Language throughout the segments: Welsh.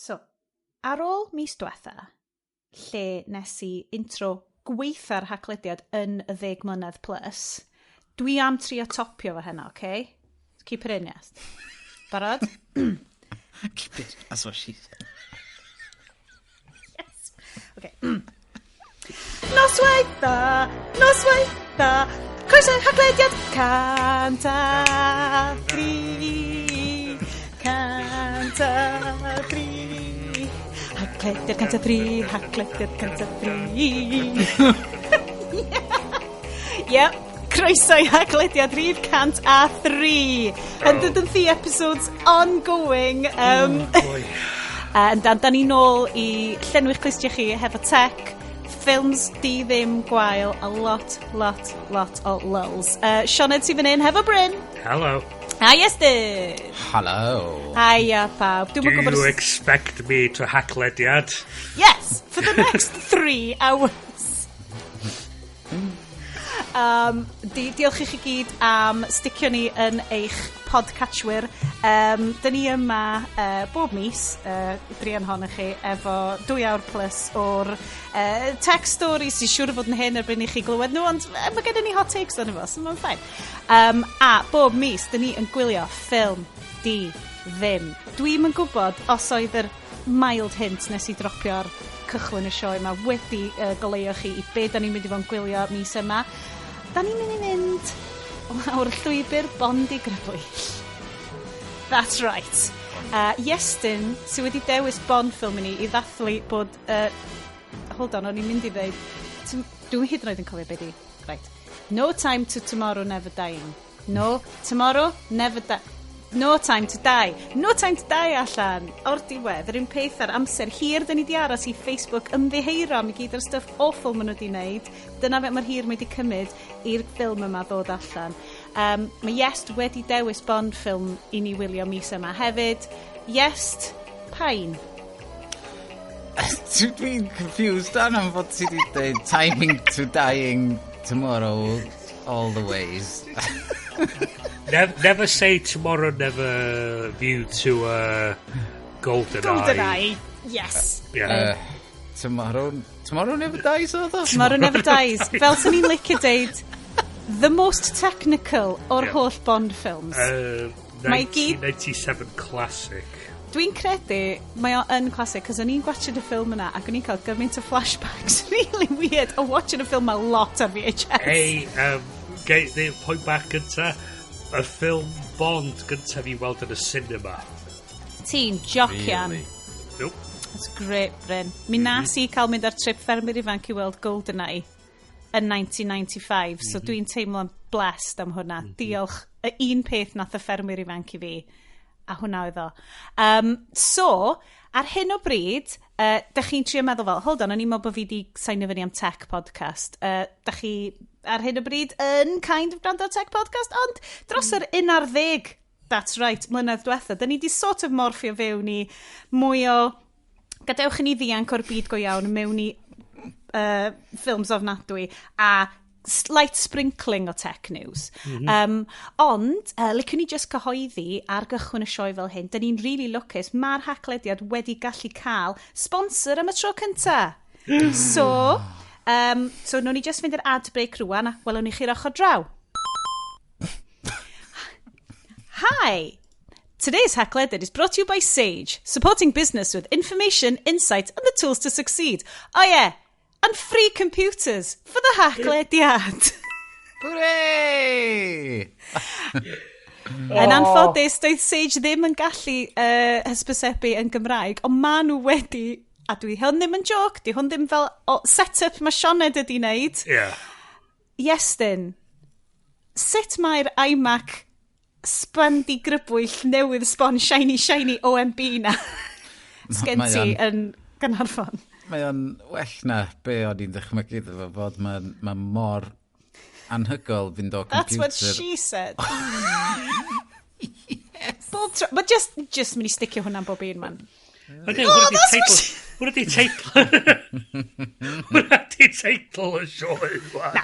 So, ar ôl mis diwetha, lle nes i intro gweitha'r Haclediad yn y 10 mlynedd plus, dwi am trio topio fo heno, okay? Keep it in, yes. Barod? Keep it, that's what she said. Yes. Okay. Noswaith dda, noswaith dda, croeso i'r Haclediad 103, 103, Haclediad 103, Haclediad 103. Yep, croeso i Haclediad rhif 103. 103 episodes ongoing. Oh, boy. Yndan, da ni nôl i llenwi'ch clustiau chi hefo tech, ffilms di ddim gwael, a lot, lot, lot o lulz. Sioned sydd fan hyn hefo Bryn. Hello. Hi Iestyn. Hello. Hiya pawb. Dwi'm Do yn gwybod you os- expect me to Haclediad? Yes, for the next 3 hours. Diolch i chi gyd am sticio ni yn eich podcatchwyr. Dyn ni yma bob mis, druan ohonoch chi, efo 2 awr plus o'r tech stories sy'n siŵr o fod yn hyn erbyn i chi glywed nhw, ond mae gennym ni hot takes arno fo, so mae'n fine. A bob mis, dyn ni yn gwylio ffilm di ddim. Dwi'm yn gwybod os oedd yr mild hint nes i dropio ar cychwyn y sioe yma wedi goleuo chi i be da ni'n mynd i fod yn gwylio mis yma. Da ni'n mynd i fynd lawr llwybr bondigrybwyll. That's right. Iestyn, sydd wedi dewis Bond film i ni i ddathlu bod... Hold on, o'n i'n mynd i ddeud... Dwi'n hyd yn oed yn cofio be di. Right. No Time to Tomorrow Never Dying. No, Tomorrow Never Die. No Time to Die. No Time to Die allan. O'r diwedd, yr un peth ar amser hir dyn ni di aros i Facebook ymddiheuro am i gyd o'r stuff awful maen nhw wedi wneud. Dyna fe mae'r hir mae wedi cymryd i'r ffilm yma ddod allan. Mae Iest wedi dewis Bond film i ni wylio mis yma hefyd. Iest, pain. Dwi'n confused dan am fod ti wedi dweud timing to dying tomorrow all the ways. Never, never say tomorrow never view to Golden, Golden Eye. Yes. Yeah. Tomorrow never dies oedd o? Tomorrow Never Dies. Fel sy'n ni'n licio deud, the most technical o'r holl Bond films. Mae 1997 classic. Dwi'n credu mae o yn classic, cos o'n i'n gwatchad y ffilm yna ac o'n i'n cael gymaint o flashbacks really weird o watching y ffilm a lot ar VHS. Hey, gai ddeud pwynt bach gynta? Y ffilm Bond gyntaf i weld yn y cinema. Ti'n jocian. Really? Nope. That's great, Bryn. Mi nas i cael mynd ar trip ffermwyr ifanc i weld GoldenEye yn 1995, so dwi'n teimlo'n blessed am hwnna. Diolch. Y un peth nath y ffermwyr ifanc i fi, a hwnna oedd o. So, ar hyn o bryd, dych chi'n trio meddwl fel, hold on, o'n i'n meddwl bod fi di sign fyny am tech podcast. Dych chi ar hyn o bryd yn kind of gwrando ar tech podcast, ond dros yr 11, that's right, mlynedd diwetha, dyn ni di sort of morffio fewn i mwy o gadewch i ni ddianc o'r byd go iawn mewn i ffilms ofnadwy a slight sprinkling o tech news. Ond licwn ni just cyhoeddi ar gychwyn y sioe fel hyn, dyn ni'n really lwcus, mae'r Haclediad wedi gallu cael sponsor am y tro cynta. So, nawn ni just fynd i'r ad break rwan a welwn ni chi'r ochr draw. Hi! Today's Haclediad is brought to you by Sage, supporting business with information, insight, and the tools to succeed. Oh yeah, and free computers for the Haclediad. Hooray! Yn anffodus, doedd Sage ddim yn gallu hysbysebu yn Gymraeg, ond maen nhw wedi, a dwi hwn ddim yn joc, di hwn ddim fel o, set-up mae Sioned ydi wneud. Iestyn, sut mae'r iMac sbandi grybwyll newydd sbon shiny shiny OMB na sgen Mae ti o'n- yn Gaernarfon? Mae o'n well na be o'n i'n dychmygu iddo fo fod. Mae'n ma mor anhygoel fynd o That's what computer. she said. Bob tro, mae just mynd i sticio hwnna'n bob un man. Ydy, Oh, hwnna di that's teitl... what Hwnna di teitl... Hwnna di teitl y sioe. Wan. Na,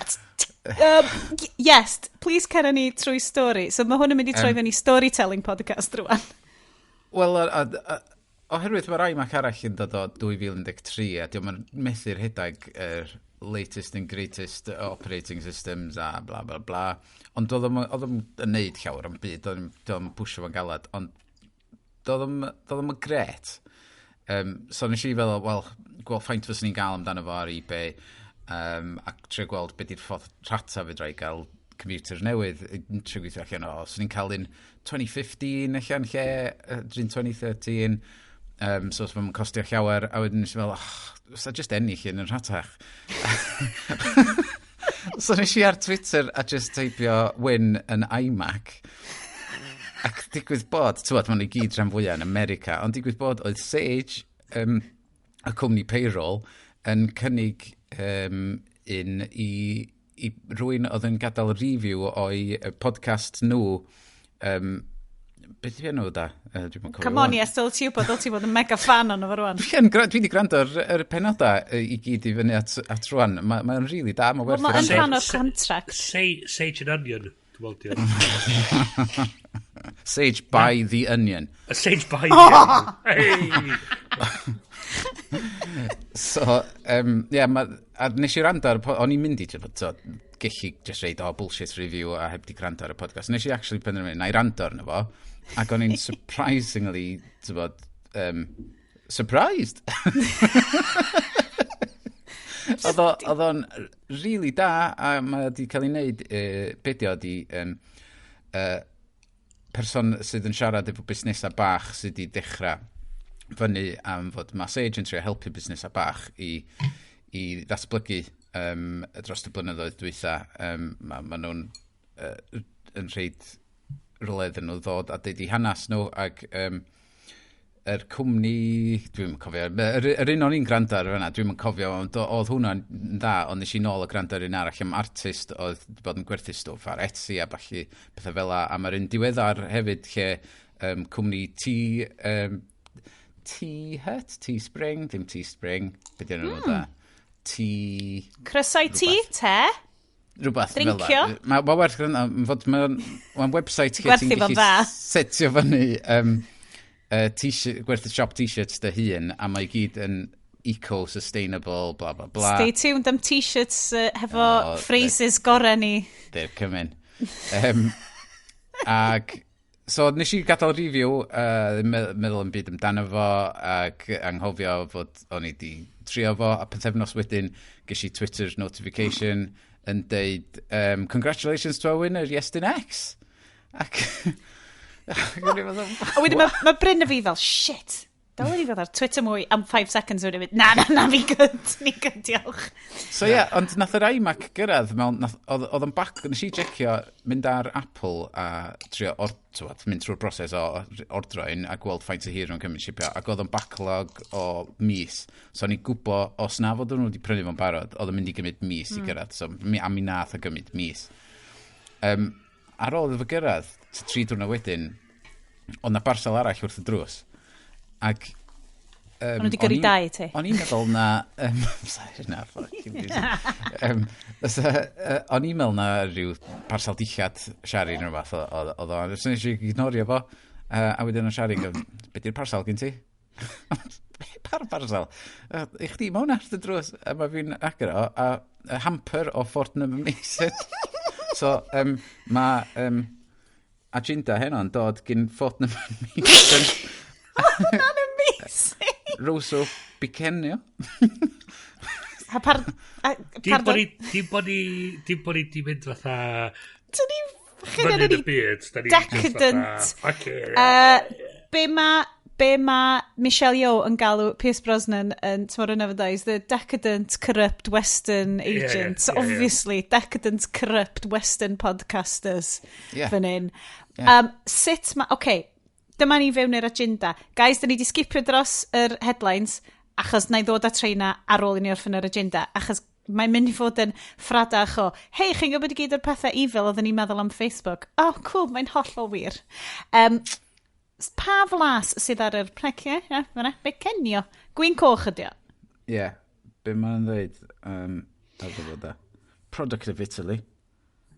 yes, please cer ni trwy stori. So mae hwn yn mynd i troi fewn i storytelling podcast rwan. Wel, a Oherwydd mae'r iMac arall yn dod o 2013 a diolch yn methu'r rhedeg yr latest and greatest operating systems a bla bla bla. Ond oedd o'm yn neud llawer am byd, oedd o'm pwsio fo'n galad, ond doedd o'm yn gret. So nes i feddwl, wel, gweld faint fyswn i'n gael amdano fo ar eBay, a trio gweld beth di'r ffordd rhata fedra i gael computer newydd, yn trio gweithio allan o, swn i'n cael un 2015 allan lle, drin 2013, so os mae'n costio llawer, a wedyn nes i feddwl, oh, sa just ennill un yn rhatach. So nes i ar Twitter a just teipio "win an iMac". Ac digwydd bod, ti'n bod, ma'n i gyd rhan fwyaf yn America, ond digwydd bod oedd Sage, y cwmni payroll, yn cynnig un i rywun oedd yn gadael review o'i podcast nhw. Beth yw enw da? Dwi'm yn cofio Come on, ŵan. Yes, dyl ti fod yn mega fan ono fo rwan. Dwi wedi gwrando ar yr penodau i gyd i fyny at rwan. Mae'n ma really da, mae Wel, werth mae'n i rhan rando. o'r contract. Sage and Onion, dwi'n meddwl di. Sage by the Onion. A Sage by the Onion. Hey! So, yeah, a nes i rando ar y o'n i'n mynd i, so, gellu just reid, "Oh, bullshit review," a heb di gwrando ar y podcast. Nes i actually penderfynu, na i rando arno fo, ac o'n i'n surprisingly, ti'n bod, surprised. Oedd o'n really da, a mae wedi cael ei wneud, be di o, di person sydd yn siarad efo busnesau bach sydd wedi dechrau fyny am fod mae Sage yn trio helpu busnesau bach i ddatblygu dros y blynyddoedd dwytha. Ma nhw'n yn rhaid rhywle iddyn nhw ddod a deud i hanes nhw ac yr cwmni, dwi'n cofio, yr un o'n i'n gwrando ar fyna, dwi'n cofio, ond oedd hwnna'n dda, ond nes i nôl o gwrando ar un arall am artist oedd wedi bod yn gwerthu stwff ar Etsy a ballu, pethau fel 'a, a mae'r un diweddar hefyd lle cwmni T, T-Hut, Teespring, ddim Teespring, beth ydyn nhw da? T... Crysau ti, te? Rhywbeth fel Drincio? 'na. Ma werth gwrando, fod mae'n ma website lle Gwerthu ti'n fo'n gallu dda. setio fyny t-shirt, gwerthu shop t-shirts dy hun, a mae i gyd yn eco-sustainable, bla bla bla. Stay tuned am t-shirts hefo Oh, phrases gorau ni. They're coming. Ag, so nes i gadael review, meddwl yn byd amdano fo, ac anghofio fod o'n i di trio fo, a pythefnos wedyn ges i Twitter notification yn deud, "Congratulations to our winner, Iestyn X." Ac o'n i feddwl, A wedyn mae ma Bryn a fi fel, "Shit, dylen ni fod ar Twitter mwy am 5 seconds," wedyn mynd, "Na, na, na, fi good, ni good, diolch." So ie, yeah, ond nath yr iMac gyrraedd mewn, oedd o'n back, nes i checio mynd ar Apple a trio, t'wod, mynd trwy'r broses o ordro un a gweld faint o hir nhw'n cymryd shipio, ac oedd o'n backlog o mis. So o'n i'n gwybod, os na fod nhw wedi prynu fo'n barod, oedd o'n mynd i gymryd mis i gyrraedd. So, a mi nath o gymryd mis. Ar ôl iddo fo gyrraedd, 3 diwrnod wedyn, oedd na barsel arall wrth y drws. Ac O'n nhw 'di gyrru o'n dau i ti? O'n i'n meddwl na... Sorry, na, fucking busy. O'n i'n meddwl na rhyw parsel dillad Siari neu rhywbeth oedd o. So nes i ignorio fo. A wedyn o'n Siari'n gofyn, "Be di'r parsel gen ti?" "Par parsel?" "I chdi, mae hwnna wrth y drws." A mae fi'n agor o, a hamper o Fortnum Mason. So, mae agenda heno'n dod gyn Fortnum Mason. Hwnna'n amazing. Rosso Bicenio. A par... A, Dim bod pardon, ni, dim bod ni di mynd fatha dyn ni... fyny yn y byd. Da ni just Decadent. fatha, "Fuck it." Be ma Michelle Yeoh yn galw Pierce Brosnan yn Tomorrow Never Dies, the decadent, corrupt Western agent. So ie, ie. obviously, decadent, corrupt Western podcasters fan hyn. Sut ma... Okay, dyma ni fewn i'r agenda. Guys, da ni di skipio dros yr headlines, achos na i ddod at reina ar ôl i ni orffen yr agenda, achos mae'n mynd i fod yn ffradach o, "Hei, chi'n gwybod i gyd o'r pethau evil oedden ni'n meddwl am Facebook? Oh, cool, mae'n hollol wir." Pa flas sydd ar yr preciau? Ie, fan'na, becenio. Gwin coch ydi o. Ie. Yeah. Be mae'n dweud? Ar ddod da. Product of Italy.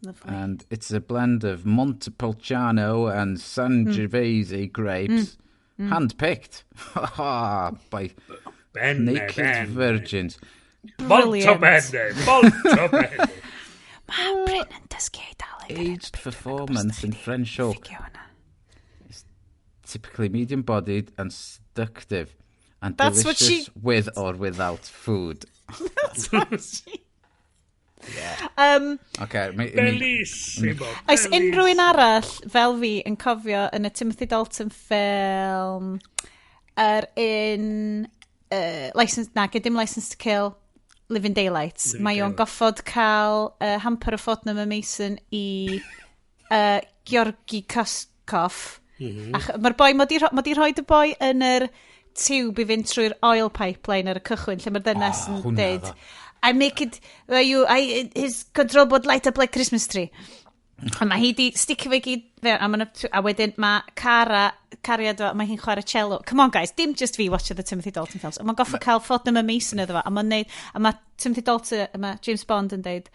Lovely. And it's a blend of Montepulciano and Sangiovese grapes. Handpicked. By Bene, naked bene. virgins. Molto bene, molto bene. Mae Bryn yn dysgu Eidaleg. Aged for 4 months in French oak. Fficio hwnna. Typically medium-bodied and seductive. And That's what delicious she- with or without food. That's what she... Okay, Bellissimo. Oes unrhyw un arall fel fi yn cofio yn y Timothy Dalton ffilm yr un License, na, dim License to Kill, Living Daylights. Living Mae o'n Daylights. goffod cael hamper o Fortnum and Mason i Georgi Koskov. Mae'r boi, mae di rhoi y boi yn yr tiwb i fynd trwy'r oil pipeline ar y cychwyn, lle mae'r ddynes Oh, yn hwnna deud, ddo. "I make it, you, I, his control board light up like Christmas tree." A mae hi di sticio fe gyd fewn, a wedyn mae Cara, cariad o, mae hi'n chwarae cello. Come on guys, dim just fi watch the Timothy Dalton films. A mae'n goffa cael Fortnum and Mason iddo fo, a mae'n neud, a mae Timothy Dalton, a mae James Bond yn deud,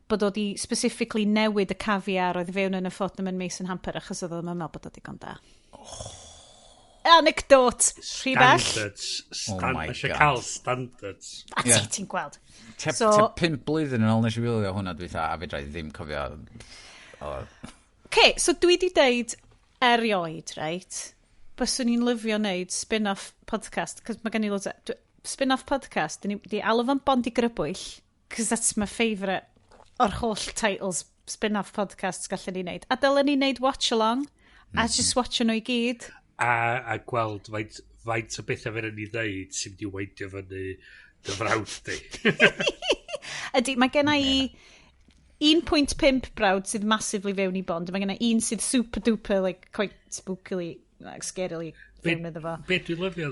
bod o di specifically newid y caviar oedd fewn yn y Fortnum and Mason hamper achos oedd o'n meddwl bod o digon da. Anecdote, rhy bell. Standards. Oh my Mae eisiau God. cael standards. A Ie. ti ti'n gweld. Te, So- te 5 blwyddyn yn ôl nes i wylio hwnna dwi a fedra i ddim cofio. Oh, Okay, so dwi di deud erioed, right? Byswn i'n lyfio wneud spin-off podcast, cos mae gen i loads o spin-off podcast, dyn ni di alw fo'n Bond i Grybwyll, cos that's my favourite o'r holl titles spin-off podcasts gallen ni wneud. A dylen ni wneud watch-along, a just watch nhw i gyd. A gweld faint o bethau fe ni ddeud sy'n mynd i weindio fyny dy frawd di. Ydy, mae gen i 1.5 brawd sydd massively fewn i Bond. Mae gen i un sydd super duper, like, quite spookily, like, scarily fewn iddo fo. Be dwi'n lyfio,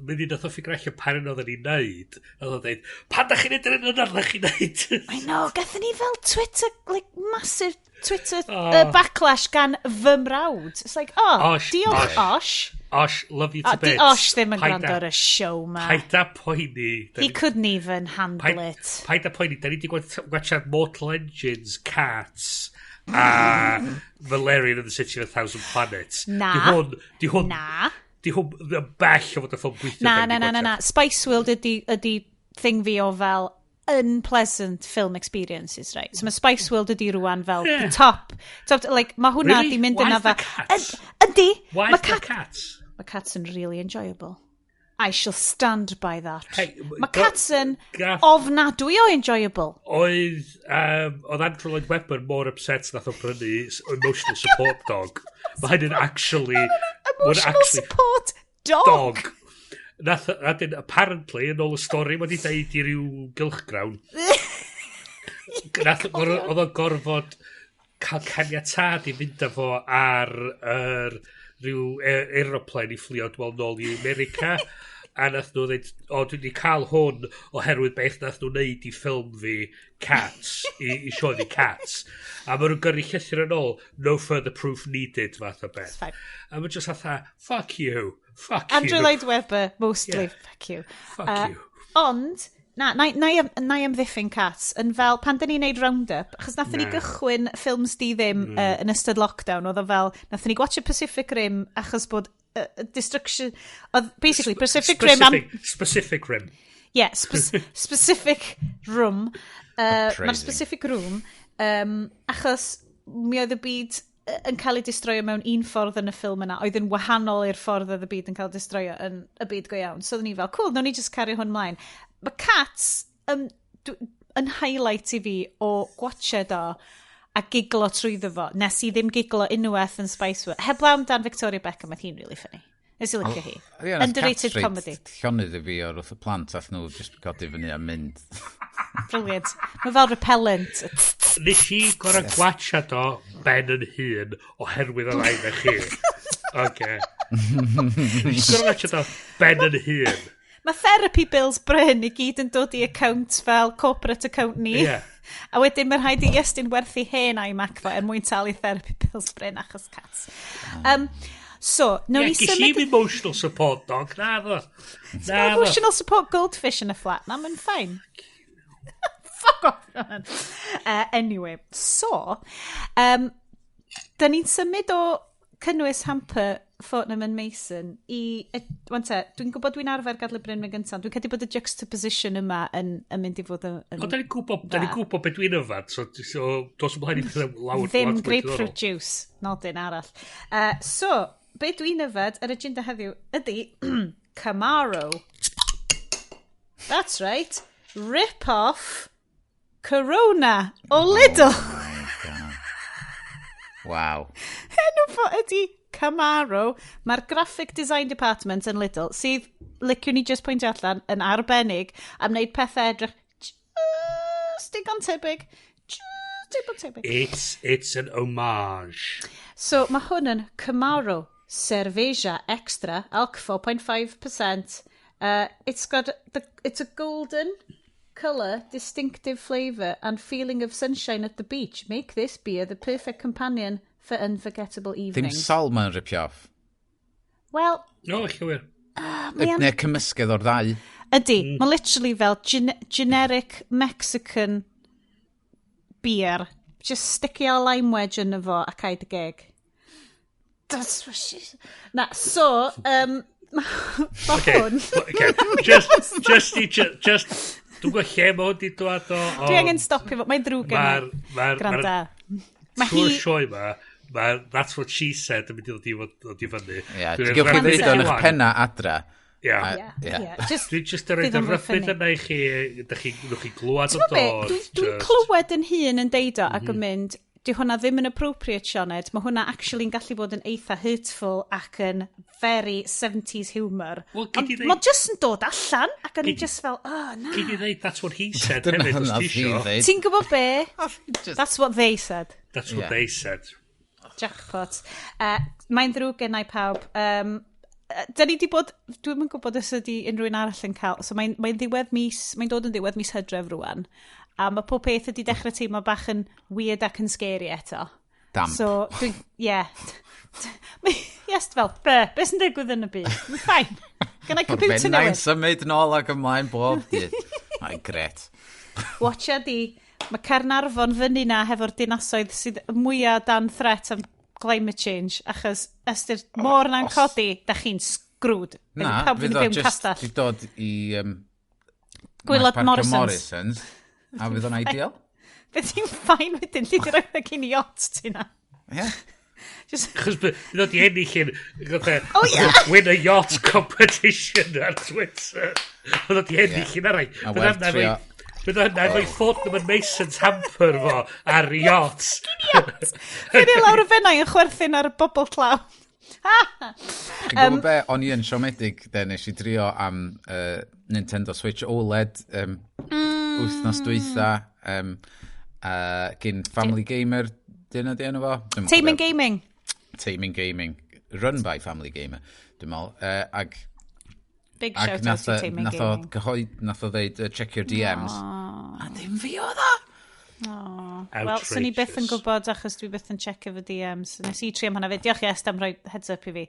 mynd i nath o ffigur allan pan un oedden ni'n neud, oedd o'n dweud, "Pan da chi'n neud yr un yna, da chi'n neud?" I know, gathon ni fel Twitter, like, massive Twitter Oh. backlash gan fy mrawd. It's like, oh, Osh, diolch Osh. Osh. Osh, love you to Oh, di bits. Osh ddim yn Paid gwrando ar y show ma. Paid a poeni. He couldn't even handle it. Paid a poeni. Da ni wedi gwachad Mortal Engines, Cats, a Valerian and the City of a Thousand Planets. Na. Di hwn, Na. di hwn yn bell o fod y ffilm gweithio. Na, da ni na, 'di na, na, na. gwatsiad. Spice World ydy thing fi o fel unpleasant film experiences, right? So mae Spice World ydy rwan fel the top, like, mae hwnna Really? di mynd Why yna is the fel Cats? Ydy! Why Mae is the cat, Cats? mae Cats yn really enjoyable. I shall stand by that. Hey, Mae Cats yn ofnadwy o enjoyable. Oedd Andrew Lloyd Webber mor upset nath o brynu emotional support dog. Mae hynny'n actually Emotional actually support dog. dog. Nath, a dyn, apparently, yn ôl y stori, mae wedi deud i ryw gylchgrawn. Nath, oedd o'n gorfod cael caniatâd i fynd â fo ar yr rhyw aeroplane i fflio dwi'n nôl i America. A nath nhw dweud, "O, dwi wedi cael hwn oherwydd beth nath nhw wneud i ffilm fi Cats, i sioe fi Cats." A maen nhw'n gyrru llythyr yn ôl, "No further proof needed," fath o beth. Fine. A maen just fatha, "Fuck you, fuck Andrew you." Lloyd Webber, mostly, fuck you. Fuck you. Ond, na i amddiffyn Cats, yn fel, pan dyn ni'n neud round-up, achos nathon ni Na. gychwyn ffilms di ddim yn ystod lockdown, oedd o fel, nathon ni gwatcha Pacific Rim, achos bod destruction, oedd basically Pacific Rim am, Specific, specific Rim. Yeah, specific room, mae'r Appraising. specific room, achos mi oedd y byd yn cael ei destroio mewn un ffordd yn y ffilm yna, oedd yn wahanol i'r ffordd oedd y byd yn cael ei destroio yn y byd go iawn. So oedden ni fel, "Cool, nawn ni just cario hwn mlaen." Mae Cats yn highlight i fi o gwatched o a giglo trwyddo fo. Nes i ddim giglo unwaith yn Spice World. Heblaw amdan Victoria Beckham, oedd hi'n really funny. Nes i licio hi. Ie, nath Underrated Cats reit comedy. Llonydd i fi o'r wrth y plant, ath nhw just godi fyny a mynd. Brilliant. Mae fel repellent. Nes i gorau gwachad o ben yn hun oherwydd y rai na chi. Oce. Nes i gorau gwachad o ben yn hun. Mae therapy bills Bryn i gyd yn dod i account fel corporate account ni. Ie. A wedyn mae'n rhaid i Iestyn werthu hen iMac fo er mwyn talu therapy bills Bryn achos Cats. So, nawn Ie, ni ges symud i'm emotional support dog. Na ddo. Na ddo. Emotional support goldfish yn y flat. Na, mae'n fine. Fuck off, man. Anyway, so, da ni'n symud o cynnwys hamper Fortnum and Mason i... Wan te, dwi'n gwybod dwi'n arfer gadw Bryn mewn gyntaf. Dwi'n credu bod y juxtaposition yma yn mynd i fod yn O, da ni'n gwybod, da ni'n gwybod beth dwi'n yfad, so dos ymlaen i pethau lawr. Ddim grapefruit juice, nodyn arall. So, be dwi'n yfed yr agenda heddiw ydy Camaro. That's right. Rip off Corona o Lidl. Wow. Enw fo ydy Camaro. Mae'r Graphic Design Department yn Lidl, sydd, liciwn ni just pwyntio allan, yn arbennig am wneud pethau edrych just digon tebyg. Just digon tebyg. It's an homage. So mae hwn yn Camaro Cerveja Extra, alc 4.5%. It's a golden colour, distinctive flavour and feeling of sunshine at the beach. Make this beer the perfect companion for unforgettable Ddim evenings. Sol mae'n ripio off. Wel, No, llawer. mae o'n Neu cymysgedd o'r ddau. Ydy, mae literally fel generic Mexican beer. Just sticio lime wedge yn fo a cael dy geg. That's what she... Na, so, ma hwn... Okay. Just, dwi'n gwybod lle mae hwn di dod o. Dwi angen stopio fo, mae'n ddrwg gen Mae'r, mae'r, Granda. Mae trwy'r hi... sioe ma, mae That's What She Said yn mynd i ddod i fyny. Ie, Dwi'n ti'n gewch chi rhannu ddeud o'n eich wan. penna adra. Ie. Ie, Ie. ie. Just, Dwi'n just yn rhaid Fydd y o'n fwy rybudd funny. yna i chi, ydych chi, nwch chi glwad Ti'n o gwbod be? dod. Dwi'n clywed yn hun yn deud o ac yn mynd, di hwnna ddim yn appropriate, Sioned. Mae hwnna actually'n gallu bod yn eitha hurtful ac yn very 70s humour. Wel, gei Ond di ddeud- mae just yn dod allan ac o'n i just fel, oh, na. Gei di ddeud That's What He Said Dyna hefyd, os nath ti hi isio. ddeud. Ti'n gwybod be? Just- That's what they said. That's what Ie. they said. Jackpot. Mae'n ddrwg gennau pawb. Da ni di bod, dwi'm yn gwybod os ydy unrhyw un arall yn cael, so mae'n ddiwedd mis, mae'n dod yn ddiwedd mis Hydref rwan, a mae pob peth ydi dechrau teimlo bach yn weird ac yn scary eto. Damp. So, dwi'n, yeah. Yes, fel, be, beth sy'n digwydd yn y byd? Mae'n fine. Gen i Mae'r computer bennau'n newydd. symud nôl ac ymlaen bob dydd. Mae'n gret. Watcha di, mae Caernarfon fyny na hefo'r dinasoedd sydd mwyaf dan threat am climate change, achos ystyr môr na'n codi, da chi'n screwed. Na, Pawb yn fydd o byw yn just castell. di dod i Gwaelod Parc y Morrisons. Morrisons. A fydd o'n ideal. Fydd ti'n fine wedyn, lle di roi fe cyn yacht ti na. Ie. Just, Chos bydd o di ennill yn fatha, Oh, yeah. Win a yacht competition ar Twitter. Bydd o di ennill yn arall. A Bydd werth hwnna trio. Bydd hwnna efo'i Fortnum and Mason's hamper fo ar yacht. Fydd i lawr y fennau yn chwerthin ar y bobl tlaw. Chi'n gwybod be, o'n i yn siomedig, de, nes i drio am Nintendo Switch OLED wythnos dwytha, gyn Family Gamer, dyna di enw fo? Dwi'm yn Taming cofio. Gaming. Taming Gaming, run by Family Gamer, dwi'n meddwl. Ag, Big ag shout out nath, to o- Taming nath o Gaming. gyhoedd, nath o ddeud, check your DMs. A dim fi oedd o! Wel, swn i byth yn gwybod achos dwi byth yn checio fy DMs. Nes i trio am hwnna fyd. Diolch i Est am rhoi heads up i fi.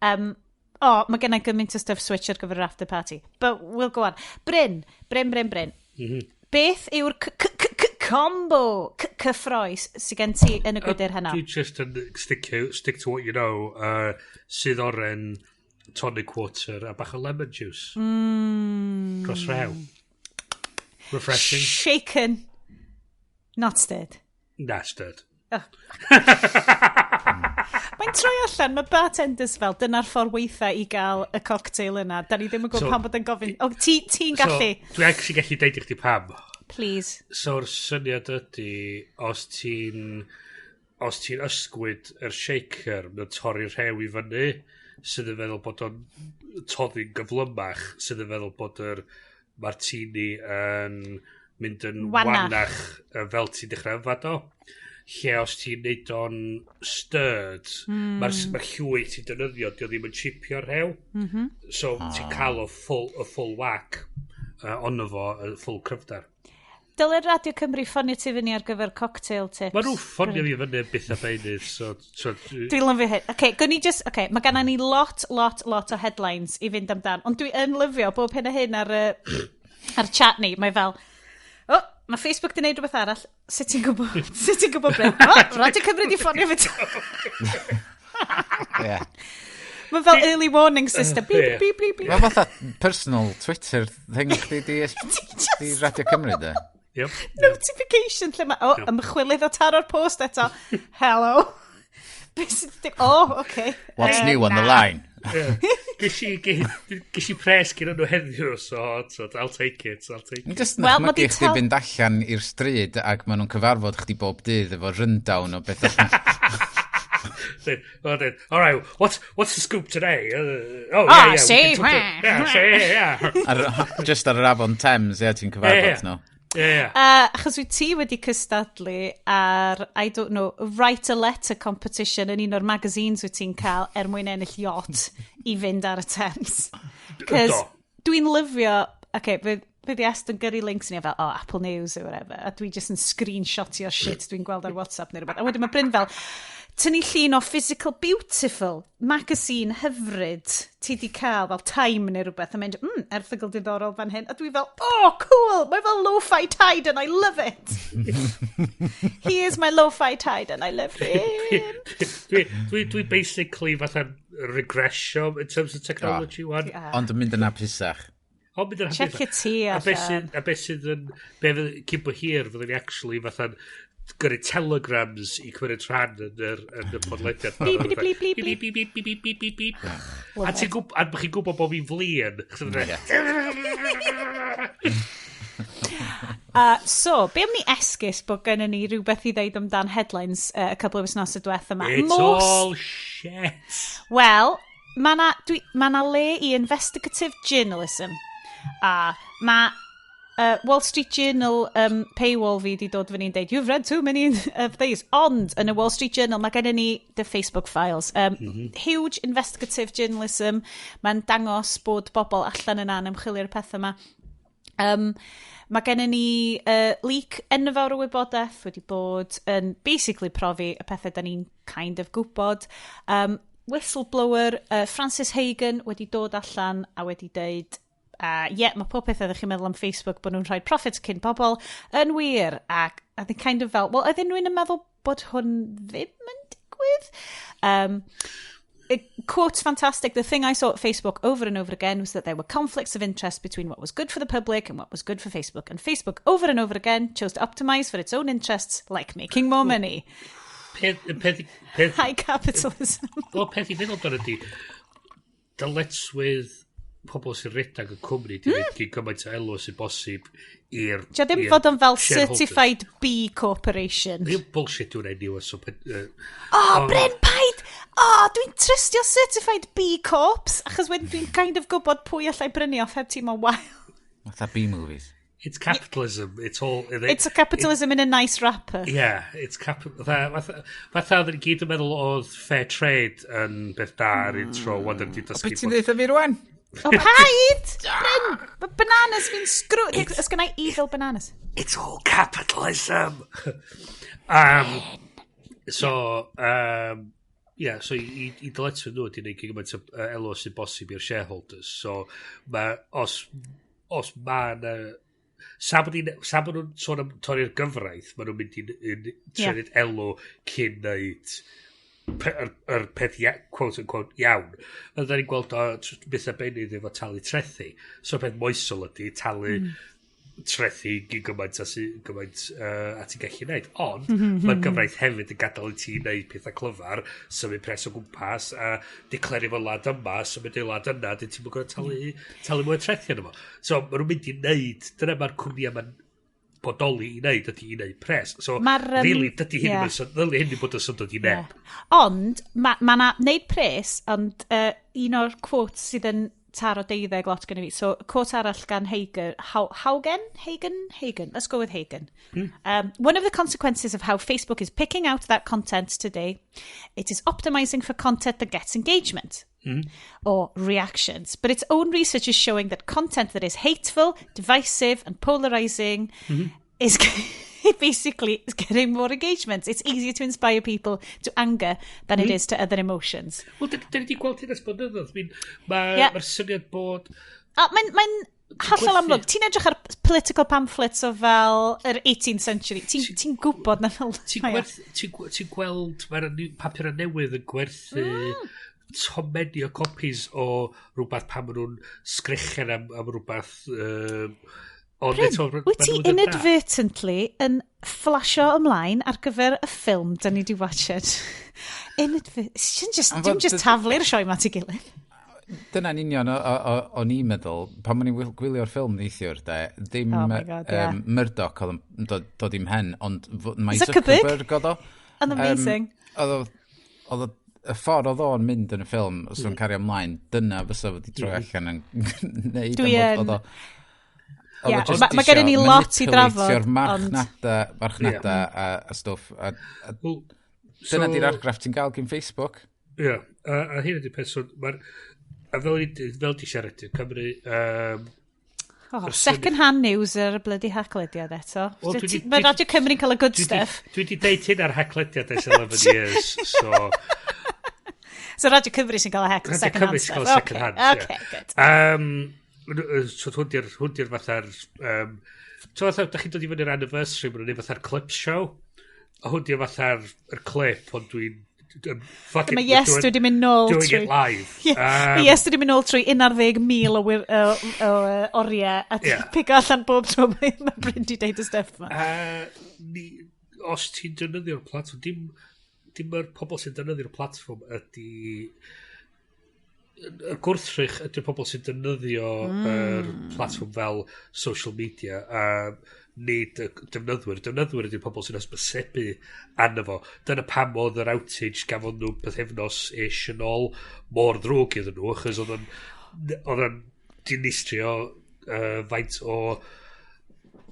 O, mae gennau gymaint o stuff Switch ar gyfer yr after party. But we'll go on. Bryn, Bryn, Bryn, Bryn. Beth yw'r combo cyffroes sydd gen ti yn y gwydr heno? Dwi just yn stick to what you know. Sydd oren, tonic water a bach o lemon juice. Dros rew. Refreshing. Shaken, not stirred. Na, stirred. Oh. Mae'n troi allan, mae bartenders fel, dyna'r ffordd weitha i gael y cocktail yna. Da ni ddim yn gwybod So- pam bod yn gofyn. O, ti'n gallu? So, dwi actually gallu deud i chdi pam. Please. So'r syniad ydy, os ti'n ysgwyd yr shaker, mae'n torri'r rhew i fyny, sydd yn feddwl bod o'n toddi'n gyflymach, sydd yn feddwl bod yr martini yn mynd yn Wanach. wanach fel ti'n dechrau yfad o. Lle os ti'n neud o'n stirred, mae'r ma llwy ti'n defnyddio, di o ddim yn chipio'r rhew. So ti'n cael y full whack ono fo, y full cryfdar. Dylai'r Radio Cymru ffonio ti fyny ar gyfer cocktail tips. Mae nhw'n ffonio fi fyny am byth a beunydd, so Dwi'n lyfio hyn. Okay, gwn i just... Okay, mae ganna ni lot, lot, lot o headlines i fynd amdan. Ond dwi yn lyfio bob hyn a hyn ar chat ni. Mae fel, oh, mae Facebook di wneud rhywbeth arall. Sut ti'n gwybod? Sut ti'n gwybod, Bryn? Oh, Radio Cymru di ffonio fi. Ie. Mae fel early warning system. Beep, beep, beep, beep. Mae fatha personal Twitter thing chdi di Radio Cymru, de? Yep. Notification lle mae... Oh, ymchwilydd o Taro'r Post eto. Hello. Oh, okay. What's new on the line? Ges i pres gyda nhw heddiw, so I'll take it, I'll take it. Just yn dychmygu chdi fynd allan i'r stryd ac maen nhw'n cyfarfod chdi bob dydd efo rundown o beth. "All right, what's the scoop today?" Oh, yeah, yeah. See, Yeah, see, yeah. Just ar yr afon Thames, ie, ti'n cyfarfod nhw. Yeah. Achos wyt ti wedi cystadlu ar, I don't know, write a letter competition yn un o'r magazines wyt ti'n cael er mwyn ennill yacht i fynd ar y Thames. Cos dwi'n lyfio, okay, fydd Iest yn gyrru links i ni fel, "Oh, Apple News" or whatever, a dwi just yn screenshotio shit dwi'n gweld ar WhatsApp neu rhywbeth. A wedyn mae Bryn fel, tynnu llun o physical beautiful magazine hyfryd ti di cael fel Time neu rhywbeth a mynd, erthygl diddorol fan hyn." A dwi fel, "Oh, cool, mae fel lo-fi tide and I love it. He is my lo-fi tide and I love him." Dwi basically fatha regressio in terms of technology oh. One. Ond yn mynd yn hapusach. Ond mynd yn hapusach. Check your tea allan. A beth sydd yn... Be fydd, cyn bo hir, fyddwn ni actually fatha gyrru telegrams i cymryd rhan yn y podlediad. Beep, beep, beep, beep, beep, beep, beep, beep, beep, beep, beep. A ti'n gwybod, a chi'n gwybod bod fi'n flin. So, be am ni esgus bod gennym ni rhywbeth i ddeud amdan headlines y couple o wythnosau diwetha yma? It's all shit. Wel, mae na, ma na le i investigative journalism. A mae Wall Street Journal paywall fi di dod fyny'n deud, "You've read too many of these." Ond, yn y Wall Street Journal, mae gennym ni the Facebook files. Huge investigative journalism. Mae'n dangos bod bobl allan yna'n ymchwilio'r pethau yma. Mae gennym ni leak enfawr o wybodaeth wedi bod yn basically profi y pethau da ni'n kind of gwybod. Whistleblower Frances Haugen wedi dod allan a wedi deud, "Yeah, mae pob peth ydych chi'n meddwl am Facebook bod nhw'n rhoi profit cyn pobl yn wir." Ac a they kind of fel, well, ydyn nhw'n meddwl bod hwn ddim yn digwydd? Quote fantastic, "The thing I saw at Facebook over and over again was that there were conflicts of interest between what was good for the public and what was good for Facebook. And Facebook over and over again chose to optimize for its own interests, like making more money." Peth, High capitalism. Wel, peth i feddwl amdano ydi, dyletswydd pobl sy'n redag y cwmni di mm. gyn gymaint o elw sy'n bosib i'r Dio ddim i'r fod yn fel shareholders. Certified B Corporation. Ddim bullshit dwi'n anyway, so... Oh, Bryn, paid! Oh, dwi'n trystio certified B Corps, achos wedyn dwi'n kind of gwybod pwy allai brynu off heb teimlo wael. Fatha B-movies. It's capitalism. It's all... It's a capitalism in a nice wrapper. Yeah, it's cap... Fatha oedden ni gyd yn meddwl oedd fair trade yn beth da ar un tro, wan dyn ni O, dysgu beth ti'n dweud fi rwan? O, paid! Bryn, mae bananas fi'n sgrw... Os gynna i evil bananas. It's all capitalism! So, yeah, so i dyletswydd nhw ydy gwneud gymaint o elw sy'n bosib i'r shareholders. So, ma, os ma na... Sa bod nhw'n sôn am torri'r gyfraith, maen nhw'n mynd i trio neud elw cyn neud yr peth, quote unquote, iawn. Fel da ni'n gweld o beth arbennig efo talu trethi. So peth moesol ydy talu trethi gyn gymaint a, sy, gymaint a ti'n gallu neud. Ond mae'r gyfraith hefyd yn gadael i ti wneud pethau clyfar, symud pres o gwmpas a declario fo wlad yma, symud i wlad yna, dyn ti'n gwybod talu mwy o trethi arno fo. So maen nhw'n mynd i wneud, dyna mae'r cwmni yma'n bodoli i wneud, ydy i wneud pres. So, really, dydy hyn ddim yn bod yn syndod i neb. Yeah. Ond, mae ma na wneud pres, ond un o'r quotes sydd yn taro deuddeg lot gyda fi. So, quote arall gan Hager, Haugen? Hagen? Hagen. Let's go with Hagen. "One of the consequences of how Facebook is picking out that content today, it is optimizing for content that gets engagement or reactions. But its own research is showing that content that is hateful, divisive, and polarizing is basically is getting more engagement. It's easier to inspire people to anger than it is to other emotions." Wel, dyn ni wedi gweld hyn ers blynyddoedd. I mean, Mae'r ma syniad bod A mae'n hollol amlwg. Ti'n edrych ar political pamphlets o fel yr 18th century. Ti'n ti gwybod na fel Ti'n gwerth, ti gweld, mae'r papur newydd yn gwerthu. tomenni o copies o rhywbeth pan maen nhw'n sgrechen am rhywbeth. Ond Bryn, eto, wyt ti ma' nhw'n dda. inadvertently yn flasho ymlaen ar gyfer y ffilm dyn ni di watched? Just, Ond dim just taflu'r sioe ma at ei gilydd. Dyna'n union o'n i'n meddwl, pan o'n i'n gwylio'r ffilm neithiwr, de, ddim Oh my God, yeah. Murdoch oedd yn dod i'm mhen, ond mae Zuckerberg? Zuckerberg oedd o. Yn amazing. Oedd o, y ffordd oedd o'n mynd yn y ffilm, os o'n cario ymlaen, dyna fysa fo 'di troi allan yn neud. Dwi Ond oedd o Ie, jyst ma' gennyn ni isio lot i drafod, manipulatio'r marchnada a stwff. A Wel, dyna di'r argraff ti'n gael gyn Facebook. Ie, a hyn ydy'r peth, so mae'r... A fel di siarad i'r Cymru, Oh, second hand news ar y bloody Haclediad eto. Wel, dwi Mae Radio Cymru'n cael y good stuff. Dwi di deud hyn ar Haclediad ers 11 years, so. So Radio Cymru sy'n cael y heck Radio second Cymru hand sy'n cael stuff. y second hand, Okay, ie. okay, good. So hwn di'r fatha'r... So fatha, da chi'n dod i fyny'r anniversary, maen nhw'n neud fatha'r clip show. A hwn di'r fatha'r yr clip, ond dwi'n fucking, Mae yes, dwi wedi mynd nôl doing trwy it live. Yeah, yes, dwi wedi mynd nôl trwy 11,000 o oriau a Ie. pigo allan bob tro mae Bryn di deud y stuff ma. A ni, os ti'n defnyddio'r platfform, dim yr pobl sy'n defnyddio'r platfform ydy y gwrthrych ydy'r pobl sy'n defnyddio yr platfform fel social media a nid y defnyddwyr. Defnyddwyr ydy'r pobl sy'n hysbysebu arno fo. Dyna pam oedd yr outage gafon nhw pythefnos ish yn ôl mor ddrwg iddyn nhw, achos oedd yn dinistrio faint o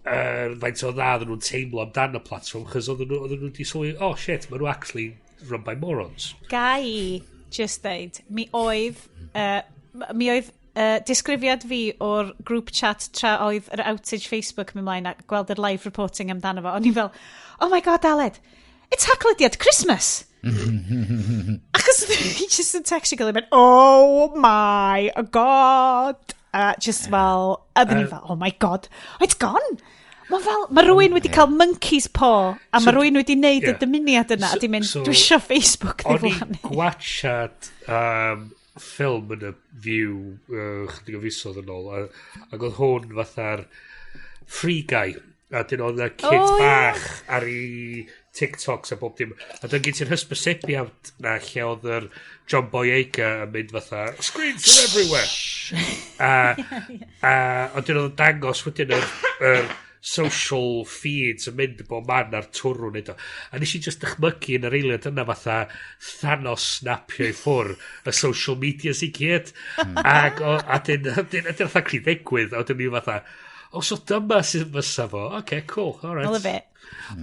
dda oedden nhw'n teimlo amdan y platfform, achos oedden nhw wedi sylwi, "Oh shit, maen nhw actually run by morons." Ga i just ddeud, mi oedd disgrifiad fi o'r group chat tra oedd yr outage Facebook yn mynd mlaen a gweld yr live reporting amdano fo, o'n i fel, "Oh my God, Aled, it's Haclediad Christmas!" Achos he just yn textio gilydd, mynd, "Oh my God!" Just fel, a dyn ni fel, "Oh my God, it's gone!" Mae fel, mae rhywun wedi cael monkey's paw, a mae rhywun wedi neud y dymuniad yna, a di mynd, "Dwi isio Facebook O'n i'n ddiflannu." gwachad ffilm yn y View chydig o fisoedd yn ôl, ac oedd hwn fatha'r Free Guy, a dyn oedd y kids bach ar ei TikToks a bob dim. A dyn gen ti'r hysbysebiad na lle oedd yr John Boyega yn mynd fatha, "Screens are everywhere." A dyn oedd yn dangos wedyn yr social feeds yn mynd bob man ar twrw neud o. A nes i just dychmygu yn yr eiliad yna fatha Thanos snapio i ffwr y social medias i gyd. Ac a dyn fatha cri ddigwydd, a wedyn mi fatha, "Oh, so dyma sydd fysa fo. Okay, cool, alright." I love it.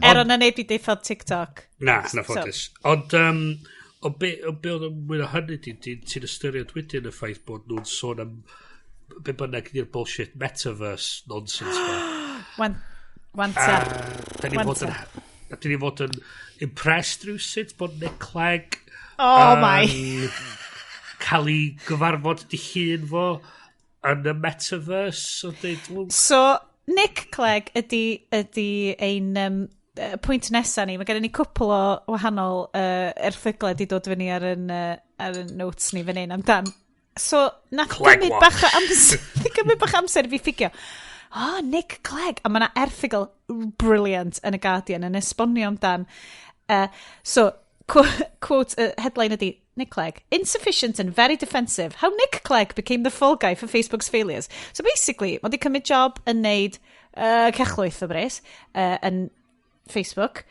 Er o'na neb i diffodd TikTok. Na ffodus. Ond, ond be oedd yn mwy o hynny di, ti'n ystyried wedyn y ffaith bod nhw'n sôn am be bynnag ydi'r bullshit metaverse nonsense ma. Wan, wan ta. Da ni Wan fod yn, ta. a dyn ni fod yn impressed rhywsut bod Nick Clegg Oh my. yn cael ei gyfarfod di hun fo yn y metaverse o dweud, well, So, Nick Clegg ydy ein pwynt nesa ni. Mae gennym ni cwpl o wahanol erthyglau di dod fyny ar yn notes ni fan hyn amdan. So, nath Clegg gymryd watch. bach o amser, gymryd bach o amser i fi ffigio. Oh, Nick Clegg. A mae yna erthygl brilliant yn y Guardian yn esbonio amdan. So, quote, headline ydy, "Nick Clegg, insufficient and very defensive. How Nick Clegg became the fall guy for Facebook's failures." So basically, mae wedi cymryd job yn neud cechlwyth o bres yn Facebook,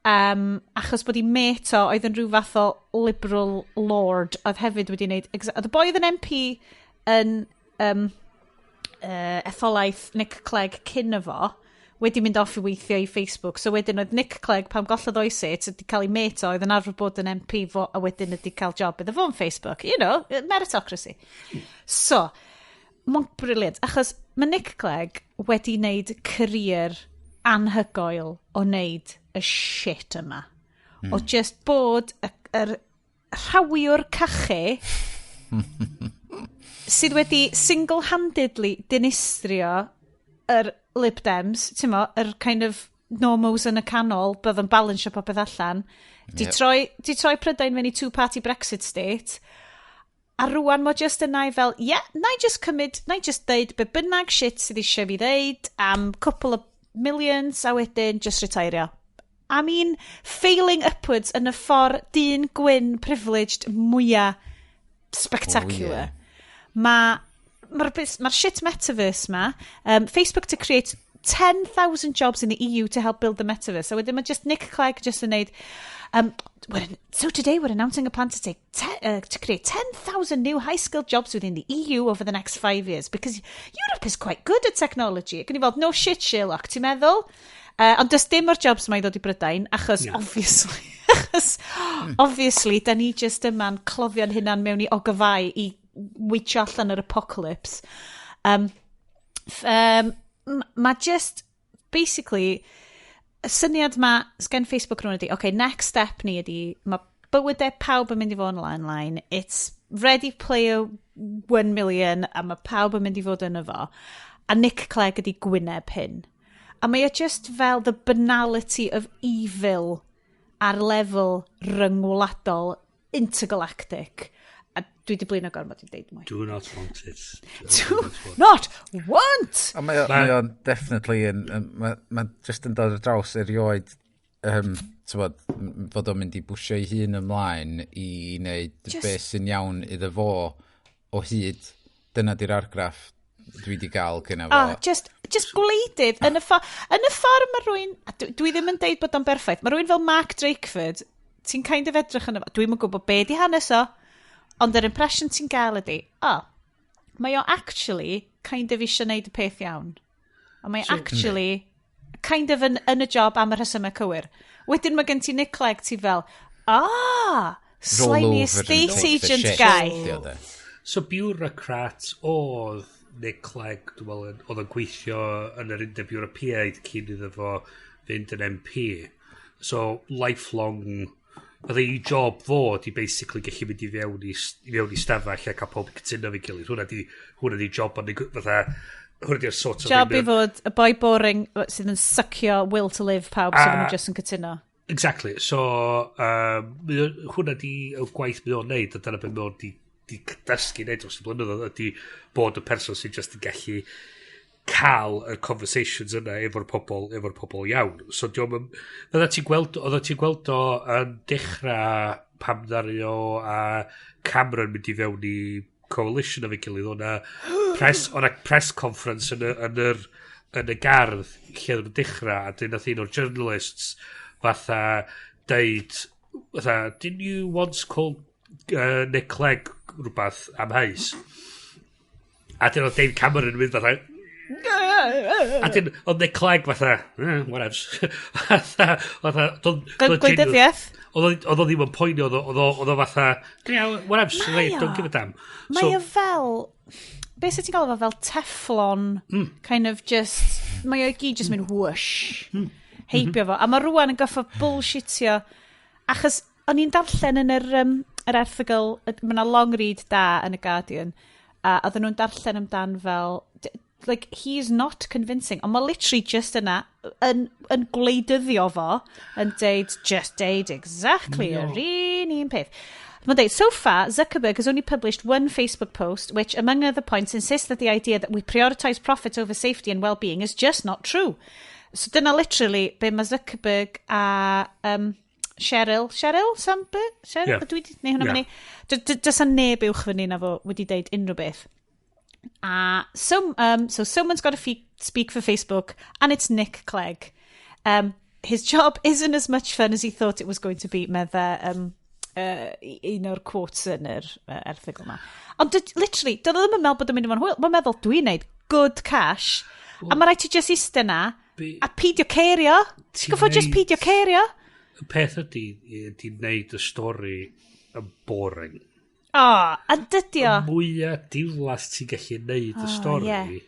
achos bod i mate o oedd yn rhyw fath o liberal lord oedd hefyd wedi wneud oedd y boi oedd yn MP yn etholaeth Nick Clegg cyn y fo wedi mynd off i weithio i Facebook. So wedyn oedd Nick Clegg, pam gollodd o'i set, wedi cael ei mate o oedd yn arfer bod yn MP fo, a wedyn wedi cael job iddo fo yn Facebook. Meritocracy. So, mae'n brilliant, achos mae Nick Clegg wedi wneud career anhygoel o wneud y shit yma. O just bod yr rhawiwr cachu sydd wedi single-handedly dinistrio yr Lib Dems, ti'n mo, yr kind of normos yn y canol, bydd yn balansio popeth allan, di troi Prydain mewn i two-party Brexit state. A rwan mae just yna i fel, ie, yeah, na i just cymryd, na i just deud be bynnag shit sydd eisiau fi ddeud am couple of millions a wedyn just retire. I mean, failing upwards yn y ffordd dyn gwyn privileged mwyaf spectacular. Oh, yeah. Mae'r ma shit metaverse ma, Facebook to create 10,000 jobs in the EU to help build the metaverse. So wedyn mae just Nick Clegg just yn neud, so today we're announcing a plan to create 10,000 new high-skilled jobs within the EU over the next 5 years because Europe is quite good at technology. Ac o'n i fel, "No shit, Sherlock, ti'n meddwl?" Ond does dim o'r jobs mae i ddod i Brydain, achos obviously, achos obviously, da ni just yma'n cloddio'n hunan mewn i ogofau i weithio allan yr apocalypse. Mae just, basically, y syniad ma sgen Facebook rhywun ydi, okay, next step ni ydi, mae bywydau pawb yn mynd i fod yn online, it's Ready Player 1 million, a mae pawb yn mynd i fod yn efo. A Nick Clegg ydi gwyneb hyn. A mae o just fel the banality of evil ar lefel ryngwladol intergalactic. A dwi di blino gormod i deud mwy. Do not want it. Do not want! A mae o'n definitely yn, mae just yn dod ar draws erioed, t'bod, fod o'n mynd i bwysio ei hun ymlaen i wneud beth sy'n iawn iddo fo o hyd. Dyna di'r argraff dwi di gael gyda fo. Oh, just gwleidydd yn y ffordd mae rhywun, a dwi ddim yn deud bod o'n berffaith, mae rhywun fel Mark Drakeford, ti'n kind of edrych yn y, dwi'n yn gwybod be di hanes o, ond yr impression ti'n gael ydi, oh, mae o actually kind of eisiau neud y peth iawn. A mae so, actually kind of yn y job am y rhesymau cywir. Wedyn mae gen ti Nick Clegg, ti fel, ah, Roll slimy over and estate take the agent shit, guy. 'di o de. So bureaucrat oedd Nick Clegg, dwi'n meddwl, oedd yn gweithio yn yr Undeb Ewropeaidd cyn iddo fo fynd yn MP. So lifelong, oedd ei job fod i basically gallu mynd i fewn i stafell a cael pob cytuno efo'i gilydd. Hwnna di job o'n fatha, hwnna di'r sort of Job thing i fod y boy boring sydd yn suckio will to live pawb sydd yn just yn cytuno. Exactly. So, hwnna di y gwaith mae o'n neud, a dyna beth mae o'n di dysgu neud dros y blynyddoedd, ydi bod y person sy'n just yn gallu cael y conversations yna efo'r pobl iawn. So, diolch yn... Oedda ti'n gweld o yn dechrau pam ddaru o a Cameron mynd i fewn i coalition efo'i gilydd. O'na press conference yn y gardd lle oedd nhw'n dechrau, a dyn nath un o'r journalists fatha deud, fatha, "Didn't you once call Nick Clegg rhywbeth amheus?" A dyn oedd Dave Cameron yn mynd fatha, a dyn oedd Nick Clegg fatha, "Whatevs." Fatha, Gwleidyddiaeth. Oedd o ddim yn poeni, oedd o fatha, "Yeah, whatevs, don't give a damn." Mae o fel, beth sydd ti'n gael o fel Teflon, kind of just, mae o i gyd just mynd whoosh, heibio fo. A mae rwan yn goffo bullshitio, achos o'n i'n darllen yn yr erthygl, mae yna long read da yn y Guardian, a oedden nhw'n darllen amdan fel, like, he is not convincing, ond mae literally just yna, yn gwleidyddio fo, yn deud, just deud exactly yr un peth. Mae'n deud, "So far, Zuckerberg has only published one Facebook post, which, among other points, insists that the idea that we prioritise profit over safety and well-being is just not true." So dyna literally be mae Zuckerberg a Sheryl Sandberg? Sheryl? Yeah. Dwi wedi neud hwnna Yeah. fyny. Does na neb uwch fyny na fo wedi deud unrhyw beth. A so someone's got to speak for Facebook, and it's Nick Clegg. His job isn't as much fun as he thought it was going to be," medde un o'r quotes yn yr erthygl yma. Ond literally, doedd o ddim yn meddwl bod o'n mynd i fod yn hwyl. Mae'n meddwl, "Dwi'n neud good cash," a mae rhaid ti just eistedd na, a peidio cerio. Ti'n goffo just peidio cerio. Y peth ydy, ydy wneud y stori yn boring. O, oh, a dydy o. Y mwyaf diflas ti'n gallu neud y O, stori, ie.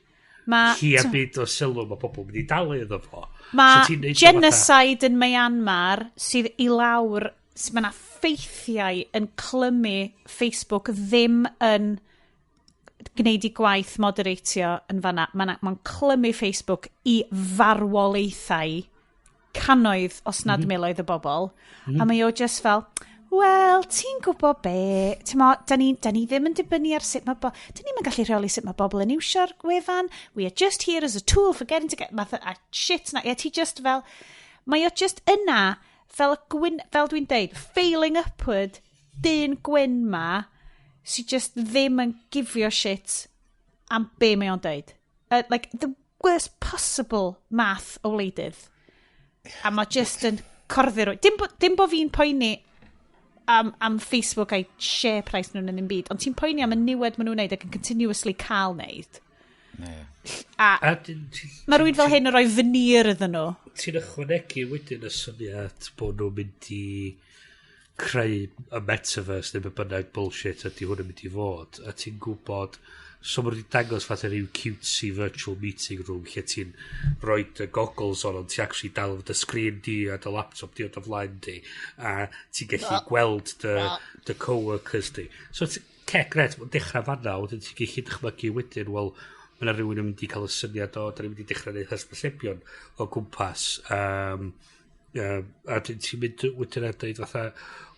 hi a byd o sylw mae pobl mynd i dalu iddo fo. Mae So ti'n neud o fatha- genocide yn Myanmar sydd i lawr, mae yna ffeithiau yn clymu Facebook ddim yn gwneud i gwaith moderatio yn fanna. Mae'n ma clymu Facebook i farwolaethau cannoedd, os nad miloedd o bobl. A mae o just fel, Wel, ti'n gwybod be, ti'n mo, da ni ddim yn dibynnu ar sut mae da ni'n gallu rheoli sut mae bobl yn iwsio'r gwefan, we are just here as a tool for getting to get, math a shit na, ie, ti just fel, mae o just yna, fel, gwyn, fel dwi'n deud, failing upward, dyn gwyn ma, sy just ddim yn gifio shit am be mae o'n deud. Like, the worst possible math o wleidydd. A mae just yn corddi rwy. Dim bo fi'n poeni am Facebook a'i share price nhw'n yn ddim byd, ond ti'n poeni am y niwed maen nhw'n neud ac yn continuously cael neud. A A mae rhywun fel hyn yn rhoi veneer iddyn nhw. Ti'n ychwanegu wedyn y syniad bod nhw'n mynd i creu y metaverse neu be bynnag bullshit ydy hwn yn mynd i fod, a ti'n gwybod, so maen nhw wedi dangos fath o ryw cutesy virtual meeting room lle ti'n rhoi dy goggles on, ond ti actually dal efo dy screen di a dy laptop di o dy flaen di, a ti'n gallu gweld dy co-workers di. So ce, gret, mae'n dechrau fanna, wedyn ti'n gallu dychmygu wedyn, wel, mae yna rhywun yn mynd i cael y syniad o, da ni'n mynd i dechrau gwneud hysbysebion o gwmpas. A ti'n mynd wedyn a dweud fatha,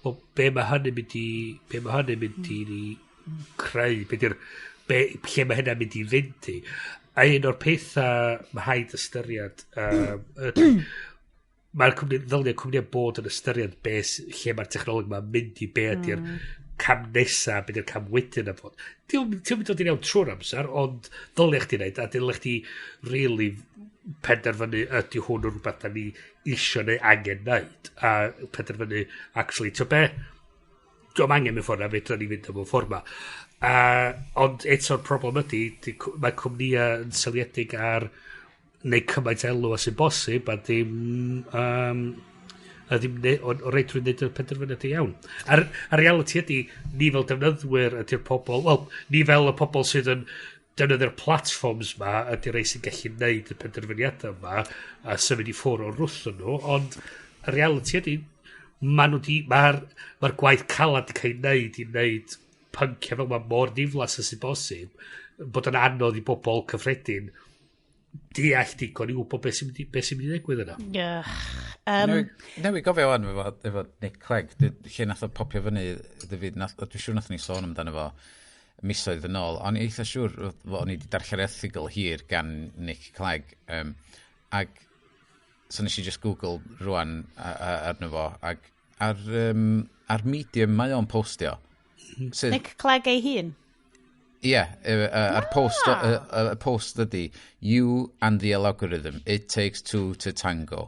wel, be mae hynny'n mynd i ni creu, be di'r, lle mae hynna'n mynd i fynd i. A un o'r pethau mae rhaid ystyried, ydy, mae'r cwmni, ddylia cwmni bod yn ystyried lle mae'r technoleg mae'n mynd i, be ydy'r cam nesa, be ydy'r cam wedyn a fod. Ti'n mynd dod i'n iawn trwy'r amser, ond ddylia chdi wneud, a dylia chdi really penderfynu ydy hwn yn rhywbeth da ni isio neu angen wneud, a penderfynu, actually, ti'n be, dwi'n angen mewn ffordd na, fedra ni fynd am ffordd ma. Ond eto'r problem ydy, mae cwmnïau yn seiliedig ar neu cymaint elw as sy'n bosib a ddim o reidrwydd wneud y penderfyniad i iawn. A'r reality ydy, ni fel defnyddwyr ydy'r pobl, wel, ni fel y pobl sydd yn defnyddio'r platforms ma ydy'r rei sy'n gallu wneud y penderfyniadau yma a symud i ffwrdd o'r wrthyn nhw, ond y reality ydy, ma gwaith calad di cael ei wneud i wneud pynciau fel ma mor ddiflas â sy'n bosib, bod yn anodd i bobl cyffredin deall digon i wybod beth sy'n mynd i ddigwydd yna. Ugh. Newi gofio wan efo Nick Clegg, lle nath o popio fyny iddo fi, dwi'n siŵr nath ni sôn amdano fo misoedd yn ôl, o'n i eitha siŵr fod o'n i wedi darllen erthygl hir gan Nick Clegg, ag so nes i just Google rwan arno fo, ag ar Medium mae o'n postio. Sydd, Nick Clegg ei hun. Ie, yeah, a'r post, y post ydy, "You and the algorithm, it takes two to tango."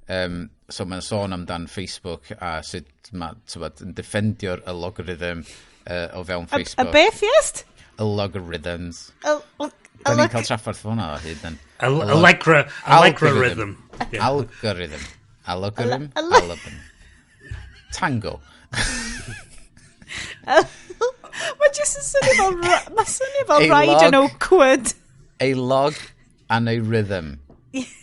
So mae'n sôn amdan Facebook a sut mae, tywed, yn defendio'r algorithm o fewn Facebook. Y beth, yes? Algorithms. Da ni'n cael trafferth fo hwnna o hyd. Yn. Allegra, Allegra rhythm. Yeah. Algorithm. Algorithm. Algorithm. Tango. Mae jyst yn swnio fel, mae swnio fel ride yn awkward. A log and a rhythm.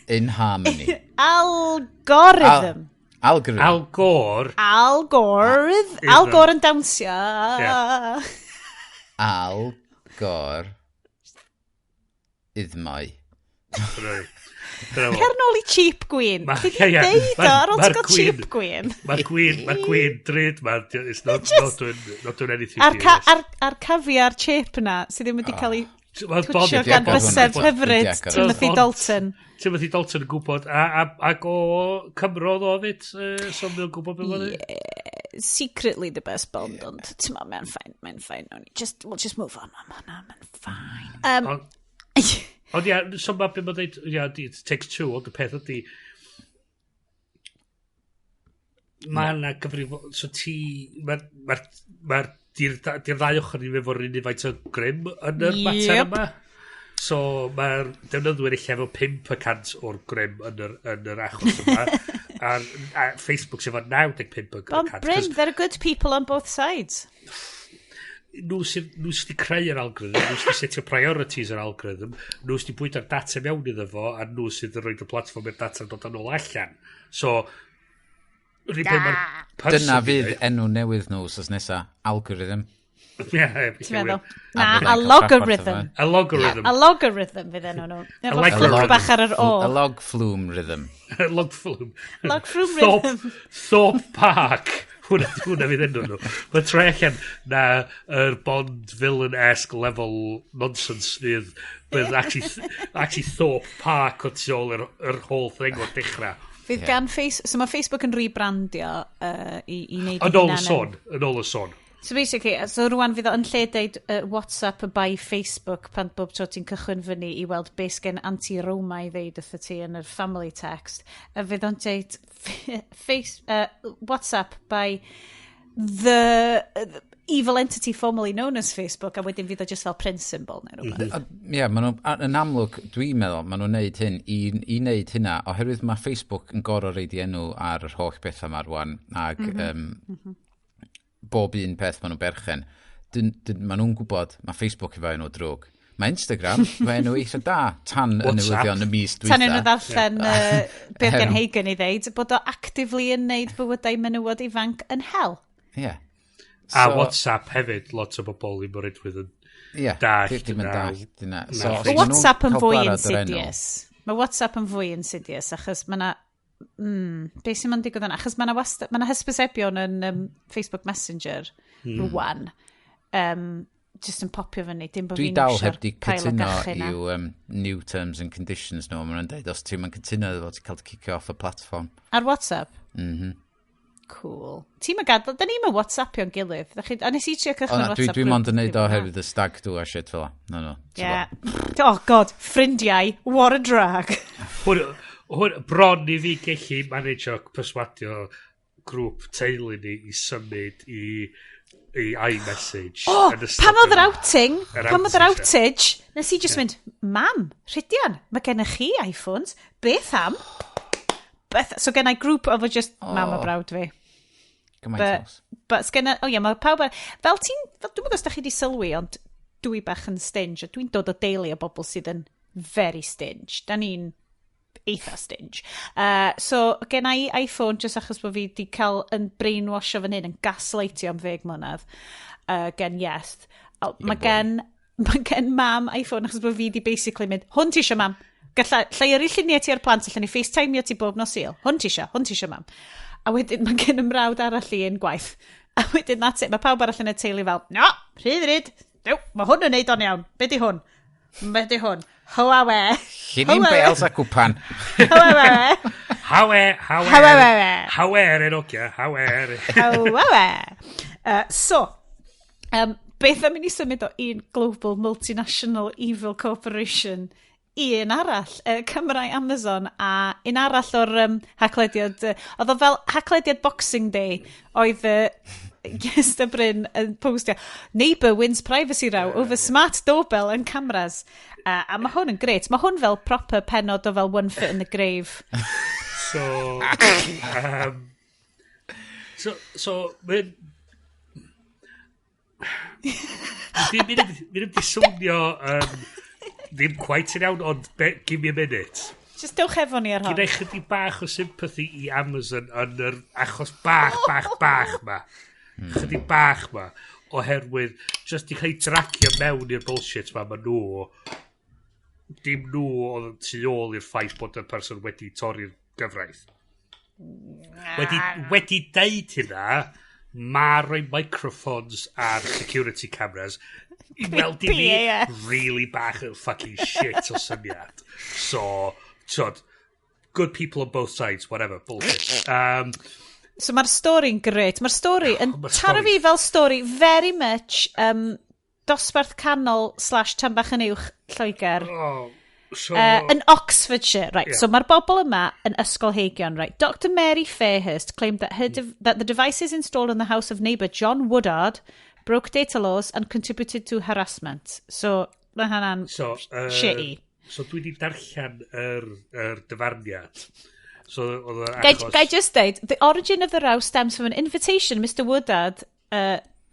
In harmony. Algorithm. Algorithm. Al Gore. Algorithm. Al Gore yn dawnsio. Yeah. Al Gore. Idmau. Right. Dyna fo. Cer nôl i cheap gwin. Ti di deud o ar ôl ti'n gael cheap gwin. Mae'r gwin drud ma, it's not doing anything A'r to ca ar caviar chip na, sydd ddim wedi cael ei Mae'r twtsio Dwi 'di gan agor hwnna. bysedd Dwi 'di hyfryd agor Timothy hwnna. Dalton. Timothy Dalton yn gwybod, ac o Cymro oedd o fyd, so mae'n gwybod beth mae'n Yeah, secretly the best Bond, ond ti'n ma, mae'n fine, mae'n fine. We'll just move on am hwnna, mae'n fine. Ond ia, so mae beth mae'n dweud, ia, it takes two, ond y peth ydy, mae yna gyfrifo, so ti, mae'r, ma ma di'r di ddau ochr ni efo'r un faint o grym yn yr mater yma. So mae'r defnyddwyr eich efo 5% o'r grym yn yr achos yma. A Facebook sydd efo 95%. Ond Bryn, there are good people on both sides. Nhw sydd wedi creu'r algorithm, nhw sydd wedi setio priorities yr algorithm, nhw sydd wedi bwydo'r data mewn iddo fo, a nhw sydd yn rhoi y platform i'r data yn dod yn ôl allan. So, yr un peth mae'r person Dyna di fydd ddeud. enw newydd nhw wsos nesa. Algorithm. Ie, Ti'n meddwl? A Na, fyddai'n a cael trafferth logarithm. efo. A logarithm. A logarithm fydd enw nhw. Efo Allegro flick bach ar yr O. A log flume rhythm. Log flume. Log flume Thorpe, rhythm. Thorpe Park. Hwna fydd enw nhw. Mae'n troi allan na yr Bond villain-esque level nonsense fydd bydd actually Thorpe Park o tu ôl yr whole thing o'r dechrau. Fydd gan Face... So mae Facebook yn rebrandio i wneud Yn ôl y sôn. Yn ôl y sôn. So basically, so rwan fydd o yn lle deud WhatsApp by Facebook pan bob tro ti'n cychwyn fyny i weld beth sgen anti-Roma i ddeud wrtho ti yn yr family text. A fydd o'n deud WhatsApp by the evil entity formerly known as Facebook, a wedyn fydd o just fel print symbol neu rhywbeth. Ie, yeah, maen nhw, yn amlwg, dwi'n meddwl, maen nhw'n neud hyn i wneud hynna, oherwydd mae Facebook yn gorfod roid i enw ar yr holl bethau yma rwan, ac bob un peth maen nhw'n berchen. Maen nhw'n gwybod, mae Facebook efo enw drwg. Mae Instagram efo enw eitha da, tan y WhatsApp. newyddion y mis dwytha. Tan yn nhw ddarllen beth gen Hagen i ddeud, bod o actively yn neud bywydau menywod ifanc yn hell. Ie. A WhatsApp hefyd, lot o bobl i mor edrych yn dallt Dim yn na. dallt yna. Na So, thing. os Mae ma' nhw'n WhatsApp yn cael fwy gwarad o'r enw- insidious. Mae WhatsApp yn fwy insidious, achos mae na... Be sy'n mynd digwydd yna? Achos mae na, ma 'na hysbysebion yn Facebook Messenger rwan. Just yn popio fyny. Dim bod Dwi fi'n dal iwsio'r heb di pile o cytuno gachu 'na. i'w new terms and conditions nhw. Maen nhw'n dweud, os ti'n mynd cytuno iddo fo, ti'n cael dy cicio off y platform. Ar WhatsApp? Mm. Cool. Ti'n mynd gadw... Da ni'n mynd WhatsAppio'n gilydd. A nes i trio O cychwyn na, WhatsApp dwi group, mond yn neud o ddim yn oherwydd y stag do a shit fel 'a. No, no. Ti'n Yeah. Oh God, ffrindiau, what a drag. Hwn, bron i fi gellu managio perswadio grŵp teulu ni i symud i iMessage. Oh, yn ystod pan oedd yr outing, yr pan oedd yr outage, outage, nes i just mynd, "Mam, Rhydian, mae gennych chi iPhones, beth am?" Beth, so gen i grŵp efo just mam a brawd fi. Gymaint But, os. but sgenna, oh ie, mae pawb ar, fel ti'n, fel dwi'n gwybod os da chi di sylwi, ond dwi bach yn stinge, a dwi'n dod o deulu o bobl sydd yn very stinge. Da ni'n eitha stinge. So, gen i iPhone just achos bod fi di cael yn brainwashio fan hyn, yn gaslightio am 10 mlynedd, gen Yes. Mae gen mam iPhone achos bod fi di basically mynd, "Hwn ti isio, mam. Galla, llai yrru lluniau ti ar plant, allan ni FaceTimeio ti bob nos Sul. Hwn ti isio, hwn ti isio, mam." A wedyn mae gen ymrawd arall i un gwaith. A wedyn that's it. Mae pawb arall yn y teulu fel, "No, rhy ddrud. No, mae hwn yn neud o'n iawn. Be di hwn? Be di hwn? Huawei." Llinyn bels a cwpan. Huawei. Hawe, hawe, Hawe. hawe, Enogia, hawe. Huawei. So, beth am i ni symud o un global multinational evil corporation i un arall, Cymrau Amazon, a un arall o'r haclediad, oedd o fel haclediad Boxing Day, oedd Yes a Bryn yn postio, "Neighbour wins privacy row over smart doorbell and cameras." A mae hwn yn gret. Mae hwn fel proper penod o fel One Foot in the Grave. So, mae'n... Ddim di swnio ddim quite yn iawn, ond give me a minute. Just dewch efo ni ar hon. Gyda chydig bach o sympathy i Amazon yn yr achos bach, bach, bach ma. Chydig bach ma. Oherwydd, just i cael ei dragio mewn i'r bullshit ma, ma nhw, dim nhw oedd tu ôl i'r ffaith bod y person wedi torri'r gyfraith. Wedi deud hynna, mae rhoi microphones ar security cameras i weld i fi Creepy, ie. really bach o fucking shit o syniad. So, tyd, good people on both sides, whatever, bullshit. So mae'r stori'n gret. Mae'r stori yn Ma'r taro stori- fi fel stori very much dosbarth canol/tan bach yn uwch Lloegr. Oh, so, Yn Oxfordshire, right. Yeah. So mae'r bobl yma yn ysgolheigion, right. Dr Mary Fairhurst claimed that the devices installed in the house of neighbour John Woodard broke data laws and contributed to harassment. So, mae hynna'n so, shitty. So dwi wedi darllen yr dyfarniad. So, oedd yr achos. Gai just deud, the origin of the row stems from an invitation Mr Woodard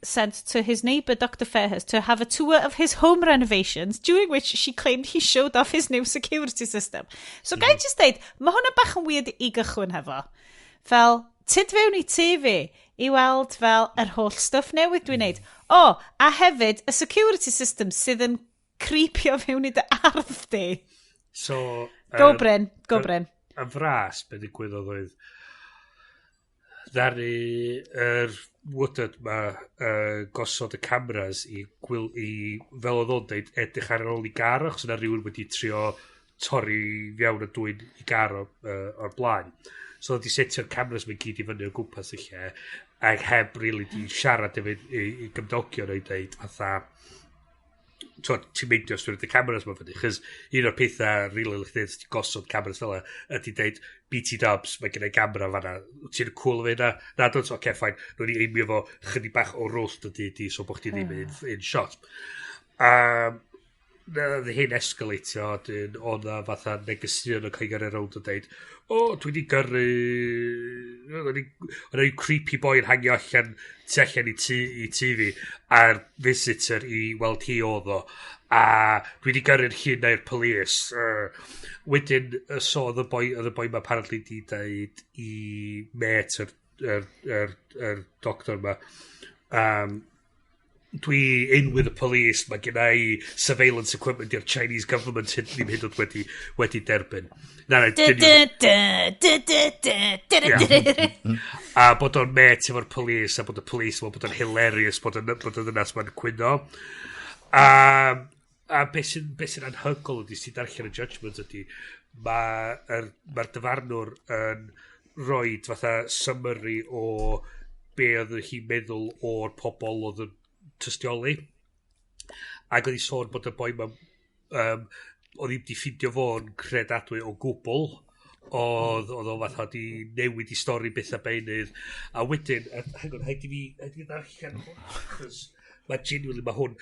sent to his neighbour Dr Fairhurst to have a tour of his home renovations, during which she claimed he showed off his new security system. So gai just deud, mae hwnna bach yn weird i gychwyn hefo. Fel, tyd fewn i tŷ fi i weld fel yr holl stuff newydd dwi'n neud. O, oh, a hefyd, y security system sydd yn creepio fewn i dy ardd di. So, Go Bryn, go Bryn. Yn fras, be ddigwyddodd oedd Ddaru yr Woodard ma gosod y cameras i, gwyl, i fel oedd o'n deud, edrych ar ôl i gar o, achos yna rhywun wedi trio torri fewn a dwyn i gar o, o'r blaen. So oedd wedi setio'r cameras ma gyd i fyny o gwmpas y lle, ac heb really di siarad efo i gymdogion o'i deud fatha, twod, ti'n meindio os dwi'n rhoid y cameras ma fyny, chos un o'r pethau really licio deud, os ti'n gosod cameras fel yna, ydy deud, "BT dubs, mae gen i gamera fanna, ti'n cool efo hynna?" "Na, don't, okay, fine," nhw'n i aimio fo chydig bach o rwll dy di, so bo chdi ddim in shot. Nath hyn escalatio, dyn, oedd na fatha negeseuon yn cael ei gyrru rownd yn deud, "O, dwi wedi gyrru, oedd 'na creepy boy yn hangio allan tu allan i tŷ fi, a'r visitor i weld hi oedd o, a dwi wedi gyrru'r llun i'r police." Wedyn, so oedd y boi ma apparently di deud i mate yr doctor ma, "Dwi in with the police, mae gen i surveillance equipment i'r Chinese government hyd, ddim hyd yn oed wedi derbyn." Na, Du, du, du, du, du, du, du, du, du. A bod o'n mate efo'r police, a bod y police, bod o'n hilarious, bod y ddynas ma'n cwyno. A beth sy'n anhygoel ydy, sy'n darllen y judgment ydy, mae'r ma dyfarnwr yn rhoi fatha summary o be oedd hi'n meddwl o'r pobol oedd yn tystioli. Ac oedd hi sôn bod y boi ma, oedd hi'n di ffindio fo'n credadwy o gwbl. Oedd o fatha di newid i stori beth a beunydd. A wedyn, hang on, rhaid i fi ddarllen hwn, achos mae genuinely, mae hwn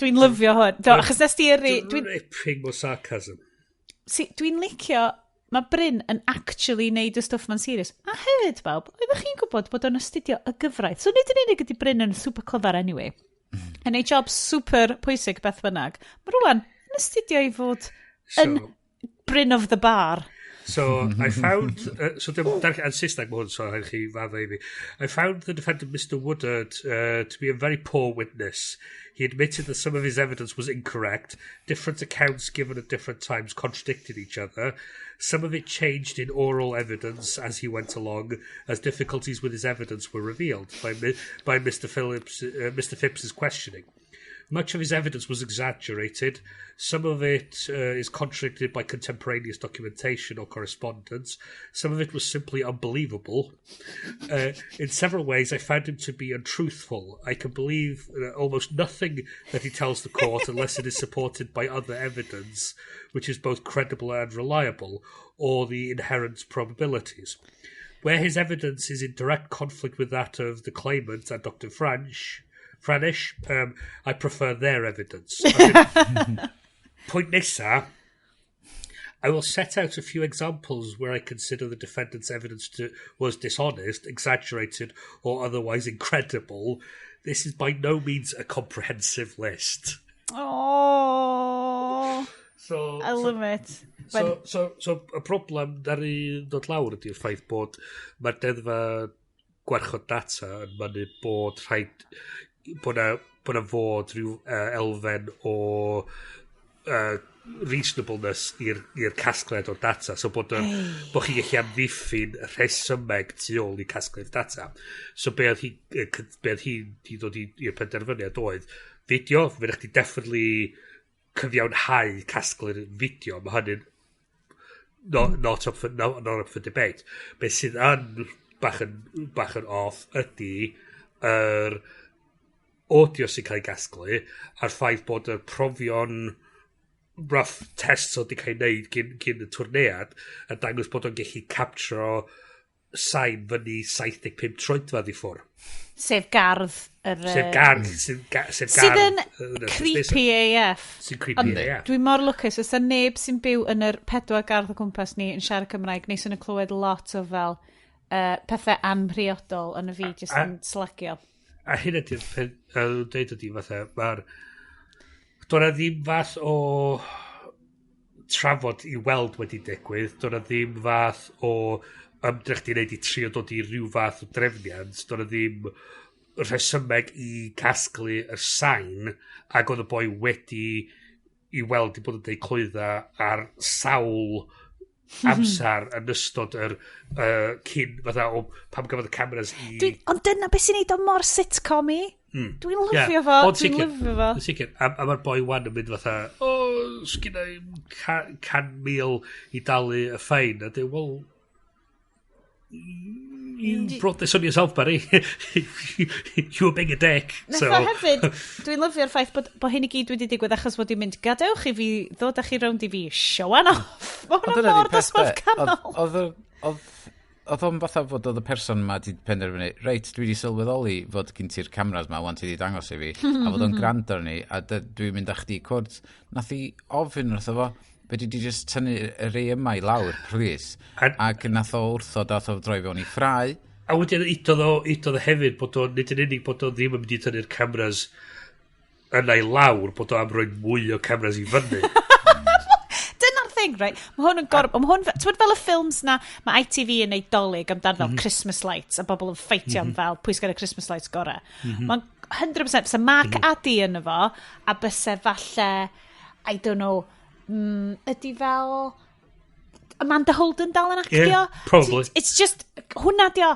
Dwi'n lyfio hwn. Do, achos nes di yrru. Dripping o sarcasm. Si, dwi'n licio, mae Bryn yn actually neud y stwff ma'n serious. A hefyd, bawb, oeddech chi'n gwybod bod o'n astudio y gyfraith? So nid yn unig ydy Bryn yn super clyfar anyway, yn ei job super pwysig beth bynnag, mae rwan yn astudio i fod yn Bryn of the Bar. So, I found, so dim darllen yn Saesneg mae hwn, so rhaid chi faddau i fi. "I found the defendant, Mr Woodard, to be a very poor witness. He admitted that some of his evidence was incorrect. Different accounts given at different times contradicted each other. Some of it changed in oral evidence as he went along, as difficulties with his evidence were revealed by Mr. Phillips, Mr. Phipps's questioning. Much of his evidence was exaggerated. Some of it is contradicted by contemporaneous documentation or correspondence. Some of it was simply unbelievable. In several ways, I found him to be untruthful. I can believe almost nothing that he tells the court unless it is supported by other evidence, which is both credible and reliable, or the inherent probabilities. Where his evidence is in direct conflict with that of the claimant and Dr. Franish, I prefer their evidence." Pwynt nesa, "I will set out a few examples where I consider the defendant's evidence was dishonest, exaggerated, or otherwise incredible. This is by no means a comprehensive list." Oh, I love it. So y problem daru dod lawr ydy'r ffaith bod mae'r deddfa gwarchod data yn mynnu bod rhaid bod na fod rhyw elfen o reasonableness i'r casgliad o'r data, so bod chi'n gallu amddiffyn rhesymeg tu ôl i casglu'r data. So be oedd hi di dod i'r penderfyniad oedd fideo, fe chdi definitely cyfiawnhau casglu'r fideo, mae hynny'n not up for debate. Be sydd yn bach yn off ydy yr audio sy'n cael ei gasglu a'r ffaith bod y profion rough tests oedd wedi cael ei wneud gyn y twrneiad yn dangos bod o'n gallu capturo sain fyny 75 troedfedd i ffwrdd. Sef gardd yr Sef gardd. Sef sydd gardd yn yn y creepy AF. Sy'n creepy Ond AF. dwi mor lwcus, oes 'na neb sy'n byw yn yr pedwar gardd o gwmpas ni yn siarad Cymraeg, neu sy'n clywed lot o fel pethau anmhriodol yn y fi, jyst yn slagio. A hyn ydy'r peth, dweud ydy fatha, mae'r... Doedd 'na ddim fath o trafod i weld wedi digwydd, doedd 'na ddim fath o ymdrech di wneud i trio dod i ryw fath o drefniant, doedd 'na ddim rhesymeg i casglu y sain, ac oedd y boi wedi i weld i bod yn deud clwydda ar sawl amser yn ystod yr cyn fatha o pam gafodd y cameras i. Ond dyna beth sy'n neud o mor sitcom-i. Dwi'n lyfio fo, dwi'n lyfio fo. Yn sicr. A mae'r boi wan yn mynd fatha, "O, sgynna i'm 100,000 i dalu y fine." A dweud, "Well, you brought this on yourself, buddy. You were being a dick." So o hefyd, dwi'n lyfio'r ffaith bod hyn i gyd wedi digwydd achos bod i'n mynd, "Gadewch i fi ddod â chi rownd i fi showan off." Mae Ond hwnna dyna mor 'di peth, dosbarth de. canol. Oedd o'n fatha fod oedd y person yma di penderfynu, "Reit, dwi wedi sylweddoli fod gen ti'r cameras ma, wan ti wedi dangos i fi," a fod o'n gwrando arni, a dwi'n mynd â chdi i cwrt. Nath i ofyn wrtho fo, "Fedri di just tynnu y rei yma i lawr, please?" Ac nath o wrthod, nath o droi fewn i ffrau. A wedyn udodd o hefyd bod o, nid yn unig bod o ddim yn mynd i tynnu'r cameras yna i lawr, bod o am roi mwy o cameras i fyny. Dyna'r thing, right? Mae hwn yn gor... Mae hwn... Ti'n fel y ffilms na, mae ITV yn neud Dolig amdan fel Christmas lights, a bobl yn ffeitio am fel pwy sy'n y Christmas lights gorau. Mae'n 100%, fysa Mark Addy yn efo, a byse falle, I don't know, ydy fel Amanda Holden dal yn actio? Yeah, probably. It's just, hwnna di o.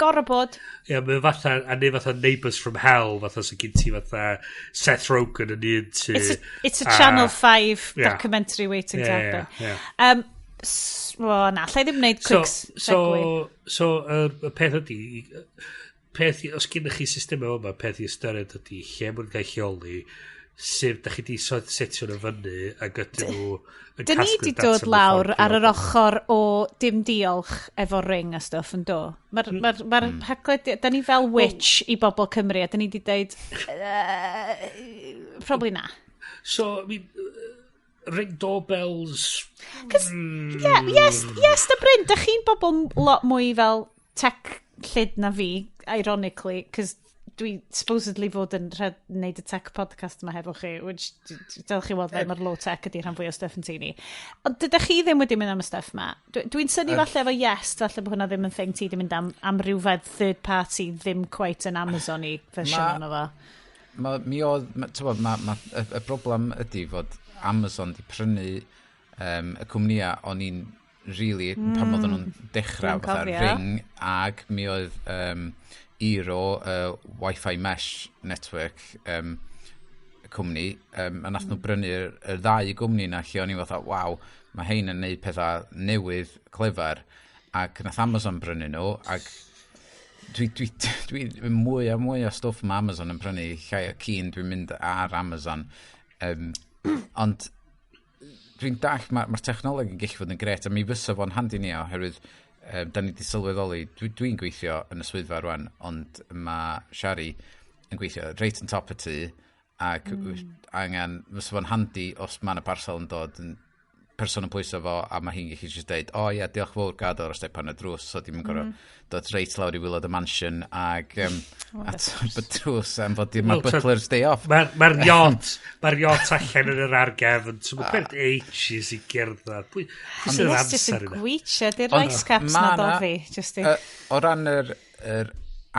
Gorau bod. Ie, yeah, mae'n fatha, a neu fatha Neighbours from Hell, fatha sy'n gen ti fatha Seth Rogen yn un ti. It's a Channel 5 documentary waiting to happen. O, na, allai ddim wneud quick segue. So, y peth ydy, os gennych chi system yma, peth i ystyried ydy lle mae'n cael lleoli, sef da chi di setio nhw fyny ac ydyn nhw yn Dyn ni casglu'r di data dod mewn lawr ffordd ar yr priodol. ochr o dim diolch efo Ring a stuff yn do. Mae'r ma da ni fel witch i bobl Cymru a dyn ni di dweud, probably na. So, I mean, Ring doorbells. Cos, yeah, yes, da Bryn, da chi'n bobl lot mwy fel tech llyd na fi, ironically, cos dwi supposedly fod yn wneud y tech podcast yma hefo chi, which dylech chi weld fel mae'r low tech ydy rhan fwy o stuff yn tŷ ni. Ond dydych chi ddim wedi mynd am y stuff ma. Dwi'n synnu falle efo Yes, falle bod hwnna ddim yn thing ti wedi mynd am rhywfaid third party ddim quite yn Amazon i fersiwn ono fo. Ma, mi oedd, ma, t'bod, y broblem ydy fod Amazon di prynu y cwmnïau o'n i'n really, pan oedden nhw'n dechrau Dwi'n fatha cofio. Ring, ag mi oedd Eero, Wi-Fi Mesh Network, y cwmni, a nath nhw brynu'r y ddau gwmni na lle o'n i'n fatha, "Waw, mae hein yn neud pethau newydd, clyfar," ac nath Amazon brynu nhw, ac dwi mwy a mwy o stwff mae Amazon yn prynu, llai o keen dwi'n mynd ar Amazon. Ond dwi'n dall, mae'r ma technoleg yn gallu fod yn gret, a mi fysa fo'n handi ni oherwydd da ni wedi sylweddoli, dwi gweithio yn y swyddfa rwan, ond mae Shari yn gweithio reit yn top y tŷ, ac angen, fysa fo'n handi os mae yna parsel yn dod yn person yn pwyso fo a mae hi'n gallu just deud, "O ie, diolch fawr," gad o'r step ar y drws, so dim yn gorfod dod reit lawr i waelod y mansion ag at y drws am fod mae'r Wel, butler's day off. Mae'r ma yacht, mae'r yacht allan yn yr argefn, so mae'n cymryd ages i gerdded. Pwy sydd yr Yes, just yn amser yna? gweithio, di'r Ond rice caps na ma' 'na- doddi. Just i. O ran yr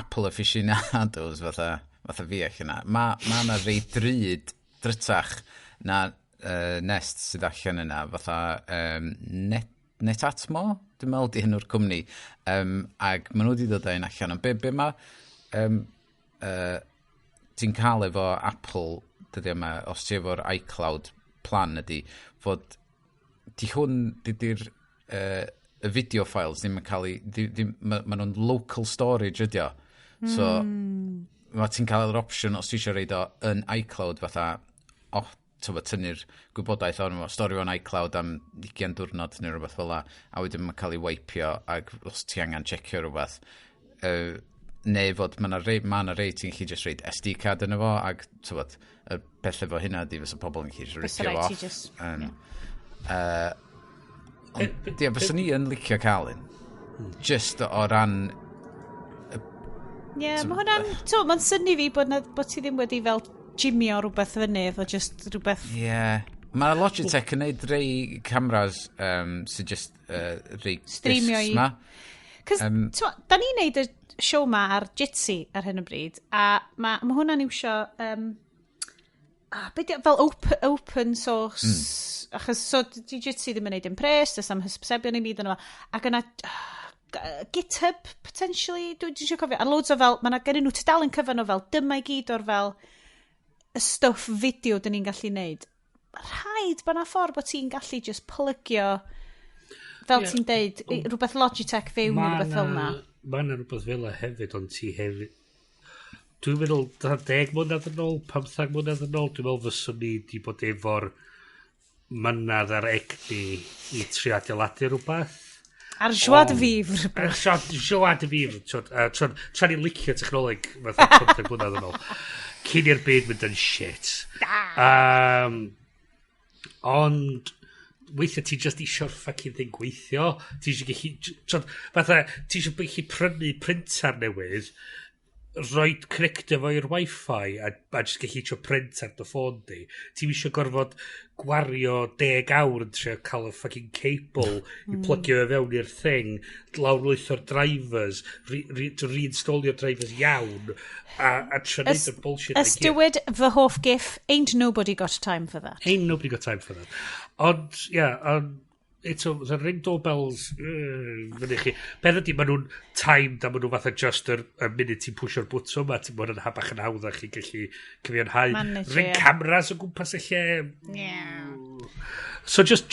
Apple aficionados fatha fi allan yna, mae ma 'na rei drud drytach na Nest sydd allan yna, fatha Netatmo, dwi'n meddwl di enw'r cwmni, ac maen nhw wedi dod â un allan, ond be mae ti'n cael efo Apple dyddiau yma, os ti efo'r iCloud plan ydy, fod di hwn, di'r y video files ddim yn cael ei, ma nhw'n local storage ydi o. So, ma ti'n cael yr opsiwn os ti eisiau roid o yn iCloud fatha, oh, t'bo, tynnu'r gwybodaeth o'n fo, storio o'n iCloud am 20 diwrnod neu rhywbeth fel la, a wedyn mae'n cael ei wipeio ac os ti angen checio rhywbeth. Neu fod mae yna rei, ma 'na rei ti'n gallu just roid SD card yn efo, ac t'bod, y peth efo hynna di fysa pobl yn gallu just Fysa ripio raid fo ti off. Ond, ie, fyswn i yn licio cael un. Just o ran. Ie, yeah, mae hwnna'n... To, mae'n synnu fi bod ti ddim wedi fel jimio rhywbeth fyny efo just rhywbeth. Ie. Yeah. Mae Logitech yn neud rei cameras sydd just rei Streamio discs ma. Cos, da ni'n neud y show ma ar Jitsi ar hyn o bryd, a mae ma hwnna'n iwsio, be fel open source. Achos so Jitsi ddim yn neud dim pres, does am hysbysebion i byd yno fo. Ac yna GitHub, potentially, dwi eisiau cofio, a loads o fel, mae yna gennyn nhw tudalen cyfan o fel, dyma i gyd o'r fel, y stwff fideo dyn ni'n gallu neud. Rhaid bod na ffordd bod ti'n gallu just plygio, fel ti'n deud, rhywbeth Logitech fewn i rhywbeth fel na. Mae yna rhywbeth fel 'na hefyd, ond ti hefyd. Dwi'n meddwl, 10 mlynedd yn ôl, 15 mlynedd yn ôl, dwi'n meddwl fyswn ni di bod efo'r mynadd a'r egni i trio adeiladu rhywbeth. Ar joie de vivre. Ar joie de vivre. Tra ni'n licio technoleg fatha 15 mlynedd yn ôl. Cyn i'r byd mynd yn shit. Ond weithiau ti just isio'r fucking thing gweithio. Ti eisiau gallu, t'od, fatha, ti eisiau gallu prynu printer newydd, rhoi connectio fo i'r wifi a just gallu trio print ar dy ffôn di. Ti'n eisiau gorfod gwario 10 awr yn trio cael y fucking cable i plygio fe fewn i'r thing, lawrlwytho'r drivers, reinstallio drivers iawn, a trio neud y bullshit na i gyd. Ystywyd fy hoff gif, "Ain't nobody got time for that." Ain't nobody got time for that. Ond, ia, yeah, ond, eto, the Ring doorbells, fyny chi. Peth ydy, maen nhw'n timed a maen nhw fatha just y munud ti'n pwsio'r bwtwm a ti'n bod yn bach yn hawddach i gallu cyfiawnhau. Manage, Ring ie. cameras o gwmpas y lle. So just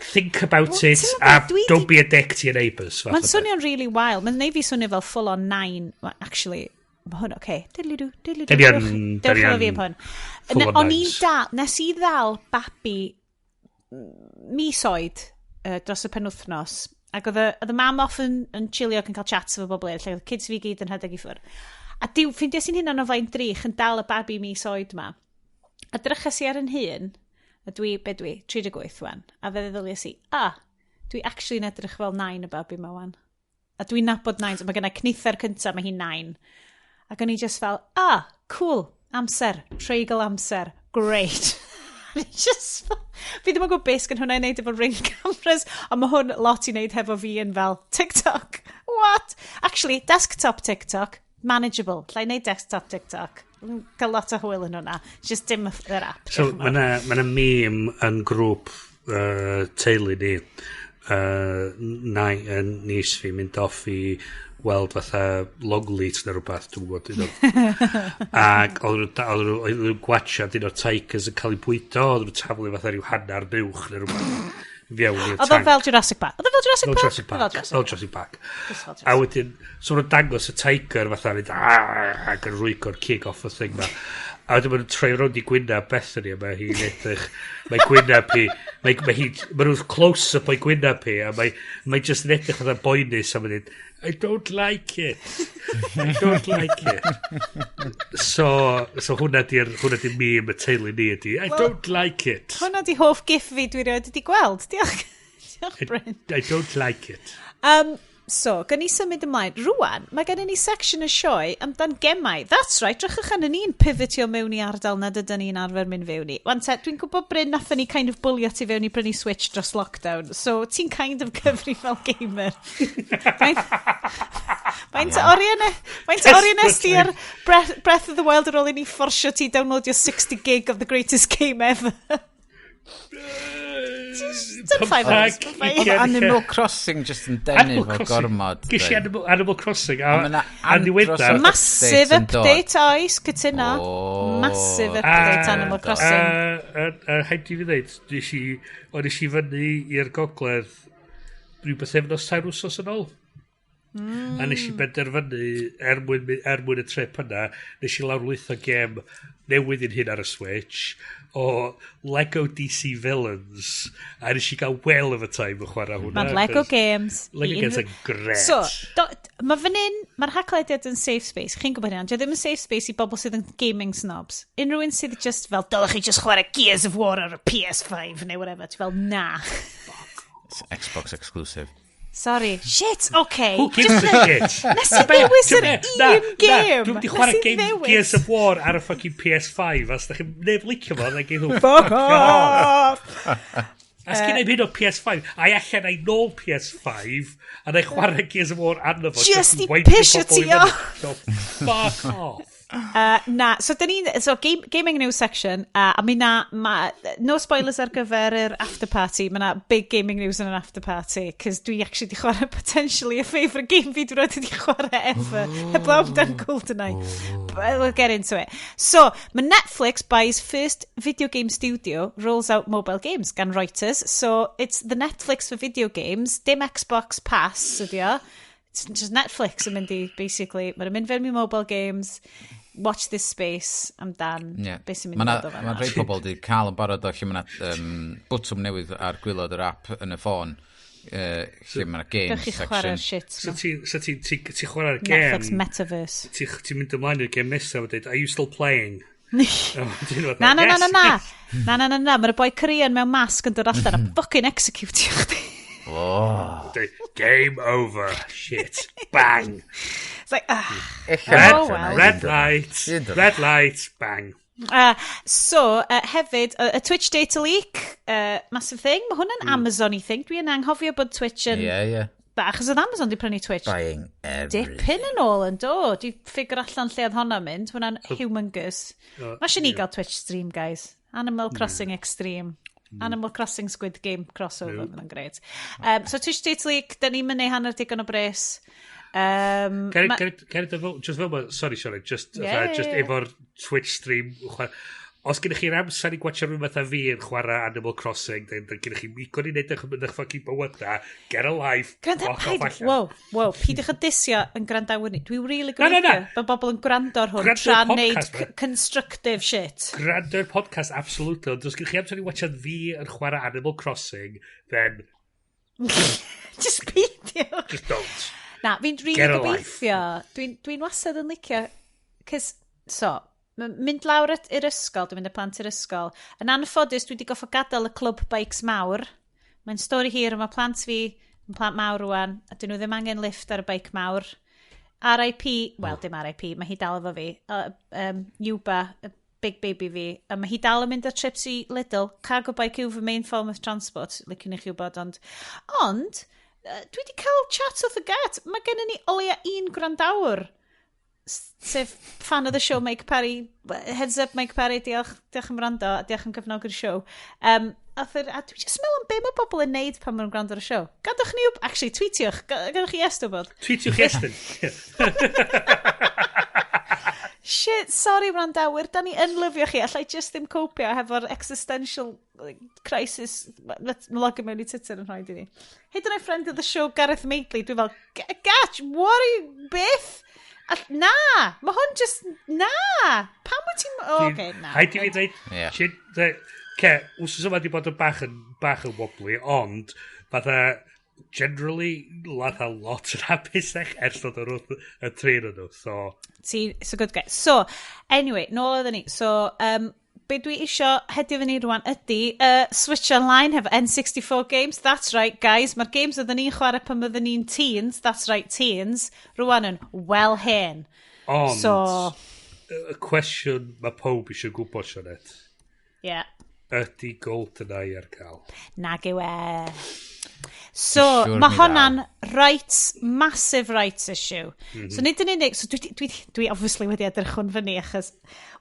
think about Wel, it ti'n a gwbod, don't be a dick to your neighbours. Fath Mae'n o beth. swnio'n really wild. Mae'n neud fi swnio fel full on nine. Well, actually, mae hwn, oce. Okay. Diddly-doo, diddly-doo. Da ni yn- da Dewch ni efo fi yn am hwn. full on O'n i'n nines. dal, nes i ddal babi mis oed dros y penwthnos. Ac oedd y mam off yn chillio ac yn cael chats efo bobl eraill. Ac oedd kids fi gyd yn rhedeg i ffwrdd. A diw, ffindies i'n hunan o flaen drych yn dal y babi mis oed ma. A drychas i ar yn hun, a dwi, be dwi, 38 wan. A fe dddyliais i, "Ah, dwi actually yn edrych fel nain y babi ma wan." A dwi'n nabod nain, so mae gennau cnither cyntaf, mae hi'n nain. Ac o'n i just fel, "Ah, cool, amser, treigl amser, great." Just, fi ddim yn gwybod beth sgan hwnna i wneud efo Ring cameras, ond mae hwn lot i wneud hefo fi yn fel TikTok. What? Actually, desktop TikTok, manageable. Lla i wneud desktop TikTok. Cael lot o hwyl yn hwnna. Just dim yr app. So, Diolch yn mae fawr. yna ma meme yn grŵp teulu ni, nai, niece fi mynd off i weld fatha Longleat neu rhywbeth, dwi'n gwybod. Un Ac oedd nhw'n gwachad un o'r tigers yn cael ei bwydo, oedd nhw'n taflu fatha rhyw hanner buwch neu rhywbeth fewn i'r Oedd o tank. fel Jurassic Park. Oedd o fel Jurassic Fel Park? Jurassic Park. Fel Jurassic Fel Jurassic Park. Just fel A Jurassic. wedyn, so maen nhw'n dangos y tiger fatha mynd "Arr", ac yn rwygo'r cig off y thing ma. A wedyn maen nhw'n troi rownd i gwynab Bethany a mae hi'n edrych, mae gwynab hi, mae hi, mae nhw'n close-up o'i gwynab hi a mae just yn edrych fatha boenus a mae'n dweud, "I don't like it. I don't like it." So hwnna di'r meme y teulu ni ydi, "I Wel, don't like it." Hwnna di hoff gif fi dwi rioed wedi gweld. Diolch. Diolch, Bryn. I don't like it. So, gan ni symud ymlaen. Rwan, mae gen i ni section y sioe amdan gemau. That's right, drychwch arnyn ni'n pivotio mewn i ardal nad ydyn ni'n arfer mynd fewn i. Wan te, dwi'n gwybod, Bryn, nathon ni kind of bwlio ti fewn i brynu Switch dros lockdown. So, ti'n kind of cyfri fel gamer. Faint o oriau nes ti ar Breath of the Wild ar ôl i ni fforsio ti downloadio 60 gig of the greatest game ever? Done 5 hours. Oedd Animal Crossing just yn denu Animal fo Crossing. gormod. Ges i Bryn. Animal Crossing a, A ma' 'na a andros ddiweddar o Massive update yn dod. update oes, cytuno. O. Massive update Animal Crossing. A rhaid i fi ddweud, nes i fyny i'r gogledd rhyw bythefnos, 3 wsos yn ôl. A nes i benderfynu, er mwyn y trip yna, nes i lawrlwytho gem newydd i'n hyn ar y Switch o Lego DC Villains. A nes i gael whale of a time yn chwarae hwnna. Mae Lego 'cause Games. Lego i Games unrhyw yn gret. So, mae fan hyn, mae'r Haclediad yn safe space. Chi'n gwybod hynna, dio ddim yn safe space i bobl sydd yn gaming snobs. Unrhyw un sydd just fel, "Dylech chi just chwarae Gears of War ar y PS5 neu whatever." Ti fel, "Na." It's Xbox exclusive. Sorry. Shit, okay. Who gives a shit? Nes i ddewis yr un game. Dwi'n wedi chwarae Nes i game ddewis. Gears of War ar y fucking PS5. Os da chi'n neb licio fo, na geith nhw Fuck off! A sgyn i'm hyn o PS5, a i allan a'i nôl PS5, a na i chwarae Gears of War arno fo. Just i weindio pisio pobl ti i fyny. off. So, fuck off. Na, so dyn ni'n, so gaming news section, a mi na, ma, no spoilers ar gyfer yr after party, mae na big gaming news yn yr after party, cos dwi actually di chwarae potentially a favourite game fi dwi wedi di chwarae ever, heblaw amdan GoldenEye. But we'll get into it. So, mae Netflix buys first video game studio, rolls out mobile games gan Reuters. So, it's the Netflix for video games, dim Xbox Pass ydi o. It's just Netflix yn mynd i, basically, mae'n mynd fewn i mobile games, watch this space amdan beth sy'n mynd Mae i ddod o ma fan'na. rhai pobl wedi cael yn barod o lle mae bwtwm newydd ar gwaelod yr app yn y ffôn lle mae yna games Gewch chi chwarae'r section. shit So ma. ti chwarae'r Netflix gêm, Metaverse. ti mynd ymlaen i'r gêm nesaf a dweud, "Are you still playing?" Na, na, na, na, na. Na, na, na, na. Mae'r boi Korean mewn mask yn dod allan a fucking executio chdi. Oh. Deud, "Game over. Shit. Bang." It's like, ah. Ella Oh, well. Red light. Un diwrnod. Red light. Bang. So, hefyd, y Twitch data leak, massive thing. Mae hwnna'n Amazon-y thing. Dwi'n anghofio bod Twitch yn Ie, ie. Ba, achos oedd Amazon di prynu Twitch. Buying everything. Dipyn yn ôl yn do. Di figure allan lle oedd hwnna'n mynd. Hwnna'n humongous. Mae eisiau ni gael Twitch stream, guys. Animal Crossing Extreme. Animal Crossing Squid Game crossover. Mm. Mae'n great. So Twitch data leak, da ni'n mynd i hanner digon o bres. Can I fel, just fel ma, sorry, sorry, just, Ie, yeah, ie, just ie. efo'r Twitch stream, os gennych chi'r amser i gwatcha rhywun fatha fi yn chwarae Animal Crossing, then gennych chi digon i wneud eich fucking bywyda, get a life, Gwrando, fuck off paid, allan. wow, peidiwch â disio yn gwrandawyr ni. Dwi'n really Na, na, na. gobeithio bod bobl yn gwrando ar hwn Gwrando tra'n ar neud podcast, man. constructive shit. Gwrando ar podcast, absolutely, ond os gennych chi amser i watcha fi yn chwarae Animal Crossing, then Just peidiwch. just don't. Na, fi'n really Get a life. gobeithio. Dwi wastad yn licio. Cys, so, mynd lawr i'r ysgol, dwi'n mynd â plant i'r ysgol. Yn anffodus, dwi wedi goffo gadael y clwb bikes mawr. Mae'n stori hir, mae plant fi yn plant mawr rwan, a dyn nhw ddim angen lift ar y bike mawr. RIP, wel, dim RIP, mae hi dal efo fi. Yuba, y big baby fi. A mae hi dal yn mynd ar trips i Lidl. Cargo bike yw fy main form of transport, licen i chi wybod, ond... Ond, dwi wedi cael chat wrth y gât. Mae gennym ni o leia un gwrandawr, sef fan of the show, Mike Parry. Heads up, Mike Parry, diolch, diolch am wrando, a diolch am gefnogi'r show. A dwi jyst meddwl am be mae bobl yn neud pan maen nhw'n gwrando ar y show. Gadwch ni, actually, tweetiwch, gadwch chi Iestyn wybod. Tweetiwch Iestyn. Shit, sorry wrandawyr, da ni yn lyfio chi. Allai just ddim copio hefo'r existential, like, crisis. Mae logio mewn i Twitter yn rhaid i ni. Hyd yn oed friend of the show, Gareth Maidley, dwi fel, "Gatch, what are you, beth? Na, mae hwn just, na. Pam wyt ti'n, oh, okay, na." Haid i fi dweud, Ie. Ce, wsos yma di bod yn bach yn wobbly, ond fatha, generally, fatha lot yn hapusach ers dod o'r wrth y trin nhw, so. Ti, it's a good guy. So, anyway, nôl oedden ni. So, be dwi isio hedio fyny rwan ydy Switch Online hefo N64 games. That's right, guys. Mae'r games oedden ni'n chwarae pan oedden ni'n teens, that's right, teens, rwan yn well hen. Ond, So, y cwestiwn mae pob eisiau gwybod, Sionet, ydy GoldenEye ar gael? Nag yw e. So, Siŵr mae mi honna'n rights, massive rights issue. So, nid yn unig, so dwi obviously wedi edrych hwn fyny achos,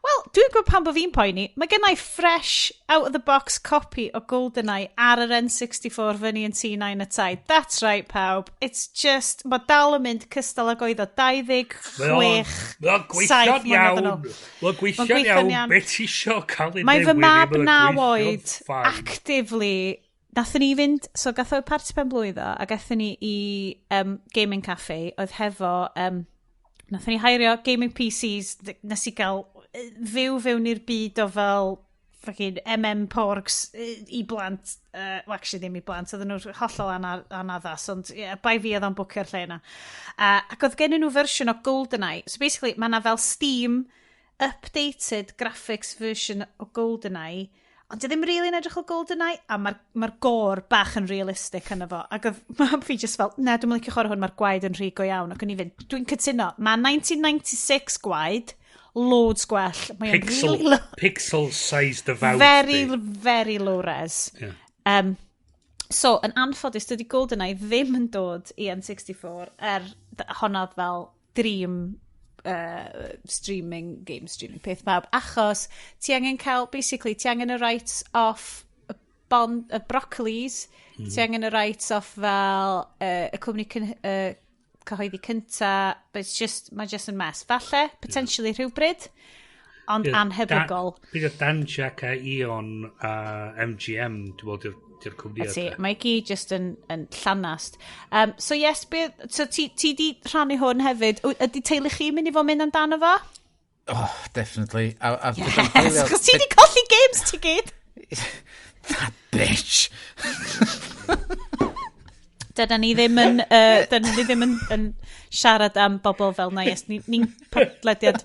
wel, dwi'n gwybod pam bod fi'n poeni. Mae gen i fresh, out of the box copy o GoldenEye ar yr N64 fyny yn T9 y tai. That's right, pawb. It's just, mae dal yn mynd cystal ag oedd o 26, Mae o'n saith gweithio'n mlynedd iawn. yn ôl. Mae o'n gweithio'n Mae'n gweithio'n iawn. iawn. Be ti isio cael ei Mae fy newid, mab mae o'n 9 gweithio'n oed fine. actively. Nathon ni fynd, so gath o parti pen blwydd o, a gathon ni i gaming cafe oedd hefo, nathon ni hairio gaming PCs, nes i gael fyw fewn i'r byd o fel fucking MM Porgs i blant, well, actually ddim i blant, oedden nhw'n hollol anaddas, ond yeah, bai fi oedd o'n bwcio'r lle yna. Ac oedd gennyn nhw fersiwn o GoldenEye. So basically, mae yna fel Steam updated graphics version o GoldenEye, ond di ddim really yn edrych o GoldenEye, a mae'r ma gore bach yn realistic yna fo. Ac oedd mam fi just fel, "Na, dwi'n licio chwarae hwn, mae'r gwaed yn rhy go iawn." Ac o'n i fynd, "Dwi'n cytuno, mae 1996 gwaed, loads gwell." Mae'n Pixel, really low, pixel sized avowed. very, very low res. Yeah. So, yn anffodus, dydy GoldenEye ddim yn dod i N64, er honnodd fel dream streaming, game streaming peth pawb, achos ti angen cael, basically, ti angen y rights off y, Bond, y Broccolis, ti angen y rights off fel y cwmni cyhoeddi cynta, but it's just, mae just yn mess. Falle, potentially rhywbryd, ond anhebygol. Bydd y Danjaq a Eon a MGM, dwi'n meddwl, di'r cwmni. Ti, mae i gyd just yn llanast. So yes, so ti di rhannu hwn hefyd. Ydy teulu chi mynd i fod mynd amdano fo? Oh, definitely. A Yes, chos ti di colli games ti gyd. That bitch. Dyna ni ddim yn, dyna ni ddim yn siarad am bobl fel na, yes, ni'n podlediad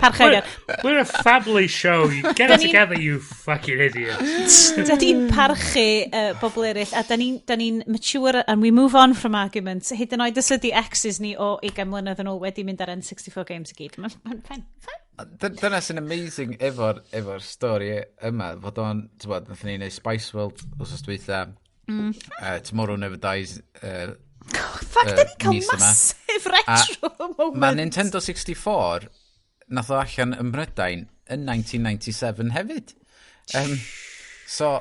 parchedig. We're a family show. You get it together, you fucking idiot. Da ni'n parchu bobl eraill a da ni mature and we move on from arguments. Hyd yn oed os ydy exes ni o 20 mlynedd yn ôl wedi mynd ar N64 games i gyd. Mae'n ma fine. Fine. Dyna sy'n amazing efo'r stori yma, fod o'n, ti'n bod, nathon ni neud Spice World wsos dwytha, Tomorrow Never Dies, Fuck, da ni'n cael mis yma. massive retro moment. Mae Nintendo 64 nath o allan ym Mhrydain yn 1997 hefyd. So,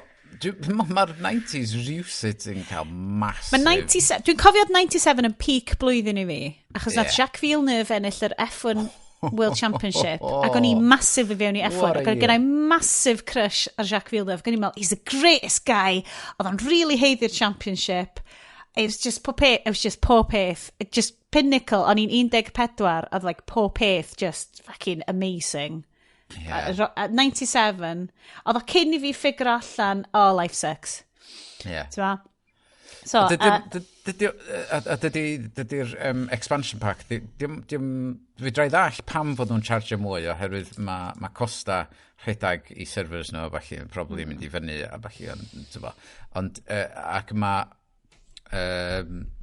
mae'r 90s rhywsut yn cael massive. Mae 97, dwi'n cofio 97 yn peak blwyddyn i fi, achos nath Jacques Villeneuve ennill yr F1 World Championship, ac o'n i massive i fewn i F1, What a ac o'n year. gen i massive crush ar Jacques Villeneuve, ac o'n i'n meddwl, he's the greatest guy, oedd o'n really haeddu'r championship, it was just pob peth, it was just pob peth, it just pinnacle, o'n i'n 14, oedd like pob peth just fucking amazing. 97, oedd o cyn i fi figure allan, oh, life sucks. Ti'n ma? So, A dydy'r expansion pack, fedra i ddall pam fod nhw'n charge mwy oherwydd ma costa rhedeg i servers nhw a falle probably mynd i fyny a falle, ond, t'bo. Ond, ac mae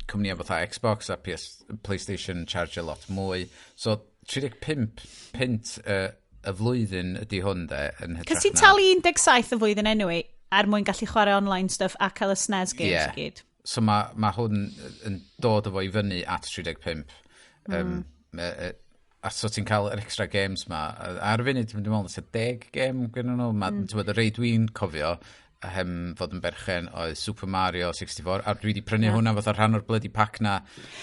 cwmnïau fatha Xbox a PS, PlayStation charge a lot mwy. So, 35 punt y flwyddyn ydy hwn de, yn hytrach Cos ti'n talu 17 y flwyddyn anyway, er mwyn gallu chwarae online stuff a cael y SNES games i gyd. So mae hwn yn dod o fo i fyny at 35. A so ti'n cael yr extra games ma. Ar y funud, dwi'n meddwl, tua 10 game gyda nhw. Ma, mm. Y rei dwi'n cofio fod yn berchen oedd Super Mario 64, a dwi wedi prynu hwnna fatha rhan o'r bloody pack na.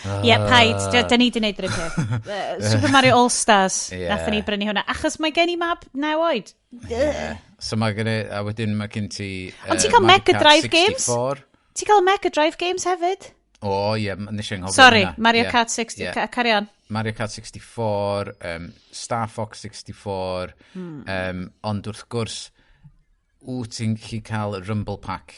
Ie, yeah, paid. Da ni di wneud yr un peth. Super Mario All-Stars, nathon ni brynu hwnna. Achos mae gen i mab 9 oed. Yeah. So mae gen i, a wedyn mae gen ti Ond ti'n cael Mario Mega Kart Drive games? 64. Ti'n cael Mega Drive games hefyd? O, ie, nes i anghofio Sorry, hwnna. Mario Ie, Kart 60, ie. Carry on. Mario Kart 64, Star Fox 64, ond wrth gwrs, wyt ti'n gallu cael y Rumble Pack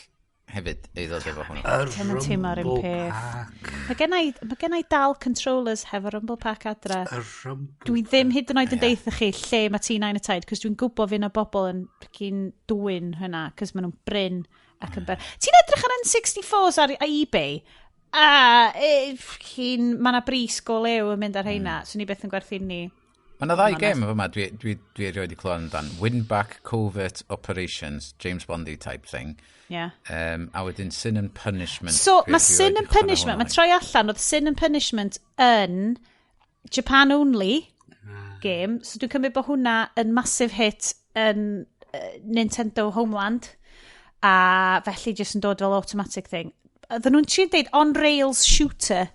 hefyd ei ddod efo hwnnw. Yr Ti'm yn teimlo'r un Rumble peth. Pack. Mae gen i dal controllers hefo Rumble Pack adre. Y Rumble. Dwi ddim hyd yn oed yn deitha chi lle mae T9 y taid, cos dwi'n gwybod fydd yna bobl yn fucking dwyn hynna, cos maen nhw'n brin ac yn ber. Ti'n edrych ar N64s ar eBay, a fucking, mae yna bris go lew yn mynd ar heina, so ni byth yn gwerthu ni. Mae yna ddau gêm efo yma dwi erioed i clywed amdan. Winback Covert Operations, James Bondy type thing. A wedyn Sin and Punishment. So, Dwi mae Sin erioed and 'di chwarae Punishment, hwnna. mae'n troi allan, oedd Sin and Punishment yn Japan only game, so dwi'n cymryd bod hwnna yn massive hit yn Nintendo Homeland, a felly jyst yn dod fel automatic thing. Oedden nhw'n trio deud on-rails shooter,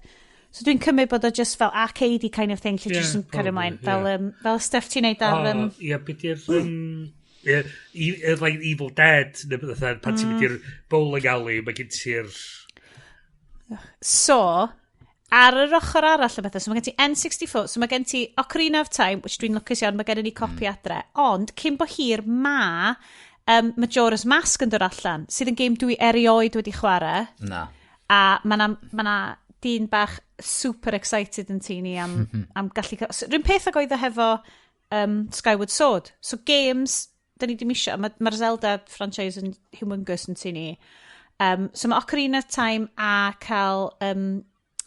so dwi'n cymryd bod o just fel arcade kind of thing, lle Yeah, jyst yn cario ymlaen, probably, fel, fel stuff ti'n neud ar... O, ie, beth di'r ie, like Evil Dead, neu beth fatha, pan ti'n mynd i'r bowling alley, mae gen ti'r So, ar yr ochr arall o bethau, so mae gen ti N64, so mae gen ti Ocarina of Time, which dwi'n lwcus iawn, mae gen i ni copi adre, ond cyn bo hir ma Majora's Mask yn dod allan, sydd yn game dwi erioed wedi chwarae, Na. a mae na, ma na dyn bach super excited yn tŷ ni am gallu cael. So, rhywun peth ag oedd o hefo Skyward Sword. So games, da ni dim isio, mae'r ma Zelda franchise yn humongous yn tŷ ni. So mae Ocarina of Time a cael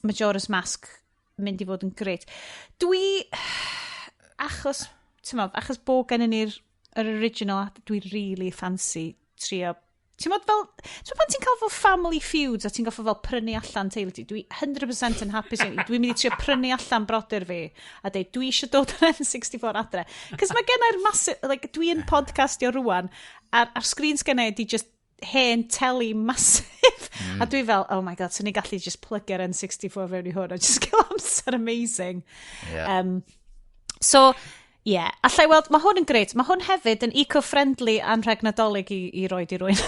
Majora's Mask mynd i fod yn great. Dwi, achos, ti'n meddwl, achos bod gen ni'r yr original, dwi really fancy trio Ti'n modd fel... Ti'n pan ti'n cael fel family feuds a ti'n goffo fel prynu allan teulu ti? Dwi 100% yn hapus. Dwi'n mynd i trio prynu allan brodyr fi a deud, dwi eisiau dod yn N64 adre. Cos mae gennau'r massive... Like, dwi yn podcastio rwan, a'r screen sgennau di just hen teli massive. A dwi fel, oh my God, so ni gallu just plygio'r N64 fewn i hwn a just gael amser amazing. So, yeah, allai weld, mae hwn yn grêt. Mae hwn hefyd yn eco-friendly anrheg Nadolig i roed i rywun.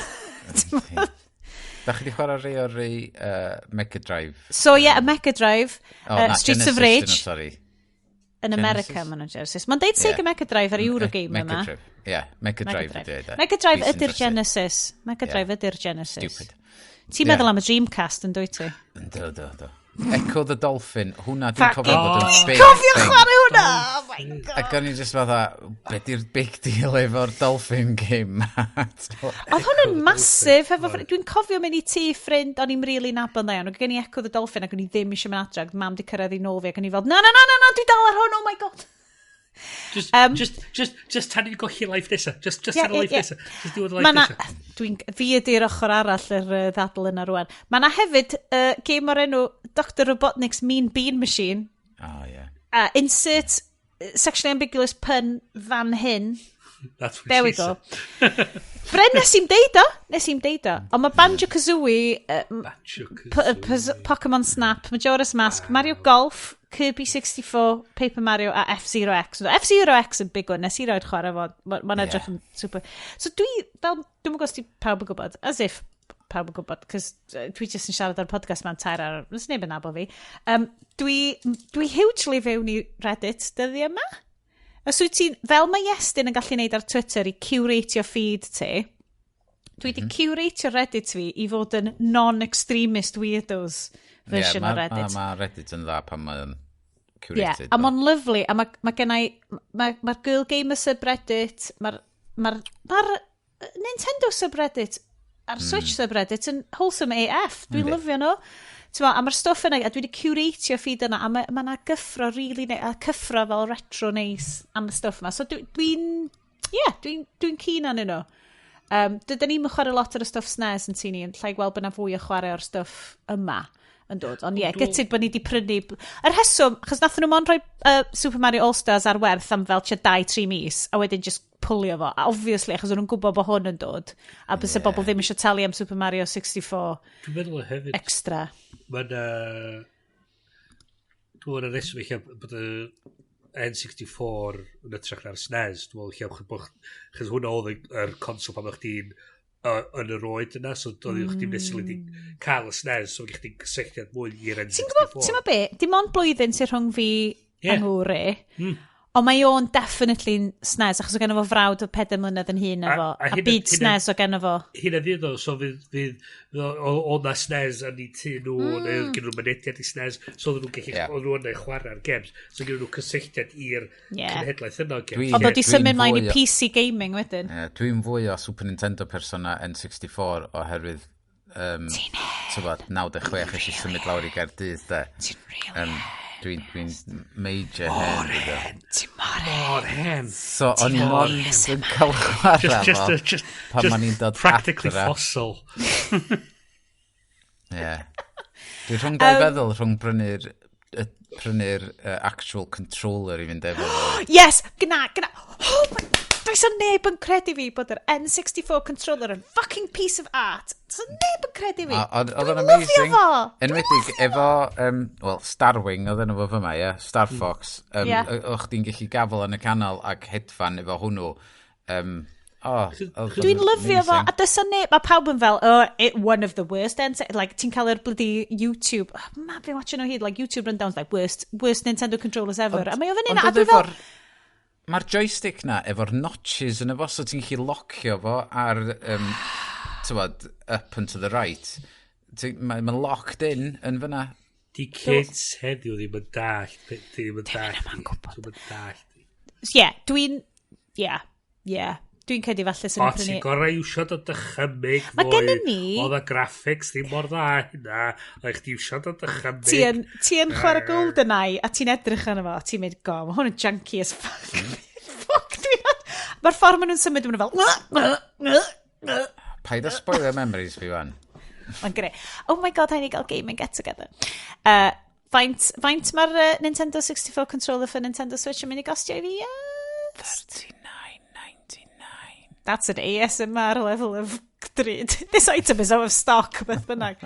Da chi di chwarae rei o'r rei Mega Drive? So, yeah, y Mega Drive, Oh, na, Streets Genesis of Rage, dyn nhw, sorry. Yn America, Genesis? maen nhw'n Genesis. Mae'n deud Sega Mega Drive ar Eurogame Mega yma. Drive. Yeah, Mega Mega Drive Drive. ydy e, de. Mega Drive Fi sy'n ydy'r drysu. Genesis. Mega Drive ydy'r Genesis. Stupid. Ti'n meddwl am y Dreamcast yn dwyt ti? Do, do, do. Echo the Dolphin, hwnna dwi'n Fucking cofio bod yn big Cofio thing. chwarae hwnna! Oh my God. Ac o'n i just fatha, be di'r big deal efo'r dolphin game ma? Oedd hwn yn massive. Efo, dwi'n cofio mynd i tŷ ffrind, o'n i'n really nabod dda iawn. Oedd gen i Echo the Dolphin ac o'n i ddim eisiau mynd adre. Ac mam di cyrraedd i nôl fi ac o'n i fel, na, na, na, na, na, dwi dal ar hwn, oh my God. Just, just tan i golli life nesa. Just Ie, tan y ie, life ie. nesa. Just diwedd y life Ma' na, nesa. dwi'n, fi ydy'r ochr arall yr ddadl yna rwan. Mae na hefyd game o'r enw Dr Robotnik's Mean Bean Machine. Oh, yeah. Insert sexually ambiguous pun fan hyn. That's what There we she go. said. Bren, nes i'n deud o. Nes i'n deud o. Ond mae Banjo-Kazooie, Banjo-Kazooie. Pokemon Snap, Majora's Mask, Mario Golf, Kirby 64, Paper Mario a F-Zero X. F-Zero X yn big one, nes i roed chwarae fo. Mae'n edrych yn super. So dwi, fel, dwi'n gwybod os di pawb yn gwybod, as if pawb yn gwybod, cos dwi jyst yn siarad ar podcast mewn 3 awr, nes neb yn nabod fi. Dwi hugely fewn i Reddit dyddi yma. Os wyt ti'n, fel mae Iestyn yn gallu neud ar Twitter i curatio feed ti, dwi wedi curatio Reddit fi i fod yn non-extremist weirdos version yeah, o Reddit. Ma Reddit yn dda pan mae'n Ie, curated. a mae'n lovely, a mae ma gennau, mae'r ma Girl Gamer subreddit, mae'r ma ma Nintendo subreddit a'r Switch subreddit yn wholesome AF. Dwi'n lyfio nhw. T'mo, a mae'r stwff yna, a dwi wedi curatio feed yna, a mae ma 'na gyffro really, a cyffro fel retro neis am y stwff yma. So dwi'n, yeah, dwi keen arnyn nhw. Dydyn ni'n chwarae lot ar y stwff SNES yn tŷ ni, yn llai gweld bod 'na fwy o chwarae o'r stwff yma yn dod. Ond ie, yeah, gytid bod ni wedi prynu... Yr rheswm, achos nathon nhw mond rhoi Super Mario All-Stars ar werth am fel tua 2-3 mis, a wedyn just pwlio fo. A obviously, achos o'n nhw'n gwybod bod hwn yn dod, a byse bobl ddim eisiau talu am Super Mario 64 Dwi'n meddwl hefyd, extra. mae'n... Dwi'n meddwl y reswm eich bod y N64 yn ytrach na'r SNES, dwi'n meddwl eich bod... Chos hwnna oedd yr console pan o'ch chdi'n yn yr oed yna, so oedd chdi'n necessarily di cael y SNES, so o'ch chdi'n cysylltiad mwy i'r Ti'n gwybod, N64. ti'n gwybod be? Dim ond blwyddyn sy'n rhwng fi Ie. a ngŵr i. Ond mae o'n definitely SNES, achos o genno fo frawd o 4 mlynedd yn hŷn efo. A A, byd SNES o genno fo. Hynna fydd o, so fydd o na SNES yn ei tŷ nhw, neu oedd gen nhw mynediad i SNES, so oedden nhw'n gallu, oedd nhw yna i chwarae'r games, so gen nhw cysylltiad i'r cenhedlaeth yna o games. Ond oedd di Dwi'n symud mlaen i fwy o- PC gaming wedyn. Ie, dwi'n fwy o Super Nintendo person na N64 oherwydd tybod, 96 eisiau symud lawr i Gaerdydd, de. Ti'n really Dwi'n major hen. Hen. Ti'n mor Mor hen. So, o'n i mond yn cael chwarae Just, fo just, pan just ma'n i'n dod practically adra. fossil. Ie. Dwi rhwng dau feddwl rhwng prynu'r actual controller i fynd efo fo. Yes, gna, gna. Oh my... Does 'na neb yn credu fi bod yr N64 controller yn fucking piece of art. Does 'na neb yn credu fi. Oedd o'n Dwi'n amazing. lyfio fo. Enwedig efo, well, Starwing oedd enw fo fyma, ie? Star Fox. O'ch chdi'n gallu gafel yn y canol ac hedfan efo hwnnw. Oh, oedd o'n Dwi'n lyfio fo, amazing. a does 'na neb, mae pawb yn fel, oh, it, one of the worst N, like, ti'n cael yr bloody YouTube, oh, ma, fi'n watching o hyd, like, YouTube rundowns, like, worst Nintendo controllers ever, a mae o fan Ond hynna, a oedd dwi fel, mae'r joystick na efo'r notches yn efo, so ti'n gallu locio fo ar, tywod, up and to the right. Mae ma locked in yn fyna. Di kids heddiw ddim yn dallt. Ddim yn dallt. yma'n gwbod. Ddim yn dallt. Yeah, dwi'n, yeah, dwi'n credu falle sy'n O, prynu. ti'n gorau iwsio dy dychymyg Ma' fwy. gennyn ni- Oedd y graphics ddim mor dda hynna. Oedd chdi iwsio dy dychymyg. Ti yn chwarae GoldenEye a ti'n edrych arno fo a ti'n mynd, go, mae hwn yn junky as fuck. Fuck, dwi'n... Mae'r ffordd maen nhw'n symud, maen nhw fel... Paid â spoilio memories fi wan. Mae'n greu. Oh my God, I ni gael gaming get together. Faint mae'r Nintendo 64 controller for Nintendo Switch yn mynd i gostio i fi? 39.99. That's an ASMR level of drud. This item is out of stock, beth bynnag.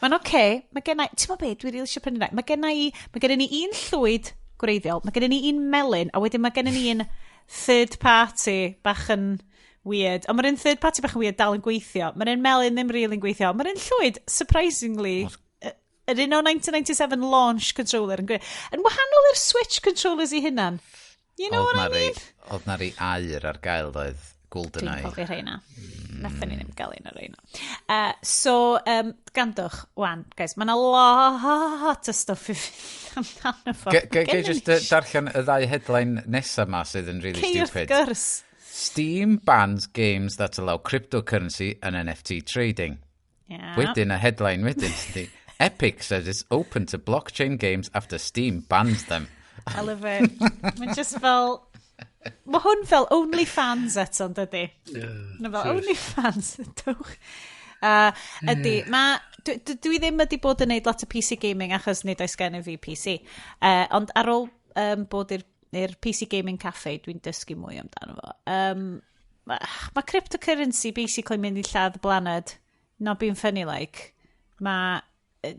Mae'n oce. Okay. Mae gen i... Ti'n meddwl be, dwi rili eisiau prynu. Mae gen i... Mae gen i un llwyd gwreiddiol, mae gen i un melyn, a wedyn mae gen i un third party bach yn weird. Ond mae'r un third party bach yn weird dal yn gweithio. Mae'r un melyn ddim really yn gweithio. Mae'r un llwyd, surprisingly, yr un o 1997 launch controller yn gweithio. Yn wahanol i'r Switch controllers i hunan. You know what I mean? Oedd na rei aur ar gael doedd, GoldenEye. Dwi'n cofio rheina. Nathon ni ddim gael un o'r rheina. So, gandwch, wan, guys, mae yna lot o stwff i fynd amdano fo. Ge just darllen y ddau headline nesa ma sydd yn really Cei wrth stupid. gwrs. Steam bans games that allow cryptocurrency and NFT trading. Wedyn, y headline wedyn, ydy, "Epic says it's open to blockchain games after Steam bans them." I love it. Mae'n just fel... Mae hwn fel OnlyFans eto, yn dydy? Yeah. Na fel OnlyFans, dewch. Ydy, ma, dwi ddim wedi bod yn neud lot o PC gaming achos nid oes gen i fi PC. Ond ar ôl bod i'r PC Gaming Cafe, dwi'n dysgu mwy amdano fo. Ma cryptocurrency basically mynd i lladd y blaned. Not being funny like. Mae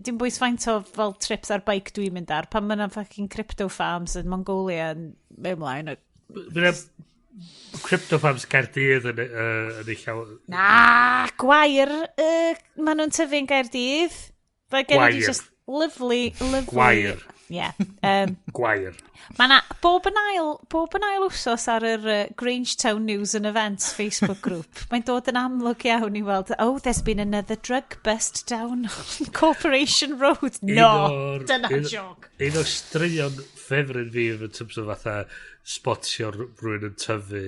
dim bwys faint o fel trips ar bike dwi'n mynd ar, pan mae yna fucking crypto farms yn Mongolia yn mynd ymlaen. Fyna crypto farms Caerdydd yn ei llaw. Na, gwair, maen nhw'n tyfu'n Gaerdydd. Mae gen i Gwair. just lovely, lovely. Gwair. Yeah. Gwair. Mae na bob yn ail wsos ar yr Grangetown News and Events Facebook group. Mae'n dod yn amlwg iawn i weld, "Oh, there's been another drug bust down on Corporation Road." No, dyna joke. Un o'r straeon ffefryn fi yn terms o fatha spotio rhywun yn tyfu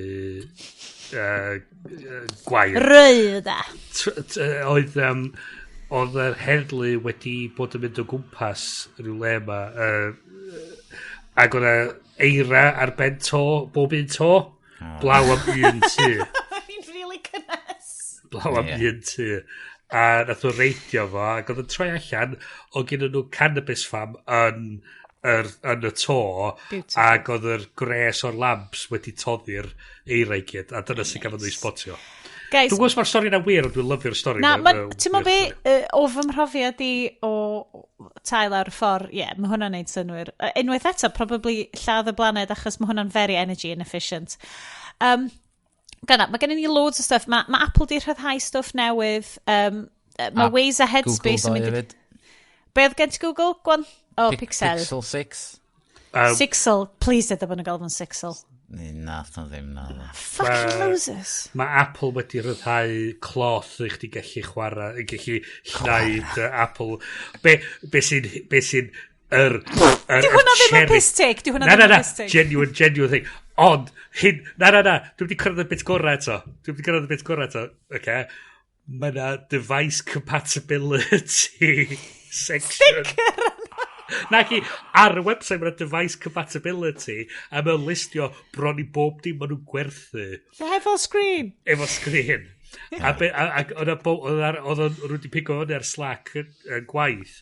gwair. Rydda. Oedd oedd yr heddlu wedi bod yn mynd o gwmpas rhyw le yma ac oedd eira ar ben to, bob un to, blaw am un tŷ. Mae'n really cynnes. Blaw am un tŷ. A nath nhw reidio fo, ac oedd yn troi allan o gyda nhw cannabis farm yn y to. Beautiful. Ac oedd yr gres o'r lamps wedi toddi'r eira i gyd, a dyna sy'n gafodd nhw i spotio. Guys, Dwi'n gwybod os mae'r stori na wir, ond dwi'n lyfio'r stori. Na, ma, ti'n mo be, o fy mhrofiad i o tai lawr y ffordd, ie, yeah, mae hwnna'n neud synwyr. Unwaith eto, probably lladd y blaned achos mae hwnna'n very energy inefficient. Gyna, mae gennym ni loads o stuff. Ma Apple di rhyddhau stwff newydd. Mae A Waze a Google Headspace yn ddoe mynd i. hefyd. Be oedd gen ti Google? Gwan? Oh, Pixel. Pixel 6. Sixel. Please, dweud bod nhw'n gael fo'n Sixel. Ni, nath o ddim, na. Fucking losers. Mae Apple wedi rhyddhau cloth i chdi gallu chwarae, i gallu llnau dy Apple. Be sy'n yr Di hwnna ddim yn cherry- piss take. Di hwnna Na, ddim na, yn na, piss take. genuine, genuine thing. Ond, hyn, na, na, na, dwi'n wedi cyrraedd y bit gorau eto. Dwi'n wedi cyrraedd y bit gorau eto. Okay. Mae na device compatibility section. Sticker! Na chi, ar y website mae 'na device compatibility a mae'n listio bron i bob dim maen nhw'n gwerthu Efo screen. Efo screen. A oedd 'na oedd o'n rwy'n wedi pigo fyny ar Slack yn gwaith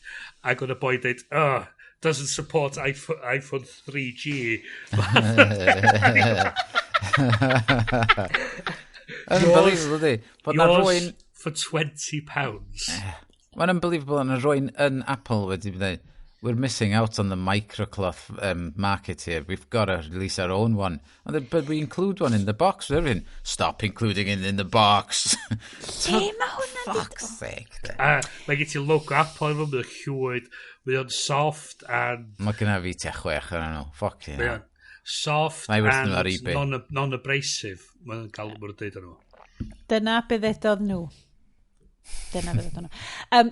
ac oedd y boi dweud, "Oh, doesn't support iPhone, iPhone 3G." Unbelievable, ydi. Bod na Yours rwy'n for £20. Mae'n unbelievable na rwy'n yn Apple wedi dweud, "We're missing out on the microcloth market here. We've got to release our own one." And then, "But we include one in the box with everything." "Stop including it in the box." Lle mae hwnna di Fuck's sake, de. A mae gen ti logo Apple efo, mae o'n llwyd, mae o'n soft and Mae gynna fi tua chwech yn nhw. Fuck you. Mae o'n soft Na i werthu and nhw ar eBay. Non-abrasive. Mae'n gael mae'n dweud nhw. Dyna be ddedodd nhw. Dyna be ddedodd nhw.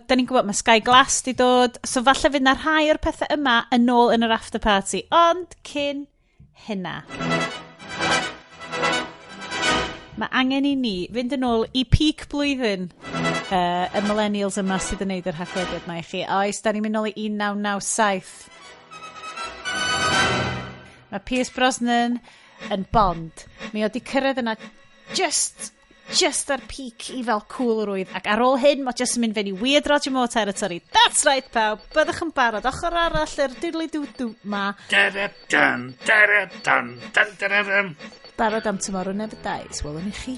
Da ni'n gwybod mae Sky Glass di dod, so falle fydd na rhai o'r pethau yma yn ôl yn yr after party. Ond cyn hynna, mae angen i ni fynd yn ôl i peak blwyddyn y millennials yma sydd yn neud yr haclediad yma i chi. Oes, da ni'n mynd nôl i 1997. Mae Pierce Brosnan yn Bond. Mae o di cyrraedd yna just just ar peak i fel coolrwydd. Ac ar ôl hyn, mae just yn mynd fewn i weird Roger Moore territory. That's right, pawb. Byddwch yn barod. Ochr arall yr diddly doo doo ma. Da-da-dun, da-da-dun, dun-da-da-dun. Barod am Tomorrow Never Dies. Welwn i chi.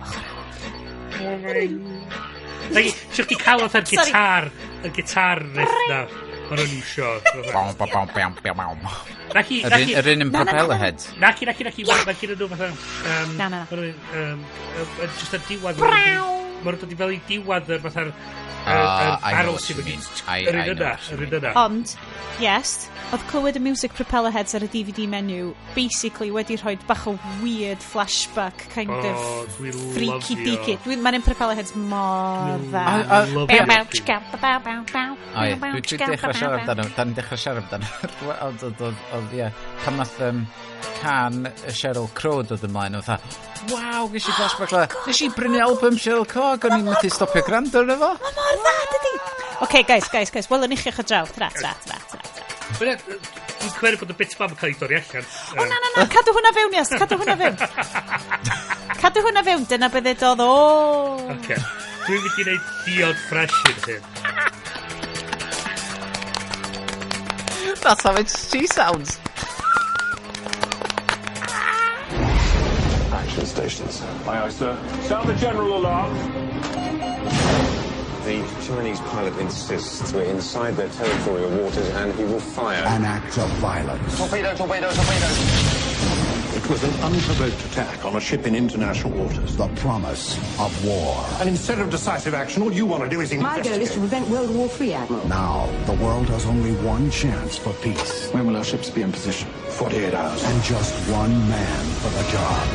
Ochr arall. Nagi, sio chdi cael fatha'r Sorry. gitar, y gitar riff na, maen nhw'n iwsio. Bom, bom, bom, bom, bom, bom. Naci, Yr un- naci, yr un yn Na, na, na, propeller na. head. naci, naci, naci, mae gen nhw fatha... Na, na, na. Ma' nhw'n, just ar diwedd... Maen nhw'n dod i fel i diwedd yr fatha'r... Ah, I know barrel what sy'n you mynd i- mean. Yr I un know yna, what you yr un mean. yna. Ond, yes, oedd clywed y music propeller heads ar y DVD menu basically wedi rhoi bach o weird flashback kind Oh, of dwi'n freaky lyfio. deaky. Dwi'n, mae'n un propeller heads mor dda. A- Lyfio. Bow, bow, chicka, bow, bow, bow, O ie, bow, dwi'n chicka, dechrau bow, siarad bow. amdano, da ni'n dechrau siarad amdano. Ond, ond, ond, ond, ie, pan nath can y Sheryl Crow dod ymlaen, oedd fatha, waw, ges i flashback la. Nes i brynu album Sheryl Crow ac o'n i'n methu stopio gwrando arno fo. Mae mor dda, dydi? OK, guys, guys, guys, welwn i chi ochr draw. Tra, tra, tra, tra, tra. Dwi'n cweru bod y bit yma yn cael ei dorri allan. O, na, na, na, cadw hwnna fewn, yes, cadw hwnna fewn. Cadw hwnna fewn, dyna beth ddodd o. Oce. Dwi'n mynd i wneud diod fresh yn hyn. That's how it's she sounds. Action stations. Aye, aye, sir. Sound the general alarm. The Chinese pilot insists we're inside their territorial waters and he will fire. An act of violence. Torpedo, torpedo, torpedo. It was an unprovoked attack on a ship in international waters. The promise of war. And instead of decisive action, all you want to do is My investigate. goal is to prevent World War III, Admiral. Now, the world has only one chance for peace. When will our ships be in position? 48 hours. And just one man for the job.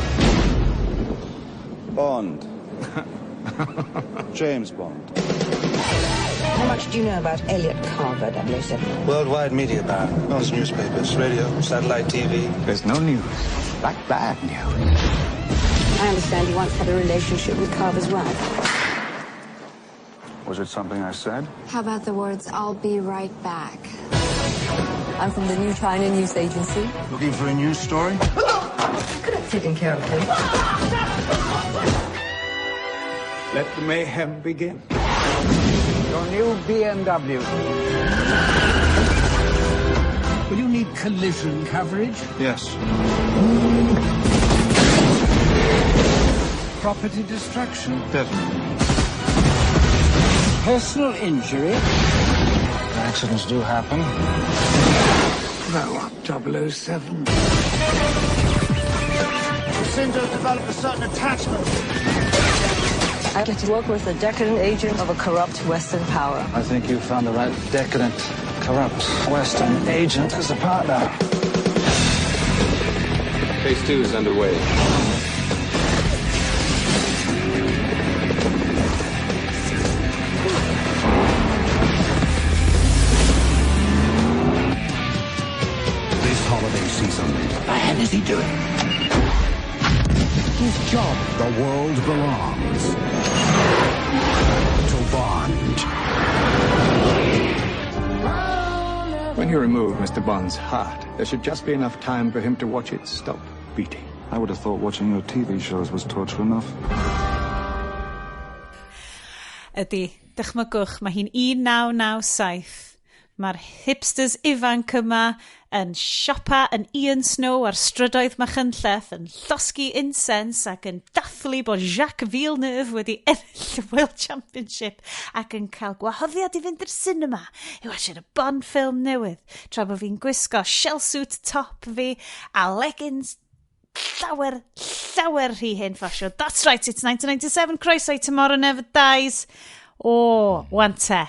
Bond. James Bond. How much do you know about Elliot Carver, 007? Worldwide media ban. Most newspapers, radio, satellite TV. There's no news. Like bad news. I understand you once had a relationship with Carver's wife. Was it something I said? How about the words, I'll be right back? I'm from the New China News Agency. Looking for a news story? I could have taken care of him. Let the mayhem begin. Your new BMW. Will you need collision coverage? Yes. Property destruction? Definitely. Personal injury? Accidents do happen. Blow up 007. Jacinto developed a certain attachment. I get to work with a decadent agent of a corrupt Western power. I think you found the right decadent, corrupt Western agent as a partner. Phase two is underway. This holiday season. What the hell is he doing? His job. The world belongs to Bond. When you remove Mr. Bond's heart, there should just be enough time for him to watch it stop beating. I would have thought watching your TV shows was torture enough. Ydy, dychmygwch, mae hi'n 1997. Mae'r hipsters ifanc yma yn siopa yn Ian Snow ar strydoedd Machynlleth, yn llosgi incense ac yn dathlu bod Jacques Villeneuve wedi ennill y World Championship ac yn cael gwahoddiad i fynd i'r cinema i watchad y Bond ffilm newydd, tra bod fi'n gwisgo shell suit top fi a leggings llawer, llawer rhy hen ffasiwn. That's right, it's 1997, croeso i Tomorrow Never Dies. O, wan te.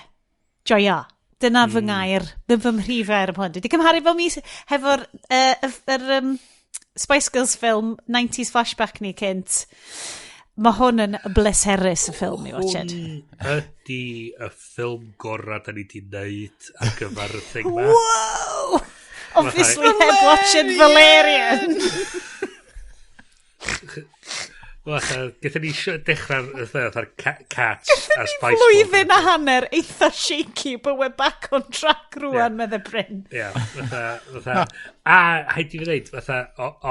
Joio. Dyna fy ngair, fy mhrif air am hwn. Dwi wedi cymharu fel mis hefo'r Spice Girls film 90s flashback ni cynt. Mae hwn yn bleserus y ffilm i watched. Hwn ydy y ffilm gorau da ni di wneud ar gyfer y thing ma. Whoa! Obviously heb watched Valerian. Fatha, gaethon ni dechrau'r fatha'r Cats a Spice Blwyddyn a hanner eitha shaky, but we're back on track rwan, yeah. Medde Bryn. Ie, yeah, fatha, a haid i fi ddeud, fatha,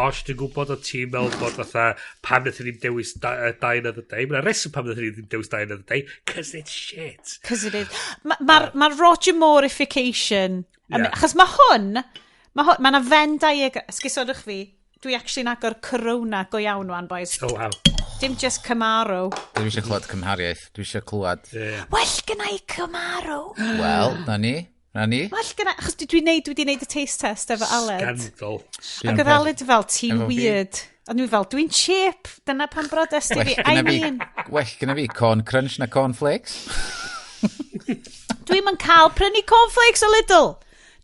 os dwi'n gwybod o ti'n meddwl bod fatha, pam wnaethon ni'n dewis Die Another Day, mae'n reswm pam wnaethon ni ddim dewis Die Another Day, cause it's shit. Cause it is. Mae'r ma Roger Moore-ification, yeah. Achos mae hwn, mae hwn, mae yna Venn diagram, esgusodwch fi, dwi actually'n agor Corona go iawn wan, boys. Oh, wow. Dim just Camaro. Dwi eisiau clywed cymhariaeth. Dwi eisiau clywed. Yeah. Well gynna i Camaro. Wel, na ni. Na ni. Well gynna, achos dwi wedi neud y taste test efo Aled. Scandal. Ac oedd Aled fel, ti'n weird. A dwi fel, dwi'n cheap. Dyna pan brodes ti fi. I mean. Well gynna fi corn crunch na corn flakes. Dwi'm yn cael prynu cornflakes o Lidl.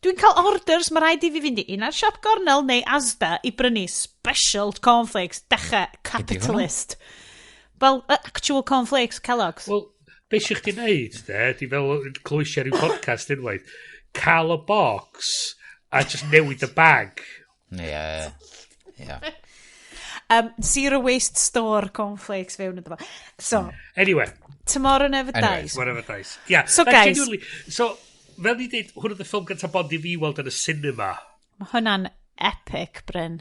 Dwi'n cael orders, mae rhaid i fi fynd i un ar siop gornel neu Asda i brynu special cornflakes, dechrau capitalist. Fel actual cornflakes, Kellogg's. Wel, be eisiau chdi wneud, de, di fel clywysio rhyw podcast unwaith, cael y box a just newid y bag. Ie. Ie. Zero waste store cornflakes fewn iddo fo. So, Anyway. Tomorrow Never Anyway, Dies. Tomorrow Never Dies. Yeah. So, guys. Genuinely, so, fel ni dweud, hwn oedd y ffilm gyntaf Bond i fi weld yn y cinema. Mae hwnna'n epic, Bryn.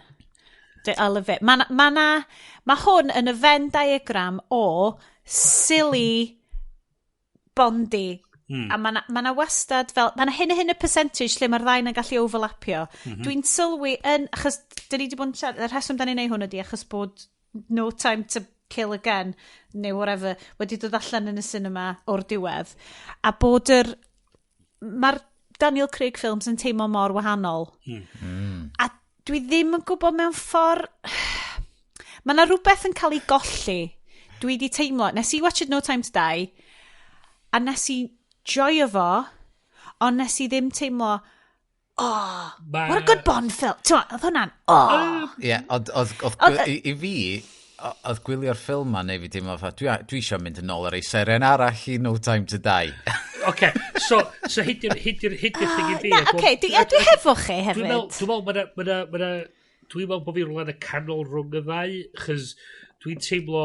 I love it. Mae ma hwn yn y Venn diagram o silly Bondy. A mae na, ma na wastad fel... Mae na hyn a hyn y percentage lle mae'r ddau yn gallu overlapio. Dwi'n sylwi yn... Achos, dyn ni wedi bod yn siarad... Y rheswm da ni'n neud hwn ydi achos bod No Time to Kill Again, neu whatever, wedi dod allan yn y cinema o'r diwedd. A bod yr... Mae'r Daniel Craig films yn teimlo mor wahanol. A dwi ddim yn gwybod mewn ffordd... Mae yna rhywbeth yn cael ei golli. Dwi wedi teimlo... Nes i watch it No Time to Die, a nes i joio fo, ond nes i ddim teimlo, oh, what a good Bond film. Ti'n oedd hwnna'n, oh. Ie, ond i fi, oedd gwylio'r ffilm ma neu fi teimlo fatha, dwi eisiau mynd yn ôl ar ei seren arall i No Time to Die. Oce, so hyd i'r thing i fi. Na, oce, dwi hefo chi hefyd. Dwi'n meddwl, dwi'n meddwl bod fi rhywle yn y canol rhwng y ddau, chys dwi'n teimlo,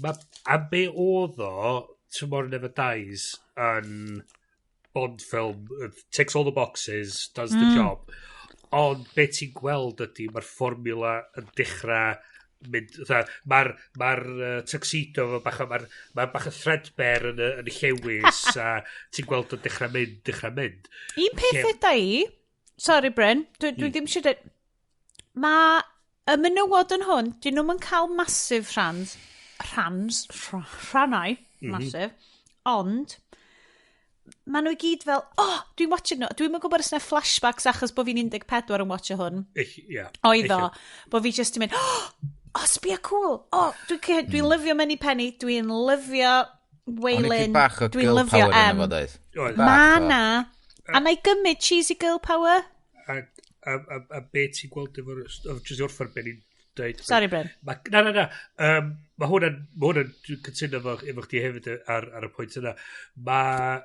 am be oedd o, Tomorrow Never Dies yn Bond film, ticks all the boxes, does the job. Ond be ti'n gweld ydy, mae'r fformula yn dechrau mynd, mae'r ma tuxedo efo bach, mae'r ma bach o threadbare yn y llewis, a ti'n gweld yn dechrau mynd, dechrau mynd. Un peth yda i, sorry Bryn, dwi ddim eisiau dweud, mae y menywod yn hwn, dyn nhw'm yn cael massive rhannau, massive, ond maen nhw i gyd fel, oh, dwi'n watching nhw, dwi'n gwybod os yna flashbacks achos bod fi'n 14 yn watcho hwn. Oedd o, bod fi just yn mynd, oh, sbia cool, oh, dwi'n dwi lyfio Moneypenny, dwi'n lyfio Waylon, dwi'n lyfio M. Ma na, a na i gymryd cheesy girl power. A be ti'n gweld efo'r, just i orffan be ni'n dweud. Sorry, Bryn. Na. Mae hwnna'n, dwi'n cytuno efo chdi hefyd ar y pwynt yna. Mae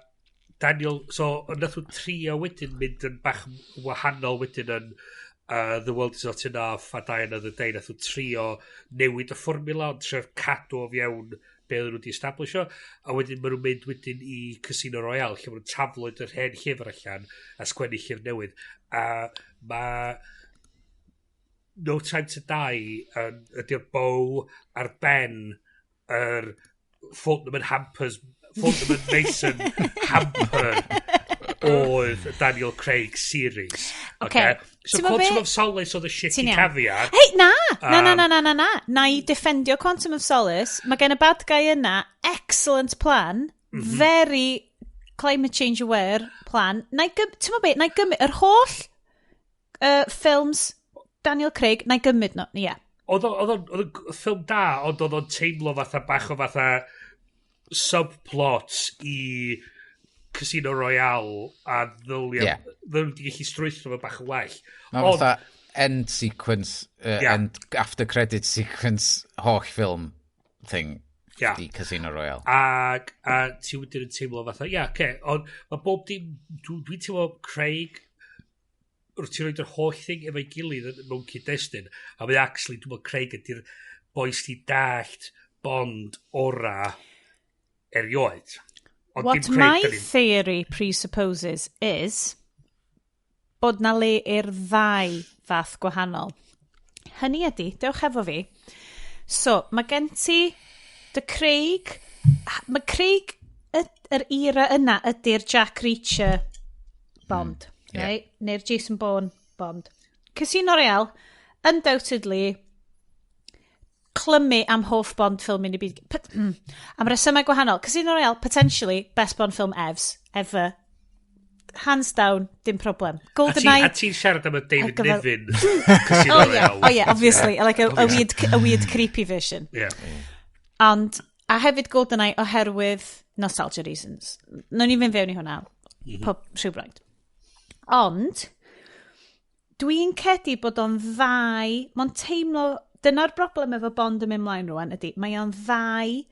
Daniel, so, nath nhw trio wedyn mynd yn bach wahanol wedyn yn The World Is Not Enough a Die Another Day, nath nhw trio newid y fformula, ond trio cadw o fewn be oedden nhw wedi establisho, a wedyn maen nhw'n mynd wedyn i Casino Royale, lle maen nhw'n taflwyd yr hen llyfr allan a sgwennu llyfr newydd. A mae No Time to Die ydy'r bow ar ben yr Fortnum and Hampers, Fortnum and Mason hamper oedd Daniel Craig series. Okay. So Ti'n gwbod Quantum be? of Solace oedd y shitty Ti'n iawn. caviar. Hei, na! Na, na, na, na, na, na. Na i defendio Quantum of Solace. Mae gen y bad guy yna excellent plan. Very climate change aware plan. Na i gym... Ti'n be? Na i gymryd... Yr holl films Daniel Craig, na i gymryd no. Ie. Yeah. Oedd o'n ffilm da, ond oedd o'n teimlo fatha bach o fatha subplots i Casino Royale a ddylia yeah. Wedi gallu strwythro fo bach yn well. Mae fatha end sequence, end after credit sequence holl film thing di Casino Royale. Ac a ti wedyn yn teimlo fatha, ia, yeah, okay, ond mae bob dim, dwi'n teimlo Craig, wrth ti'n rhoi'r holl thing efo'i gilydd mewn cyd-destun, a mae actually, dwi'n meddwl Craig ydy'r boi sydd dallt Bond ora erioed. Ond what my theory presupposes is bod na le i'r ddau fath gwahanol. Hynny ydy, dewch efo fi. So, mae gen ti dy Craig, mae Craig yr era yna ydy'r Jack Reacher Bond, right? Neu'r Jason Bourne Bond. Casino Royale, undoubtedly, clymu am hoff Bond film yn y byd. Am resymau gwahanol. Casino Royale, potentially, best Bond film ever. Hands down, dim problem. GoldenEye. A ti'n siarad am y David Niven Casino Royale. Oh yeah, obviously. Like a weird creepy version. Yeah. And, a hefyd GoldenEye oherwydd nostalgia reasons. Nawn ni fynd fewn i hwnna. Pob rhywbryd. Ond, dwi'n credu bod o'n ddau, mae'n teimlo, dyna'r broblem efo Bond yn mynd mlaen rwan ydy, mae o'n ddau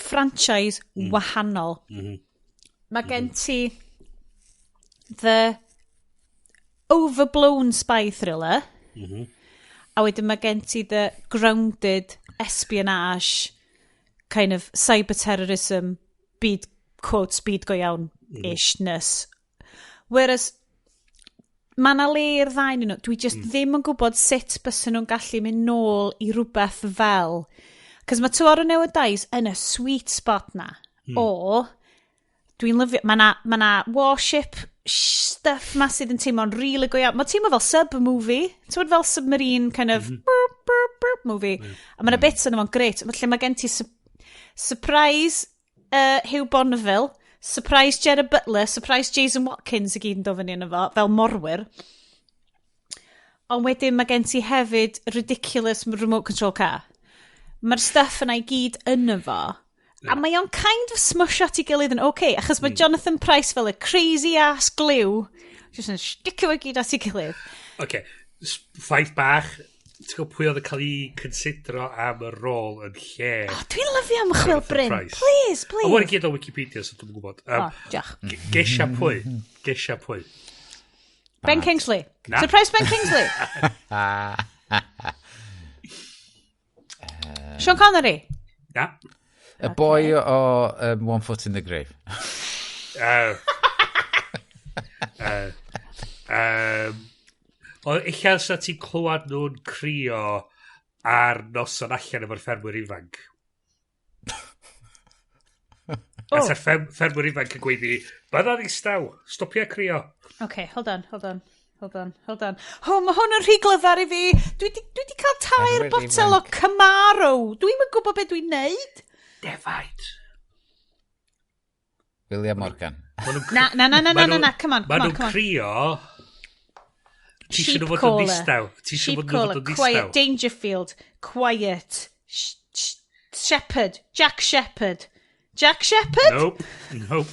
franchise wahanol. Mae gen ti the overblown spy thriller, a wedyn mae gen ti the grounded espionage, kind of cyber terrorism, byd, quotes, byd go iawn-ishness. Whereas, mae na le i'r ddau nhw. Dwi just ddim yn gwybod sut bysen nhw'n gallu mynd nôl i rhywbeth fel. Cos mae Tomorrow Never Dies yn y sweet spot na. O, dwi'n lyfio, mae na warship stuff ma sydd yn teimlo'n really go iawn. Mae'n teimlo fel sub-movie. Ti'n fel submarine kind of burp, burp, burp movie. A mae yna bits yn fo'n great. Lle mae gen ti surprise Hugh Bonneville, surprise Gerard Butler, surprise Jason Watkins i gyd yn dod fyny yno fo, fel morwyr. Ond wedyn mae gen ti hefyd ridiculous remote control car. Mae'r stuff yna i gyd yno fo. A mae o'n kind of smush at ei gilydd yn okay, achos mae Jonathan Pryce fel y crazy ass glue, just yn sticio fo gyd at ei gilydd. Oce, ffaith bach, ti'n gwybod pwy oedd yn cael ei considro am y rôl yn lle? Oh, dwi'n lyfio ymchwil Bryn. Please, please. Ond i gyd o Wikipedia, so dwi'n gwybod. Oh, diolch. Gesia pwy. Gesia pwy. Ben Kingsley. Na. Surprise Ben Kingsley. Sean Connery. Na. Y boi o One Foot in the Grave. O, ella sa ti'n clywed nhw'n crio ar noson allan efo'r ffermwyr ifanc. A sa'r ffermwyr ifanc yn gweiddi, bydda ddistaw, stopia crio. OK, hold on, hold on, hold on, hold on. Oh, mae hwn yn rhy glyfar i fi. Dwi di cael 3 botel o Camaro. Dwi'm yn gwybod beth dwi'n neud. Defaid. William Morgan. Na, na, na, na, na, na, come on, come on, come on. Maen nhw'n crio. Ti eisiau nhw fod yn ddistaw. Sheep caller, quiet, Dangerfield, quiet, Shepherd, Jack Shepherd. Jack Shepherd? Nope, nope.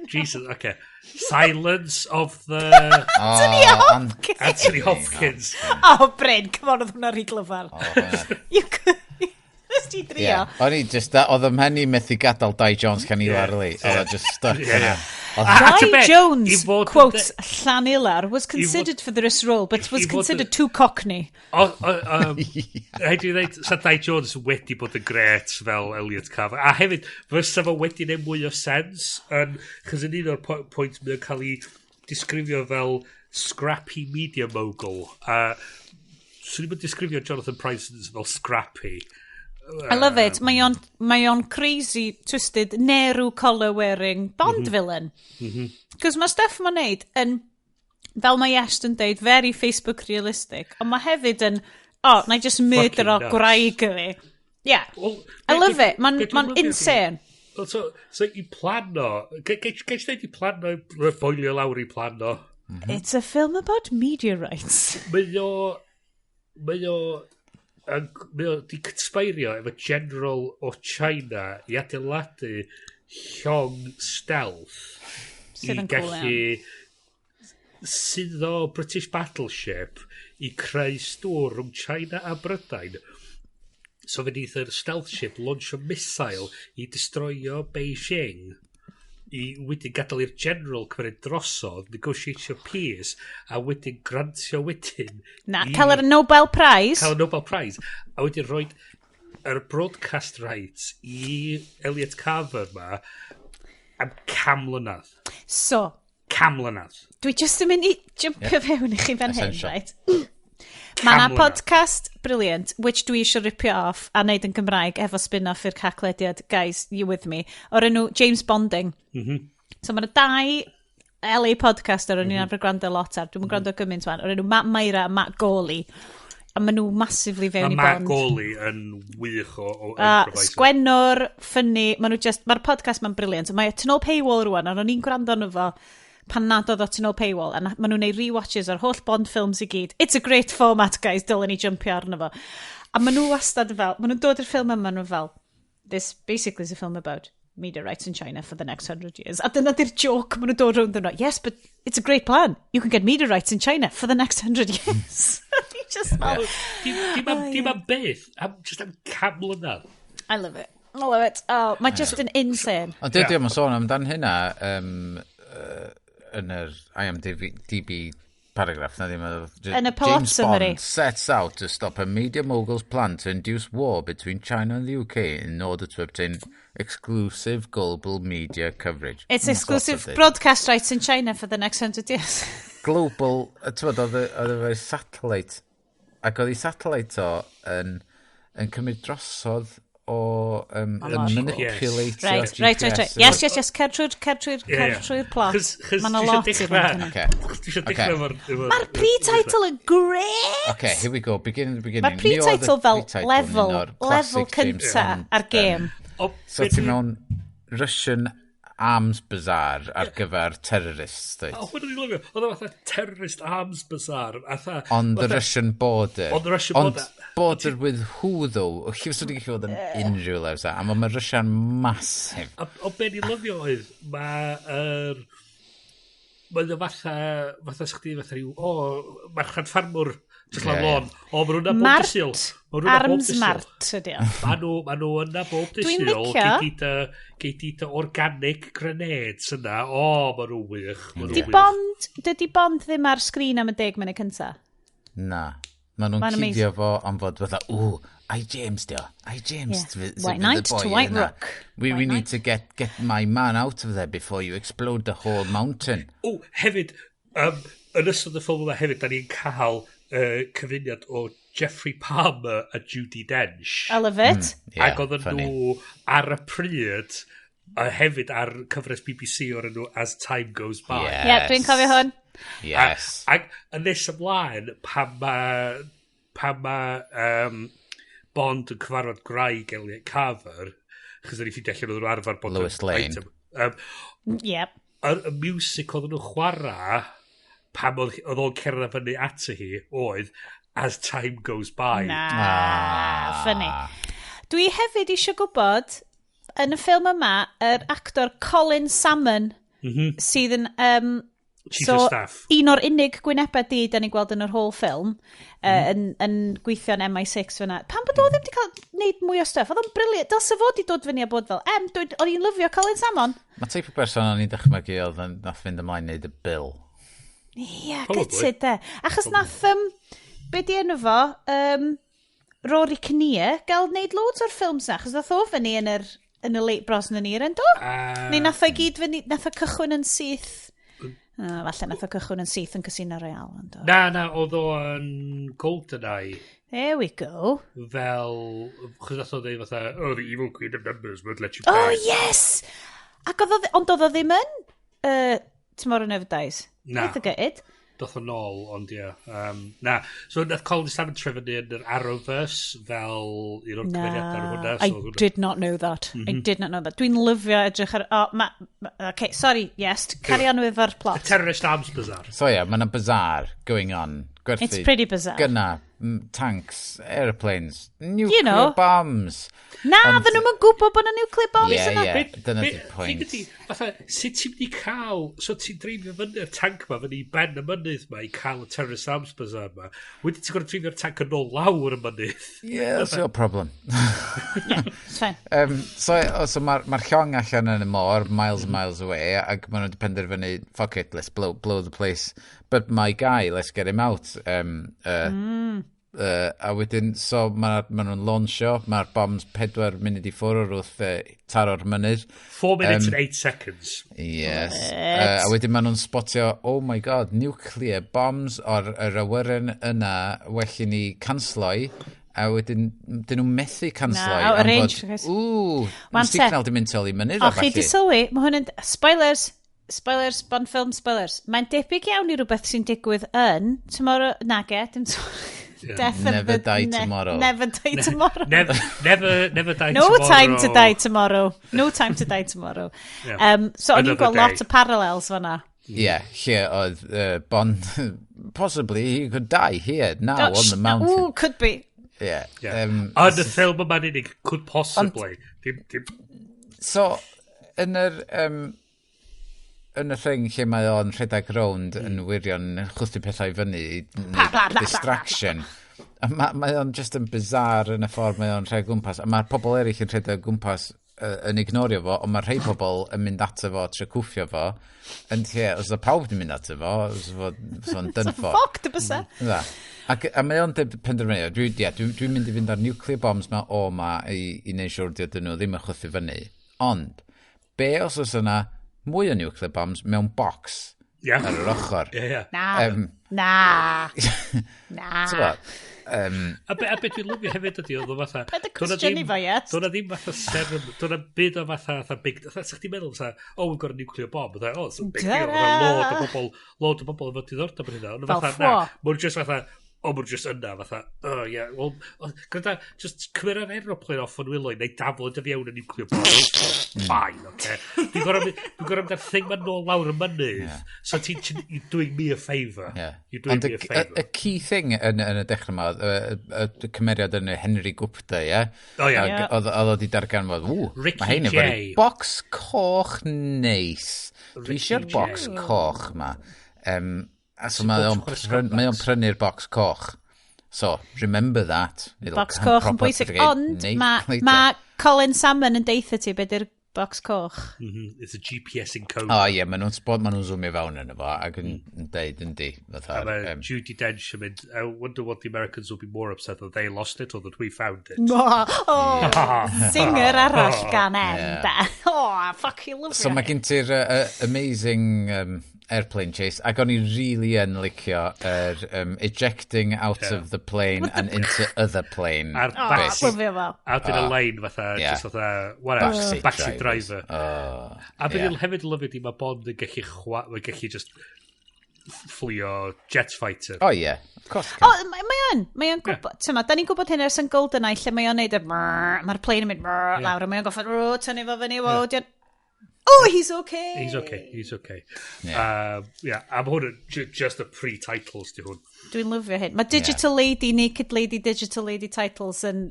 Jesus, okay. Silence of the... Anthony Hopkins. Anthony Hopkins. Oh, Bryn, come on, oedd hwnna rhy glyfar. You could... Nes ti drio. O'n i just, oedd ym mhen i methu gadael Dai Jones Llanilar. Oedd o just stuck yna. Dai Jones, quotes, Llanilar, was considered for this role, but was considered too cockney. Rhaid i ddweud, sa Dai Jones wedi bod yn gret fel Elliot Carver. A hefyd, fysa fo wedi neud mwy o sens, chos yn un o'r pwynt mae'n cael ei disgrifio fel scrappy media mogul. Swn i'n disgrifio Jonathan Pryce fel scrappy. I love it. Mae o'n crazy, twisted, Nehru collar-wearing Bond villain. Cos mae stuff mae'n neud yn, fel mae Iest yn deud, very Facebook realistic. Ond mae hefyd yn, oh, na i just murder o gwraig i fi. Yeah. Well, I love it. Mae'n insane. So i plano, gael dweud i plano, boilio lawr i plano. It's a film about meteorites. Mae o di conspirio efo general o China i adeiladu llong stealth i gallu suddo British battleship i creu stŵr rhwng China a Brydain. So fe wnaeth yr stealth ship launch a missile i destroyo Beijing. i wedyn gadael i'r general cymryd drosodd, negotiatio peace, a wedyn grantio wedyn Na, cael yr Nobel Prize. Cael y Nobel Prize. A wedyn rhoi yr broadcast rights i Elliot Carver ma am 100 mlynedd. So, 100 mlynedd. Dwi just yn mynd i jumpio fewn i chi fan hyn, Essential. right? Mae yna 100 mlynedd. Podcast brilliant, which dwi eisiau ripio off a wneud yn Gymraeg efo spin-off i'r Haclediad, guys, you with me, o'r enw James Bonding. So mae yna dau LA podcaster o'n i'n arfer gwrando lot ar, dwi'n gwrando gymaint wan, o'r enw Matt Myra a Matt Gourley. A maen nhw massively fewn Mae i Matt Bond. Gourley yn wych o A improviser. sgwennwr, funny, maen nhw just, mae'r podcast ma'n brilliant. Mae o tu ôl paywall rwan, ond o'n i'n gwrando arno fo pan nad oedd o tu ôl paywall, a maen nhw'n neud rewatches o'r holl Bond films i gyd. It's a great format, guys, dylen ni jumpio arno fo. A maen nhw wastad fel, maen nhw'n dod i'r ffilm yma, maen nhw fel, "This basically is a film about media rights in China for the next 100 years." A dyna di'r joke maen nhw'n dod rownd yno. "Yes, but it's a great plan. You can get media rights in China for the next 100 years." Ni just fel, Dim am beth, am, just am 100 mlynedd. I love it. I love it. Oh, mae just yn insane. Ond dydy o'm yn sôn amdan hynna yn yr IMDb paragraph na ddim. Yn y plot "James summary. Bond sets out to stop a media mogul's plan to induce war between China and the UK in order to obtain exclusive global media coverage." It's Sort exclusive of thing. broadcast rights in China for the next 100 years. Global, ti'n bod, oedd efo'r satellite, ac oedd ei satellite o yn cymryd drosodd o yn mor cool. manipulatio Right. GPS. Yes. Cer trwy'r plot. Chos Mae 'na dwi isio lot i dechrau- fynd hynny. Okay. Dwi eisiau dechrau efo'r Mae'r pre-title yn great! Okay, here we go. Beginning the beginning. Mae'r pre-title Mi oedd y fel pre-title yn level, un o'r level classic James cynta Bond, ar game. O, So be ti mewn Russian arms bazaar ar gyfer terrorists, dweud. O, hwnna ni'n lyfio. Oedd o fatha terrorist arms bazaar. Fatha, On the fatha- Russian border. On the Russian Ond border. Border with who, though? Lle fysa wedi gallu fod yn unrhyw le fysa. A mae Russia'n massive. A, o be ni'n lyfio oedd, mae'r... Mae'n fatha sgdi fatha rhyw, o, marchnad ffarmwr, just lan lôn. O, maen nhw'n bob Mart, dydd Sul. Ma' nhw yna bob Arms dydd Sul. Mart ydi o. Ma' nhw yna bob dydd Dwi'n Sul. licio. Gei di dy organic grenades yna. O, ma' nhw'n wych. Ma' nhw'n Di wych. Bond, dydy Bond ddim ar sgrin am y 10 munud cynta. Na. Maen nhw'n Ma'n amazing. cuddio fo am fod fatha, "Ooh, I James dio. I James." Yeah. White Knight the boy to White yna. Rook. We, White we need Knight. to get my man out of there before you explode the whole mountain." O, hefyd, yn ystod y ffilm yma hefyd, da ni'n cael cyfuniad o Geoffrey Palmer a Judi Dench. I love it. Yeah, ac oedden funny. nhw ar y pryd, a hefyd ar cyfres BBC o'r enw As Time Goes By. Yes. Yeah, dwi'n cofio hwn. Yes. Ac yn nes ymlaen, pan ma Bond yn cyfarfod gwraig Elliot Carver, chos o'n i ffeindio allan oedd nhw arfer bod yn Lois Lane. item. Yep. Y music oedden nhw'n chwarae pan oedd o'n cerdded fyny at hi oedd As Time Goes By. Na, Ah. funny. Dwi hefyd eisiau gwybod, yn y ffilm yma, yr actor Colin Salmon, sydd yn Chief so, of Staff. Un o'r unig gwynebau di da ni'n gweld yn yr whole ffilm, yn gweithio yn MI6 fyna. Pam bod o ddim wedi cael neud mwy o stuff? Oedd o'n brilliant. Dylse fod i dod fyny a bod fel, o'n i'n lyfio Colin Salmon. Mae teip o berson o'n i'n dychmygu oedd yn nath fynd ymlaen neud y Bill. Ie, yeah, Probably. gutted de. Achos nath, be di enw fo, Rory Kinnear, gael neud loads o'r ffilms na, achos nath o fyny yn y late Brosnan era, yn do? Neu nath o i gyd fyny, nath o cychwyn yn syth. Falle nath o cychwyn yn syth yn Casino Royale, yn do? Na, oedd o yn GoldenEye There we go. fel... Chos nath o dweud fatha, "Oh, the evil queen of numbers won't let you Oh, pass." yes! Ac oedd o, ond oedd o ddim yn Tomorrow Never Dies. Na. Eitha gutted. Doth o nôl, ond ie. Na. So nath Colin Salmon troi fyny yn yr Arrowverse fel un o'r cymeriadau ar hwnna. I So oedd hwnna- did not know that. I did not know that. Dwi'n lyfio edrych ar... Oh, okay, sorry, yes. Carry on with our plot. Terrorist Arms Bazaar. So ie, yeah, mae yna bazaar going on gwerthu It's pretty bizarre. Gynna, tanks, airplanes, nuclear bombs. Na, fy nhw'n gwybod bod yna nuclear bombs yna. Ie, dyna di'r pwynt. Ydi, fatha, sut ti'n mynd i cael, so ti'n dreifio fyny'r tank ma, fyny i ben y mynydd ma, i cael y terrorist arms bazaar ma. Wedyn ti'n gorfod dreifio'r tank yn ôl lawr y mynydd. Yeah, that's your problem. Yeah, it's fine. So mae'r ma llong allan yn y môr, miles and miles away, ac maen nhw wedi penderfynu, "Fuck it, let's blow the place. But my guy, let's get him out." A wedyn, so ma nhw'n launchio, mae'r bombs 4 munud i ffwrdd wrth taro'r mynydd. 4 minutes and 8 seconds. Yes. A wedyn maen nhw'n spotio, "Oh my God, nuclear bombs o'r yr awyren yna, well i ni cansloi." A wedyn, dyn nhw'n methu cansloi. Na, am arrange, fod, guys. Ww, Wan te. signal di mynd ôl i mynydd O, a chi di ballu. sylwi, mae hwn yn... Spoilers! Spoilers, Bond film spoilers. Mae'n debyg iawn i rhywbeth sy'n digwydd yn Tomorrow... Nage, dim tomorrow. Death of Never the, Die Tomorrow. Never Die Tomorrow. Never, never, never die No tomorrow. Time to Die Tomorrow. No Time to Die Tomorrow. Yeah. So o'n i'n Another gweld lot day. o parallels fanna. Ie, yeah, lle oedd Bond, possibly he could die here, now, Oh, on the mountain. Ooh, could be. Yeah. Yeah. Yn y ffilm yma'n unig, could possibly. Dim, So, yn y thing lle mae o'n rhedeg rownd yn wirion yn chwythu pethau i fyny i Bla, bla, bla, bla, distraction. A mae o'n just yn bizarre yn y ffordd mae o'n rhedeg gwmpas. A mae'r pobl eraill yn rhedeg gwmpas yn ignorio fo, ond mae rhai pobl yn mynd ato fo, trio cwffio fo. Yn lle, os oedd pawb yn mynd ato fo, os oedd o'n done for. Fuck, dy bysa. Na. Ac, a mae o'n penderfynu, dwi, yeah, dwi mynd i fynd ar nuclear bombs ma o ma i neud siŵr dydyn nhw ddim yn chwythu fyny. Ond, be os oes yna mwy o nuclear bombs mewn box ar yr ochr? Ie. Na. Na. Na. T'bo', A be dwi'n lyfio hefyd ydy, oedd o fatha Paid â do'dd 'na cwestiynu fo, yes. Do'dd 'na ddim fatha serum, do'dd 'na byd o fatha big, fatha, sa chdi'n meddwl, fatha, "Oh, we've got a nuclear bomb," fatha, "Oh, it's a big deal," Ta-da! fatha, load o bobl efo diddordeb yn hynna. Ond Fel fatha, na, ffwo. mwyn just fatha, oh, mwyn just yna, fatha, "Oh, yeah, well, oh, gyda, just cymryd yr aeroplane off yn wylo i, neu daflu dy fewn y nuclear bomb. Fine, okay. Dwi'n gorfod mynd â'r thing ma'n nôl lawr y mynydd, so you're doing me a favour. You're doing Ond me y, a favour. y key thing yn y dechrau yma, y cymeriad yn y Henry Gupta, ie? O, ie. Ac oedd o di darganfod, ww, Ricky mae hein efo Jay. ryw box coch neis. Dwi Ricky eisiau'r box Jay. coch ma. A so Sy'n mae o'n bob tro mae o'n prynu'r box coch. So, remember that. It'll Box come coch yn crop up bwysig. again Ond mae later. ma Colin Salmon yn deitha ti beth yw'r box coch. It's a GPS encoder. O ie, maen nhw'n spot, maen nhw'n zoomio fewn yn efo ac yn deud yndi. Fatha, A mae Judi Dench yn mynd, "I wonder what the Americans will be more upset, that they lost it or that we found it." Oh, zinger arall gan En, da. Oh, fuck you, love So mae gen ti'r amazing airplane chase, ac o'n i really yn licio yr ejecting out of the plane and into other plane A'r Oh, backseat, lyfio fo. a dyn y line fatha, just fatha, whatever, Backseat backseat drivers. driver. Oh, A beth yeah. yeah. hefyd lyfio di, mae Bond yn gallu mae'n gallu just fflio jet fighter. Oh yeah, of course. O, mae o'n, mae o'n gwybod, yeah. Da ni'n gwybod hyn ers yn GoldenEye, lle mae o'n neud y brrr, mae'r plane yn mynd brrr, lawr, a mae o'n goffod, oh, tynnu fo fyny, oh, oh, he's okay. He's okay, he's okay. Yeah. Yeah, a mae hwn yn just y pre-titles di hwn. Dwi'n lyfio hyn. Mae Digital Lady, Naked Lady, Digital Lady titles yn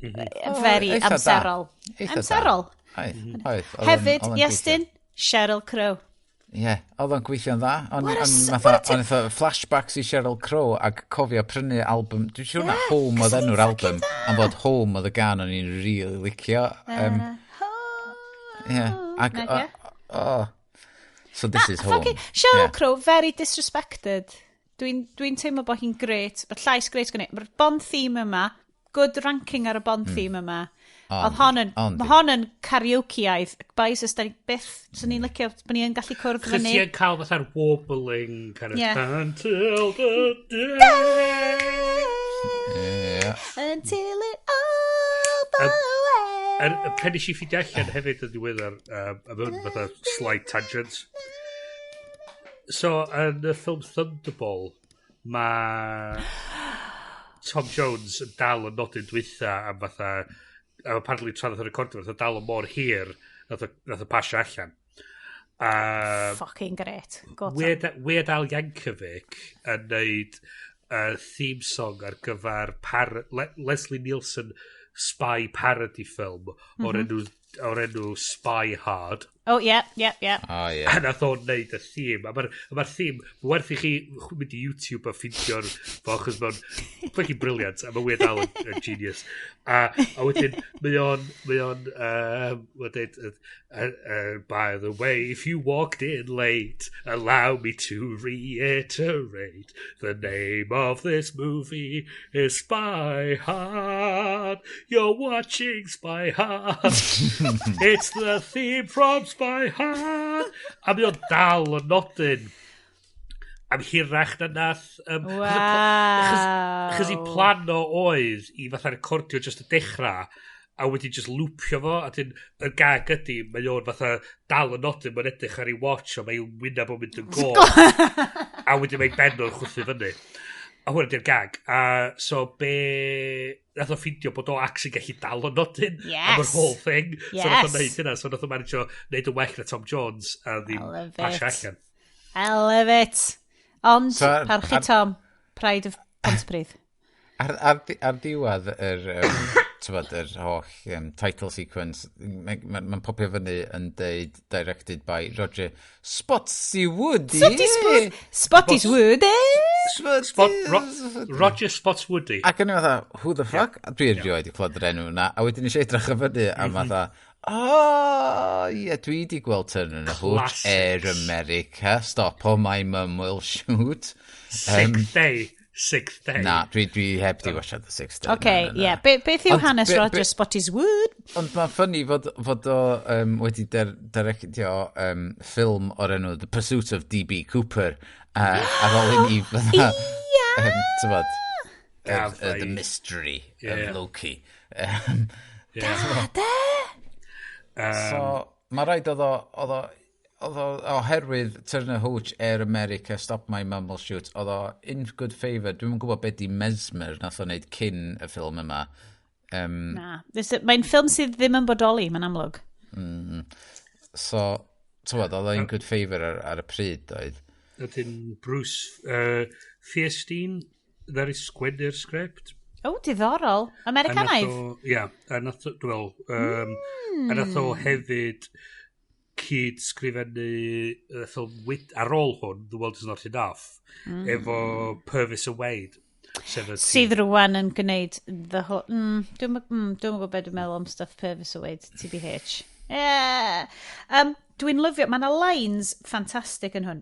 very Eitha da. amserol. Eitha da. Amserol. Oedd, oedd. Hefyd, oedd o'n Iestyn, Sheryl Crow. Ie, yeah, oedd o'n gweithio'n dda. O'n What a fatha, o'n fatha flashbacks i Sheryl Crow ac cofio prynu album. Dwi'n siŵr na Home oedd enw'r album, am fod Home oedd y gan o'n i'n really licio. Ie, ac... Nage? Oh. So this is Home. Fucking, Sheryl Yeah. Crow, very disrespected. Dwi teimlo bod hi'n great. Mae'r llais great gyda. Mae'r Bond theme yma, good ranking ar y Bond theme yma. Oedd hon yn, Ond mae hon yn karaoke-aidd. Bais os da ni byth, swn i'n licio bod ni'n gallu cwrdd Chos fyny. ti yn cael fatha'r warbling kind of Yeah. "Until the day." Yeah. Until it all the way. Y pen nes i ffeindio allan hefyd yn ddiweddar, a mewn fatha slight tangent. So, yn y ffilm Thunderball, mae Tom Jones yn dal yn nodyn dwytha am fatha, a apparently tra nath o recordio, nath o dal o mor hir, nath o pasio allan. Fucking great. Go Tom. Weird Al Yankovic yn neud theme song ar gyfer Leslie Nielsen spy parody film o'r enw Spy Hard. Oh, yeah. Oh, yeah. A nath o'n neud y theme. A mae'r ma theme, mae werth i chi mynd i YouTube a ffeindio'r fo, achos mae'n fucking brilliant, a mae Weird Al yn genius. A wedyn, mae o'n mae'n deud, "By the way, if you walked in late, allow me to reiterate, the name of this movie is Spy Hard. You're watching Spy Hard. It's the theme from Spy Hard." A mae o'n dal y nodyn am hirach na nath. Achos i plan o oedd i fatha recordio just y dechrau a wedi just loopio fo, a dyn y gag ydy mae o'n fatha dal y nodyn, mae'n edrych ar ei watch o mae'n wyneb o'n mynd yn goch a wedyn mae'n ben o'n chwythu fyny, a hwnna di'r gag. A so be nath o ffindio bod o actually gallu dal o nodyn am yr whole thing, so nath o neud hynna, so nath o manage o neud yn well na Tom Jones a ddim pasio allan. I love it. Ond, so, parchu Tom, Pride of Pontypridd. Ar diwedd yr, tybod, yr holl title sequence, mae'n ma popio fyny yn deud "directed by Roger Spottiswoode". Spottiswoode, eh? Roger Spottiswoode. Ac yn i fatha, "Who the fuck?" Yeah. Dwi erioed i clywed yr enw yna. A wedyn eisiau edrych y fyny, a fatha, "Oh, ie, dwi di gweld Turner and Hooch, Air America, Stop or My Mum Will Shoot." Sixth Day. Sixth Day. Na, dwi heb di watchad The Sixth Day. Oce, ie. Beth yw hanes Roger Spottiswoode? Ond mae'n funny fod o wedi directio ffilm o'r enw The Pursuit of D.B. Cooper. Ar ôl i ni fatha, tybod, the mystery of Loki. Da, da! So, mae rhaid oedd o, oherwydd Turner Hooch, Air America, Stop My Mum Will Shoot, oedd o in good favour. Dwi'n gwybod beth di Mesmer nath o wneud cyn y ffilm yma. Na. Mae'n ffilm sydd ddim yn bodoli, mae'n amlwg. So, tywod, oedd o in good favour ar y pryd, oedd. Ydyn Bruce Feirstein, ddaru sgwennu'r sgript. O, oh, diddorol. Americanaidd? Ia, a nath o, wel, a nath o hefyd cyd sgrifennu y ffilm ar ôl hwn, The World Is Not Enough, efo Purvis and Wade. Sydd rwan yn gwneud the whole. Dwi'n gwybod beth dwi'n meddwl am stuff Purvis and Wade, TBH. Yeah. Dwi'n lyfio, mae yna lines ffantastig yn hwn.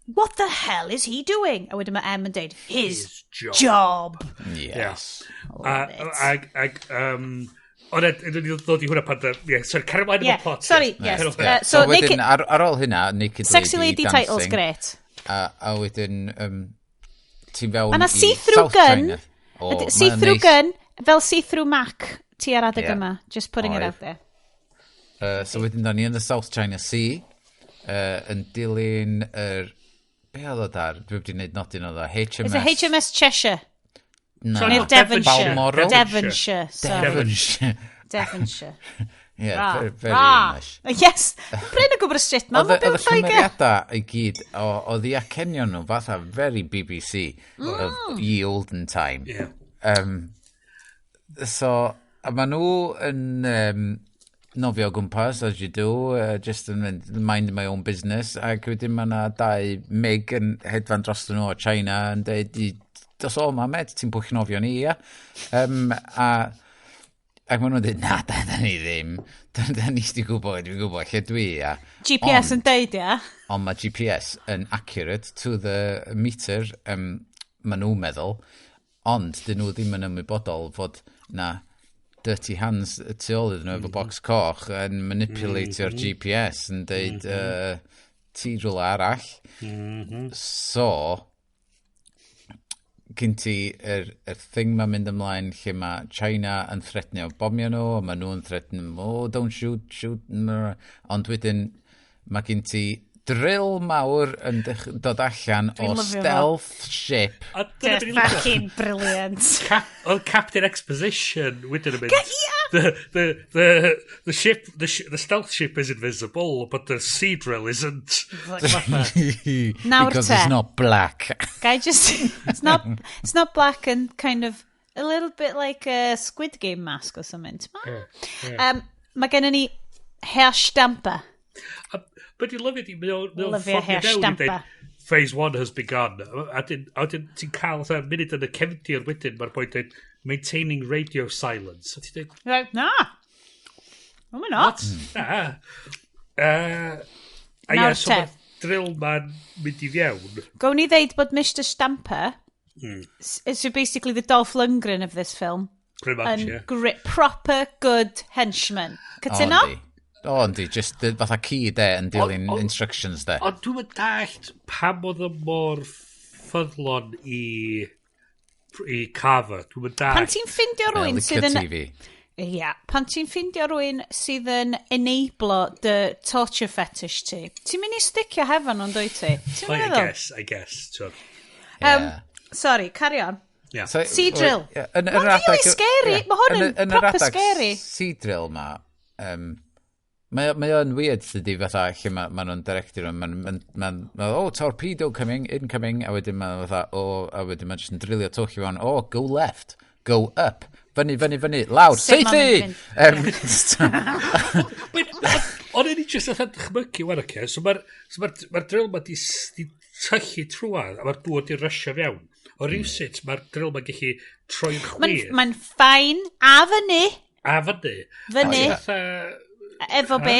"What the hell is he doing?" A wedyn mae M yn deud, "His job." Job. Yes. Yeah. Ag, ond ydyn ni ddod i hwnna pan. Yeah, sorry, carry ymlaen efo plot. Sorry, yes. So wedyn, ar ôl hynna, Naked Sexy Lady titles, great. A wedyn, ti'n fewn i see-through gun. Oh, see-through gun, fel see-through Mac ti ar adeg yma. Just putting it out there. So wedyn, da ni yn the South China Sea, yn dilyn yr... Be oedd o dar? Dwi wedi gwneud nodyn oedd o. HMS. Is it HMS Cheshire? No. Neu'r Devonshire. Balmoral? Devonshire. Sorry. Devonshire. Devonshire. Yeah, very, very English. Yes. Bryn yn gwybod y sut ma. Oedd y cymeriadau i gyd, oedd i acenion nhw fatha very BBC of ye olden time. So, a maen nhw yn nofio o gwmpas, as you do, just yn mynd, mind my own business, ac wedyn mae yna dau MiG yn hedfan dros nhw o China yn dweud, "Dos o ma, met, ti'n pwll nofio ni, ia?" Ac maen nhw'n dweud, "Na, da ni ddim. Da ni wedi gwybod, dwi'n gwybod lle dwi, ia." GPS yn deud, ia? Ond mae GPS yn accurate to the meter, maen nhw'n meddwl, ond dyn nhw ddim yn ymwybodol fod na dirty hands y tu ôl iddyn nhw efo box coch yn manipulatio'r GPS yn deud ti rhywle arall. So, gyn ti yr thing ma'n mynd ymlaen lle mae China yn threatenio bomio nhw, a maen nhw'n threatenio, "Oh, don't shoot, shoot." Ond wedyn, mae gen ti drill mawr yn dod allan o stealth ship. Fucking brilliant. Oedd Captain Exposition wedyn yn mynd. The ship, the stealth ship is invisible, but the sea drill isn't. Nawr Because it's not black. Guy just, it's not black and kind of a little bit like a Squid Game mask or something. Yeah. Mae gennym ni Herr Stamper. But dwi'n lyfio di, mae o'n ffonio mewn i dweud, Phase 1 has begun. A dyn ti'n cael fatha munud yn y cefndir wedyn, mae'r boi dweud, maintaining radio silence. A ti'n dweud... Right, na. No, we're not. Na. A ie, so mae'r drill ma'n mynd i fewn. Gawn ni ddeud bod Mr Stamper, is basically the Dolph Lundgren of this film. Pretty much, yeah. Great, proper good henchman. Cytuno? O, yndi, just fatha ci, de, yn dilyn instructions, de. Ond dwi'n dallt pam oedd o mor ffyddlon i Carver. Dwi'n dallt. Pan ti'n ffindio rhywun sydd yn... Ia, pan ti'n ffindio rhywun sydd yn enablo dy torture fetish ti, ti'n mynd i sticio hefo nhw'n dwyt ti? Ti'n meddwl? I guess. Sorry, carry on. Yeah. So, sea drill. Mae'n really scary. Mae hwn yn proper scary. Sea drill ma, mae o'n weird tydi fatha lle ma nhw'n directio nhw, mae'n oh, torpedo coming, incoming, a wedyn mae'n fatha, oh, a wedyn mae'n just yn drilio twll i fewn, oh, go left, go up, fyny, fyny, fyny, lawr, seithi! Ond o'n i just fatha dychmygu, wan, oce, so mae'r drill ma di tyllu trwad, a mae'r dŵr di rysio fewn. O rywsut, mae'r drill ma'n gallu troi'n chwith. Mae'n fine, a fyny. A fyny. Fyny. Efo be?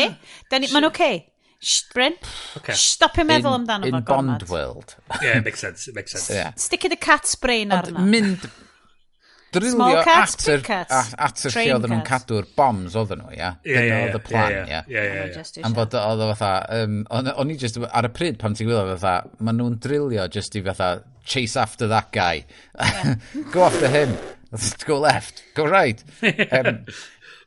Mae'n oce. Shh, Bryn. Okay. Stopio meddwl amdano fo. In Bond world. Yeah, it makes sense. It makes sense. Yeah. Stick the cat's brain arno. Mynd... Drilio at yr lle oedden nhw'n cadw'r bombs oedden nhw, ia? Dyna oedd y plan, ia? Am fod oedd o fatha... O'n i just, ar y pryd pan ti'n gwylio fatha, maen nhw'n drilio just i fatha chase after that guy. Go after him. Go left. Go right.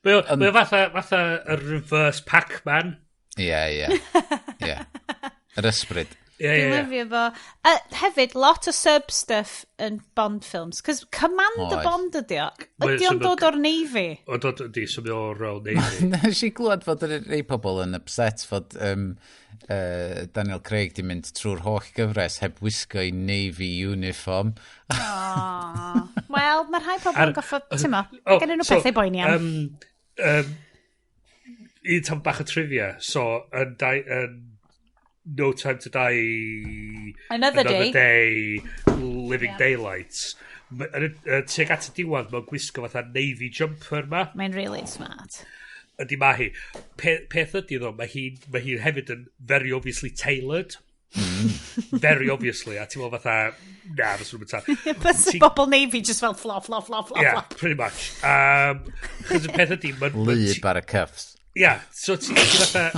Mae o fatha y reverse Pac-Man. Ie. Yr ysbryd. Dwi'n lyfio fo. Hefyd, lot o sub-stuff yn Bond films. Cos Commander Bond ydi o. Ydi o'n dod o'r Navy? O, dod ydi, so mae o'r Royal Navy. Nes i glwad fod rei pobl yn upset fod Daniel Craig di mynd trwy'r holl gyfres heb wisgo i Navy uniform. Wel, mae rhai pobl yn goffo, ti'n mo, gen nhw pethau boeni am. Un tam bach o trivia, so, yn No Time to Die, Another Day, Living Daylights. Tuag at y diwedd, mae'n gwisgo fatha Navy jumper ma. Mae'n really smart. Ydy mae hi. Peth ydy ddo, mae hi hefyd yn very obviously tailored. Very obviously. A ti'n meddwl fatha, na, fyswn nhw'n mynd. Bys y bobl Navy just fel flop, flop, flop, flop. Yeah, pretty much. Chos y peth ydy... Lube ar y cuffs. Yeah, so ti'n fatha...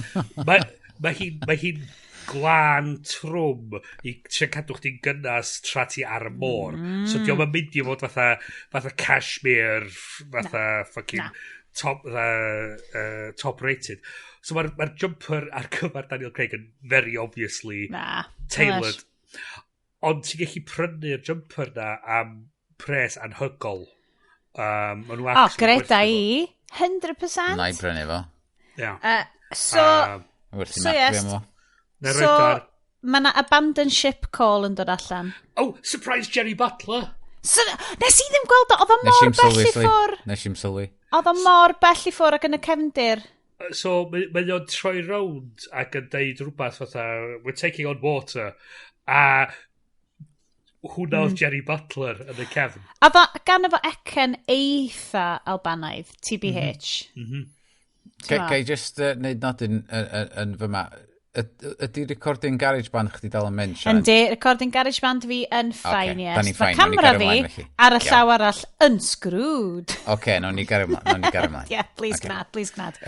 Mae hi'n glân trwm i trio cadw chdi'n gynnas tra ti ar y môr. So diolch yn mynd i fod fatha cashmere, fatha fucking top, top rated. So mae'r jumper ar gyfer Daniel Craig yn very obviously tailored. Ond ti'n gallu prynu'r jumper na am pres anhygol. O, greda i. 100%. Na i brynu fo. Yeah. So, so yes. So, mae yna abandoned ship call yn dod allan. Oh, surprise Jerry Butler! So, nes i ddim gweld o, oedd o mor bell i ffwr. Nes i'm sylwi. Oedd o mor bell i ffwr ac yn y cefndir. So, mae o'n troi rownd ac yn deud rhywbeth fatha, we're taking on water, a hwnna oedd Jerry Butler yn y cefn. A gan efo ecen eitha Albanaidd, TBH. Ga i just neud nodyn yn fyma. Ydy recording GarageBand chdi dal yn mynd, Sian? Yndi, recording GarageBand fi yn fine, yes. Mae camera fi ar y llaw arall yn screwed. Oce, nawn ni gario ymlaen. Yeah, please gnad, please gnad.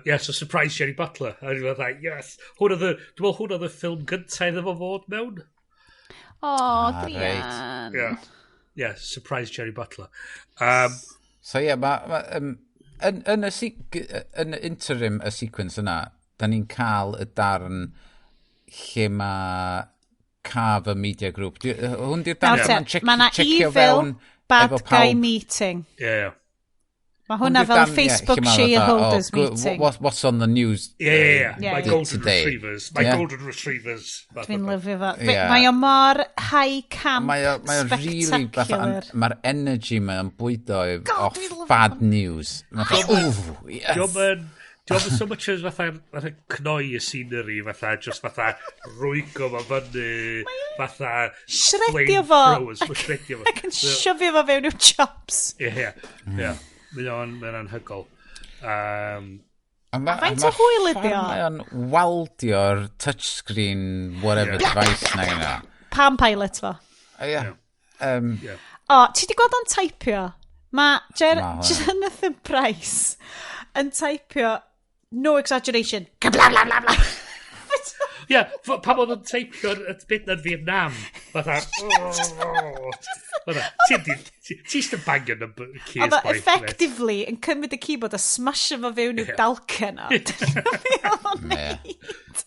Yeah, so surprise Jerry Butler. A dwi'n meddwl, yes. Dwi'n meddwl hwnna oedd y ffilm gyntaf iddo fo fod mewn. O, druan. Yeah, surprise Jerry Butler. So yeah, yn y interim y sequence yna, da ni'n cael y darn lle mae Carver Media Group. Hwn di'r darn lle mae'n checio fewn bad guy meeting. Yeah. Mae hwnna fel Facebook shareholders meeting. What's on the news Yeah. My golden today. Retrievers. My golden retrievers. Dwi'n lyfio fo. Mae o mor high camp, mae o spectacular. Really, mae'r energy mae o'n bwydo off bad news. Mae'n yes. Diolch yn so much as fatha cnoi y scenery, fatha just fatha rwygo fo fyny, fatha shredio fo. Ac yn shovio fo fewn i'w chops. Ie. Mae o'n anhygol. A faint o hwyl ydi o? Mae o'n waldio'r touchscreen whatever device na yna. Palm Pilot fo. Ie. O, ti di gweld o'n taipio? Mae Jonathan Pryce yn taipio, no exaggeration, bla bla bla bla. Ie, pam oedd o'n teipio'r bit na'n Vietnam. Fatha, ti'n just yn bangio number keys. Oedd o effectively yn cymryd y keyboard a smasho fo fewn i'w dalcen o. Dyna be oedd o'n neud.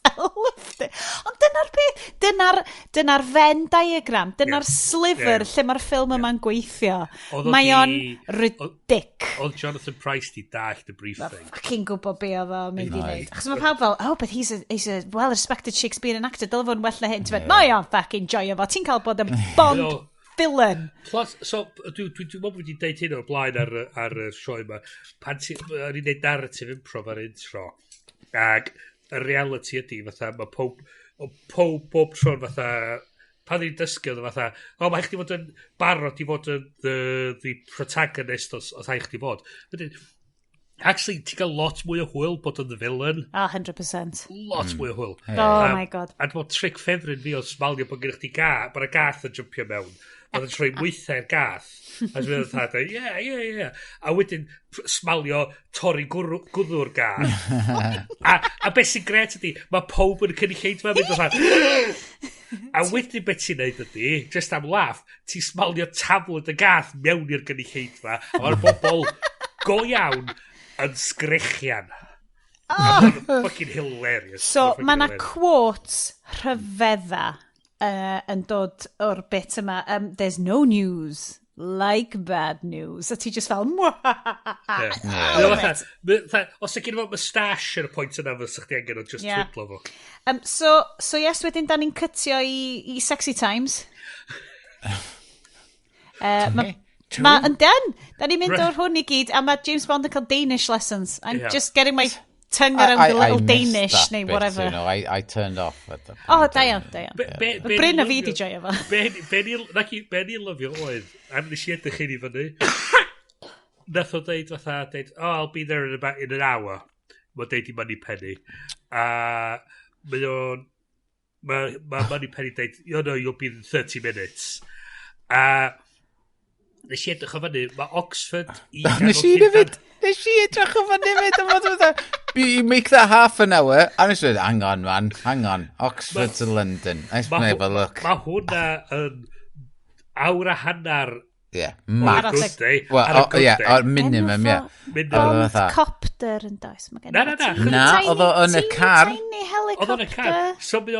I loved it. Ond dyna'r peth, dyna'r Venn diagram, dyna'r sliver lle mae'r ffilm yma'n gweithio. Mae o'n ridic. Oedd Jonathan Pryce di dallt y briefing. Mae fucking gwybod be oedd o'n mynd i wneud. Achos mae pawb fel, oh, but he's a well-respected Shakespearean actor, dyle fo'n well na hyn. Ti'n mae o'n fucking joio fo. Ti'n cael bod yn Bond villain. Plus, so, dwi'n meddwl bod wedi deud hyn o'r blaen ar y sioe yma. Pan o'n i'n neud narrative improv ar intro, ac y reality ydy, fatha, mae pob bob tro'n fatha, pan ni'n dysgu oedd fatha, o, mae chdi fod yn barod i fod yn the protagonist os rhaid chdi fod. Wedyn, actually, ti'n cael lot mwy o hwyl bod yn the villain. Ah, 100%. Lot mwy o hwyl. Yeah. Oh my god. A dwi'n meddwl trick ffefryn fi oedd smalio bod gennych chdi gath, bod y gath yn jumpio mewn. Oedd yn troi mwythau'r gath. A dwi'n meddwl, fatha, yeah. A wedyn smalio torri gwddw'r gath. A beth sy'n gret ydy, mae pob yn y cynulleidfa mynd fatha. A wedyn beth ti'n neud ydy, just am laff, ti'n smalio taflod y gath mewn i'r gynulleidfa, a mae'r bobl go iawn yn sgrechian. Oh. Fucking hilarious. So, mae yna quotes rhyfedda yn dod o'r bit yma. There's no news like bad news. A ti just fel... Yeah. Os ydych chi'n efo moustache ar y pwynt yna, fysa chdi angen o just twidlo fo. So yes, wedyn da ni'n cytio i Sexy Times. Ma, and then, da ni'n mynd o'r hwn i gyd, a mae James Bond yn cael Danish lessons. I'm just getting my tongue around the little Danish, neu whatever. You know, I turned off at the point. Oh, da iawn, da iawn. Bryn a fi di joio fo. Be ni lyfio oedd, a nes i edrych hyn i fyny, nath o deud fatha, deud, oh, I'll be there in about in an hour. Mae'n deud i Moneypenny. A mae o'n, mae Moneypenny deud, you know, you'll be in 30 minutes. A nes i edrych o fyny, mae Oxford i Nes i hefyd, nes i edrych o fyny hefyd, a fod you make that half an hour, a nes i hang on man, hang on, Oxford to London, let's have a look. Mae hwnna yn awr a hanner. Yeah, max. Well, yeah, or minimum, yeah. Bond copter yn does. Na. Na, oedd o yn y car. Tiny helicopter. Oedd o'n y car. So, ti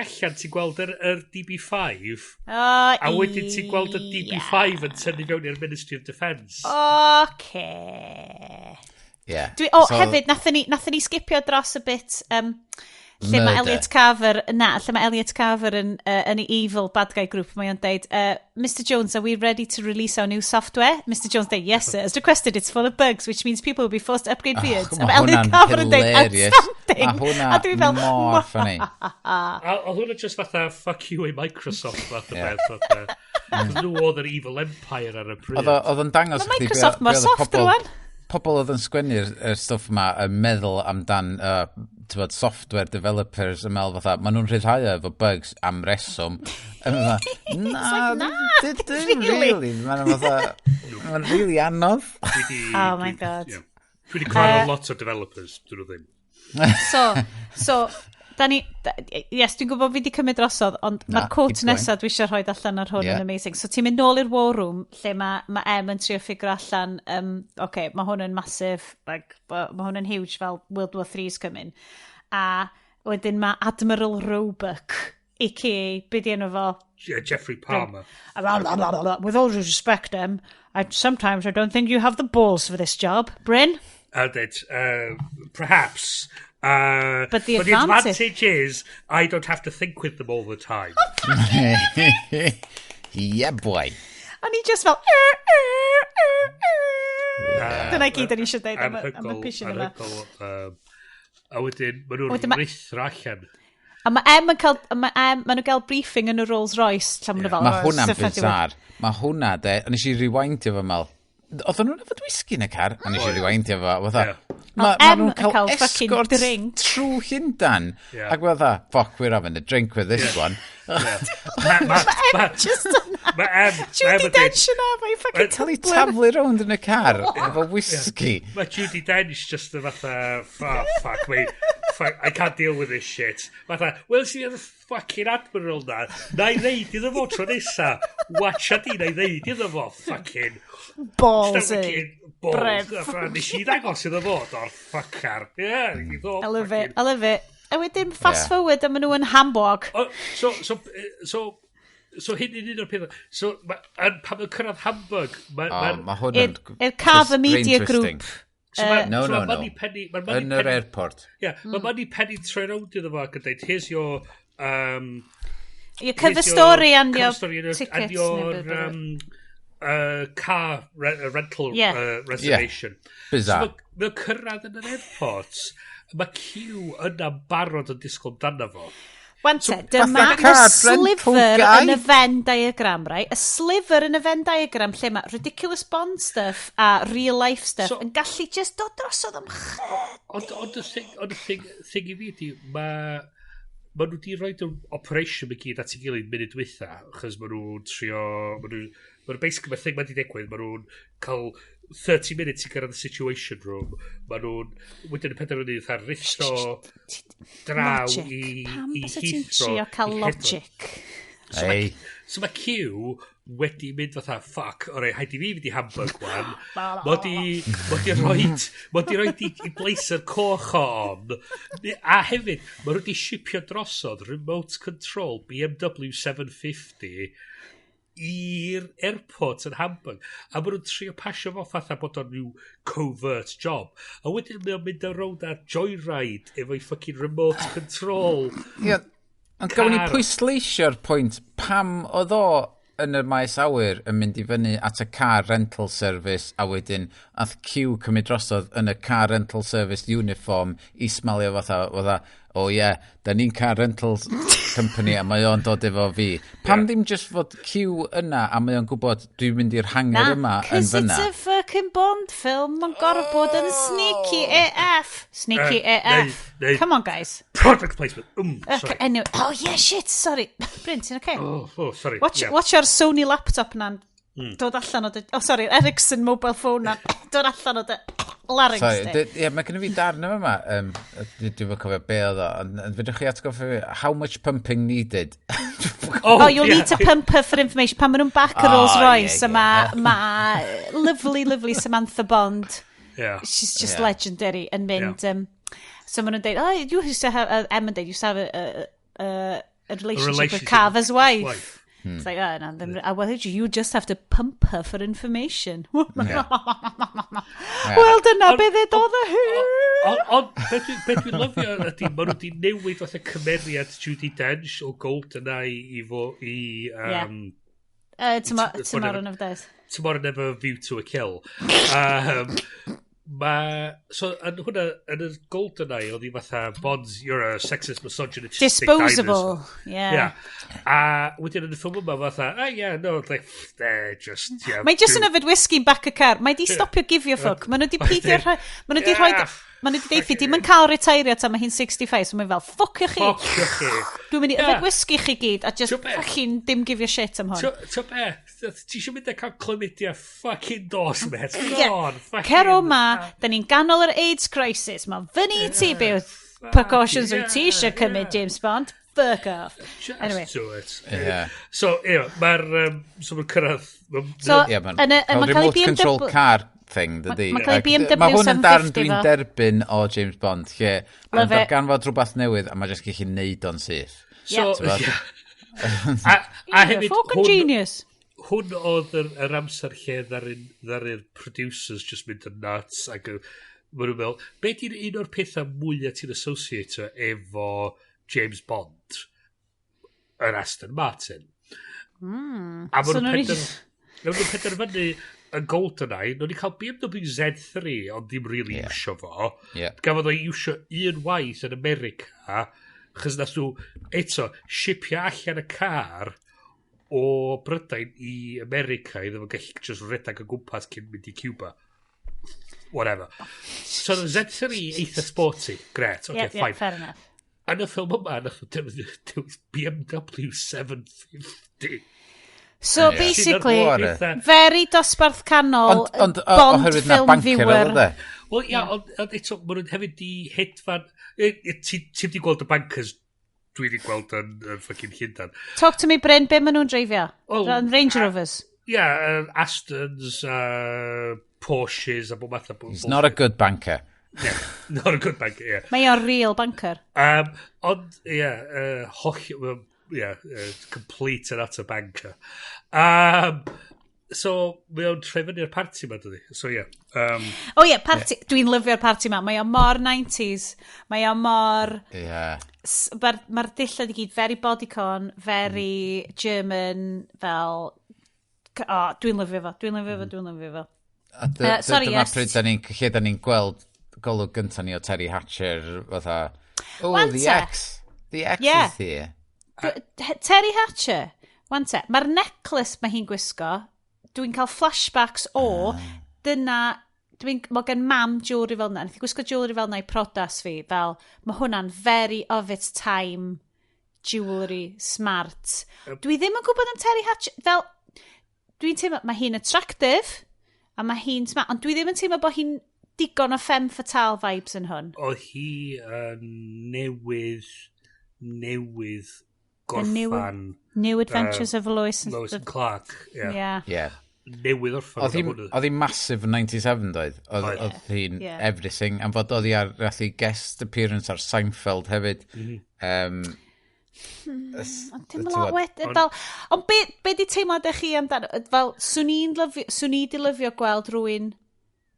allan, ti'n gweld yr DB5. A wedyn ti'n gweld y DB5 yn tynnu fewn i'r Ministry of Defence. Oce. Yeah. Hefyd, nathon ni skipio dros y bit... Lle mae Elliot Carver, lle mae Elliot Carver yn y evil bad guy group, mae o'n deud, Mr Jones, are we ready to release our new software? Mr Jones deud, yes sir, as requested, it's full of bugs, which means people will be forced to upgrade beards. A mae Elliot Carver yn deud, outstanding. A dwi fel, mor funny. A oedd hwnna just fatha, fuck you i Microsoft, fath o beth. Cos nhw oedd yr evil empire ar y pryd. Oedd o'n dangos... Mae Microsoft mor soft rwan. Pobl oedd yn sgwennu'r stwff yma yn meddwl amdan software developers yn meddwl fatha, maen nhw'n rhyddhau efo bugs am reswm. Na, didn't really. Maen nhw'n fatha, maen really anodd. Oh my god. Dwi wedi cyfarfod lot o developers, dyn nhw ddim. So, Da ni, yes, dwi'n gwybod fi wedi cymryd drosodd, ond mae'r quote nesaf dwi eisiau rhoi allan ar hwn yn amazing. So ti'n mynd nôl i'r war room, lle mae M yn trio figure allan, okay, mae hwn yn massive, like, mae hwn yn huge fel World War III's coming. A wedyn mae Admiral Roebuck, a.k.a. be di enw fo? Yeah, Geoffrey Palmer. With all due respect, M, sometimes I don't think you have the balls for this job. Bryn? And it, perhaps. But the advantage is I don't have to think with them all the time. Yeah, boy. A ni just fel... Dyna gyd o'n i eisiau dweud am y pishin yma. A wedyn, maen nhw'n rithro allan. A mae M yn cael... Mae nhw'n cael briefing yn y Rolls Royce. Mae hwnna'n bizarre. Mae hwnna, de... Nes i rewindio fo mel. Oedden nhw'n yfed whisky yn y car, a nes i rewindio fo. Ma nhw'n cael escort trwy Llundan. Ac fatha, fuck, we're having a drink with this one. Mae M just yna. Judi Dench yna, mae'n fucking tumbler. Cael ei taflu rownd yn y car efo whisky. Mae Judi Dench just yn fatha, oh, fuck me, fuck, I can't deal with this shit. Fatha, well, si the fucking admiral na, na i ddeud iddo fo tro nesa. Watcha di, na i ddeud iddo fo, fucking... Ballsy. Balls. Nes i ddangos iddo fo, o'r fucker. Yeah, I love it, I love it. A wedyn fast forward a maen nhw yn Hamburg. So hyn yn un o'r pethau. So, pan mae'n cyrraedd Hamburg... Mae hwn yn... I'r Carver Media Group. No. Yn yr airport. Ie, mae Moneypenny troi rownd iddo fo ac yn dweud, here's your... Your cover story and your tickets. And your car rental reservation. Bizarre. So mae'n cyrraedd yn yr airport, mae Q yna'n barod yn disgwyl amdano fo. Wan te, dyma y sliver yn y Venn diagram, right? Y sliver yn y Venn diagram lle mae ridiculous Bond stuff a real life stuff yn gallu just dod drosodd am chydig. Ond y thing i fi ydi, mae nhw wedi rhoi yr operation i gyd at ei gilydd munud dwytha, achos mae nhw'n trio... Mae basically, mae'r thing mae wedi digwydd, mae nhw'n cael 30 minutes i gyrraedd y situation room, mae nhw'n wedyn y penderfynu fatha rithro draw i Pam bysa ti'n trio cael logic? So mae Q wedi mynd fatha, fuck, alright, haid i fi fynd i Hamburg wan. Mod i roed i blazer coch on. A hefyd, mae nhw wedi shipio drosodd remote control BMW 750 i'r airport yn Hamburg. A maen nhw'n trio pasio fo fatha bod o'n rhyw covert job. A wedyn mae o'n mynd ar rownd ar joyride efo'i fucking remote control. Ie, ond gawn ni pwysleisio'r pwynt pam oedd o yn y maes awyr yn mynd i fyny at y car rental service a wedyn ath Q cymryd drosodd yn y car rental service uniform i smalio fatha oh yeah, da ni'n car rental company a mae o'n dod efo fi. Pam ddim just fod Q yna a mae o'n gwybod dwi'n mynd i'r hangar yma yn fyna. Cos it's a fucking Bond film, mae'n gorfod bod yn sneaky AF. Sneaky AF. Come on, guys. Product placement. Sorry. Anyway, oh yeah, shit, sorry. Bryn, ti'n okay? Oh, sorry. Watch your Sony laptop na'n dod allan o dy... Oh, sorry, Ericsson mobile phone na'n dod allan o dy larynx di. Ie, mae gen i fi darn yma. Dwi'n cofio be oedd o. Ond fedrwch chi atgoffa fi, how much pumping needed? Oh, you'll need to pump her for information. Pan maen nhw'n back y Rolls Royce, a mae lovely, lovely Samantha Bond. Yeah. She's just legendary yn mynd... So maen nhw'n deud, oh, you used to have... Emma deud, you used to have a relationship with Carver's wife. It's like, oh, no, then, well, you just have to pump her for information. Well, dyna beth edodd y hi. Ond, beth dwi'n lyfio ydy, maen nhw wedi newid fatha cymeriad Judi Dench o GoldenEye i fo, i... Tomorrow Never Dies. Tomorrow Never View to a Kill. So, yn hwnna, yn y GoldenEye, oedd hi fatha, Bonds, you're a sexist, misogynistic disposable, yeah. A wedyn yn y ffilm yma fatha, oh yeah, no, like, they're just, yeah. Mae just yn yfed whisky back y car. Mae di stopio give your fuck. Mae nhw di peidio rhoi, mae nhw di rhoi, mae nhw di deithi, dim yn cael retairio tan mae hi'n 65, so mae'n fel, ffucio chi. Ffucio chi. Dwi'n mynd i yfed whisky chi gyd, a just fucking dim give your shit am hwn. Ti'n be, ti eisiau mynd a cael chlamydia fucking dos, mate. Come on, fucking. Cer o ma, da ni'n ganol yr AIDS crisis, mae fyny i ti be oedd Precautions wyt ti eisiau cymryd, James Bond? Fuck off. Just Anyway. do it. Yeah. So, yeah, mae'r... so mae'n cyrraedd. So, Yeah, ma'n yn y- cael ma'n cael ei remote control BMW car thing, dydy. Ma'n cael ei Ac BMW Mae hwn yn darn 750 dwi'n fo. derbyn o James Bond, lle mae'n Love it. darganfod rhywbeth newydd a mae jyst gallu neud o'n syth. So, T'bod? yeah. A hefyd, Fucking genius. Hwn oedd yr amser lle ddaru'r producers just mynd yn nuts ac maen nhw'n meddwl, be di'r un o'r pethau mwyaf ti'n associate efo James Bond? Yr Aston Martin. A So maen nhw'n nhw'n nhw'n penderfynu yn GoldenEye, nhw wedi cael BMW Z3, ond ddim really iwsio fo. Gafodd o'i iwsio un waith yn America, chos nath nhw, eto, shipio allan y car o Brydain i America iddo fo gallu just redag o gwmpas cyn mynd i Cuba. Whatever. So oedd y Z3 eitha sporty. Gret, okay, Yeah, fine. fair enough. Yn y ffilm yma, nath nhw dewis BMW 750. So basically, very dosbarth canol, Ond Bond oherwydd na film banker viewer. oedd o de. Wel, ia, ond eto, maen nhw'n hefyd di hedfan. Ti di gweld y bankers dwi di gweld yn fucking Llundan. Talk to me, Bryn, be maen nhw'n dreifio? Wel, Range Rovers. Ia, Astons, Porsches, a bob math o He's not a good banker. Yeah, not a good banker, yeah. Mae o'n real banker. Ond, ie, yeah, holl, well, yeah, complete and utter banker. So, mae o'n troi fyny'r party ma, dydi? So, ie. Yeah, O ie, party. Dwi'n lyfio'r party ma. Mae o mor 90s. Mae o mor Mae'r ma dillad i gyd very bodycon, very German, fel. O, dwi'n lyfio fo, dwi'n lyfio fo, dwi'n lyfio fo. A Sorry, dyma yes. pryd da ni'n, lle da ni'n gweld golwg gynta ni o Teri Hatcher, fatha, "Oh, Wan the te. X, the X is here." Teri Hatcher, wan te, mae'r necklace mae hi'n gwisgo, dwi'n cael flashbacks o, dyna, dwi'n, mae gen mam jewelry fel yna, nath hi gwisgo jewelry fel yna i prodas fi, fel, mae hwnna'n very of its time jewelry, smart. Dwi ddim yn gwybod am Teri Hatcher, fel, dwi'n teimlo, mae hi'n attractive, a mae hi'n smart, ond dwi ddim yn teimlo bod hi'n digon o femme fatale vibes yn hwn. Oedd hi yn newydd The new- gorffan New Adventures of Lois and, Lois and Clark. Yeah. Yeah. Yeah. Newydd orffan. Oedd hi'n oedd hi'n massive yn 97, doedd? Oedd Oedd. oedd hi'n everything. Am fod oedd hi ar, nath hi guest appearance ar Seinfeld hefyd. Ond dim lot wedyn, fel, ond be di teimlad chi amdano, fel, swn i di lyfio gweld rhywun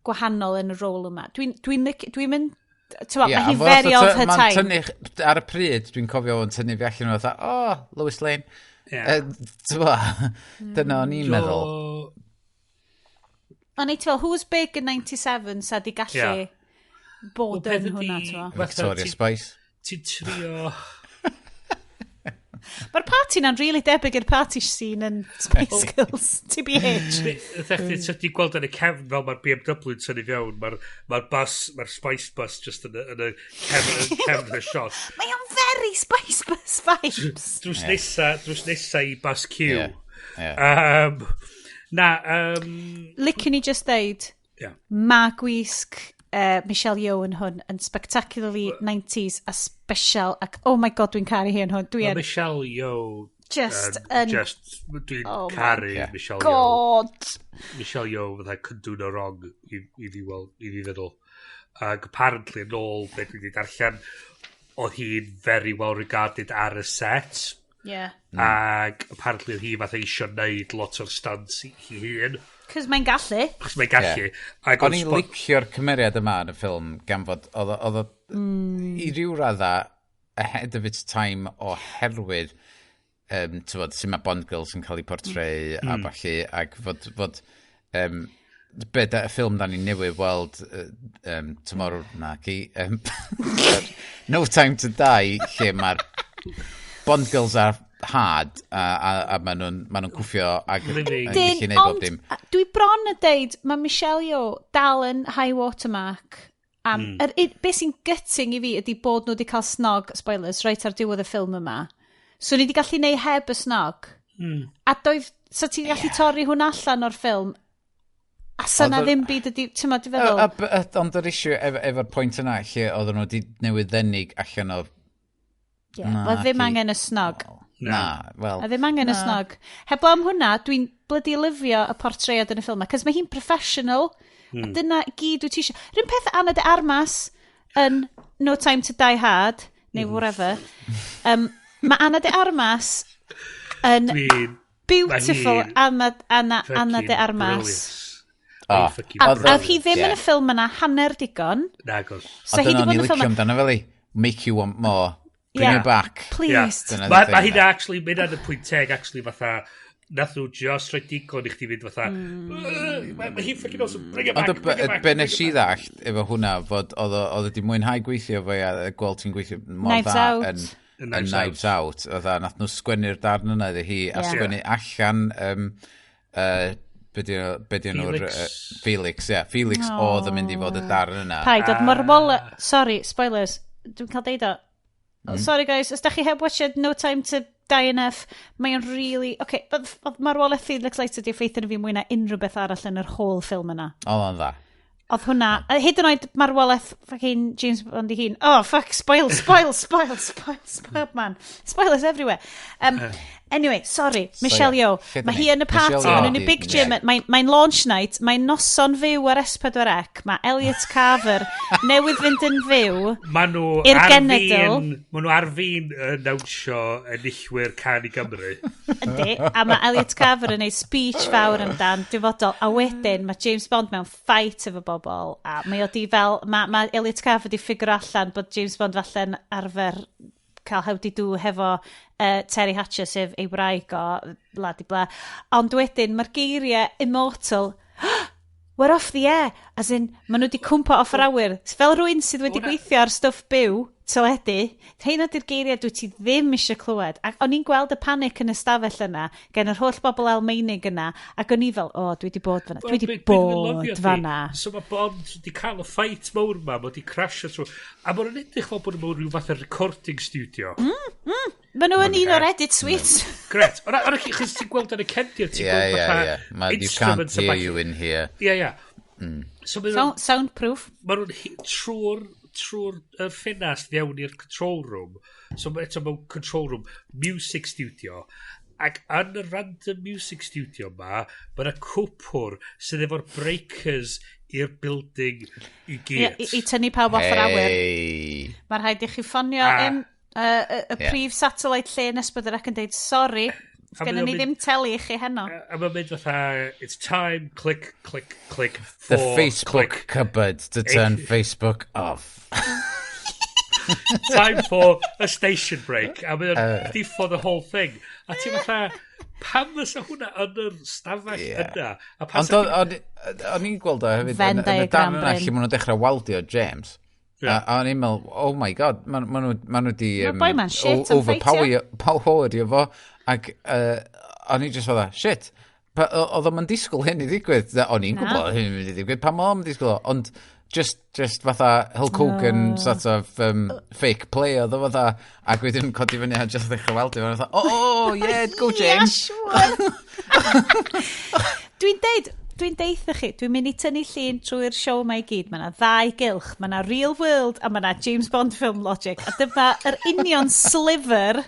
gwahanol yn y rôl yma. Dwi'n mynd, ti'n Ie, mae hi am fod very fatha of her ma'n time. tynnu, ar y pryd, dwi'n cofio o'n tynnu fi allan o fatha, "Oh, Lois Lane." Yeah. T'bo, dyna o'n i'n meddwl. Ond ei, ti'n fel, who's big in 97 sa di gallu bod Wel, peth yn hwnna, ydi- ti'n fel. fatha Victoria Spice. Ti'n trio. Mae'r party na'n really debyg i'r party scene yn Spice Girls, TBH. Ydych chi ti gweld yn y cefn fel mae'r BMW yn tynnu fewn, mae'r ma bus, mae'r Spice Bus just yn y cefn y shot. Mae o'n very Spice Bus vibes. Drws nesa i bus Q. Yeah. Na, Licwn i just deud, ma gwisg Michelle Yeoh yn hwn yn spectacularly 90s a special ac oh my God, dwi'n caru hi yn hwn. Dwi Mae yn Michelle Yeoh just yn just, dwi'n Oh my caru Michelle Yeoh. God. Michelle Yeoh fatha could do no wrong i fi, wel, i fi feddwl. Ac apparently yn ôl beth dwi wedi darllen, oedd hi'n very well regarded ar y set. Ac apparently oedd hi fatha eisiau neud lot o'r stunts i hi hun. Cos mae'n gallu. Achos mae'n gallu. Ac O'n oedd i'n licio'r cymeriad yma yn y ffilm gan fod oedd o i ryw radda ahead of its time oherwydd t'wod, sut mae Bond Girls yn cael ei portreu a ballu ac fod be da, y ffilm da ni newydd weld Tomorrow na ci No Time to Die, lle mae'r Bond Girls are hard a maen nhw'n ma nhw cwffio ac yn Living. gallu Dyn, neud bob ond dim. dwi bron y deud, mae Michelle Yeoh dal yn high watermark. Am, be sy'n gutting i fi ydy bod nhw wedi cael snog, spoilers, right ar diwedd y ffilm yma. So ni wedi gallu neud heb y snog. A doedd, so ti'n gallu torri hwnna allan o'r ffilm. A sa na ddim byd ydi, ti'n ma, di feddwl? Ond yr issue efo'r pwynt yna, lle oedden nhw wedi newydd ddenig allan o... Yeah, na, ddim angen y snog. Na, wel... A ddim angen y snog. Heblaw am hwnna, dwi'n bloody lyfio y portread yn y ffilm 'ma, cos mae hi'n professional. A dyna gyd wyt ti eisiau. Rhywun peth Anna de Armas yn No Time to Die Hard, neu whatever. Mae Anna de Armas yn beautiful Anna, Anna, Anna de Armas. Oh, a hi ddim yn y ffilm yna hanner digon. Nagos. So hi di bod yn y ffilm yna. Amdano fel i, make you want more. Bring it back. Please. Yeah. Mae ma hynna actually, mae hynna'n y pwynt teg, actually, fatha, nath nhw just rhoi digon i chdi fynd fatha, "Mae hi'n fucking awesome, bring it back, bring it back." Be nes i ddallt efo hwnna, fod oedd o wedi mwynhau gweithio fo ia, gweld ti'n gweithio mor dda yn Knives Out. Oedd nath nhw sgwennu'r darn yna iddi hi, a sgwennu allan, be di nhw'r... Felix, ie. Felix oedd yn mynd i fod y darn yna. Paid, oedd mor... Sorry, spoilers. Dwi'n cael deud o. Sorry guys, os da chi heb watched No Time to Die Enough, mae'n really... Okay, oedd marwolaeth Felix Leiter di effeithio fi mwy na unrhyw beth arall yn yr whole ffilm yna. Oedd o'n dda. Oedd hwnna, hyd yn oed marwolaeth fucking James Bond i hun. Oh, fuck, spoil, spoil, spoil, spoil, spoil, man. Spoilers everywhere. Anyway, sorry, Michelle Yeoh. Mae hi yn y party, maen nhw'n y big gym, mae'n launch night, mae'n noson fyw ar S4C, mae Elliot Carver newydd fynd yn fyw i'r genedl. Mae nhw ar fin nawnsio enillwyr Can i Gymru. Yndi, a mae Elliot Carver yn ei speech fawr amdan dyfodol, a wedyn mae James Bond mewn fight efo bobl, a mae o di fel, mae Elliot Carver di ffigur allan bod James Bond falle'n arfer cael howdy do hefo Terry Hatcher, sef ei wraig o, bla di bla. Ond wedyn, mae'r geiriau immortal, "We're off the air," as in, maen nhw wedi cwmpo off yr awyr. Fel rhywun sydd wedi gweithio ar stwff byw, teledu, rheina di'r geiriau dwi ti ddim eisiau clywed. Ac o'n i'n gweld y panic yn y stafell yna, gen yr holl bobl Almaenig yna, ac o'n i fel, "O, oh, dwi wedi bod fanna, dwi wedi bod fanna." So mae Bond wedi cael y fight mawr ma, mae wedi crashio trwy, a maen nhw'n edrych fel bod nhw mewn rhyw fath o recording studio. Maen nhw yn un o'r edit suites. Gret. Ond chos ti'n gweld yn y cefndir, ti'n gweld fatha "You can't hear you in here." Ie. So, soundproof. Maen nhw'n trwy'r ffenast fewn i'r control room. So eto mewn control room, music studio. Ac yn y random music studio ma, mae yna cwpwr sydd efo'r breakers i'r building i gyd. I tynnu pawb off yr awyr. Mae rhaid i chi ffonio y prif satellite lle yn Ysbyddar ac yn deud, "Sorry, gennym ni ddim teli i chi heno." A mae'n mynd fatha, "It's time, click, click, click, for, The Facebook click, cupboard to turn Facebook off. Time for a station break." A mae'n diffodd the whole thing. A ti fatha, pam fysa hwnna yn yr stafell yna? A Ond o'n i'n gweld o hefyd yn y darn yna lle maen nhw'n dechrau waldio James. Yeah. A o'n i'n meddwl, "Oh my God, maen nhw di overpowerio fo." Ac o'n i just fatha, "Shit, oedd o'n disgwyl hyn i ddigwydd?" O'n i'n gwybod hyn i ddigwydd, pam o'n disgwyl o? Ond just fatha Hulk Hogan sort of fake play oedd o fatha, ac wedyn codi fyny a just ddechrau waldio. Fatha, Oh, yeah, go James." Yeah, sure. Dwi'n deitha chi, dwi'n mynd i tynnu llun trwy'r siow yma i gyd. Mae yna ddau gylch, mae yna real world a mae yna James Bond film logic. A dyma yr union sliver,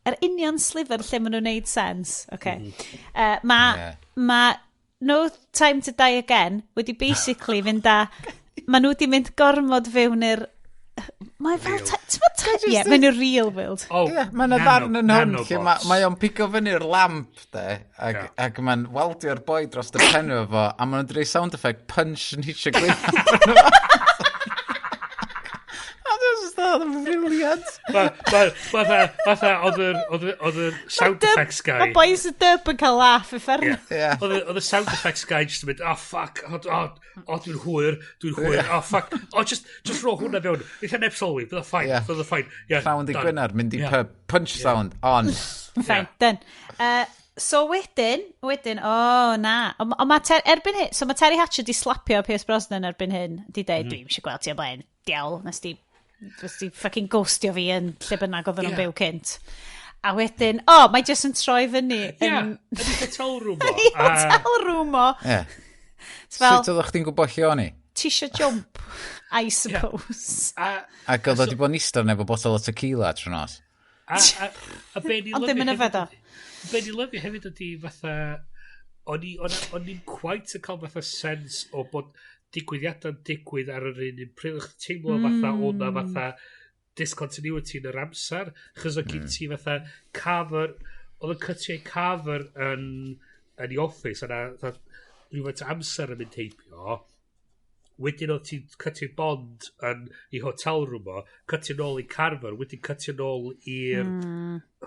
yr union sliver lle maen nhw'n neud sens. Okay. Ma No Time to Die Again wedi basically fynd â... Maen nhw wedi mynd gormod fewn i'r... Mae fel... Ie, mae'n real world. Oh, yeah, mae'n yna ddarn yn hwn lle mae o'n pigo fyny'r lamp, de, ac, ac mae'n waldio'r boi dros y pen efo fo, a maen nhw'n dreu sound effect punch yn hitio gwyneb. A dwi'n just yn brilliant. Fatha, oedd yr sound effects guy. Mae boys y dub yn cael laugh uffernol. Oedd y sound effects guy just yn mynd, "Oh fuck, oh, dwi'n hwyr, dwi'n hwyr, oh fuck, oh just ro hwnna fewn. Eitha neb sylwi, bydd o fine, bydd o fine." Yeah, Llawn di Gwener, mynd i pub, punch sound on. Fine, done. So wedyn, oh na. Ond ma erbyn hyn, so mae Terry Hatcher di slapio Pierce Brosnan erbyn hyn, di deud, "Dwi'n eisiau gweld ti o blaen, diawl, nes ti fucking ghostio fi yn lle bynnag oedden nhw'n byw cynt." A wedyn, oh, mae jyst yn troi fyny. Ie, yn ei hotel room o. Yn ei hotel room o. Fel, Sut oeddech chdi'n gwybod lle o'n i? Ti isio jump, I suppose. Yeah. Ac oedd o wedi bod yn eistedd efo botol o tequila trwy nos. A be ni'n Ond ddim yn yfed o. Be ni'n lyfio hefyd ydy fatha... O'n i'n quite yn cael fatha sense o bod digwyddiadau'n digwydd ar yr un un pryd. O'ch teimlo fatha o'na fatha discontinuity yn yr amser. Chos oedd gen ti fatha Carver... Oedd yn cytiau Carver yn ei office yna fatha rhywfaint o amser yn mynd heibio. Wedyn oedd ti'n cytio Bond yn ei hotel room o, cytio nôl i Carver, wedyn cytio nôl i'r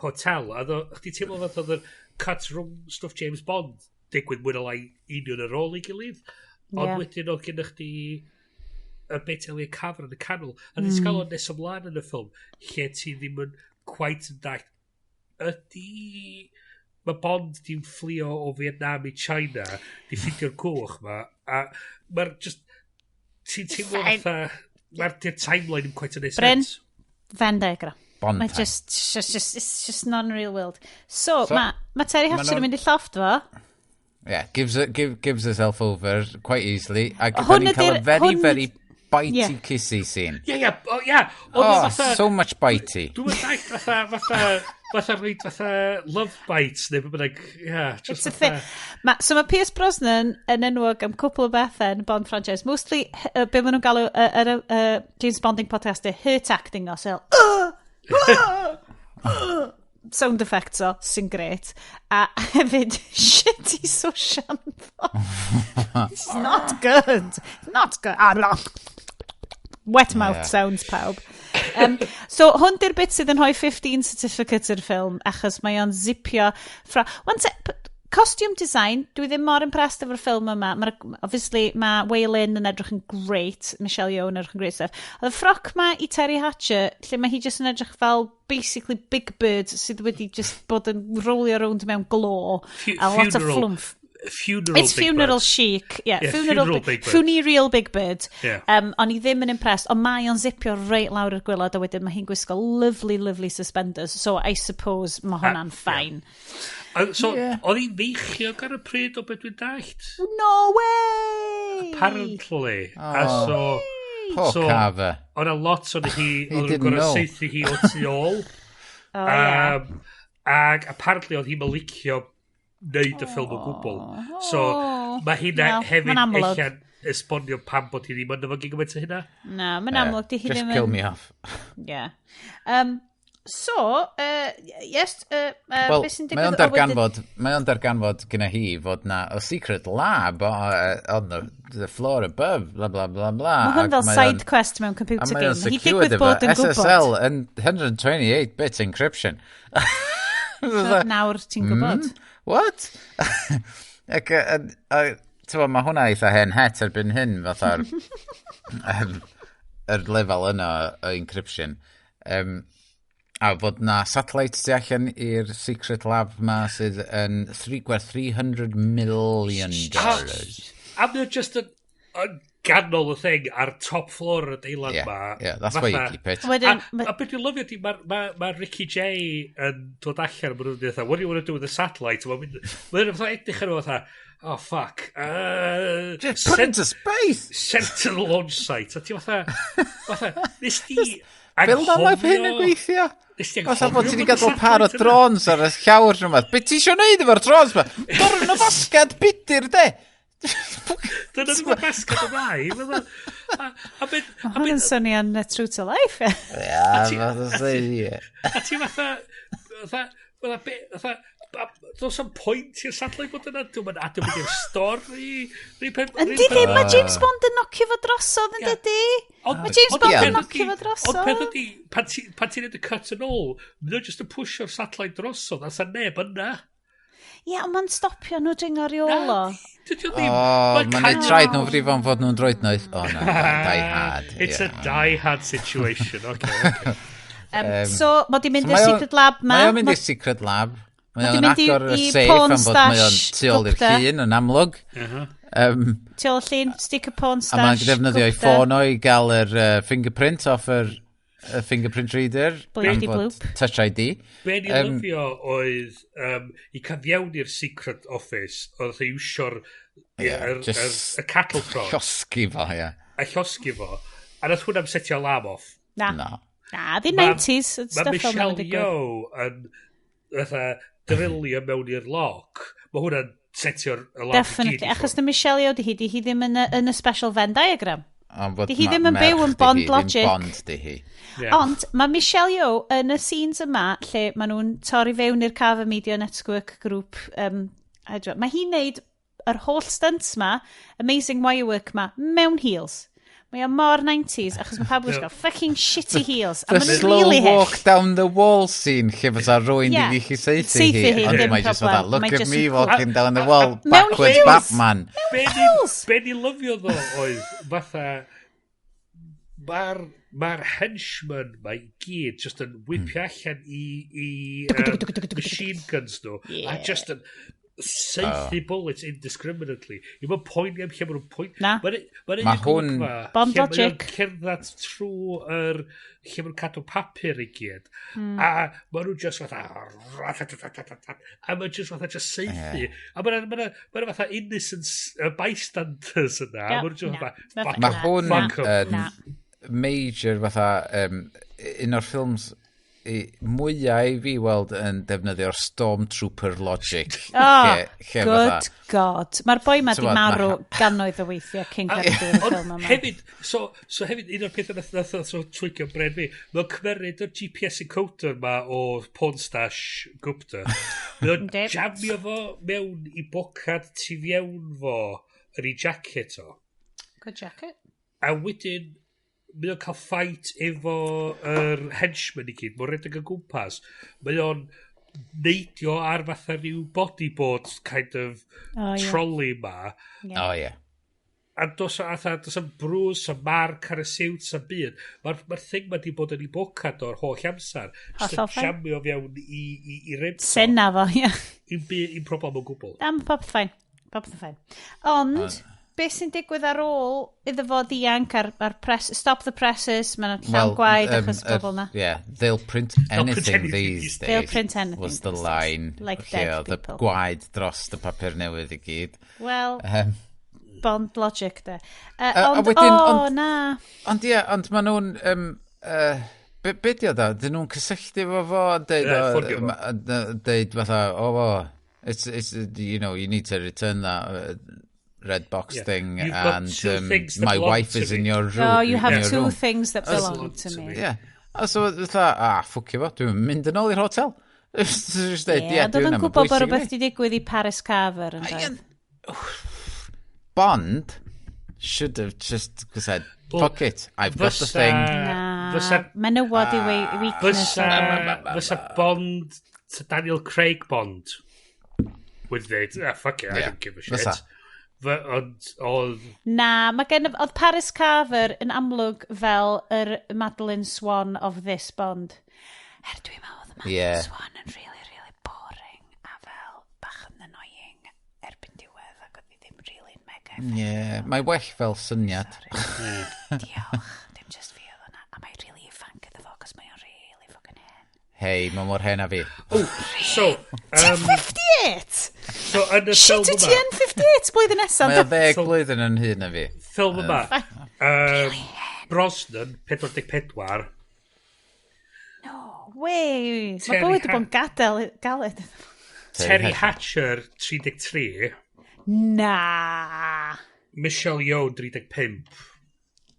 hotel. A chdi teimlo fath oedd yr cut rhwng stwff James Bond digwydd mwy na lai union ar ôl ei gilydd. Ond wedyn oedd gennych chdi y bit Elliot Carver yn y canol. A mm. Ti'n cael o'n nes ymlaen yn y ffilm, lle ti ddim yn quite yn dallt. Ydy... Mae Bond di'n fflio o Vietnam i China, di ffeindio'r cwch ma, a mae'r just... Ti'n teimlo fatha... Mae'r timeline yn quite yn neud Bryn, sense. Venn diagram. Bond Mae time. just, it's just non-real world. So, So, ma Terry ma' Hatcher yn mynd i llofft fo. Yeah, gives herself over quite easily. Ac Hwn da ni'n cael a ydi'r- very, very bitey kissy scene. Ie, oh, ie. Ond Oh, fatha... so much bitey. Dwi'n mynd fatha reit fatha love bites neu beth bynnag. Yeah, just It's a thing. So mae Pierce Brosnan yn enwog am cwpl o bethau yn y Bond franchise. Mostly, be maen nhw'n galw James Bonding podcast, hurt acting o, so, sound effects o, sy'n great. A hefyd, shitty sosian fo. It's not good. Not good. Ah, blah. Wet mouth sounds pawb. So hwn di'r bit sydd yn rhoi 15 certificate i'r ffilm, achos mae o'n zipio. Wan te, costume design, dwi ddim mor impressed efo'r ffilm yma. Obviously, mae Wai Lin yn edrych yn great, Michelle Yeoh yn edrych yn great stuff. Oedd y ffroc ma i Terry Hatcher, lle mae hi just yn edrych fel basically Big Bird sydd wedi just bod yn rolio rownd mewn glo. A lot o funeral. flumph. Funeral It's Big funeral Bird. chic. Yeah, Yeah, funeral, funeral Big Bird. Funereal Big Bird. Yeah. O'n i ddim yn impressed, ond mae o'n zipio reit lawr i'r gwaelod a wedyn mae hi'n gwisgo lovely, lovely suspenders. So I suppose mae hwnna'n fine. So, oedd hi'n feichiog ar y pryd o beth dwi'n dallt? No way! Apparently. A so... Poor so, Carver. Oedd 'na lot o'n hi, He oedd nhw'n didn't gorau know. saethu hi o tu ôl. Oh, yeah. Ag apparently oedd hi'n licio neud y ffilm o gwbl. So, mae hynna Wel, hefyd ma'n amlwg. ella'n esbonio pam bod hi ddim yn efo gymaint o hynna. Na, mae'n amlwg, di hi Just ddim kill yn. me off. Yeah. So, yes, Wel, beth sy'n mae o'n digwydd? O, wedyn- darganfod, mae o'n darganfod gyda hi fod na a secret lab on the floor above, bla bla bla bla. Mae hwn Ac fel mae o'n- side quest mewn A computer mae o'n game. Hi secured digwydd efo bod yn gwybod. SSL and 128-bit encryption. So, nawr ti'n gwybod. What? Ac, ti'n mae hwnna eitha hen het erbyn hyn, fatha'r yr lefel yna o encryption. A fod na satellite tu allan i'r secret lab ma sydd yn gwerth $300 million. A mae o just yn ganol y thing ar top floor yr adeilad ma. Yeah, that's why you keep it. Wedyn, A beth dwi'n lyfio di, mae ma Ricky Jay yn dod allan, maen nhw'n dweud, "What do you want to do with the satellite?" A Mae'n fatha edrych ar nhw fatha, "Oh fuck. Just put it into space! Send to the launch site." A ti fatha, nes di Fel na mae hyn yn gweithio. Nes ti Fatha bod ti wedi anghofio gadael bod y par o satellite yna. drones ar y llawr rhywbeth. Be ti eisiau neud efo'r drones ma? Dorwn y basgad budur, de! Dyna ddim y basgad o ddau. A beth... Mae hwn yn swnio'n true to life. Ie. Ia, fath o dweud, ie. A ti fatha, does am pwynt i'r satellite bod yna, dwi'n mynd adio mynd i'r stori. Yndi ddim, mae James Bond yn nocio fo drosodd yn dydi? Mae James Bond yn nocio fo drosodd. Ond peth ydi, pan ti'n neud y cut yn ôl, mae nhw'n just yn pwsio'r satellite drosodd, a sa neb yna. Ie, ond mae'n stopio nhw dringo rheolo. Dydy o ddim. O, Mae'n mae'n neud traed nhw'n frifo am fod nhw'n droednoeth. O, na, die hard. It's a die hard situation. Okay. So, mod i'n mynd So i'r mae o- secret lab ma. Mae o'n mynd i'r secret lab. Mae Mod i'n o'n mynd agor y i safe porn am fod mae o'n stash tu ôl i'r Gupta. llun yn amlwg. Tu ôl llun, stick a porn A stash. mae'n defnyddio ei Gupta. ffôn o i gael yr fingerprint off yr y fingerprint reader. Bleepity am fod bloop. Touch ID. Be ni lyfio oedd i cyfiewn i'r secret office, oedd ei iwsio'r Ie, just y cattle prod Llosgi fo, ie. A llosgi fo. A nath hwnna'n setio alarm off. Na. Na. Na, di 90s, Ma' stuff fel Michelle ma'n digwydd. Yeoh yn fatha drilio mewn i'r lock. Mae hwnna'n setio'r alarm i gyd Definitely. i Achos ffwrdd. na Michelle Yeoh di hi, di hi ddim yn y special Venn diagram. Ond fod Di hi ddim yn merch byw yn di hi, Bond ddim logic. Bond di hi. Ie. Ond mae Michelle Yeoh yn y scenes yma lle maen nhw'n torri fewn i'r Carver Media Network Group. Mae hi'n neud yr holl stunts ma, amazing wirework ma, mewn heels. Mae o mor 90s, achos mae pawb yn gwisgo fucking shitty heels. A The maen nhw'n slow really walk hyll. down the wall scene lle fysa rwy'n Yeah. di gallu saethu Saethu hi. hi, Ond ddim mae just problem. fatha, "Look Mae at just me yn walking down the wall, Mewn backwards heels. Batman." Heels! Be ni lyfio ddo oedd fatha mae'r ma henchman mae i gyd just yn whipio allan i machine guns nhw a just yn saethu bullets indiscriminately. I'n mynd poeni am lle maen nhw'n poeni. Na. Mae'n Ma' hwn- Bond logic. Cerdded trwy yr lle maen nhw'n cadw papur i gyd. A maen nhw just fatha, a maen just fatha just saethu. A maen nhw ma fatha innocent bystanders yna. Ie, A maen nhw just na. fatha, Ma' "Fuck Mae Na, hwn fuck 'em." yn Na. major fatha un o'r ffilms mwyaf i fi weld yn defnyddio'r Stormtrooper logic. Oh, lle good fatha- God. Mae'r boi ma di T'mod, marw gannoedd o weithiau cyn cyrraedd y Ond ffilm yma. hefyd, so hefyd, un o'r pethau nath so twigio bren fi, mae'n cymeryd yr GPS encoder ma o Pornstash Gupta. Mae o'n Yndi. jamio fo mewn i bocad tu fewn fo yn ei jacket o. Good jacket. A wedyn, mae o'n cael fight efo yr henchman i gyd, mae'n rhedeg o gwmpas. Mae o'n neidio ar fatha rhyw bodyboard kind of Oh, ie. trolley ma. O ie. A dos a dos am brws, a marc ar y siwt, a byd. Mae'r ma thing ma di bod yn ei bocad o'r holl amser. Just Hollol yn fine. jamio fewn i ribs o. Sena fo, ie. Un problem o gwbl. Na, mae popeth fine. Popeth yn fine. Ond, beth sy'n digwydd ar ôl iddo fo ddianc ar press, stop the presses, mae'n llawn gwaed achos bobl na. Yeah, "They'll print anything print anything these these days." They'll print anything was the these days. line. Like lle dead oedd y people. gwaed dros y papur newydd i gyd. Wel, Bond logic de. A Ond, wedyn- o, ond- na. Ond ie, ond maen nhw'n... Be di o da? Dyn nhw'n cysylltu efo fo a deud, Ie, o, ffonio fo. deud fatha, "Oh, it's, you need to return that red box thing "You've got and two things that my belong wife to is me." in your room." Oh, you have in your two room. things that belong Belong to to me. me. Yeah. A so fatha, "Ah, ffwcio fo, dwi'n mynd yn ôl i'r hotel." Just deud, Ie, "Ie, ond oedd dwi'n yn am y gwybod bod bwysig i rhywbeth fi." wedi digwydd i Paris Carver yn dweud. Bond should have just said, Well, "Fuck it, I've got the thing." Na, Fysa menywod yw ei weakness. Fysa Bond, fysa Daniel Craig Bond wedi dweud, "Ah, fuck it, I Ie, don't give a shit." fysa. Ond oedd Na, mae gen oedd Paris Carver yn amlwg fel yr Madeline Swan of this Bond. Er dwi'n meddwl oedd Madeline Swan yn really, really boring a fel bach yn annoying erbyn diwedd ac oedd hi ddim really mega Ie, yeah, mae well fel syniad. effective. Diolch, dim just fi oedd hwnna. A mae really ifanc iddo fo, cos mae o'n really fucking hen. Hei, mae mor hen a fi. Oh, so, Ti'n 58? so yn y Shit, ffilm wyt ti yma, yn 58 blwyddyn nesaf? Mae o 10 So- blwyddyn yn hyn na fi. Ffilm yma, Brosnan, 44, No way. Mae Terry bywyd wedi bod yn gadael, galed. Terry Hatcher, 33, Na. Michelle Yeoh, 35.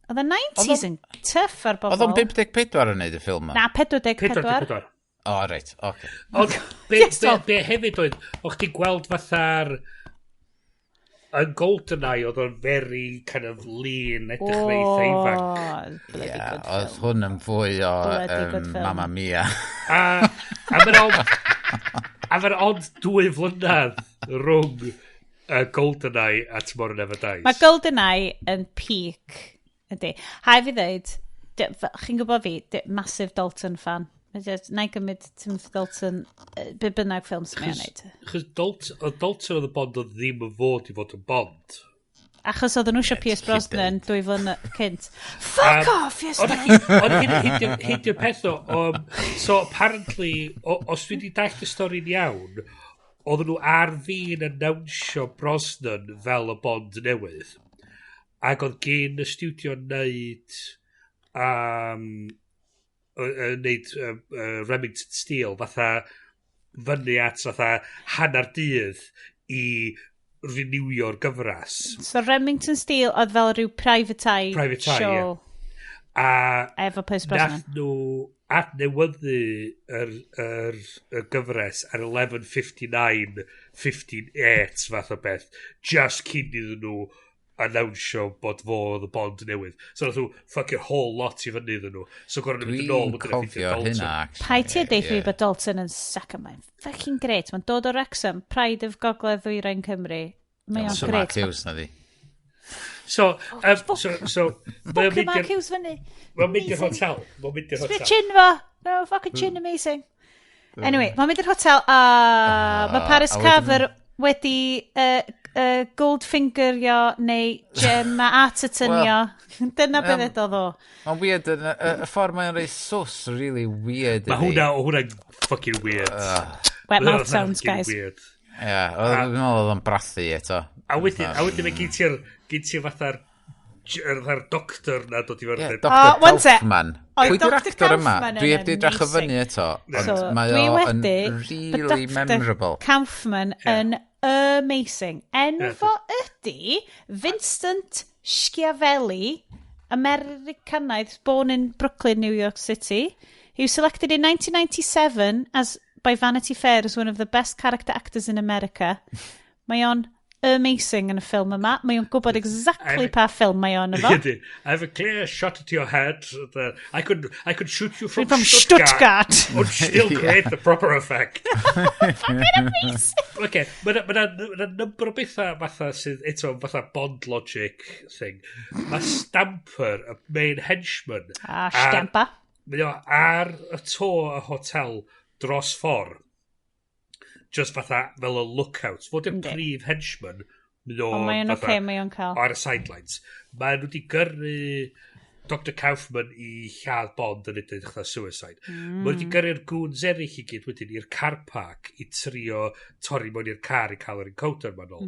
Oedd y 90s yn tough ar bobl. Oedd o'n 54 yn neud y ffilm yma? Na, 44. 44. O, reit, oce. Ond be, Yes, be, well. be hefyd oedd, o'ch ti'n gweld fatha'r yn GoldenEye oedd o'n very kind of lean, edrych reit eitha ifanc. Oh, bloody Ie, good oedd film. hwn yn fwy o Bloody good film. Mamma Mia. A mae'n ond 2 flynedd rhwng GoldenEye a Tomorrow Never Dies. Mae GoldenEye yn peak. Ydy. Hai fi ddeud, chi'n gwybod fi, massive Dalton fan. Na i gymryd Timothy Dalton, be bynnag ffilm sy'n mae'n neud. Chos Dalton, oedd Dalton oedd y Bond oedd ddim yn fod i fod yn Bond. Achos oedden nhw eisiau Pierce Brosnan 2 flynedd cynt. Fuck off, yes. Ond hyn di'r peth o. So apparently, os dwi wedi dallt y stori'n iawn, oedden nhw ar fin announsio Brosnan fel y Bond newydd. Ac oedd gen y studio neud Remington Steele fatha fyny at fatha hanner dydd i renewio'r gyfres. So Remington Steele oedd fel rhyw Private Eye Private Eye, show. Ie. A Efo Pierce Brosnan. Nath nhw adnewyddu yr gyfres ar 11.59.58 fath o beth, just cyn iddyn nhw announsio bod fo oedd y Bond newydd. So nath nhw fucking whole lot i fyny iddyn nhw. So gorau nhw mynd yn ôl Dwi'n cofio hynna, actually. Paid ti a deud fi bod Dalton yn sac. Mae'n fucking great. Mae'n dod o Wrexham, Pride of Gogledd Ddwyrain Cymru. Mae o'n So great. Mark Hughes na di. So, mae'n Fucking mynd Mark i'r Hughes fyny. Mae'n mynd i'r hotel. Mae'n mynd i'r Sbio hotel. chin fo. No, fucking chin amazing. Anyway, mae'n mynd i'r hotel a mae Paris a wedyn- Carver wedi Goldfingerio neu Gemma Artertonio. Dyna beth edodd o. Mae'n weird, y ffordd mae'n rhoi sws really weird. Mae Ydi. hwnna, o hwnna'n fucking weird. Wet Mae mouth hwnna'n sounds, fucking guys. weird. Ie, dwi'n meddwl oedd o'n brathu eto. A wedyn mae gen ti'r fatha'r doctor na dod i fewn. Ie, Yeah. Dr Oh, one sec. Kaufman. Oedd Pwy di'r Dr. actor yma? Kaufman Dwi yn heb di edrych o amazing. fyny eto, ond So, mae dwi o yn wedi really bod Dr. memorable. Kaufman yn amazing. Enw fo ydy Vincent Schiavelli, Americanaidd, born in Brooklyn, New York City. He was selected in 1997 as by Vanity Fair as one of the best character actors in America. Mae o'n amazing yn y ffilm yma. Mae o'n gwybod exactly pa ffilm mae o'n efo. Ydy. I have a clear shot at your head. That I could shoot you from, From Stuttgart. But still create the proper effect. Fucking amazing. Okay, mae yna ma number o bethau fatha sydd eto fatha Bond logic thing. Mae Stamper, y main henchman, Ah, Stamper. Mae o ar y to y hotel dros ffordd. Just fatha fel y lookout. Fod yw'r Yndi. prif henchman. Mae o Ond mae o'n fatha oce, mae o'n cael. ar y sidelines. Mae nhw wedi gyrru Dr Kaufman i lladd Bond yn edrych fatha suicide. Mae nhw wedi gyrru'r goons eraill i gyd wedyn i'r car park i trio torri mewn i'r car i cael yr encoder ma'n ôl.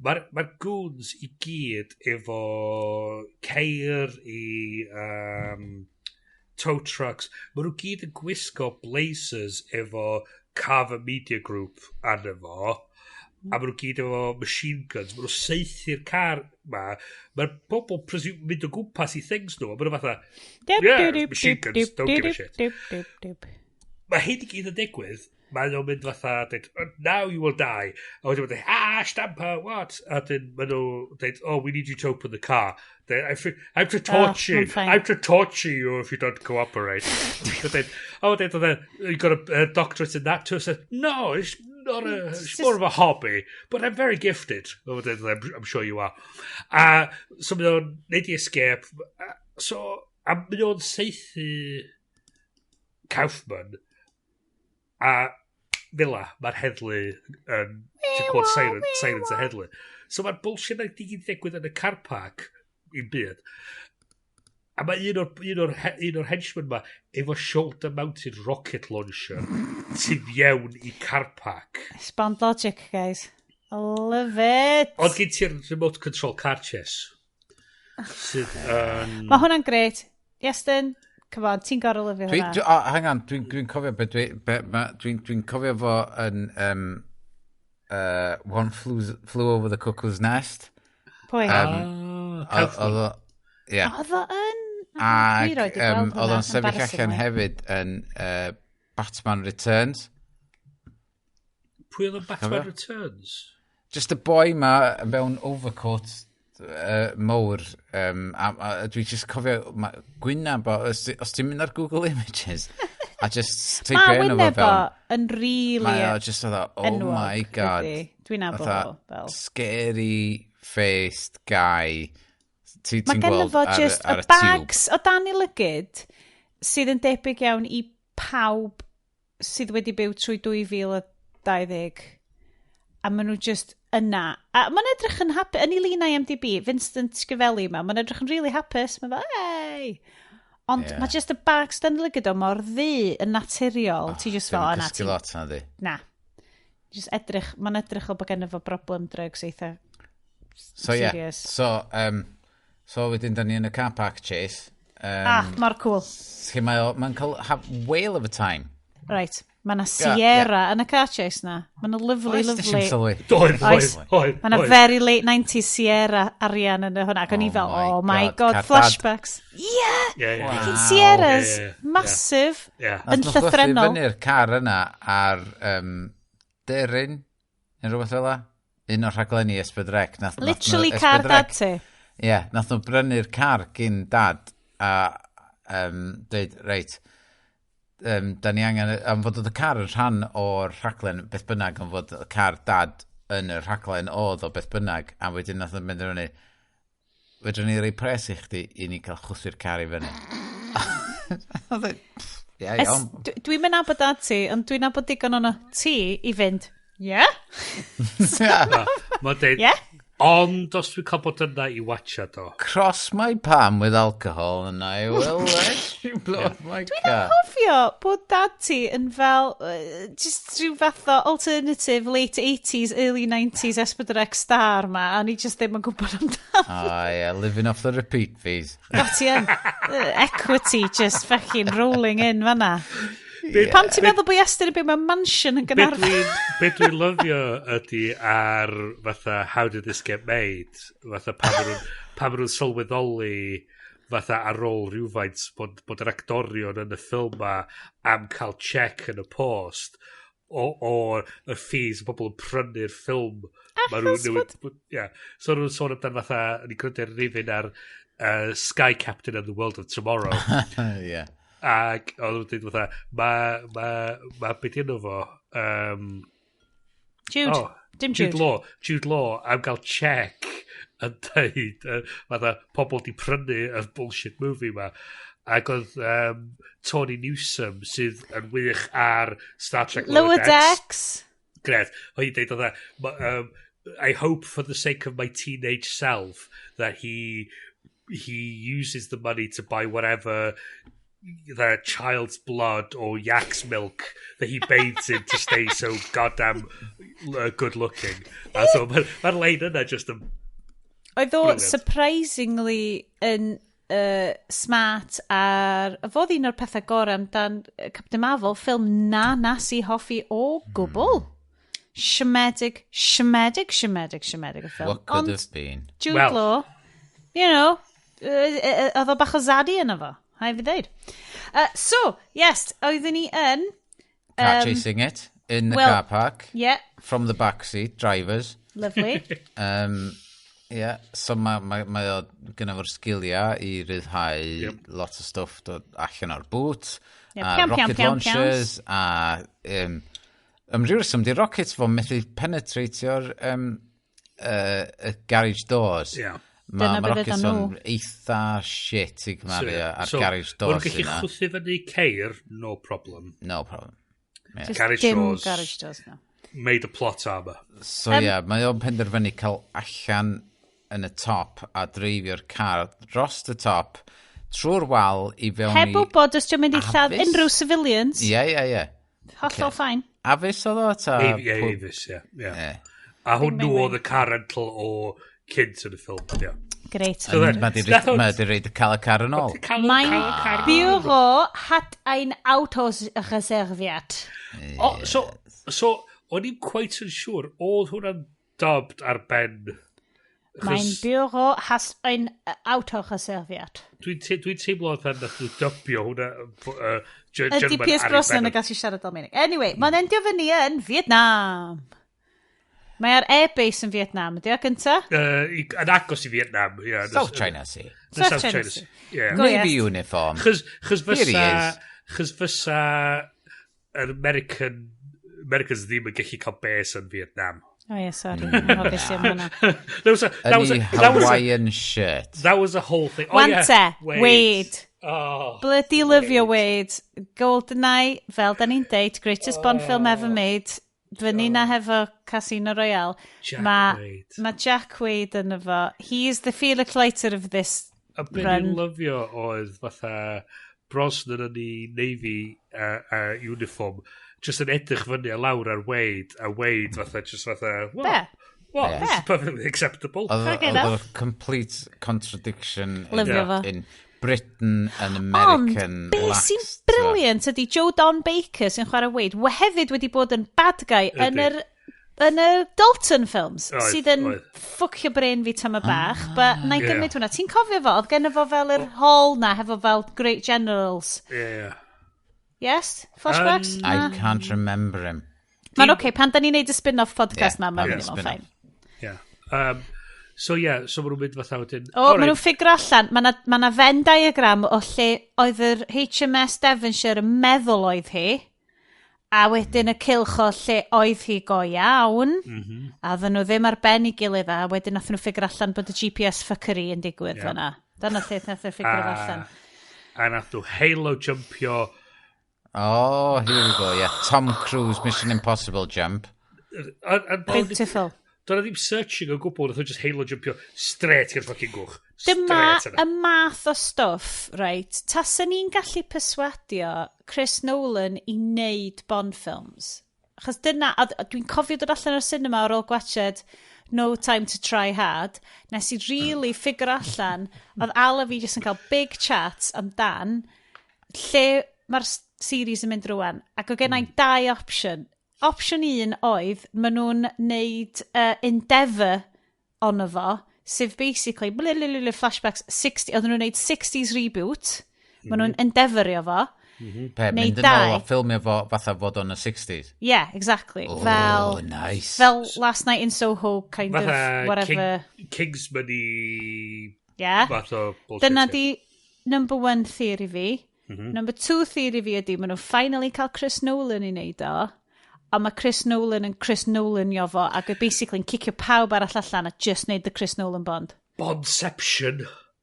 Mae'r ma goons i gyd efo ceir i tow trucks. Mae nhw gyd yn gwisgo blazers efo Carver Media Group arno fo. A maen nhw gyd efo machine guns. Maen nhw saethu'r car ma. Mae'r bobl presume mynd o gwmpas i things nhw. A maen nhw fatha, "Yeah, machine guns, don't give a shit." Mae hyn i gyd yn digwydd. Mae nhw'n mynd fatha, dweud, "Oh, now you will die." A wedyn maen nhw'n dweud, "Ah, Stamper, what?" A wedyn maen nhw dweud, "Oh, we need you to open the car." Dweud, I'm to torture Oh, you. I'm fine. I'm to torture you if you don't cooperate." Dweud, oh, dweud, "You got a doctorate in that too?" I said, "No, it's not a, it's more of a hobby, but I'm very gifted." Oh, dweud, I'm sure you are." A so mae nhw'n neud i escape. So, a mae nhw'n saethu Kaufman a fel mae'r heddlu yn ti'n clywed sirens y heddlu. So mae'r bullshit na di gyd digwydd yn y car park i'n byd. A mae un o'r henchmen ma efo shoulder mounted rocket launcher sy'n iawn i car park. It's Bond logic, guys. I love it. Ond gen ti'r remote control car chase. Sydd yn Mae hwnna'n great. Iestyn, come on, ti'n gorau lyfio Dwi, hwnna. dwi, oh, hang on, dwi'n dwi cofio be dwi, be, ma, dwi'n dwi cofio fo yn One Flew Over the Cuckoo's Nest. Pwy? Kaufman. Oedd o, ie. Oedd o yn... Ac Dwi roed i gweld oedd hwnna, o'n sefyll allan embarrassingly. hefyd yn Batman Returns. Pwy oedd yn Batman Cofio? Returns? Just y boi ma mewn overcoat mowr. A dwi just cofio, ma, gwynab o, os ti'n mynd ar Google Images, a just teipio Mae enw fo wyneb o fewn. yn really Mae o just oedd o, oh enwog, my God. ydi. Dwi'n nabod Fatha fo, fel. Scary faced guy. Mae Ti'n genno gweld fo ar, just ar y y tube. bags o dan ei lygyd sydd yn debyg iawn i pawb sydd wedi byw trwy 2020. A maen nhw just yna. A mae'n edrych yn hapus, yn ei lun IMDb, Vincent Schiavelli yma, mae'n edrych yn really hapus. Mae'n fel, hey! Ond mae just y bags dan lygad o mor ddu yn naturiol. Ti just fel, Dim o na, cysgu ti... lot na di. Na. Just edrych, mae'n edrych o bod genno fo broblem drugs eitha So ie. Yeah. serious. So wedyn da ni yn y car park chase. Ah, mor cool. Lle mae'n cael have whale of a time. Right. Mae yna Sierra yn y car chase na. Mae yna lovely, Oes, nes i'm lovely. sylwi. Oedd, Oes. oedd, oedd. Mae yna oedd. very late 90s Sierra arian yn y hwnna. Ac o'n i Oh fel, my oh my God, God, car dad. flashbacks. Yeah! Ie, ie. Fucking Sierras, Ie, ie, ie. massive, Ie. yn Nath nhw chwythu llythrennol. fyny'r car yna ar Deryn, neu rhywbeth fel 'a. Un o'r rhaglenni S4C. Nath Literally car dad ti. Ie, yeah, nath nhw brynu'r car gyn dad a deud, reit, da ni angen, am fod oedd y car yn rhan o'r rhaglen, beth bynnag, am fod y car dad yn y rhaglen oedd o beth bynnag, a wedyn nath nhw mynd fyny, fedrwn ni roi pres i chdi i ni cael chwythu'r car i fyny. Oedd e, pff, Ie, iawn. Dwi'n mynd nabod dad ti, ond dwi'n nabod digon ono ti i fynd, yeah? Yeah. Mae'n deud, Yeah? ond os dwi'n cael bod yna i watchad o. Cross my palm with alcohol and I will let you blow up my car. Cofio bod dad ti yn fel, just rhyw fath o alternative late 80s, early 90s S4C star ma, a ni just ddim yn gwybod amdano. Oh, yeah, living off the repeat fees. Got ti yn. Equity just fucking rolling in fanna. Be- Pam ti'n meddwl bod Iestyn yn byw mewn mansion yn Be Gaernarfon? dwi'n lyfio ydy ar fatha How Did This Get Made, fatha pan ma nhw'n sylweddoli fatha ar ôl rhywfaint bod yr actorion yn y ffilm ma am cael check yn y post o'r y fees o bobl yn prynu'r ffilm. Ma' nhw Achos newydd. Ie. So nhw'n sôn amdan fatha, o'n i'n gwrando ar rifyn ar Sky Captain and the World of Tomorrow. Yeah. Ac oedd nhw'n dweud fatha, ma be di enw fo? Jude. Oh, Dim Jude Jude. Law. Jude Law am gael check yn dweud, fatha, pobl di prynu y bullshit movie ma. Ac oedd Tawny Newsom, sydd yn wych ar Star Trek Lower Decks. Gret. Oedd hi'n dweud oedd, "I hope for the sake of my teenage self that he uses the money to buy whatever the child's blood or yak's milk that he bathes in to stay so goddamn good looking." A so mae'r ma lein yna just yn Oedd o Brilliant. surprisingly yn smart ar... Fodd un o'r pethau gorau amdan Captain Marvel, ffilm na nas i hoffi o gwbl. Siomedig, siomedig, siomedig, siomedig y ffilm. What could Ond have been? Jude Well. Law, oedd o bach o zaddy yno fo, rhaid fi ddeud. So, yes, oeddwn ni yn... Car chasing it in the well, car park. Yeah, From the back seat, drivers. Lovely. Yeah, so mae o gynno fo'r sgiliau i ryddhau lot o stwff dod allan o'r boot, Ie, a piam, piam, rocket piam, launchers, a am ryw reswm, di rockets fo methu penetratio'r y garage doors. Dyna Mae be rockets fyddan fo'n nhw. eitha shit i gymharu ar garage Ma' nhw'n doors gallu yna. chwythu fyny ceir, no problem. No problem. Just Garage dim doors. garage doors, no. Made a plot armour. So ie, yeah, mae o'n penderfynu cael allan yn y top a dreifio'r car dros y top trwy'r wal i fewn Heb i... wybod os ti'n mynd i lladd Avis? unrhyw civilians. Ie. Hollol fine. Avis oedd o ta? Ie, Avis, ie. Ie. A hwnnw Bing, bang, oedd y car rental o cynt yn y ffilm, ie. Great. So then- Mae di reid y cael y car yn ôl. Mein Büro hat ein Auto reserviert. O, so, o'n i'n quite yn siŵr, oedd hwnna'n dubbed ar ben? Mein Achos Büro has ein Auto reserviert. Dwi'n teimlo oedd nath nhw dubio hwnna Ydy German Pierce ar ei Brosnan ben. yn gallu siarad Almaeneg. Anyway, mae'n endio fyny yn Vietnam. Mae ar airbase yn Vietnam, ydy o gynta? Yn agos i Vietnam, ie. South China Sea. The South South China China Sea. Sea. Yeah. Go Navy yes. uniform. Chos Here he fysa, is. chos fysa yr Americans ddim yn gallu cael base yn Vietnam. Oh yeah, sorry. Anghofio am hwnna. That was a, that Yn was a, ei that was a, Hawaiian shirt. that was a whole thing. Oh, yeah. Wante, Wade. Oh, Bloody love your Wade. GoldenEye, fel da ni'n deud, greatest Bond film ever made. Fyny na hefo Casino Royale. Jack Wade. Mae Jack Wade yn efo. He is the Felix Leiter of this A be run. ni'n lyfio oedd fatha Brosnan yn ei Navy uniform just yn edrych fyny a lawr ar Wade, a Wade fatha just fatha, well, Be? well, Yeah. this is perfectly acceptable. Oedd Fair oedd enough. o complete contradiction in, Lyfio fo. in Britain and American Ond, be lax, sy'n brilliant ydy Joe Don Baker sy'n chwarae Wade, we hefyd wedi bod yn bad guy yn Ydy. yr yn y Dalton films, Oedd, sydd yn oedd. ffwcio brain fi tam y bach, but na i Ie. gymryd hwnna. Ti'n cofio fo? Oedd genno fo fel yr hall na, hefo fel Great Generals. Yeah. Yes? Flashbacks? I Na. can't remember him. Mae'n oce, pan da ni'n neud y spin-off podcast Ie, ma, mae'n pan mynd i fod yn spin-off. fine. Yeah. So yeah, so maen nhw'n mynd fatha wedyn. O, maen nhw'n ffigur allan, mae na, ma na Venn diagram o lle oedd yr HMS Devonshire yn meddwl oedd hi, a wedyn y cylch o lle oedd hi go iawn, a oedden nhw ddim ar ben i gilydd, a wedyn nath nhw ffigur allan bod y GPS fuckery yn digwydd Ie. fyna. Dyna lle nath nhw ffigur allan. A nath nhw Halo jumpio. Oh, here we go, yeah. Tom Cruise Mission Impossible jump. Beautiful. Doedd ddim searching o gwbl, nath nhw just Halo jumpio straight i'r fucking gwch. Dyma Straight yna. y math o stwff, right, tasen ni'n gallu perswadio Chris Nolan i wneud Bond films. Achos dyna, a dwi'n cofio dod allan o'r cinema ar ôl gwatched No Time to Try Hard, nes i really figure allan, oedd Al a fi jyst yn cael big chats amdan lle mae'r series yn mynd rwan. Ac oedd gen i dau option. Option un oedd, maen nhw'n neud Endeavour ono fo, sef basically, blablabla, flashbacks, 60, oedden nhw'n neud 60s reboot, maen nhw'n Endeavourio fo. Pe, Neu mynd yn ôl a dau. ffilmio fo fatha fod o'n y 60s. Yeah, exactly. Oh, fel, nice. Fel Last Night in Soho, kind Fatha of, whatever. King, Kingsman i Yeah. fath o bullshit. Dyna ie. di number one theory fi. Number two theory fi ydy, maen nhw finally cael Chris Nolan i wneud o, a mae Chris Nolan yn Chris Nolan io fo, ac yn basically yn cicio pawb arall allan a just neud the Chris Nolan Bond. Bondception.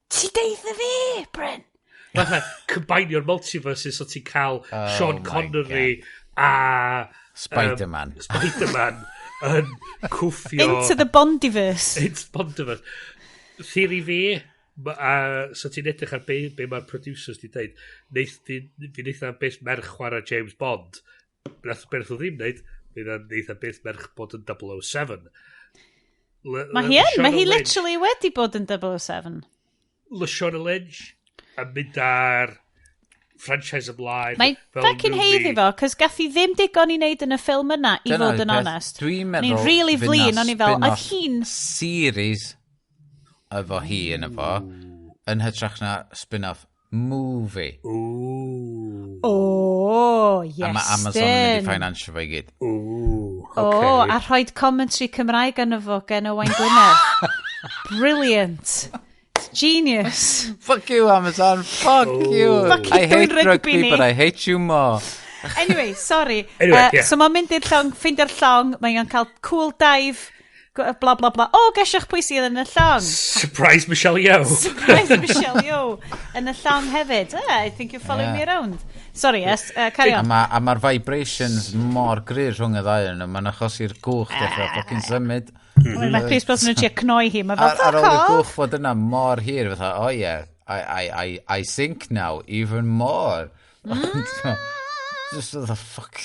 Ti deitha fi, Bryn? Fatha, combinio'r multiverses so ti'n cael Oh Sean my Connery a Spider-Man. Spider-Man yn cwffio Into the Bondiverse. Into Bondiverse. Theory fi, so ti'n edrych ar be mae'r producers di dweud, fi neith na beth merch chwarae James Bond. Nath beth o ddim neud, fi neith na beth merch bod yn 007. Mae hi yn, mae hi literally wedi bod yn 007. Lashana Lynch yn mynd ar franchise ymlaen. Mae'n fel fucking movie. haeddu fo, cos gath hi ddim digon i wneud yn y ffilm yna, i Dyna fod yn yw'r peth. onest. Dwi'n O'n meddwl i'n really fydd flin, 'na o'n i fel, oedd spin-off hi'n series efo hi yn efo, yn hytrach na spin-off movie. Ooh. Oh, yes. A mae Amazon yn mynd i finansio fo i gyd. Ooh, O, okay. a rhoi commentary Cymraeg arno fo gen Owain Gwynedd. Brilliant. It's genius. Fuck you, Amazon. Fuck you. Fuck you, I hate dwi'n rygbi rugby, ni. but I hate you more. Anyway, sorry. Anyway, yeah. So mae'n mynd i'r llong, ffeindio'r llong, mae'n cael cool dive, bla bla bla. O, gesiwch pwy sydd yn y llong. Surprise Michelle Yeoh. Surprise Michelle Yeoh yn y llong hefyd. I think you're following Yeah. me around. Sorry, yes, carry A on. mae'r ma vibrations mor gryf rhwng y ddau yn nhw. Mae'n achosi'r gwch dechrau fucking symud. Mae Pierce Brosnan yn trio cnoi hi. Mae fel, Ar, ar fuck ôl i'r off. gwch fod yna mor hir, fatha, oh yeah, I sink now, even more. Just fatha, fuck.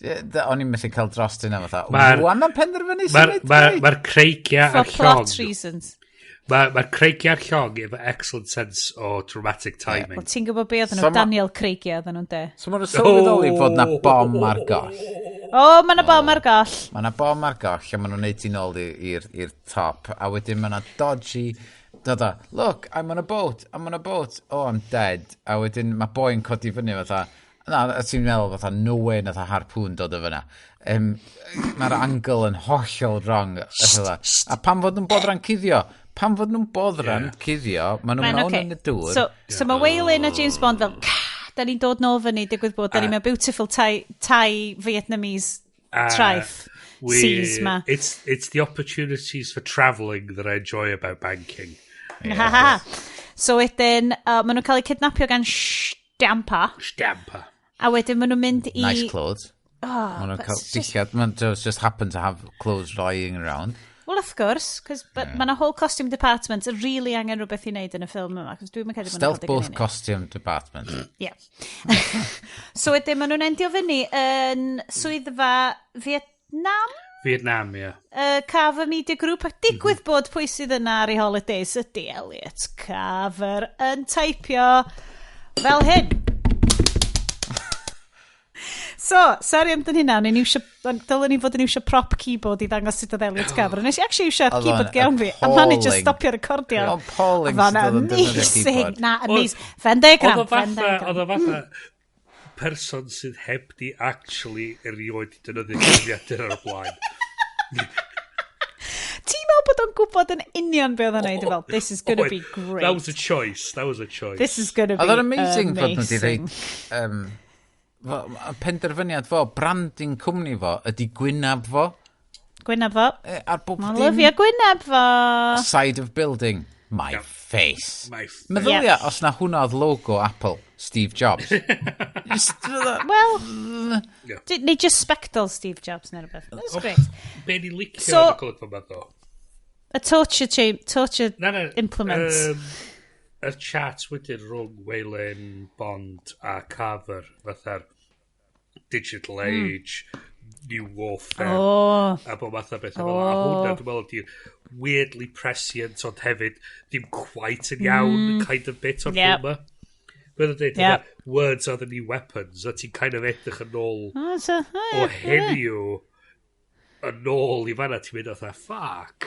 O'n i'n methu cael dros hynna, fatha, rwan mae'n penderfynu symud? Mae'r creigiau For a'r llong. plot reasons. Mae'r ma creigiau a'r llong efo excellent sense o dramatic timing. Wel, ti'n gwybod be oedden nhw? So ma- Daniel Craig oedden nhw'n de. So mae'n sylweddoli fod na bom ar goll. O, mae yna bom ar goll. Mae na bom ar goll a maen nhw'n neud ti'n ôl i'r top. A wedyn mae na dodgy... Dada, look, I'm on a boat, I'm on a boat. Oh, I'm dead. A wedyn mae boi'n codi fyny fatha... Na, a ti'n meddwl fatha, no way nath a harpoon dod o fyna. Mae'r angle yn hollol wrong. A A pam fod nhw'n boddran cuddio? Pam fod nhw'n boddran cuddio, maen nhw Mae'n mewn oce. yn y dŵr. So mae Waylon a James Bond fel, "Ca, da ni'n dod nôl fyny, digwydd bod, da ni mewn beautiful Thai Vietnamese traeth seas ma. It's the opportunities for travelling that I enjoy about banking. Ha ha. So wedyn, maen nhw'n cael eu kidnapio gan Stampa. Stampa. A wedyn maen nhw'n mynd i... Nice clothes. Oh, Maen nhw'n cael dillad, maen just happen to have clothes lying around. Wel, of course, cos yeah. Mae yna whole costume department yn really angen rhywbeth i wneud yn y ffilm yma, cos dwi'n credu bod nhw'n Stealth both costume department. Yeah. So wedyn, maen nhw'n endio fyny yn swyddfa Vietnam? Vietnam, ie. Yeah. Carver Media Group, ac digwydd bod pwy sydd yna ar ei holidays ydy Elliot Carver yn teipio fel hyn. So, sorry amdan hynna, o'n i'n iwsio, dylen ni fod yn iwsio prop keyboard i ddangos sut oedd Elliot Carver. Nes i actually iwsio keyboard gewn fi, a ma'n i just stopio recordio. Appalling sut oedd yn defnyddio keyboard. Na, amazing. Venn diagram, Venn diagram. Oedd o fatha person sydd heb di actually erioed di defnyddio cyfrifiadur ar y blaen. Ti'n meddwl bod o'n gwybod yn union be oedd o'n neud? Fel, "This is gonna be great." That was a choice. That was a choice. This is gonna be Oedd o'n amazing fod nhw wedi amazing. rhaid penderfyniad fo, branding cwmni fo, ydy gwynab fo. Gwynab fo. Ar bob Mae'n dim. lyfio gwynab fo. Side of building, my face. My face. Meddylia, os na hwnna oedd logo Apple, Steve Jobs. Just, Wel, Yeah. neu just spectol Steve Jobs neu rhywbeth. That's great. Be ni licio So- yn y golygfa yma ddo? A torture chain, torture Na, implements. Y chat wedyn rhwng Wai Lin, Bond a Carver, fatha'r digital age, new warfare, a bod math o bethau fel 'na. A hwnna, dwi'n meddwl, ydy'r weirdly prescient, ond hefyd ddim quite yn iawn kind of bit o'r ffilm yma. Bydd yn dweud, "Words are the new weapons," a ti'n kind of edrych yn ôl Oh, so, oh, o heddiw yn ôl i fanna, ti'n mynd fatha, "Fuck."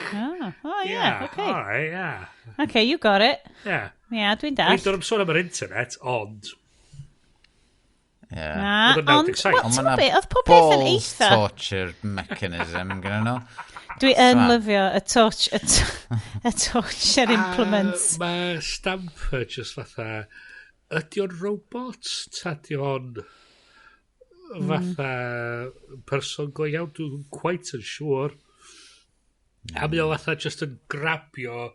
Oh, yeah, okay. Alright, yeah. Okay, you got it. Yeah. Yeah, dwi'n Dwi'n dall. dod am sôn am yr internet, ond Yeah. Na, Oedd o'n ond, 97. wel, Ond ti'n ma' 'na gwbod be, oedd pob peth yn balls eitha. torture mechanism gyda nhw. Dwi yn Sa. lyfio y torch, y torture implements. Mae Stamper just fatha, ydy o'n robot? Ta ydy o'n fatha person go iawn? Dwi'n quite yn siŵr. A mae o fatha just yn grabio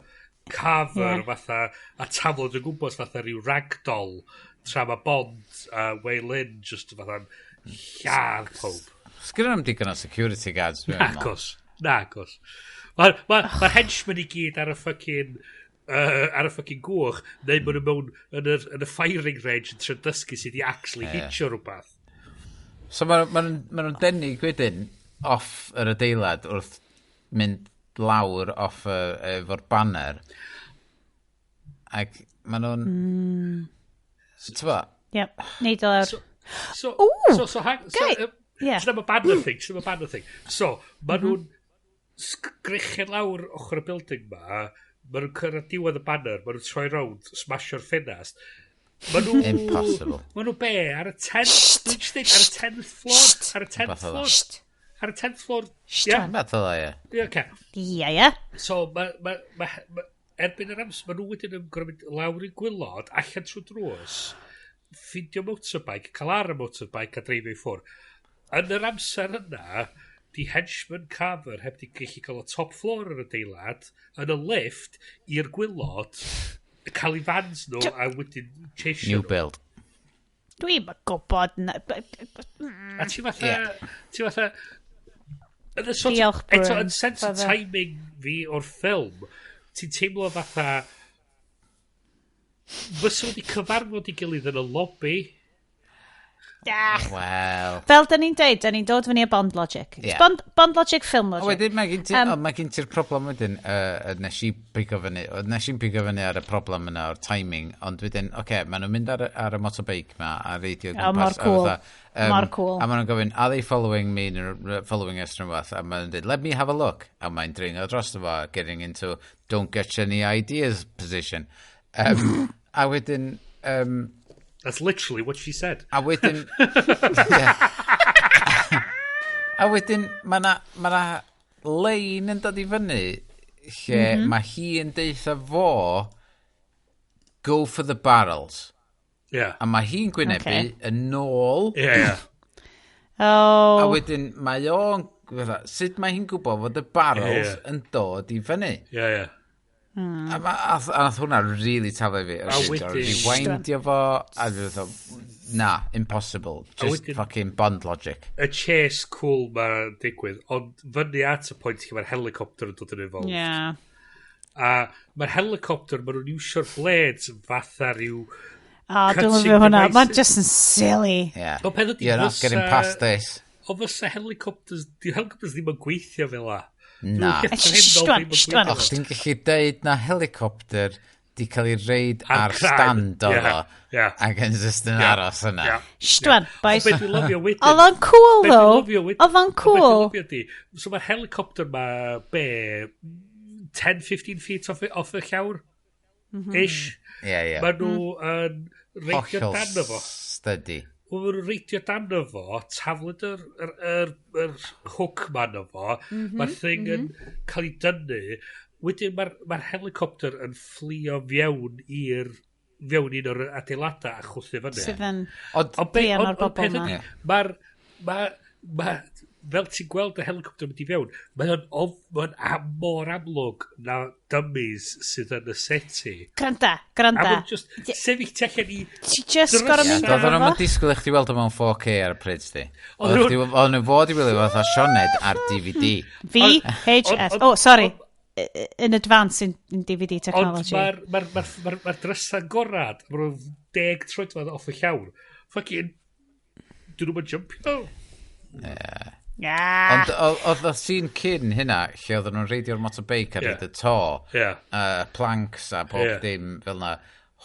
Carver fatha a taflod o gwmpas fatha rhyw ragdoll tra mae Bond a Wai Lin just fatha'n lladd pob. Sgynnon nhw'm digon o security guards, dwi'n meddwl. Nagos. Nagos. Mae'r ma henchmen i gyd ar y fucking gwch, neu maen nhw mewn yn y firing range yn trio dysgu sydd i actually hitio rhywbeth. So maen ma nhw'n denig wedyn off yr adeilad wrth mynd lawr off efo'r banner. Ac maen nhw'n... Ti'n Yep, neud o lawr. So, Ooh, so, hang, so, guy- yeah. So, dyma banner thing, so dyma banner thing. So, maen nhw'n sgrechian lawr ochr y building ma, maen nhw'n cyrraedd diwedd y banner, maen nhw'n troi rownd, smashio'r ffenast. Maen nhw... Impossible. Maen nhw be? Ar y 10th... Dwi'n just deud, ar y 10th floor? Ar y 10th Rhywbeth fel floor? Ar y 10th floor? Ie, Beth oedd o, ie. ie, oce. Ie. So, ma, erbyn yr amser, maen nhw wedyn yn gorfod mynd lawr i gwaelod, allan trwy drws, ffindio motorbike, cael ar y motorbike a dreifio i ffwrdd. Yn yr amser yna, di henchman Carver heb di gallu cael y top floor yr adeilad, yn y lift, i'r gwaelod, cael ei vans nhw a wedyn chasio New nhw. build. Dwi'n gwybod. A ti fatha... Ti fatha... Yn y sort of- Diolch, Eto, Bryn. yn sense of Fatha- timing fi o'r ffilm, ti'n teimlo fatha... Fysa wedi cyfarfod i gilydd yn y lobby. Ah. Wel. Fel da ni'n deud, da ni'n dod fyny â Bond Logic. It's Ie. Bond Logic, film A logic. wedyn mae gen ti, mae gen ti'r problem wedyn, nes i pigo fyny, nes i'n pigo fyny ar y problem yna o'r timing, ond wedyn, oce, okay, maen nhw'n mynd ar y motorbike ma, a reidio O, mor gwmpas. a cool. fatha, Mor cool. A maen nhw'n gofyn, "Are they following me, neu following us?" neu rhywbeth, a maen nhw'n dweud, "Let me have a look." A mae'n dringo dros fo, getting into don't get any ideas position. A wedyn, That's literally what she said. A wedyn... yeah. A wedyn, mae na, ma na lein yn dod i fyny lle mae hi yn deutha fo, "Go for the barrels." A mae hi'n gwynebu yn ôl. Yeah. Oh. A wedyn mae o'n fatha, sut mae hi'n gwybod fod y barrels yn dod i fyny? Yeah. A nath hwnna really taflu fi. A wedyn Rewindio fo, a dwi'n fatha, na, impossible. Just wedyn fucking Bond logic. Y chase cool ma'n digwydd, ond fyny at y pwynt lle mae'r helicopter yn dod yn involved. A mae'r helicopter, maen nhw'n iwsio'r blades fatha rhyw Ah, dwi'n cutting lyfio hwnna. devices. Mae'n just yn silly. Yeah. Ond peth ydi, You're not getting past this. O fysa helicopters, di helicopters ddim yn gweithio fel la. Na. Shh, dwan, shh, dwan. Och, ti'n gallu deud na helicopter di cael ei reid Ar ar craen. stand oedd o. Ac yn just yn aros yna. Shh, dwan, boys. Ond beth dwi'n lyfio wedyn Oedd o'n cool, Be dwi'n though. lyfio wedyn Oedd o'n ond be cool. dwi'n lyfio ydi, so mae'r helicopter ma, be, 10-15 feet off y llawr? Ish. Ie, ie. Mae nhw yn reidio Hollol dan fo. steady. Wel, maen nhw'n reidio dan fo, taflud yr hook ma arno fo, mae'r thing yn cael ei dynnu, wedyn mae'r ma helicopter yn fflio fewn un o'r adeiladau a chwthu fyny. Sydd yn Ond Ond be, druan ond, o'r ond bobl peth ma. ydi, mae'r, ma, ma, fel ti'n gweld y helicopter mynd i fewn, mae'n mor amlwg na dummies sydd yn y seti. Granda, A granda. ma'n just sefyll tu allan i Ti just gorau Ie, mynd doedden efo nhw'n fo. disgwyl i chdi weld o mewn 4K ar y pryd, sti. Oedd nhw- Oedd nhw fod i wylio fatha Sioned ar DVD. VHS. Oh, sorry. In advance in DVD Ond technology. mae'r ma ma ma ma drysa'n gorad, maen nhw'n 10 troedfedd off y llawr. Fucking, dyn nhw'n jumpio. Yeah. Ond oedd y scene cyn hynna, lle oedden nhw'n reidio'r motorbike ar hyd y to, planks a pob dim fel na.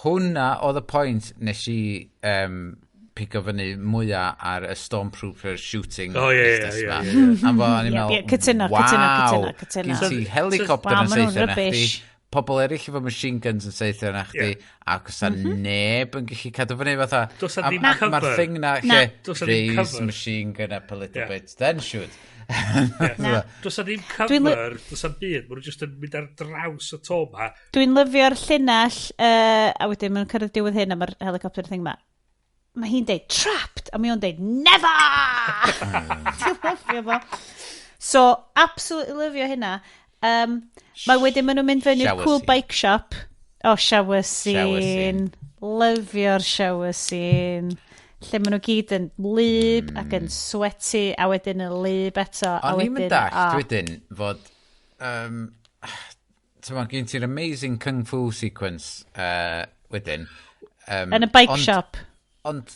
Hwnna oedd y pwynt nes i pigo fyny mwyaf ar y Stormtrooper shooting O, ie, business ie, ma. ie, ie. A fo, o'n i'n Ie, meddwl, ie, cytuno, cytuno, waw, cytuno, cytuno. Gen ti helicopter Waw, yn ma' nhw'n saethu arna chdi, rubbish. Pobl eraill efo machine guns yn saethu arna chdi, ac oes na neb yn gallu cadw fyny fatha. Does 'na ddim Mae'r cover. thing na Na. lle Does 'na ddim raise cover. machine gun up a little bit, then shoot. Na. Does na ddim Dwi'n cover, does na'm byd, maen nhw just yn mynd ar draws y to ma. Dwi'n lyfio'r llinell, a wedyn mae'n cyrraedd diwedd hyn am yr helicopter thing ma. Mae hi'n deud, "Trapped!" A mae o'n deud, "Never!" Dwi'n lyfio fo. So, absolutely lyfio hynna. Mae wedyn maen nhw'n mynd fewn i'r Shower cool scene. bike shop. Oh, shower scene. Shower scene. Lyfio'r shower scene. Lle maen nhw gyd yn wlyb ac yn sweaty, a wedyn yn wlyb eto. A O'n i'm yn wedyn, dallt ah. wedyn fod... Ti'n gen ti'r amazing kung fu sequence wedyn. Yn y bike shop. Ond,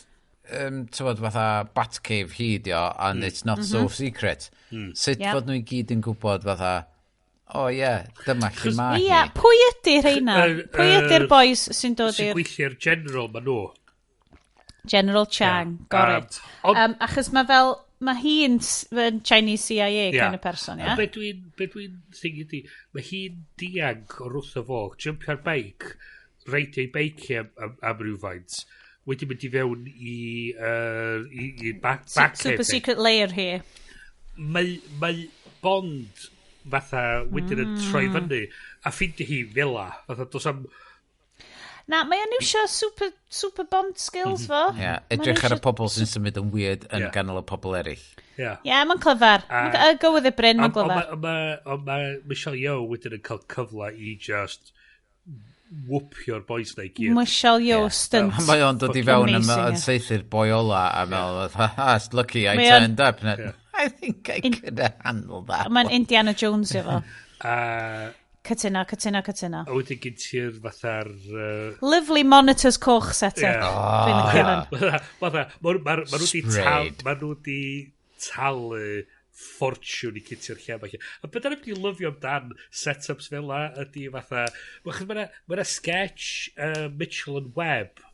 ti'n bod, fatha Batcave hi di o, and it's not so secret. Sut fod nhw i gyd yn gwybod fatha, oh ie, yeah, dyma lle ma hi. Ia, pwy ydy rheina? Pwy ydy'r boys sy'n dod Sy'n i'r gweithio'r general ma nhw. General Chang, got it. Achos mae fel, mae hi'n yn Chinese CIA kind of person, A ia? be dwi'n thing ydi, mae hi'n dianc o'r wrth o fo, jumpio ar beic, reidio ei beic hi am rhywfaint, wedi mynd i fewn i back Super secret layer hi. Mae Bond fatha wedyn yn troi fyny a ffeindio hi fel 'a. Fatha dos am Na, mae o'n iwsio super Bond skills fo. Ie, Ma'n edrych ar y iwsio pobl sy'n symud yn weird yn ganol y pobl eraill. Ie. Ie, mae'n clyfar. Go with it, Bryn, mae'n glyfar. Ond ma Michelle Yeoh wedyn yn cael cyfle i just whoopio'r boys na i gyd. Michelle Yeoh stunt. Mae o'n dod i fewn yn Amazing, yn ie. saethu'r boi ola a meddwl, ha, it's lucky I Mae o'n turned up. And I think I could have handled that Mae'n one. Indiana Jones efo. A Cytuno, cytuno, cytuno. a wedyn gen ti'r fatha'r Lovely monitors coch set-up. Dwi'n licio hwn. Fatha, ma nhw 'di Sprayed. ma nhw 'di talu ffortiwn i kitio'r lle yma. A beth da ni'n lyfio amdan setups fel la ydy fatha... Mae 'na sketch Mitchell and Webb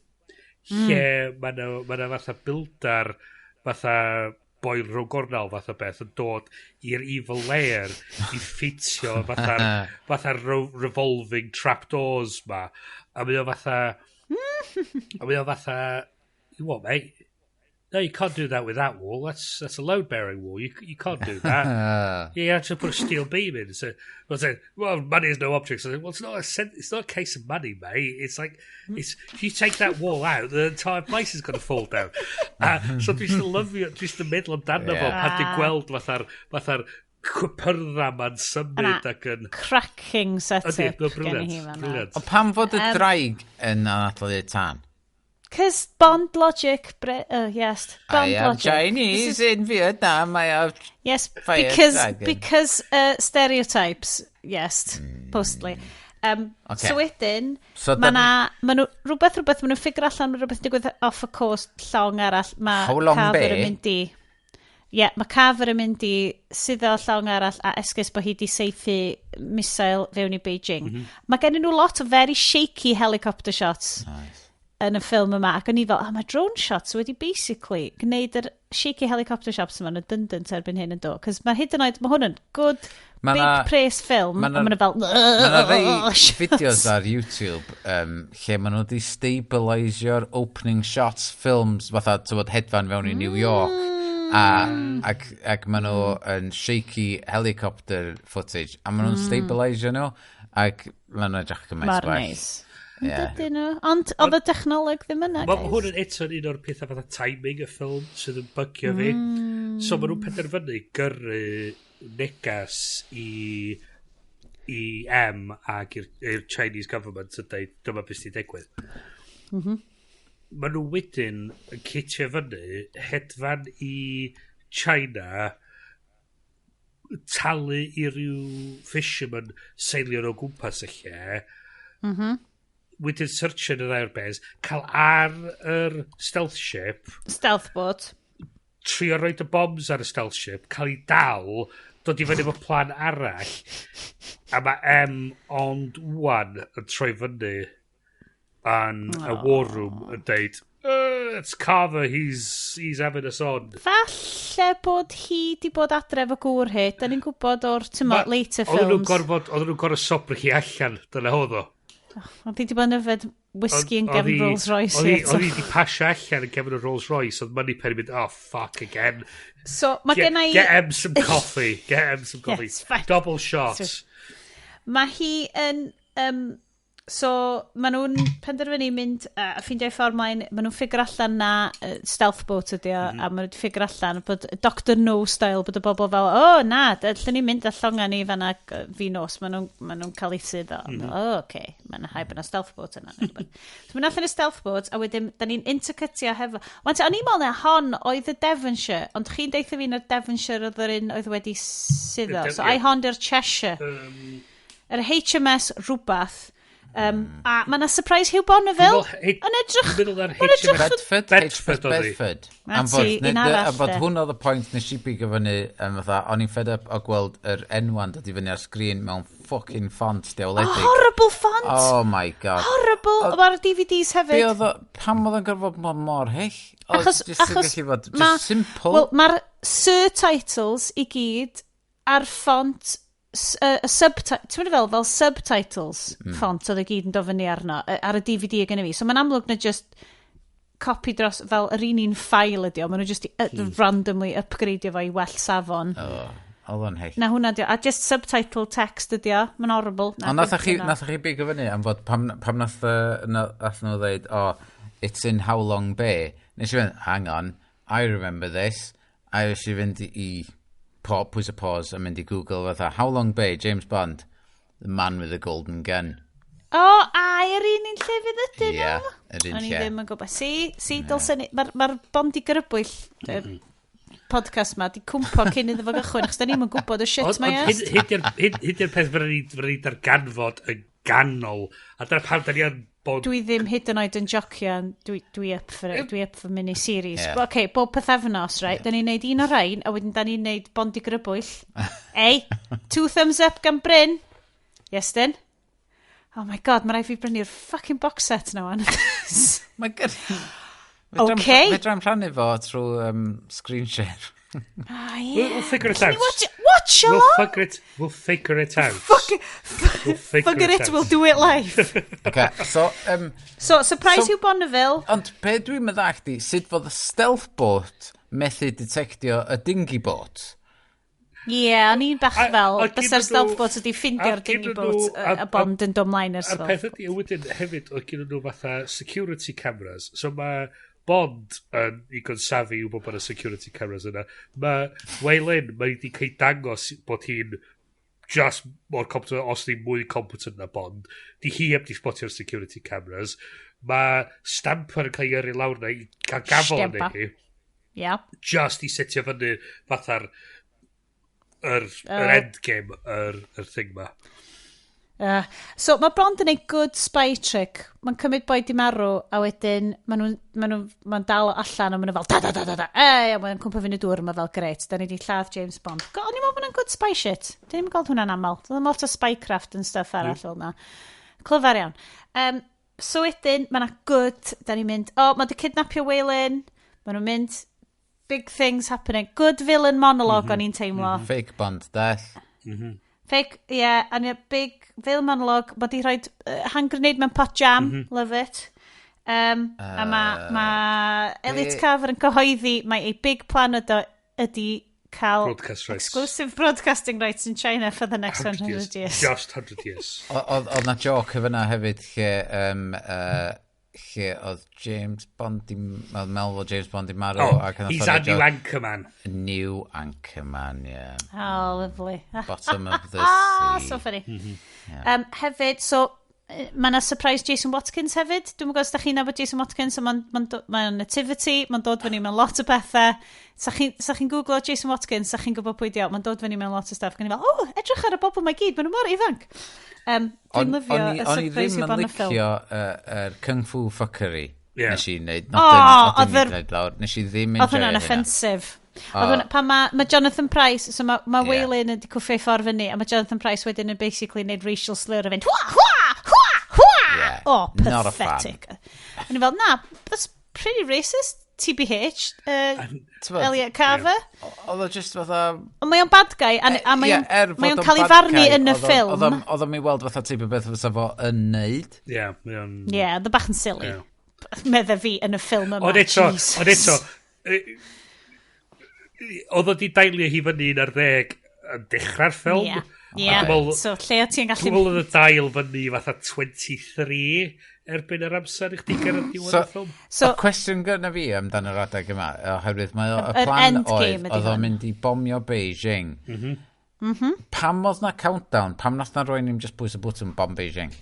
lle mae 'na ma fatha builder fatha boi rhwng gornel fatha beth yn dod i'r evil lair i ffitio fatha revolving trapdoors ma, a mae o fatha, "You what, mate? No, you can't do that with that wall. That's a load bearing wall. You can't do that. Yeah, you have to put a steel beam in." So I said, "Well, money is no object." So I said, "Well, it's not a case of money, mate. It's like it's if you take that wall out, the entire place is going to fall down." So dwi'n just lyfio, dwi'n just yn meddwl amdano fo pan dwi'n gweld fatha'r cypyrdda ma'n symud ac yn cracking set-up gen i hi fan'na. Ond pam fod y draig yn anadlu tân? Cos Bond logic, yes, Bond I am logic. Chinese in Vietnam, I have Yes, fire because, dragon. Because stereotypes, yes, mostly. Okay. So wedyn, So ma' na, ma nhw, rhywbeth, ma nhw'n figure allan, ma rhywbeth yn digwydd off y coast llong arall. Mae How long Carver be? yn mynd i... Ie, yeah, mae Carver yn mynd i suddo llong arall a esgus bod hi di saethu missile fewn i Beijing. Mae gen nhw lot o very shaky helicopter shots yn y ffilm yma, ac o'n i fel, oh, mae drone shots wedi basically gwneud yr shaky helicopter shots yma'n redundant erbyn hyn yn do, cos mae hyd yn oed, mae hwn yn good, Ma' big praise film, ma' a maen nhw fel, Mae yna rei shots. fideos ar YouTube lle maen nhw wedi stabilisio'r opening shots films fatha, ti'n bod, hedfan fewn i New York ac maen nhw yn shaky helicopter footage a maen nhw'n stabilisio nhw ac maen nhw'n edrych gymaint Mor gwell. neis. Ie. Dydyn nhw. Ond oedd y technoleg ddim yna, Mae guys. hwn yn eto yn un o'r pethau fatha timing y ffilm sydd yn bygio fi. So maen nhw'n penderfynu gyrru negas i M ac i'r Chinese government yn dweud dyma beth sy'n digwydd. Maen nhw wedyn yn citio fyny hedfan i China, talu i ryw fisherman seilio nhw o gwmpas y lle, wedyn searchio yn yr airbase, cael ar yr stealth ship, Stealth boat. Trio roid y bombs ar y stealth ship, cael ei dal, dod i fyny efo plan arall, a mae M ond one yn troi fyny yn y war room yn deud, "It's Carver, he's having us on." Falle bod hi di bod adre efo gŵr hi. Da ni'n gwybod o'r, ti'n mo, later Oedden nhw'n films. gorfod, oedden nhw'n gorfod sobro hi allan, dyna oedd o. Oedd hi di bod yn yfed whisky yn Oedd gefn Rolls Royce. Oedd hi eto. oedd hi di pasio allan yn gefn y Rolls Royce, oedd Moneypenny mynd, "Oh, fuck again." So, mae Get, gen i get him some coffee. Get him some coffee. Yes, fine. Double shot. Mae hi yn so, maen nhw'n penderfynu mynd a ffeindio ffordd mlaen. Maen nhw'n figure allan na stealth boat ydi o, a maen nhw'n figure allan bod Dr No style, bod y bobl fel, "O, oh, na, allan ni mynd â llonga ni fanna fi nos," maen nhw'n cael eu suddo. O, oh, oce, mae'n rhaid bod 'na stealth boat yna neu rhywbeth. So maen allan y stealth boat, a wedyn, da ni'n intercutio hefo. Wan te, o'n i'n meddwl na hon oedd y Devonshire, ond chi'n deutha fi na'r Devonshire oedd yr un oedd wedi suddo. So, ai hon di'r Cheshire? Yr HMS rhywbeth. A mae yna surprise Hugh Bonneville yn edrych Dwi'n meddwl ar Mae'n edrych HMS Bedford, Bedford oedd hi. Bedford. Na Am fod, ti, un arall am fod de. hwn oedd y pwynt nes i bigo fyny, fatha, o'n i'n fed up o gweld yr enwan dod i fyny ar sgrin mewn fucking font diawledig. Oh, horrible font. Oh my God. Horrible. Mae'r DVDs Be hefyd. oedd o, pam oedd o'n gorfod bod mor hyll? Oedd Achos, jyst yn achos gallu fod, ma- just simple. Wel, mae'r surtitles i gyd ar font y subtitles, ti'n mynd fel subtitles font oedd i gyd yn dod fyny arno, ar y DVD gen i fi. So mae'n amlwg na just copy dros, fel yr un file ydi o, maen nhw just i, randomly upgradeio fo i well safon. Oh, oedd o'n hyll. Na hwnna di o. A just subtitle text ydi o. Mae'n horrible. Na, Ond nathoch chi, dim hwnna. nathoch chi bigo fyny am fod pam nath nhw ddeud, "Oh, it's in How Long Bay." Nes i fynd, "Hang on, I remember this." A nes i fynd i pwys y pause a mynd i Google fatha, "How Long Bay, James Bond, the man with the golden gun." O, a yr un llefydd ydyn Ie, nhw? yr un O'n i lle. ddim yn gwybod. Si, si, dylsen ni. Mae'r ma Bondi Grybwyll podcast ma di cwmpo cyn iddo fo gychwyn, achos da ni'm yn gwybod y shit Ond mae ond est. hyn di'r peth fydden ni darganfod yn ganol. A dyna pam da ni yn bod Dwi ddim hyd yn oed yn jocian, dwi up for it, dwi up for mini-series. Ie. Yeah. OK, bob pythefnos, right? Da ni'n neud un o'r rhain, a wedyn da ni'n neud Bondi Grybwyll. Ei, two thumbs up gan Bryn. Yes, dyn. Oh my God, mae rhaid fi brynu'r fucking box set na wan. Mae gen Ocê. Fedrai'm rhannu fo trwy screen share. Ah, We'll, yeah. we'll figure it Can out. you watch, watch We'll along? figure it out. Fuck, We'll figure fugger it, out. we'll do it live. Okay, so, So, surprise So Hugh Bonneville. Ond be dwi'n meddwl chdi, sut fod y stealth boat methu detectio y dinghy boat? Ie, yeah, o'n i'n bach fel, a gynnon bysa'r stealth boat ydi ffindio'r a dinghy gynnon boat, y Bond yn dod mlaen ers A'r fel. peth ydy, wedyn hefyd, oedd gen nhw fatha security cameras. So mae Bond yn igon savvy i wybod bod y security cameras yna. Mae Wei Lin, mae wedi cael dangos bod hi'n just more competent, os ddim mwy competent na Bond. Di hi heb di spotio'r security cameras. Mae Stamper yn cael ei yrru lawr na i cael gafel yn hi. Just i setio fyny fatha'r yr endgame, yr thing ma. So mae Bond yn ei good spy trick. Mae'n cymryd boi di marw a wedyn maen nhw'n ma nhw, ma dal allan a maen nhw fel da da da da da. Ei, a mae'n cwmpa fyny dŵr, mae fel great. Da ni di lladd James Bond. Go, o'n i'n meddwl bod hwnna'n good spy shit. Dyn ni'n gweld hwnna'n aml. Doedd lot o spycraft and stuff arall fel na. Clyfar iawn. So wedyn, mae yna good, da ni'n mynd, oh, mae di kidnapio Waylon, maen nhw'n mynd, big things happening. Good villain monologue o'n i'n teimlo. Fake Bond death. Fake, yeah, and a big villain monologue. Mae di rhoi hand grenade mewn pot jam. Love it. A mae ma Elliot Carver yn cyhoeddi mae ei big plan ydy cael broadcast rights. Exclusive broadcasting rights in China for the next 100 years. Years. Just 100 years. Oedd na joke efo hefyd lle, lle oedd James Bond di, oedd meddwl fod James Bond di marw. Oh, ac he's a new anchorman. New anchorman, yeah. Oh, lovely. Bottom of the sea. So funny. Yeah. Hefyd, so, mae yna surprise Jason Watkins hefyd. Dwi'n gwybod os da chi'n nabod Jason Watkins, so mae'n ma ma nativity, mae'n dod fyny mewn lot o bethau. Sa chi'n chi googlo Jason Watkins, sa chi'n gwybod pwy di o, mae'n dod fyny mewn lot o stuff. Gan i fel, oh, edrych ar y bobl mae gyd, maen nhw mor ifanc. Dwi'n lyfio y surprise i O'n i ddim yn licio yr Kung Fu fuckery. Yeah. Nes i wneud. Oh, oedd lawr. Nes i ddim enjoy Oedd hwnna'n offensive. Oedd hwnna, pan mae ma Jonathan Pryce, so mae ma yeah. Waylon yn cwffio ffordd fyny, a mae Jonathan Pryce wedyn yn basically neud racial slur a fynd, hwa, hwa, hwa, hwa! Yeah, oh, pathetic. A ni fel, na, that's pretty racist, TBH, Elliot Carver. Oedd o just fatha... Ond mae o'n bad guy, a mae o'n mae o'n cael ei farnu yn y ffilm. Oedd o'n mi weld fatha teip o beth fysa fo yn neud. Ie, mae o'n... Ie, oedd o bach yn silly. Medde fi yn y ffilm yma. Ond eto, ond eto, oedd o di dailio hi fyny un ar ddeg yn dechrau'r ffilm. Ie, yeah. So lle o ti'n gallu... Dwi'n meddwl oedd y dail fyny fatha 23 erbyn yr amser i chdi gyrraedd diwedd y ffilm. So, y cwestiwn gyda fi amdan yr adeg yma, oherwydd mae y plan oedd o'n mynd i bomio Beijing. Pam oedd na countdown? Pam nath na rwy'n i'm just bwys y bwtwn bomb Beijing?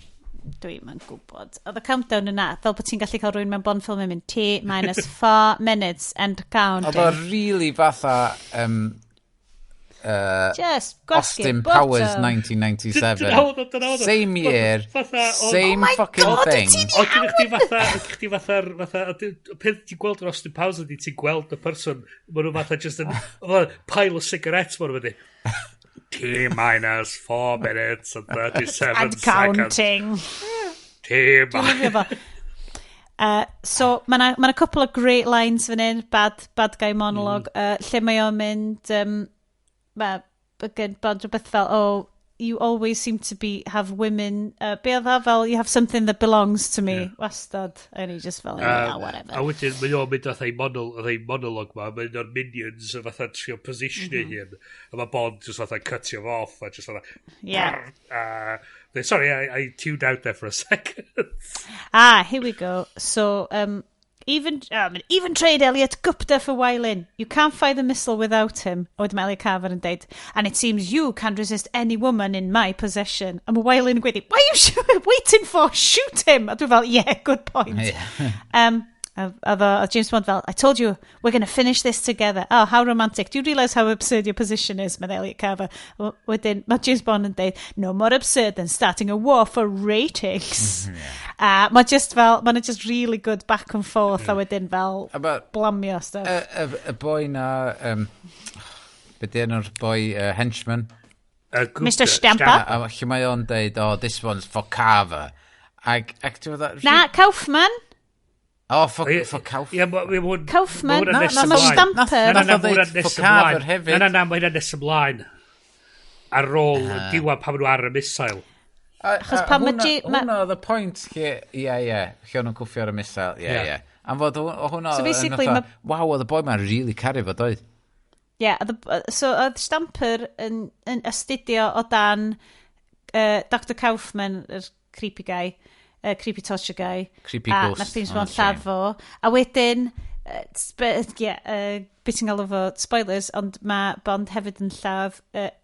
Dwi'm yn gwybod. Oedd y countdown yna, fel bod ti'n gallu cael rhywun mewn Bond film yn mynd T minus 4 minutes and counting. Oedd o really fatha just gwasgu Austin Powers 1997. Same year, same oh fucking God, thing. Oedd gen chdi fatha, chdi fatha, peth ti'n gweld yn Austin Powers ydy ti'n gweld y person, maen nhw fatha just yn, pile of cigarettes maen nhw fyny. T minus 4 minutes and 37 and counting. T minus. So, mae yna ma couple of great lines fan hyn, bad guy monologue, lle mae o'n mynd, mae bod rhywbeth fel, oh, you always seem to be, have women, be oedd o fel, you have something that belongs to me, yeah. Wastad. And he just fel, yeah, whatever. A wedyn, mae o'n mynd fatha ei monolog ma, mae'n o'r minions yn fatha trio positionio hyn, a mae Bond just fatha cutio fo off, a just fatha, yeah. Sorry, I tuned out there for a second. Ah, here we go. So, even trade Elliot Gupta for Wylin. You can't fire the missile without him. Oedd mae Elliot Carver yn deud, and it seems you can't resist any woman in my possession. A mae Wylin yn gweud, why are you waiting for? Shoot him! A dwi fel, yeah, good point. Yeah. A James Bond fel, I told you, we're going to finish this together. Oh, how romantic. Do you realise how absurd your position is, mae Elliot Carver? Wedyn, mae James Bond yn deud, no more absurd than starting a war for ratings. Yeah. Mae just fel, mae'n just really good back and forth, a wedyn fel blamio stuff. Y boi na, be di enw'r boi henchman? Mr Stamper. A lle mae o'n deud, oh, this one's for Carver. Ac ti'n meddwl... Na, Kaufman. Oh, for Kaufman. Yeah, Kaufman. Na, mae Stamper. Na, na, mae for Carver hefyd. Na, na, mae hynna nes ymlaen. Ar ôl diwedd pan maen nhw ar y missile. Achos pan mae... Hwna oedd y pwynt lle, ie, ie, lle o'n nhw'n cwffio ar y missile, ie, ie. Am fod hwnna... So basically, waw, oedd y boi ma'n really caru fo, doedd? Ie, so oedd Stamper yn astudio o dan Dr Kaufman, yr creepy guy, Creepy torture guy. Creepy a ghost nath James on Bond the train. lladd fo. A wedyn, yeah, beth ti'n galw fo, spoilers, ond mae Bond hefyd yn lladd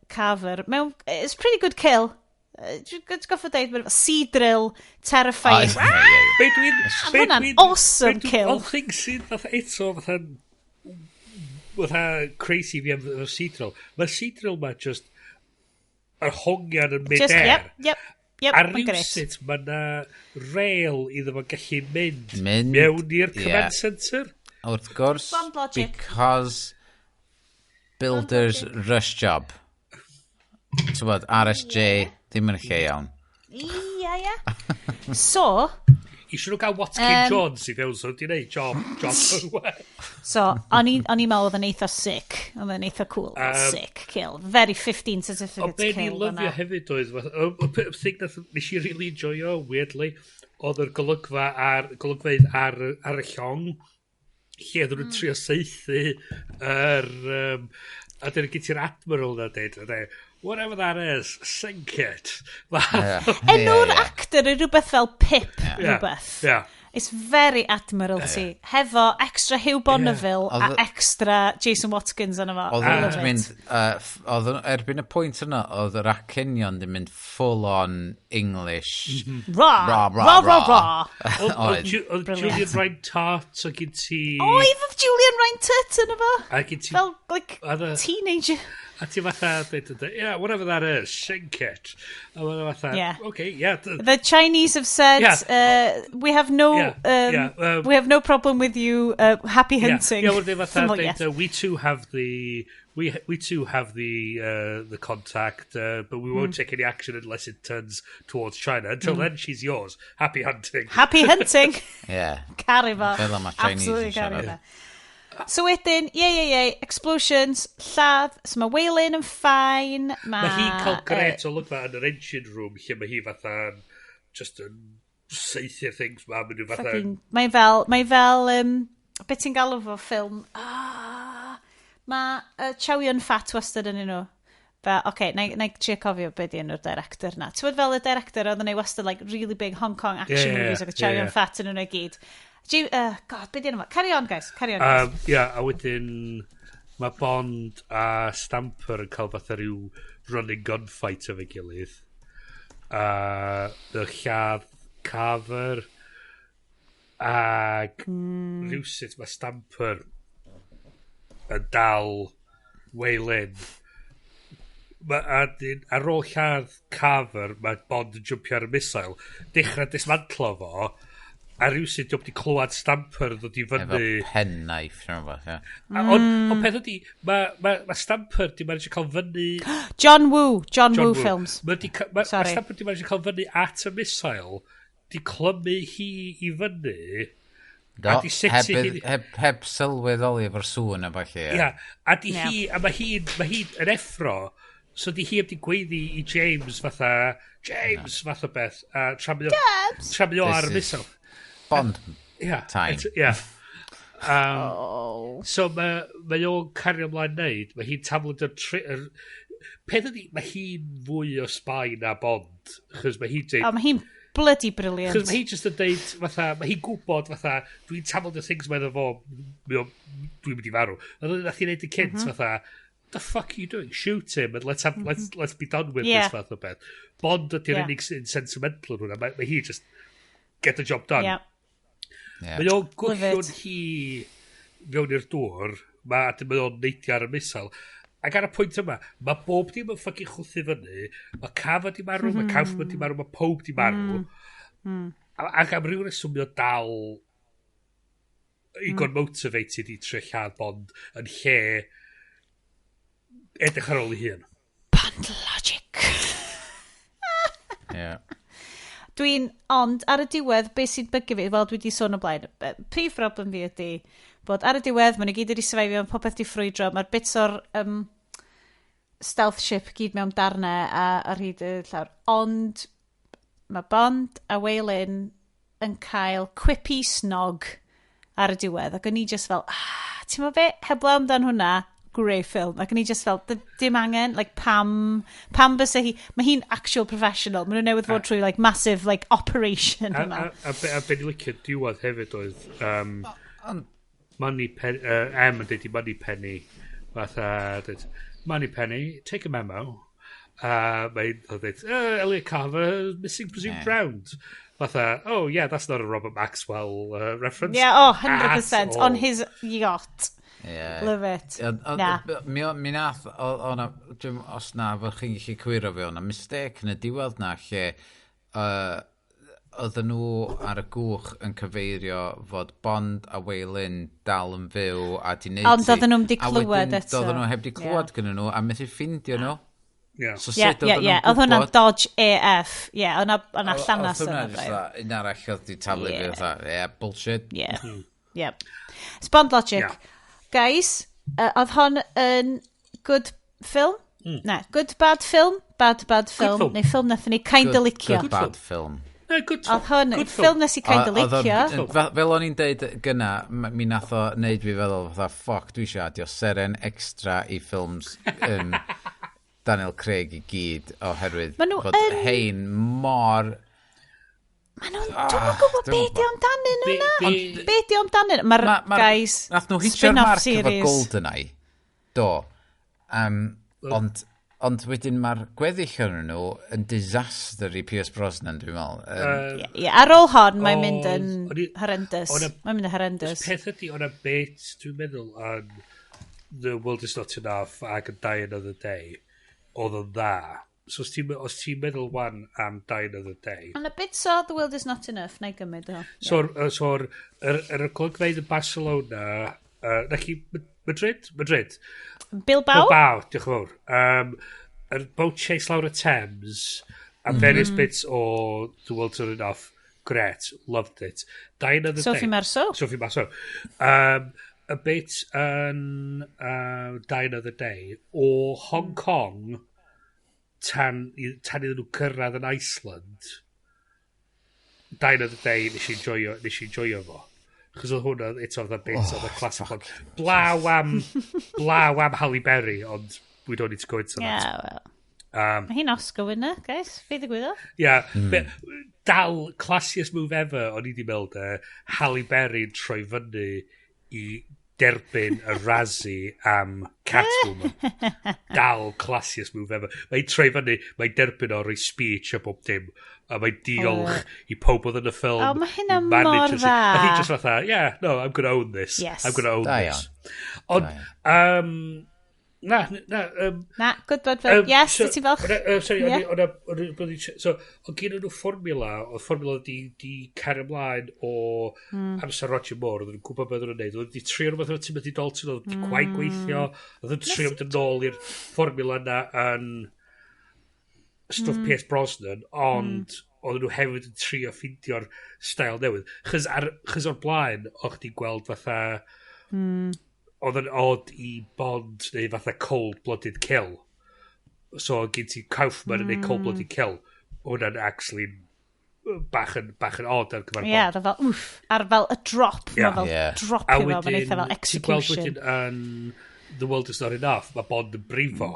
Carver. Mewn, it's pretty good kill. Dwi'n goffo deud, mae sea drill, terrifying. Ah, ie, ie, ie. Be dwi'n... Ma' be hwnna'n awesome kill. Ond thing sydd fatha eto fatha crazy fi am y sea drill. Mae'r sea drill ma just yr hongian yn Just, mid-air. yep, A mae'n grêt. rhywsut mae na rail iddo fo gallu mynd, Mynd, mewn i'r ie. command centre. Wrth gwrs, Bond logic. because builders rush job. Ti'n bod, RSJ, ddim yn lle iawn. Ia. So, Isio nhw gael Watkin Jones i fewn, so di neud job well. So, o'n i'n meddwl oedd yn eitha sick. Oedd yn eitha cool. Sick kill. Very 15 Ond certificates be ni kill. lyfio fan'na. hefyd oedd, y thing nath, nes i really enjoyo, weirdly, oedd yr golygfa ar, golygfeydd ar y llong, lle oedden nhw'n trio saethu yr, a dyna gyd ti'r admiral na dweud, a dweud, "Whatever that is, sink it." Enw'r actor yw rhywbeth fel Pip, rhywbeth. It's very Admiralty. Hefo extra Hugh Bonneville a extra Jason Watkins yna fo. Oedd I nhw'n love it. mynd, oedd erbyn y pwynt yna, oedd yr acenion di mynd full on English. Ra, Ra, ra, ra, ra, ra. Oedd Oedd. Brilliant. Julian Rhind-Tutt, o gyd ti. Oedd oedd Julian Rhind-Tutt yna fo. A gyd ti. Fel, like, teenager. A ti fatha, dweud, "Yeah, whatever that is, sink it." A ma'n fatha, okay, yeah. "The Chinese have said we have no we have no problem with you. Happy hunting." Yeah, well, they fatha, Well, deud, yes. We too have the contact, but we won't take any action unless it turns towards China. Until then, she's yours. Happy hunting." Happy hunting. Caru fo. Fel ma Chinese Absolutely yn siarad. caru fo. So wedyn, ie, explosions, lladd, so mae Waylon yn fine, mae Mae hi'n cael gret o olygfa yn yr engine room lle mae hi fatha just yn saethu'r things ma, maen nhw fatha Mae fel, beth ti'n galw fo ffilm? Ah, mae Chow Yun-Fat wastad yn nhw. Fel, oce, okay, na i trio cofio beth di enw'r director na. Ti'n fel y director oedd yn ei wastad, like, really big Hong Kong action movies ac Chow Yun-Fat yn nhw i gyd. God, beth di enw fo? Carry on, guys, carry on, guys. Yeah, a wedyn mae Bond a Stamper yn cael fatha rhyw running gunfight efo'i gilydd. A y lladd Carver ag rhywsut mae Stamper yn dal Waylon. A dyn, ar ôl lladd Carver, mae Bond yn jumpio ar y missile, dechrau dismantlo fo, a rhywsut diolch wedi clywed Stamper yn dod i Efo fyny. pen knife, neu rhywbeth, ie. Ond peth ydi, mae ma Stamper di manage cael fyny John Woo, John Woo films. Mae ma Sorry. Stamper di manage cael fyny at y missile, di clymu hi i fyny, Do, a di setio heb, hi heb sylweddoli efo'r sŵn a falle. Ia, a di hi, a mae hi yn effro, so di hi heb di gweiddi i James fatha, "James" fath o beth, a tra mae James! tra mae o ar y This is missile. Bond time. Ia. So mae o'n cario ymlaen neud, mae hi'n taflu yr peth ydi, mae hi'n fwy o spy na Bond, chos mae hi'n deud Oh, mae hi'n bloody brilliant. Chos mae hi just yn deud, fatha, mae hi'n gwybod, fatha, dwi'n taflu y things mae iddo fo, dwi'n mynd i farw. A nath hi neud y cynt, fatha, "The fuck are you doing? Shoot him and let's be done with this" fath o beth. Bond ydy'r unig sy'n sentimental yn hwnna. Mae hi just get the job done. Mae o'n Love gwllwn it. hi fewn i'r dŵr, mae o'n neidio ar y missile. Ac ar y pwynt yma, mae bob dim yn fucking chwthu fyny, mae Carver di marw, mae Kaufman di marw, mae pob di marw. Ac am ryw reswm mae o dal i motivated i trio lladd Bond yn lle edrych ar ôl ei hun. Bond logic. Dwi'n, ond ar y diwedd, beth sy'n bygio fi, fel dwi wedi sôn o blaen, prif broblem fi ydy bod ar y diwedd, maen nhw gyd wedi survivio, mae popeth di ffrwydro, mae'r bits o'r stealth ship gyd mewn darnau a, ar hyd y llawr. Ond mae Bond a Waylon yn cael quippy snog ar y diwedd, ac o'n i just fel, ah, ti'n meddwl be, heblaw amdan hwnna, Great film. Ac o'n i just fel, dim angen, like, pam bysa hi, mae hi'n actual professional. Maen nhw newydd fod trwy, like, massive, like, operation yma. A be ni licio diwedd hefyd oedd Money Penny, M yn dweud i Money Penny, fatha, dweud, "Money Penny, take a memo." Mae'n dweud, "Elliot Carver, missing, presumed drowned." Fatha, "Oh yeah, that's not a Robert Maxwell reference." Yeah, oh, 100%. At On all. his yacht. Love it. Na. Mi nath, o na, dwi'm, os na, fod chi'n gallu cywiro fi, o'na mistake yn y diwedd na lle oedden nhw ar y gwch yn cyfeirio fod Bond a Waylon dal yn fyw a di neud Ond oedden nhw'm di a clywed wedyn eto. Doedden nhw heb di clywed gyda nhw a methu ffindio nhw. So sut oedden Ie. nhw'n Oedd hwnna'n gwybod? dodge AF. Ie, yeah, o'na llanas Oedd hwnna yna. jyst Braidd. fatha, un arall oedd di taflu fi fatha, yeah, bullshit. Yeah. Yep. It's Bond logic. Guys, oedd hon yn good film? Na, good bad film? Bad bad film. Film. Neu ffilm nathon ni kind of Good, licio. good bad film. No, good. Oedd hwn, Good ffilm nes i kind of Oedd o'n- licio. Fel o'n i'n deud gynna, mi nath o neud fi feddwl fatha, "Fuck, dwi eisiau adio seren extra i ffilms Daniel Craig i gyd," oherwydd Ma' nhw fod hein mor. Ma' nhw'n, dwi'm yn gwybod Dwi'm be yn di amdanyn nhw na. Be- Be di amdanyn nhw? Mae'r guys, Nath nhw hitio'r spin-off marc efo series. GoldenEye. Do. Ond wedyn mae'r gweddill ohonyn nhw yn disaster i Pierce Brosnan, dwi'n meddwl. Ie, ie, ar ôl hon, mae'n mynd yn horrendous. Mae'n mynd yn horrendous. Peth ydi, o'na bit, dwi'n meddwl, yn The World Is Not Enough ac yn Die Another Day, oedd yn dda. So os ti'n meddwl wan am Die Another Day, Ond y bit o The World Is Not Enough, na i gymryd o. So, yr golygfeydd yn Barcelona, na chi, Madrid? Madrid. Bilbao? Bilbao, diolch yn fawr. Yr boat chase lawr y Thames, a various bits o The World's Not Enough, great, loved it. Die Another Sophie Day. Marceau. Sophie Marceau. Y bit yn Die Another Day o Hong Kong tan iddyn nhw cyrraedd yn Iceland. Die Another Day, nes i enjoyo fo. Chos oedd hwnna, eto oedd y bit, oedd y classic one. Blaw am Halle Berry, ond we don't need to go into that. Yeah, well. Mae hi'n Oscar winner, guys. Fe ddigwyddodd? Yeah, dal classiest move ever, o'n i di meddwl de, Halle Berry yn troi fyny i derbyn y Razzie am Catwoman. Dal classiest move ever. Mae'n troi fyny, mae'n derbyn o roi speech a bob dim. A mae'n diolch i pob oedd yn y ffilm. O, mae hynna i mor managers dda. A hi just fatha, "Yeah, no, I'm gonna own this. Yes. I'm gonna own Da this." Ond, na. Na, good bad film. Yes, so, wyt ti'n falch? Sorry, Ie. so, oedd gen nhw fformula, oedd fformula di cario ymlaen o amser Roger Moore, oedd nhw'n gwybod beth oedd nhw'n neud, oedd nhw wedi trio rhywbeth efo Timothy Dalton, oedd wedi quite gweithio, oedd nhw'n trio mynd yn ôl i'r fformula yna yn stwff Pierce Brosnan, ond oedden nhw hefyd yn trio ffeindio'r style newydd. Chos o'r blaen, o'ch chdi'n gweld fatha oedd yn odd i Bond neu fatha cold-blooded kill. So gen ti Kaufman yn neud cold-blooded kill. Hwnna'n actually bach yn odd ar gyfer Ie, Bond. oedd o fel, wff, ar fel y drop. Ie. Mae fel dropio A fo, mae'n eitha fel ti'n gweld execution. wedyn yn The World Is Not Enough, mae Bond yn brifo.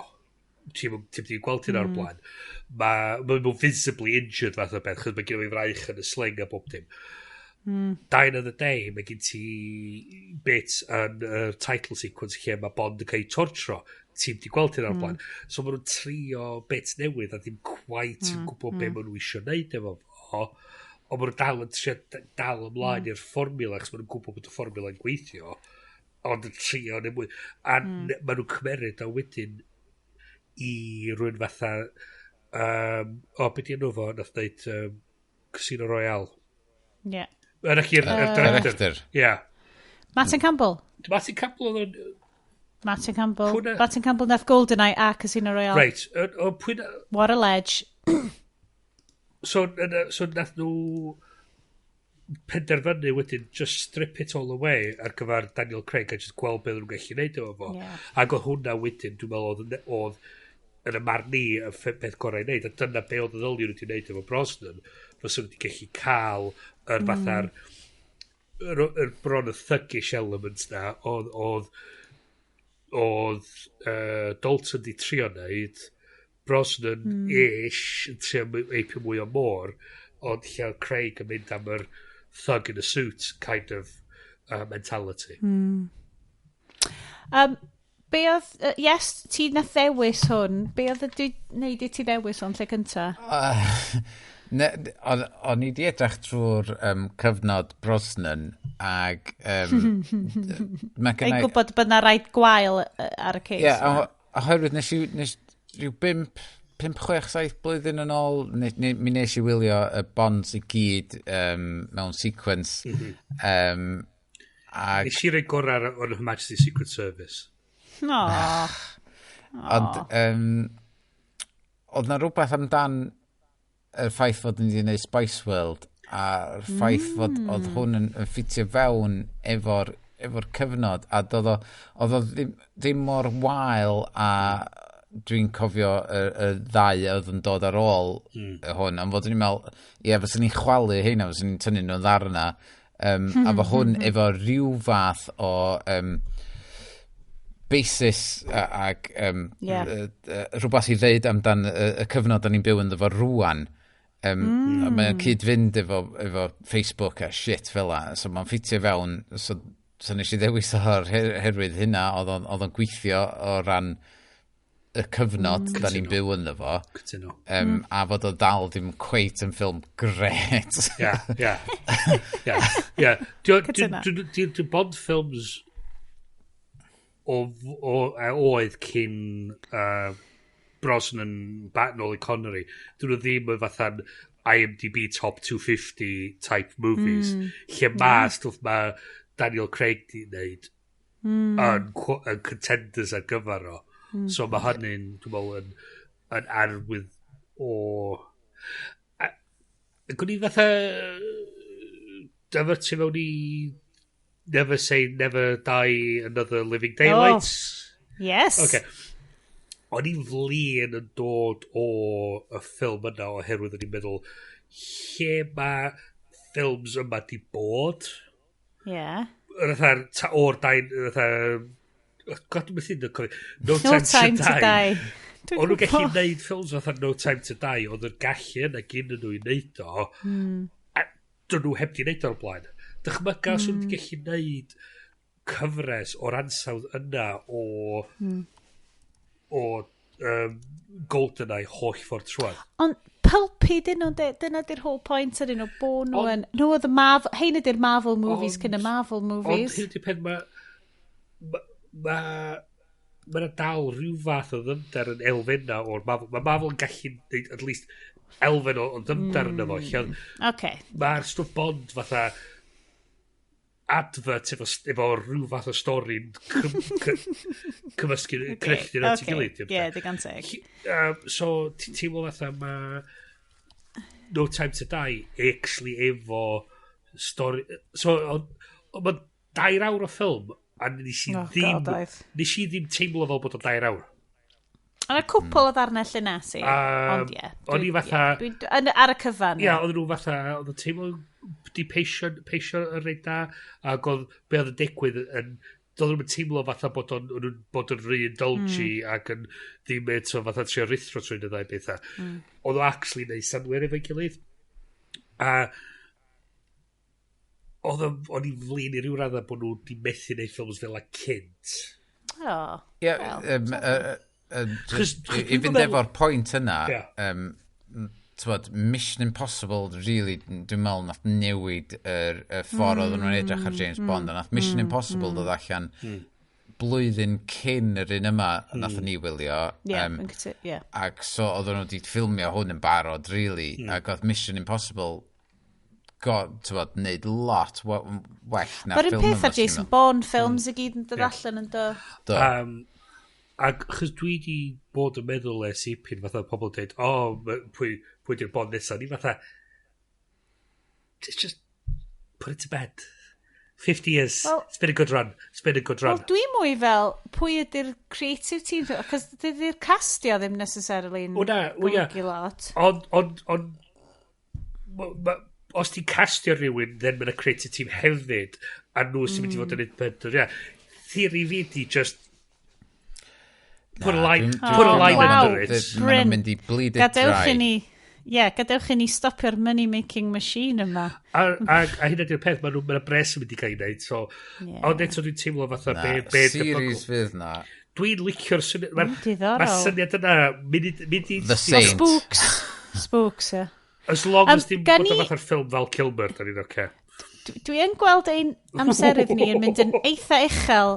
Ti'n ti gweld hyn o'r blaen. Mae ma visibly injured fath o beth, chos mae gen i fraich yn y sling a bob dim. Die Another Day, mae gen ti bit yn y title sequence lle mae Bond yn cael ei tortro. Ti'n di gweld hyn o'r blaen. So maen nhw'n trio bits newydd a ddim quite yn gwybod be maen nhw eisiau neud efo fo. Ond maen nhw dal yn trio dal ymlaen i'r fformula, achos maen nhw'n gwybod bod y fformula yn gweithio. Ond yn trio neu mwy. A maen nhw'n cymeryd o wedyn i rywun fatha o, beth di enw fo, nath dweud Casino Royale. Ie. Yn eich i'r director. Director. Ie. Martin Campbell. Martin Campbell oedd o'n Martin Campbell. Pwy na- Martin Campbell nath GoldenEye a Casino Royale. Right. O, pwy na What a ledge. So nath nhw penderfynu wedyn just strip it all away ar gyfer Daniel Craig a just gweld beth nhw'n gallu neud efo fo. Ac oedd hwnna wedyn, dwi'n meddwl, oedd yn y marn ni y peth gorau i wneud. A dyna be oedd y ddyliwn wedi wneud efo Brosnan. Fysa nhw wedi gallu cael yr fatha'r yr bron y thuggish elements na oedd Oedd Dalton di trio neud, Brosnan ish yn trio eipio mwy o môr, ond lle oedd Craig yn mynd am yr thug in a suit kind of mentality. Be oedd, yes, ti nath ddewis hwn. Be oedd y dwi neud i ti ddewis hwn lle cynta? O'n i di edrych trwy'r cyfnod Brosnan ag mae Ei gennai gwybod bod na rhaid gwael ar y case. Ie, oherwydd nes rhyw 5, 5, 6, 7 blwyddyn yn ôl, mi nes i wylio y Bonds i gyd mewn sequence. Ag, Nes i roi gorau ar on Her Majesty's Secret Service. No. Ond oedd na rhywbeth amdan y ffaith fod ni wedi gwneud Spice World a'r ffaith fod oedd hwn yn ffitio fewn efo'r cyfnod a doedd o, oedd o ddim mor wael a dwi'n cofio y ddau oedd yn dod ar ôl hwn, ond fod o'n i'n meddwl, ie, fyswn ni'n chwalu heina, fyswn ni'n tynnu nhw'n ddarna, a fo hwn efo rhyw fath o basis ag rhywbeth i ddeud amdan y cyfnod da ni'n byw ynddo fo rwan. Mae'n cyd-fynd efo Facebook a shit fel la, so mae'n ffitio fewn, so nes i ddewis o'r herwydd hynna, oedd o'n gweithio o ran y cyfnod da ni'n byw ynddo fo. Cytuno. A fod o dal ddim cweit yn ffilm gret. Ie. Cytuno. Di Bond films o oedd cyn Brosnan back nôl i Connery, dyn nhw ddim yn fatha'n IMDb top 250 type movies, lle ma stwff ma Daniel Craig di wneud yn contenders ar gyfer o. So mae hynny'n, dwi'n meddwl, yn arwydd o. A gwni fatha divertio fewn i Never Say Never Die Another Living Daylights. Yes. Okay. O'n i'n flin yn dod o y ffilm yna oherwydd o'n i'n meddwl lle mae ffilms yma di bod. Yr fatha, o'r dain, fatha, God, dwi'n methu yn cofio. No, No Time to Die. Dwi'n O'n nhw'n gallu gwbod. neud ffilms fatha No Time to Die, oedd yn gallu yna gyn nhw i neud o, a dyn nhw heb di neud o'r blaen. Dychmyga os nhw wedi gallu neud cyfres o'r ansawdd yna o GoldenEye holl ffordd trwad. Ond pulpy dyn nhw, dyna di'r whole point ydyn nhw, bo nhw yn. Nhw oedd y Marvel. Hein ydy'r Marvel movies cyn y Marvel Ond movies. hyn ydy pen mae yna dal rhyw fath o ddyfnder yn elfenna o'r Marvel. Mae Marvel yn gallu neud at least elfen o ddyfnder yna fo. Lle mae'r stwff Bond fatha advert efo rhyw fath o stori'n cymysgu, connectio at ei gilydd. Ie, digon teg. So, ti'n teimlo fatha mae No Time to Die actually efo stori. So, ond mae 2 awr o ffilm a nes i Oh, ddim God, oedd. nes i ddim teimlo fel bod o'n 2 awr. Ond y cwpl o ddarnau lle nes i. Ond ie. O'n i fatha Ar y cyfan. Ie, oedden nhw fatha, oedd yn teimlo di peisio yn reit da, ac oedd be oedd yn digwydd yn, doedd nhw'n teimlo fatha bod o'n nhw'n bod yn rhy indulgy ac yn ddim eto fatha trio rithro trwy'n y ddau bethau. Oedd o actually neud synwyr efo'i gilydd. A o'n i'n flin i ryw raddau bod nhw wedi methu neud ffilms fel a cynt. Oh, Ie, well. I fynd efo'r pwynt yna, Ie. T'bod, Mission Impossible, really, dwi'n meddwl nath newid y ffordd oedden nhw'n edrych ar James Bond, a nath Mission Impossible dod allan blwyddyn cyn yr un yma nath ni wylio. Ie, ie. Ac so oedden nhw wedi ffilmio hwn yn barod, really, ac oedd Mission Impossible go, t'bod, neud lot well na'r Mae'r un ffilm peth yma, ar Jason swn i'n Bourne films i gyd yn dod allan yn do. Do. Ac chos dwi di bod yn meddwl ers ipyn fatha pobl dweud, "O, oh, pwy di'r Bond nesaf?" Ni fatha, just put it to bed. 50 years. Well- It's been a good run. It's been a good run. Wel, dwi mwy fel, pwy ydy'r creative team? Cos dydy'r castio ddim necessarily yn O na, o ia. golygu lot. Ond, os ti'n castio rhywun, then mae'n creative team hefyd, a nhw sy'n mynd i fod yn independent. Yeah. Theory fi di just Put a line, put a line under it. Bryn, mynd i bleed it dry. Gadewch i ni, yeah, gadewch i ni stopio'r money-making machine yma. A hynna di'r peth, mae nhw'n bres yn mynd i gael ei wneud. So, yeah. Ond eto dwi'n teimlo fatha na, be series fydd na. Dwi'n licio'r syniad. Mae'r syniad yna, mynd i... The Saint. Spooks. Spooks, ie. Yeah. As long as dim bod o fatha'r ffilm Val Kilmer, da ni'n oce. Dwi yn gweld ein amserydd ni yn mynd yn eitha uchel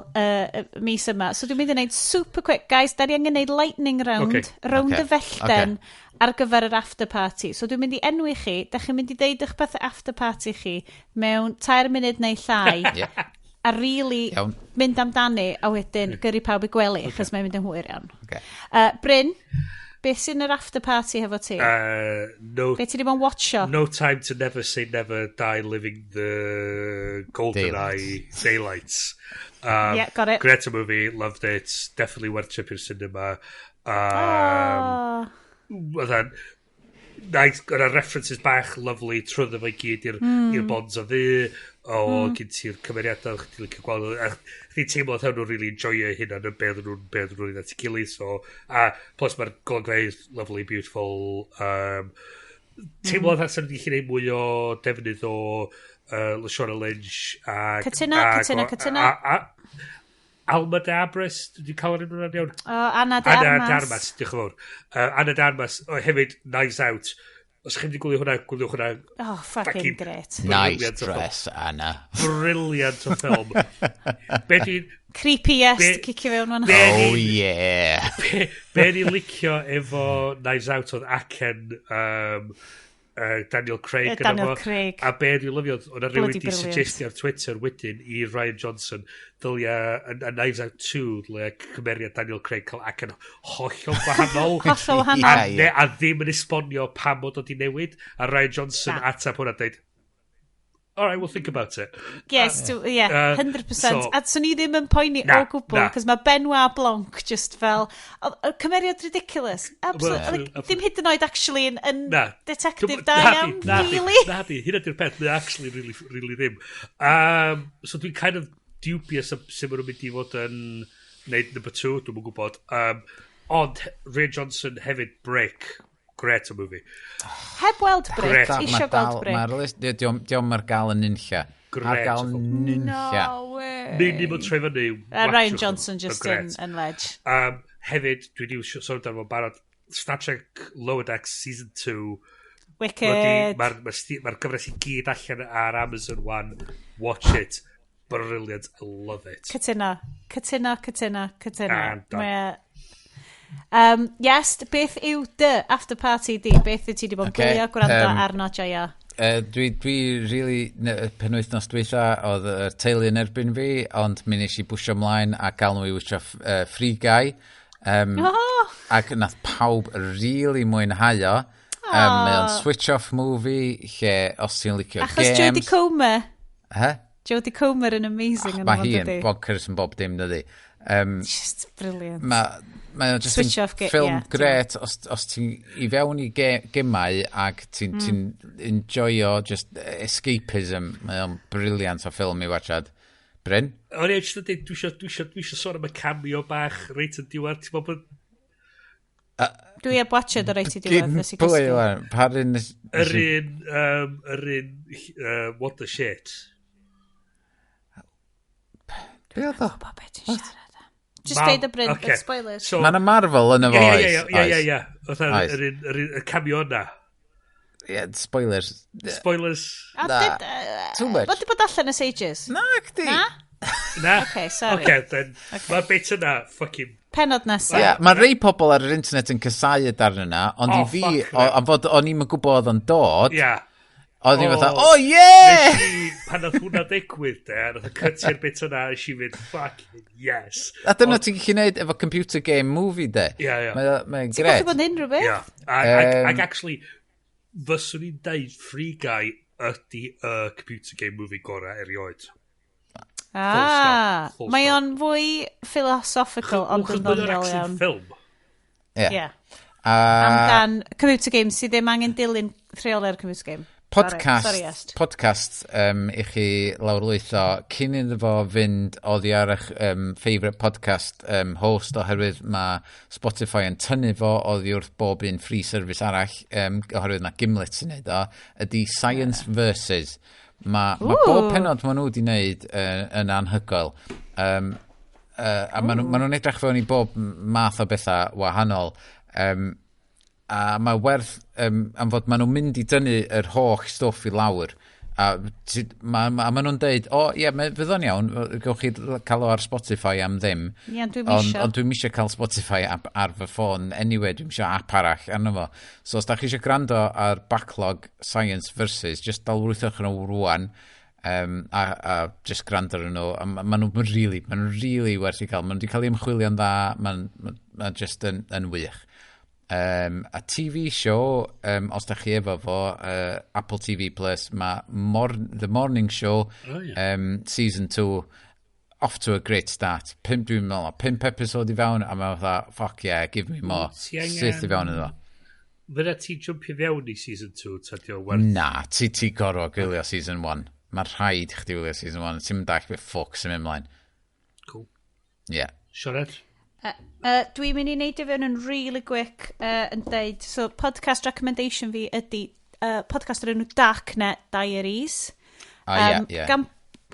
mis yma. So dwi'n mynd i wneud super quick. Guys, da ni angen gwneud lightning round, okay. Round y fellten ar gyfer yr after party. So dwi'n mynd i enwi chi. Da chi'n mynd i ddeud eich pethau after party chi mewn 3 munud neu llai. Yeah. A really iawn. Mynd amdani a wedyn gyrru pawb i gwely, achos mae'n mynd yn hwyr iawn. Okay. Bryn, beth sy'n yr after party hefo ti? No, be ti wedi bod yn watcho? No Time to Never Say Never Die Living the Golden Eye Daylights. Yeah, got it. Great movie, loved it. Definitely worth trip i'r cinema. Nice, yna references bach lovely trwyddo fo i gyd i'r Bonds o ddu, o gyn ti'r cymeriadau chdi licio gweld, a chdi teimlo oedd nhw'n really enjoyo hynna yn be oedden nhw'n at ei gilydd, so, a plus mae'r golygfeydd lovely, beautiful, teimlo oedd sy'n wedi gwneud mwy o defnydd o Lashana Lynch a Cytuno. Alma de Armas, dwi'n cael yr enw yna'n iawn? Anna de Armas. Anna de Armas, diolch yn fawr. Anna de Armas, hefyd Knives Out. Os chi'n mynd i gwylio hwnna, gwylio hwnna. Oh, fucking great. Nice dress, Anna. Brilliant o ffilm. Creepy yes, cicio fewn fan. Oh, yeah. Be ni'n licio efo Knives Out oedd acen Daniel Craig. Daniel Craig. A be dwi'n lyfio, oedd rhywun wedi suggestio ar Twitter wedyn i Rian Johnson dylia a Knives Out 2 dylia cymeriad Daniel Craig cael acen hollol gwahanol. Hollol wahanol. A ddim yn esbonio pam bod o di newid. A Rian Johnson atab hwnna dweud, all right, we'll think about it. Yes, yeah, 100%. So, a swn i ddim yn poeni o gwbl, cos mae Benoit Blanc just fel, cymeriad ridiculous. Absolutely. Like, ddim hyd yn oed actually yn detective da iawn, really. Na di, hynna di'r peth, mae actually really, really ddim. So dwi'n kind of dubious am sut maen nhw'n mynd i fod yn neud number 2, dwi'm yn gwybod. Ond Rian Johnson hefyd, Brick. Great o movie. Heb weld Brick, isio gweld Brick. Diolch ar gael yn nunlla. Ar gael yn nunlla. No way. Ni'n bod troi fyny. Rian Johnson just yn ledge. Hefyd, dwi wedi sôn amdano fo'n barod, Star Trek Lower Decks Season 2. Wicked. Mae'r gyfres i gyd allan ar Amazon One. Watch it. Brilliant. I love it. Cytuno. Mae yes, beth yw dy after party di? Beth yw ti di bod yn gwylio, gwrando arno, joio? Dwi really, penwythnos dwytha, oedd y teulu yn erbyn fi, ond mi nes i bwysio ymlaen a gael nhw i wysio Free Guy. Ac nath pawb really mwynhau o. Mae o'n switch-off movie, lle os ti'n licio games... Achos Jodie Comer. He? Jodie Comer yn amazing. Mae hi yn bonkers yn bob dim, dydi. Just brilliant. Mae o'n just yn ffilm gret os ti'n i fewn i gemau ac ti'n ti enjoyo just escapism, mae o'n brilliant o ffilm i watchad. Bryn? O'n i eisiau dweud, dwi eisiau sôn am y cameo bach reit yn diwedd, ti'n meddwl bod... Dwi heb watchad o reit i diwedd, nes i gysgu. Pwy yw Pa'r un... Yr un, what the shit. Be oedd o? Dwi'n beth ti'n siarad. Just deud y Bryn, okay. Spoilers. So, mae yna Marvel yn y fo, oes. Ie. Yr un cameo yna. Ie, spoilers. Spoilers. Na. Too much. Bod di bod allan ys ages? Na, cdi. Na? Na. Okay, sorry. Okay, then. Okay. Mae'r bit yna, fucking... Penod nesaf. Ie, mae rei pobl ar yr internet yn casau y darn yna, ond i fi, am fod o'n i'n gwybod oedd o'n dod, Ie. Oedd ni'n fatha, oh yeah! Nes i, pan oedd hwnna digwydd de, nath o cytio'r bit yna, nes i fynd, fucking yes. A dyna ti'n gallu neud efo computer game movie de. Ie, ie. Mae'n Ti'n gret. gallu bod yn unrhyw beth? Ie. Ac actually, fyswn i'n deud Free Guy ydy y computer game movie gorau erioed. Ah, mae o'n fwy philosophical ond yn ddoniol iawn. Ffilm. Ie. Amdan computer game sydd ddim angen dilyn rheolau'r computer game. Podcast, Sorry, Est. Podcast i chi lawrlwytho cyn iddo fo fynd oddi ar eich favourite podcast host, oherwydd mae Spotify yn tynnu fo oddi wrth bob un free service arall, oherwydd mae Gimlet sy'n neud o, ydy Science Versus. Ma bob penod maen nhw wedi wneud yn anhygoel. A ma nhw'n edrych fewn i bob math o bethau wahanol. A mae werth am fod maen nhw'n mynd i dynnu yr holl stwff i lawr. A ma nhw'n deud, "O ie, yeah, fydd o'n iawn, gewch chi cael o ar Spotify am ddim." Ie, ond dwi'm isio. Ond dwi'm isio cael Spotify app ar fy ffôn anyway, dwi'm isio app arall arno fo. So os da chi eisiau gwrando ar backlog Science Versus, just lawrlwythwch nhw rwan, a just gwrando ar nhw. A ma nhw'n really werth i cael. Ma nhw wedi cael eu ymchwilio'n dda, ma'n ma just yn wych. A TV show, os da chi efo fo, Apple TV Plus, mae The Morning Show, Oh, ie. Season 2, off to a great start. Pump, dwi'n meddwl, pump episode i fewn, a mae'n fatha, "Fuck yeah, give me more." Ti angen- Syth i fewn iddo fo. Fydda ti jumpio fewn i season 2, ta di o werth? Na, ti gorfod gwylio season 1. Mae rhaid chdi wylio season 1. Ti'n mynd dallt beth ffwc sy'n mynd ymlaen. Cool. Yeah. Sioned? Dwi'n mynd i neud i fewn yn really quick yn deud, so podcast recommendation fi ydy podcast o'r enw Darknet Diaries. Ah, ie, ie.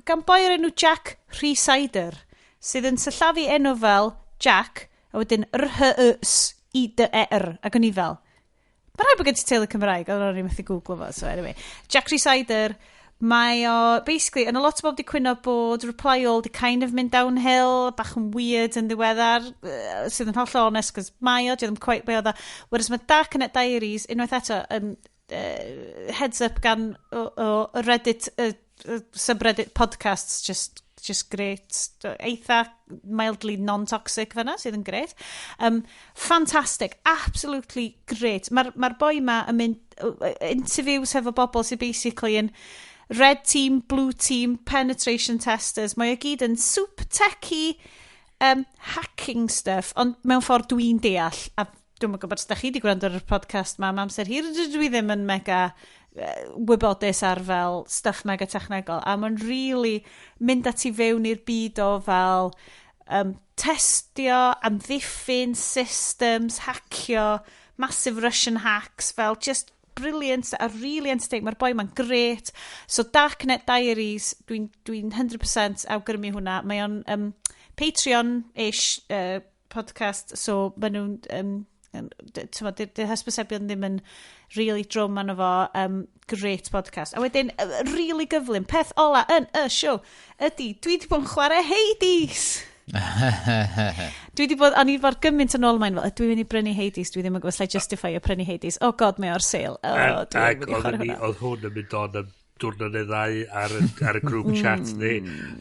Gan boi o'r enw Jack Rhysider, sydd yn sillafu enw fel Jack, a wedyn Rhysider, ac o'n i fel, mae rhaid bod gen ti teulu Cymraeg, ond o'n i'n methu googlo fo, so anyway. Jack Rhysider, mae o, basically, yn a lot o bobl di cwyno bod Reply All di kind of mynd downhill, bach yn weird yn ddiweddar, sydd yn hollol honest, cos mae o, di ddim quite be oedd o. Whereas mae Darknet Diaries, unwaith eto, heads up gan o Reddit, subreddit podcasts, just great. Eitha mildly non-toxic fyna, sydd yn great. Fantastic, absolutely great. Mae'r ma boi ma yn mynd, interviews hefo bobl sydd basically yn red team, blue team, penetration testers. Mae o gyd yn super techy hacking stuff, ond mewn ffordd dwi'n deall, a dwi'n gwybod os da chi wedi gwrando ar y podcast ma am amser hir, dwi ddim yn mega wybodus ar fel stuff mega technegol, a mae'n really mynd ati fewn i'r byd o fel testio, amddiffyn, systems, hacio, massive Russian hacks, fel just brilliant a really entertaining. Mae'r boi ma'n great. So Darknet Diaries, dwi 100% awgrymu hwnna. Mae o'n Patreon-ish podcast, so maen nhw'n... T'mo, 'di'r hysbysebion ddim yn really drwm arno fo. Great podcast. A wedyn, really gyflym, peth ola yn y show ydy, dwi wedi bod yn chwarae Hades. Dwi wedi bod, o'n i fod gymaint yn ôl ymlaen fel, "Ydw i'n mynd i brynu Hades? Dwi ddim yn gwybod os I justify o prynu Hades. Oh God, mae o'r sale. Oh, dwi'n Ac mynd i chwarae oedden ni, hwnna." oedd hwn yn mynd on am diwrnod neu ddau ar y group chat ni,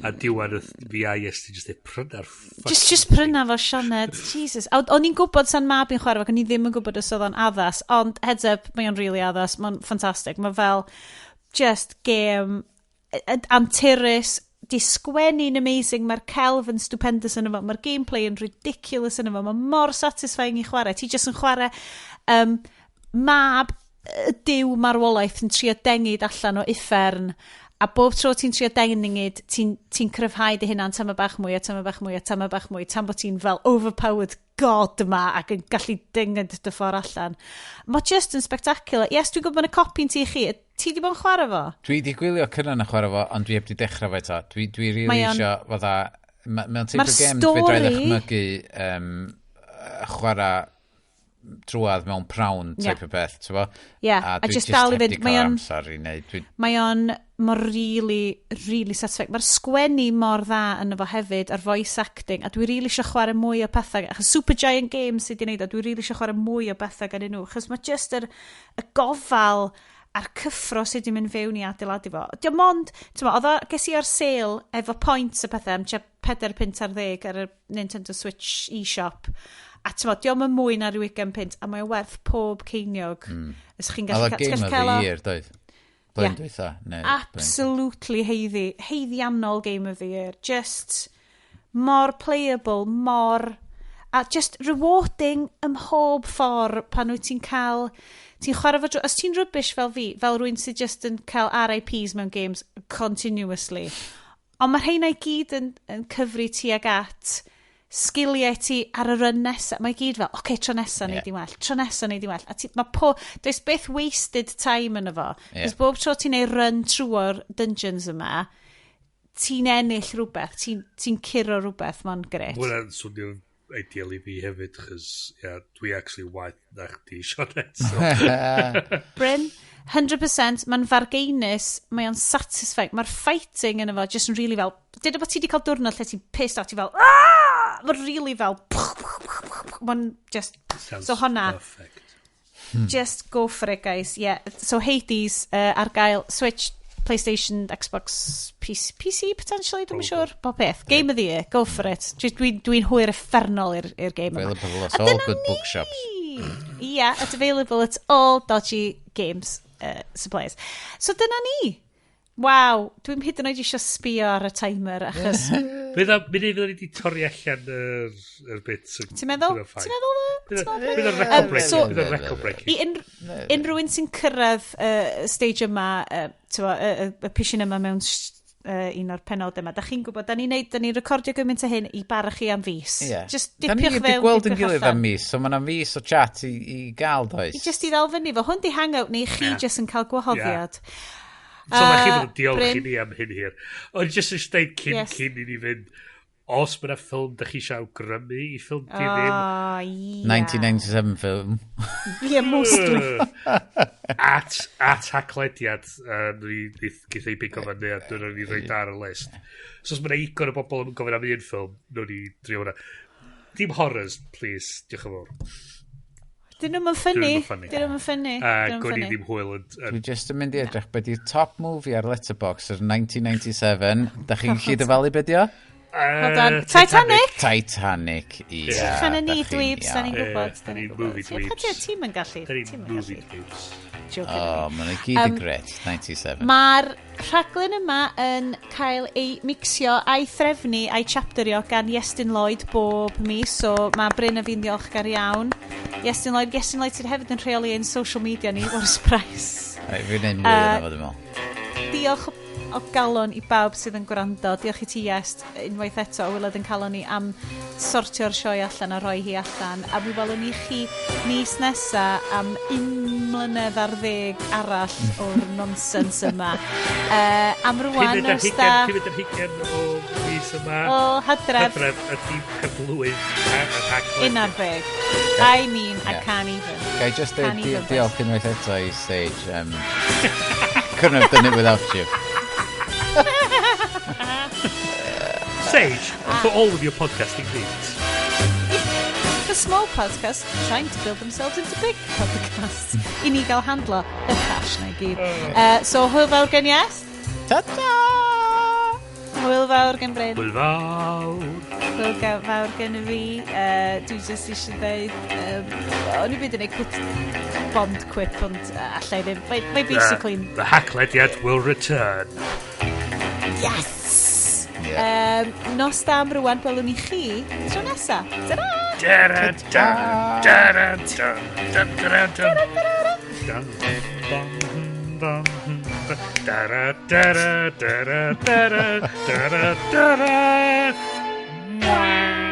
a diwedd fi a Iestyn just dweud, "Pryna'r fucking Just pryna fo, Sioned. Jesus. A o'n i'n gwybod sa'n mab i'n chwarae fo, ac o'n i ddim yn gwybod os oedd o'n addas, ond heads up, mae o'n really addas, mae'n ffantastig. Mae fel just game anturus, di sgwennu'n amazing, mae'r celf yn stupendous yn efo, mae'r gameplay yn ridiculous yn efo, mae mor satisfying i chwarae. Ti just yn chwarae mab y duw marwolaeth yn trio dengid allan o uffern, a bob tro ti'n trio dengid, ti'n ti cryfhau dy hunan tamed bach mwy, a tamed bach mwy, a tamed bach mwy, tan bod ti'n fel overpowered god yma ac yn gallu dengid dy ffordd allan. Mae just yn spectacular. Yes, dwi'n gwybod bod yna copi'n ti chi. Ti di bod yn chwarae fo? Dwi di gwylio Cynan yn chwarae fo, ond dwi heb di dechrau fo eto. Dwi really isio, fatha, mewn teip Mae'r o game, fedra i ddychmygu chwarae drwadd mewn prawn type o beth, ti'n bo? Ie, A a dwi just dal i heb fynd. di Mae cael o'n- amser i wneud. Mae o'n mor really, really satisfying. Mae'r sgwennu mor dda yn efo hefyd, a'r voice acting, a dwi really eisiau chwarae mwy o pethau. Achos Supergiant Games sydd wedi gwneud o, dwi really eisiau chwarae mwy o bethau gan nhw. Achos mae just y gofal a'r cyffro sydd wedi mynd fewn i adeiladu fo. Dio mond, ti'n mo, oedd o, ges i ar sale efo points y pethau am tua 4 punt ar ddeg ar y Nintendo Switch e-shop. A ti'n mo, dio'm yn mwy na rhyw 20 punt, a mae o werth pob ceiniog. Os chi'n Oedd gallu, o ti'n Game gallu of cael the o. Year, doedd? Blwyddyn Ie. dwytha? Neu Absolutely haeddiannol Game of the Year. Just mor playable, mor. A just rewarding ym mhob ffordd pan wyt ti'n cael... Ti'n chwarae fo drwy... Os ti'n rubbish fel fi, fel rhywun sydd just yn cael RIPs mewn games continuously. Ond mae rheina i gyd yn cyfri tuag at sgiliau ti ar y run nesaf. Mae i gyd fel, oce, okay, tro nesaf yeah. Neud i'n well, tro nesaf neud i'n well. A ti, mae po, does byth wasted time yn efo. Yeah. Cos bob tro ti'n neud run trwy'r dungeons yma, ti'n ennill rhywbeth, ti curo rhywbeth, mae'n gret. Mae hwnna'n swnio ideal i fi hefyd, chos yeah, dwi actually waeth na chdi, Sioned. So. Bryn, 100%, mae'n fargeinus, mae o'n satisfying, mae'r fighting yn efo just yn really fel, dyna bod ti wedi cael diwrnod lle ti'n pissed off, ti fel, aah! Mae'n really fel, mae'n just, Sounds so honna, perfect. Just go for it, guys. Yeah. So Hades ar gael Switch, PlayStation, Xbox, PC, PC potentially, dwi'n siŵr. Bob peth. Game of the year, go for it. Dwi'n hwyr uffernol i'r game yma. Available at A all dyna good ni! bookshops. Yeah, it's available at all dodgy games suppliers. So dyna ni. Waw, dwi'n hyd yn oed eisiau sbio ar y timer achos... Fydd o- mynd i fydd ni wedi torri allan yr bit. Ti'n meddwl? Ti'n meddwl ddo? Bydd Ti'n meddwl? o'n record breaking. So- Bydd o'n record breaking. I unrhyw un sy'n cyrraedd stage yma, t'mo, y pishin yma mewn un o'r penod yma, da chi'n gwybod, da ni'n recordio gymaint o hyn i bara chi am fis. Ie. Just Da ni dipiwch wedi fewn, gweld yn dipiwch gilydd allan. am mis, so mae yna fis o chat i gael, does? I just i ddal fyny fo. Hwn di hangout ni, chi Ie. just yn cael gwahoddiad. So mae chi bod yn diolch Bryn? i ni am hyn hir. Ond jyst eisiau dweud cyn, Yes. cyn i ni fynd, os mae yna ffilm da chi eisiau awgrymu i ffilm di ddim, Oh, yeah. 1997 film. Yeah, mostly. At Haclediad, ni geith ei bigo fyny a dwi'n ni rhoi ar y list. So os mae yna igon o bobl yn gofyn am un ffilm, nhw'n ni drio hwnna. Dim horrors, please, diolch yn fawr. Dyn nhw'm yn ffynnu. Dyn nhw'm yn ffynnu. Dyn nhw'm yn ffynnu. A Dyn nhw'm yn gwn i ffynnu. ddim hwyl yn... Dwi just yn mynd i edrych be di'r top movie ar Letterboxd yr 1997. Da chi'n gallu dyfalu be di o? Hold on. Titanic? Titanic, ie. Chan ni da chi'n dweebs, da ni'n iawn. gwybod. Ie, Da ni'n da ni'n gwybod. movie Ie, pa dweebs. Ti'n yn gallu. Da ni'n Ti'm yn movie gallu. dweebs. Joke O, oh, maen nhw gyd yn gret, 97. Mae'r rhaglen yma yn cael ei mixio a'i threfnu a'i chapterio gan Iestyn Lloyd bob mis, so mae Bryn a fi'n ddiolchgar iawn. Iestyn Lloyd, Iestyn Lloyd sydd hefyd yn rheoli ein social media ni, what a surprise. Right, fi'n neud mwy yna fo, dwi'n meddwl. Diolch o galon i bawb sydd yn gwrando. Diolch i ti, Iest, unwaith eto o waelod yn calon ni am sortio'r sioe allan a rhoi hi allan. A mi welwn ni chi mis nesa am 11 arall o'r nonsens yma. Am rwan, Pumed ar nos hugain, da 25 o mis yma. o Hydref, Hydref ydy penblwydd y rhaglen. 11. I mean, I Yeah. can't even. Ga i just deud Can't even. diolch unwaith eto i Sage. Couldn't have done it without you. Sage, for all of your podcasting needs. For small podcasts trying to build themselves into big podcasts. I ni gael handlo y cash na i gyd. So, hwyl fawr gen Iest. Ta-ta! Hwyl fawr gen Bryn. Hwyl fawr. Hwyl fawr gen fi. Dwi jyst eisiau dweud... O'n i byd yn ei quit Bond quip, ond allai ddim. Mae basically... The Haclediad will return. Yes! Yeah. Nos da am rwan, gwelwn ni chi tro nesa. Ta-ra! Da-da-da, da-da-da, da-da-da. Dun, dun, dun, dun, da-da-da-da, da-da-da-da, da-da-da-da. Mwah.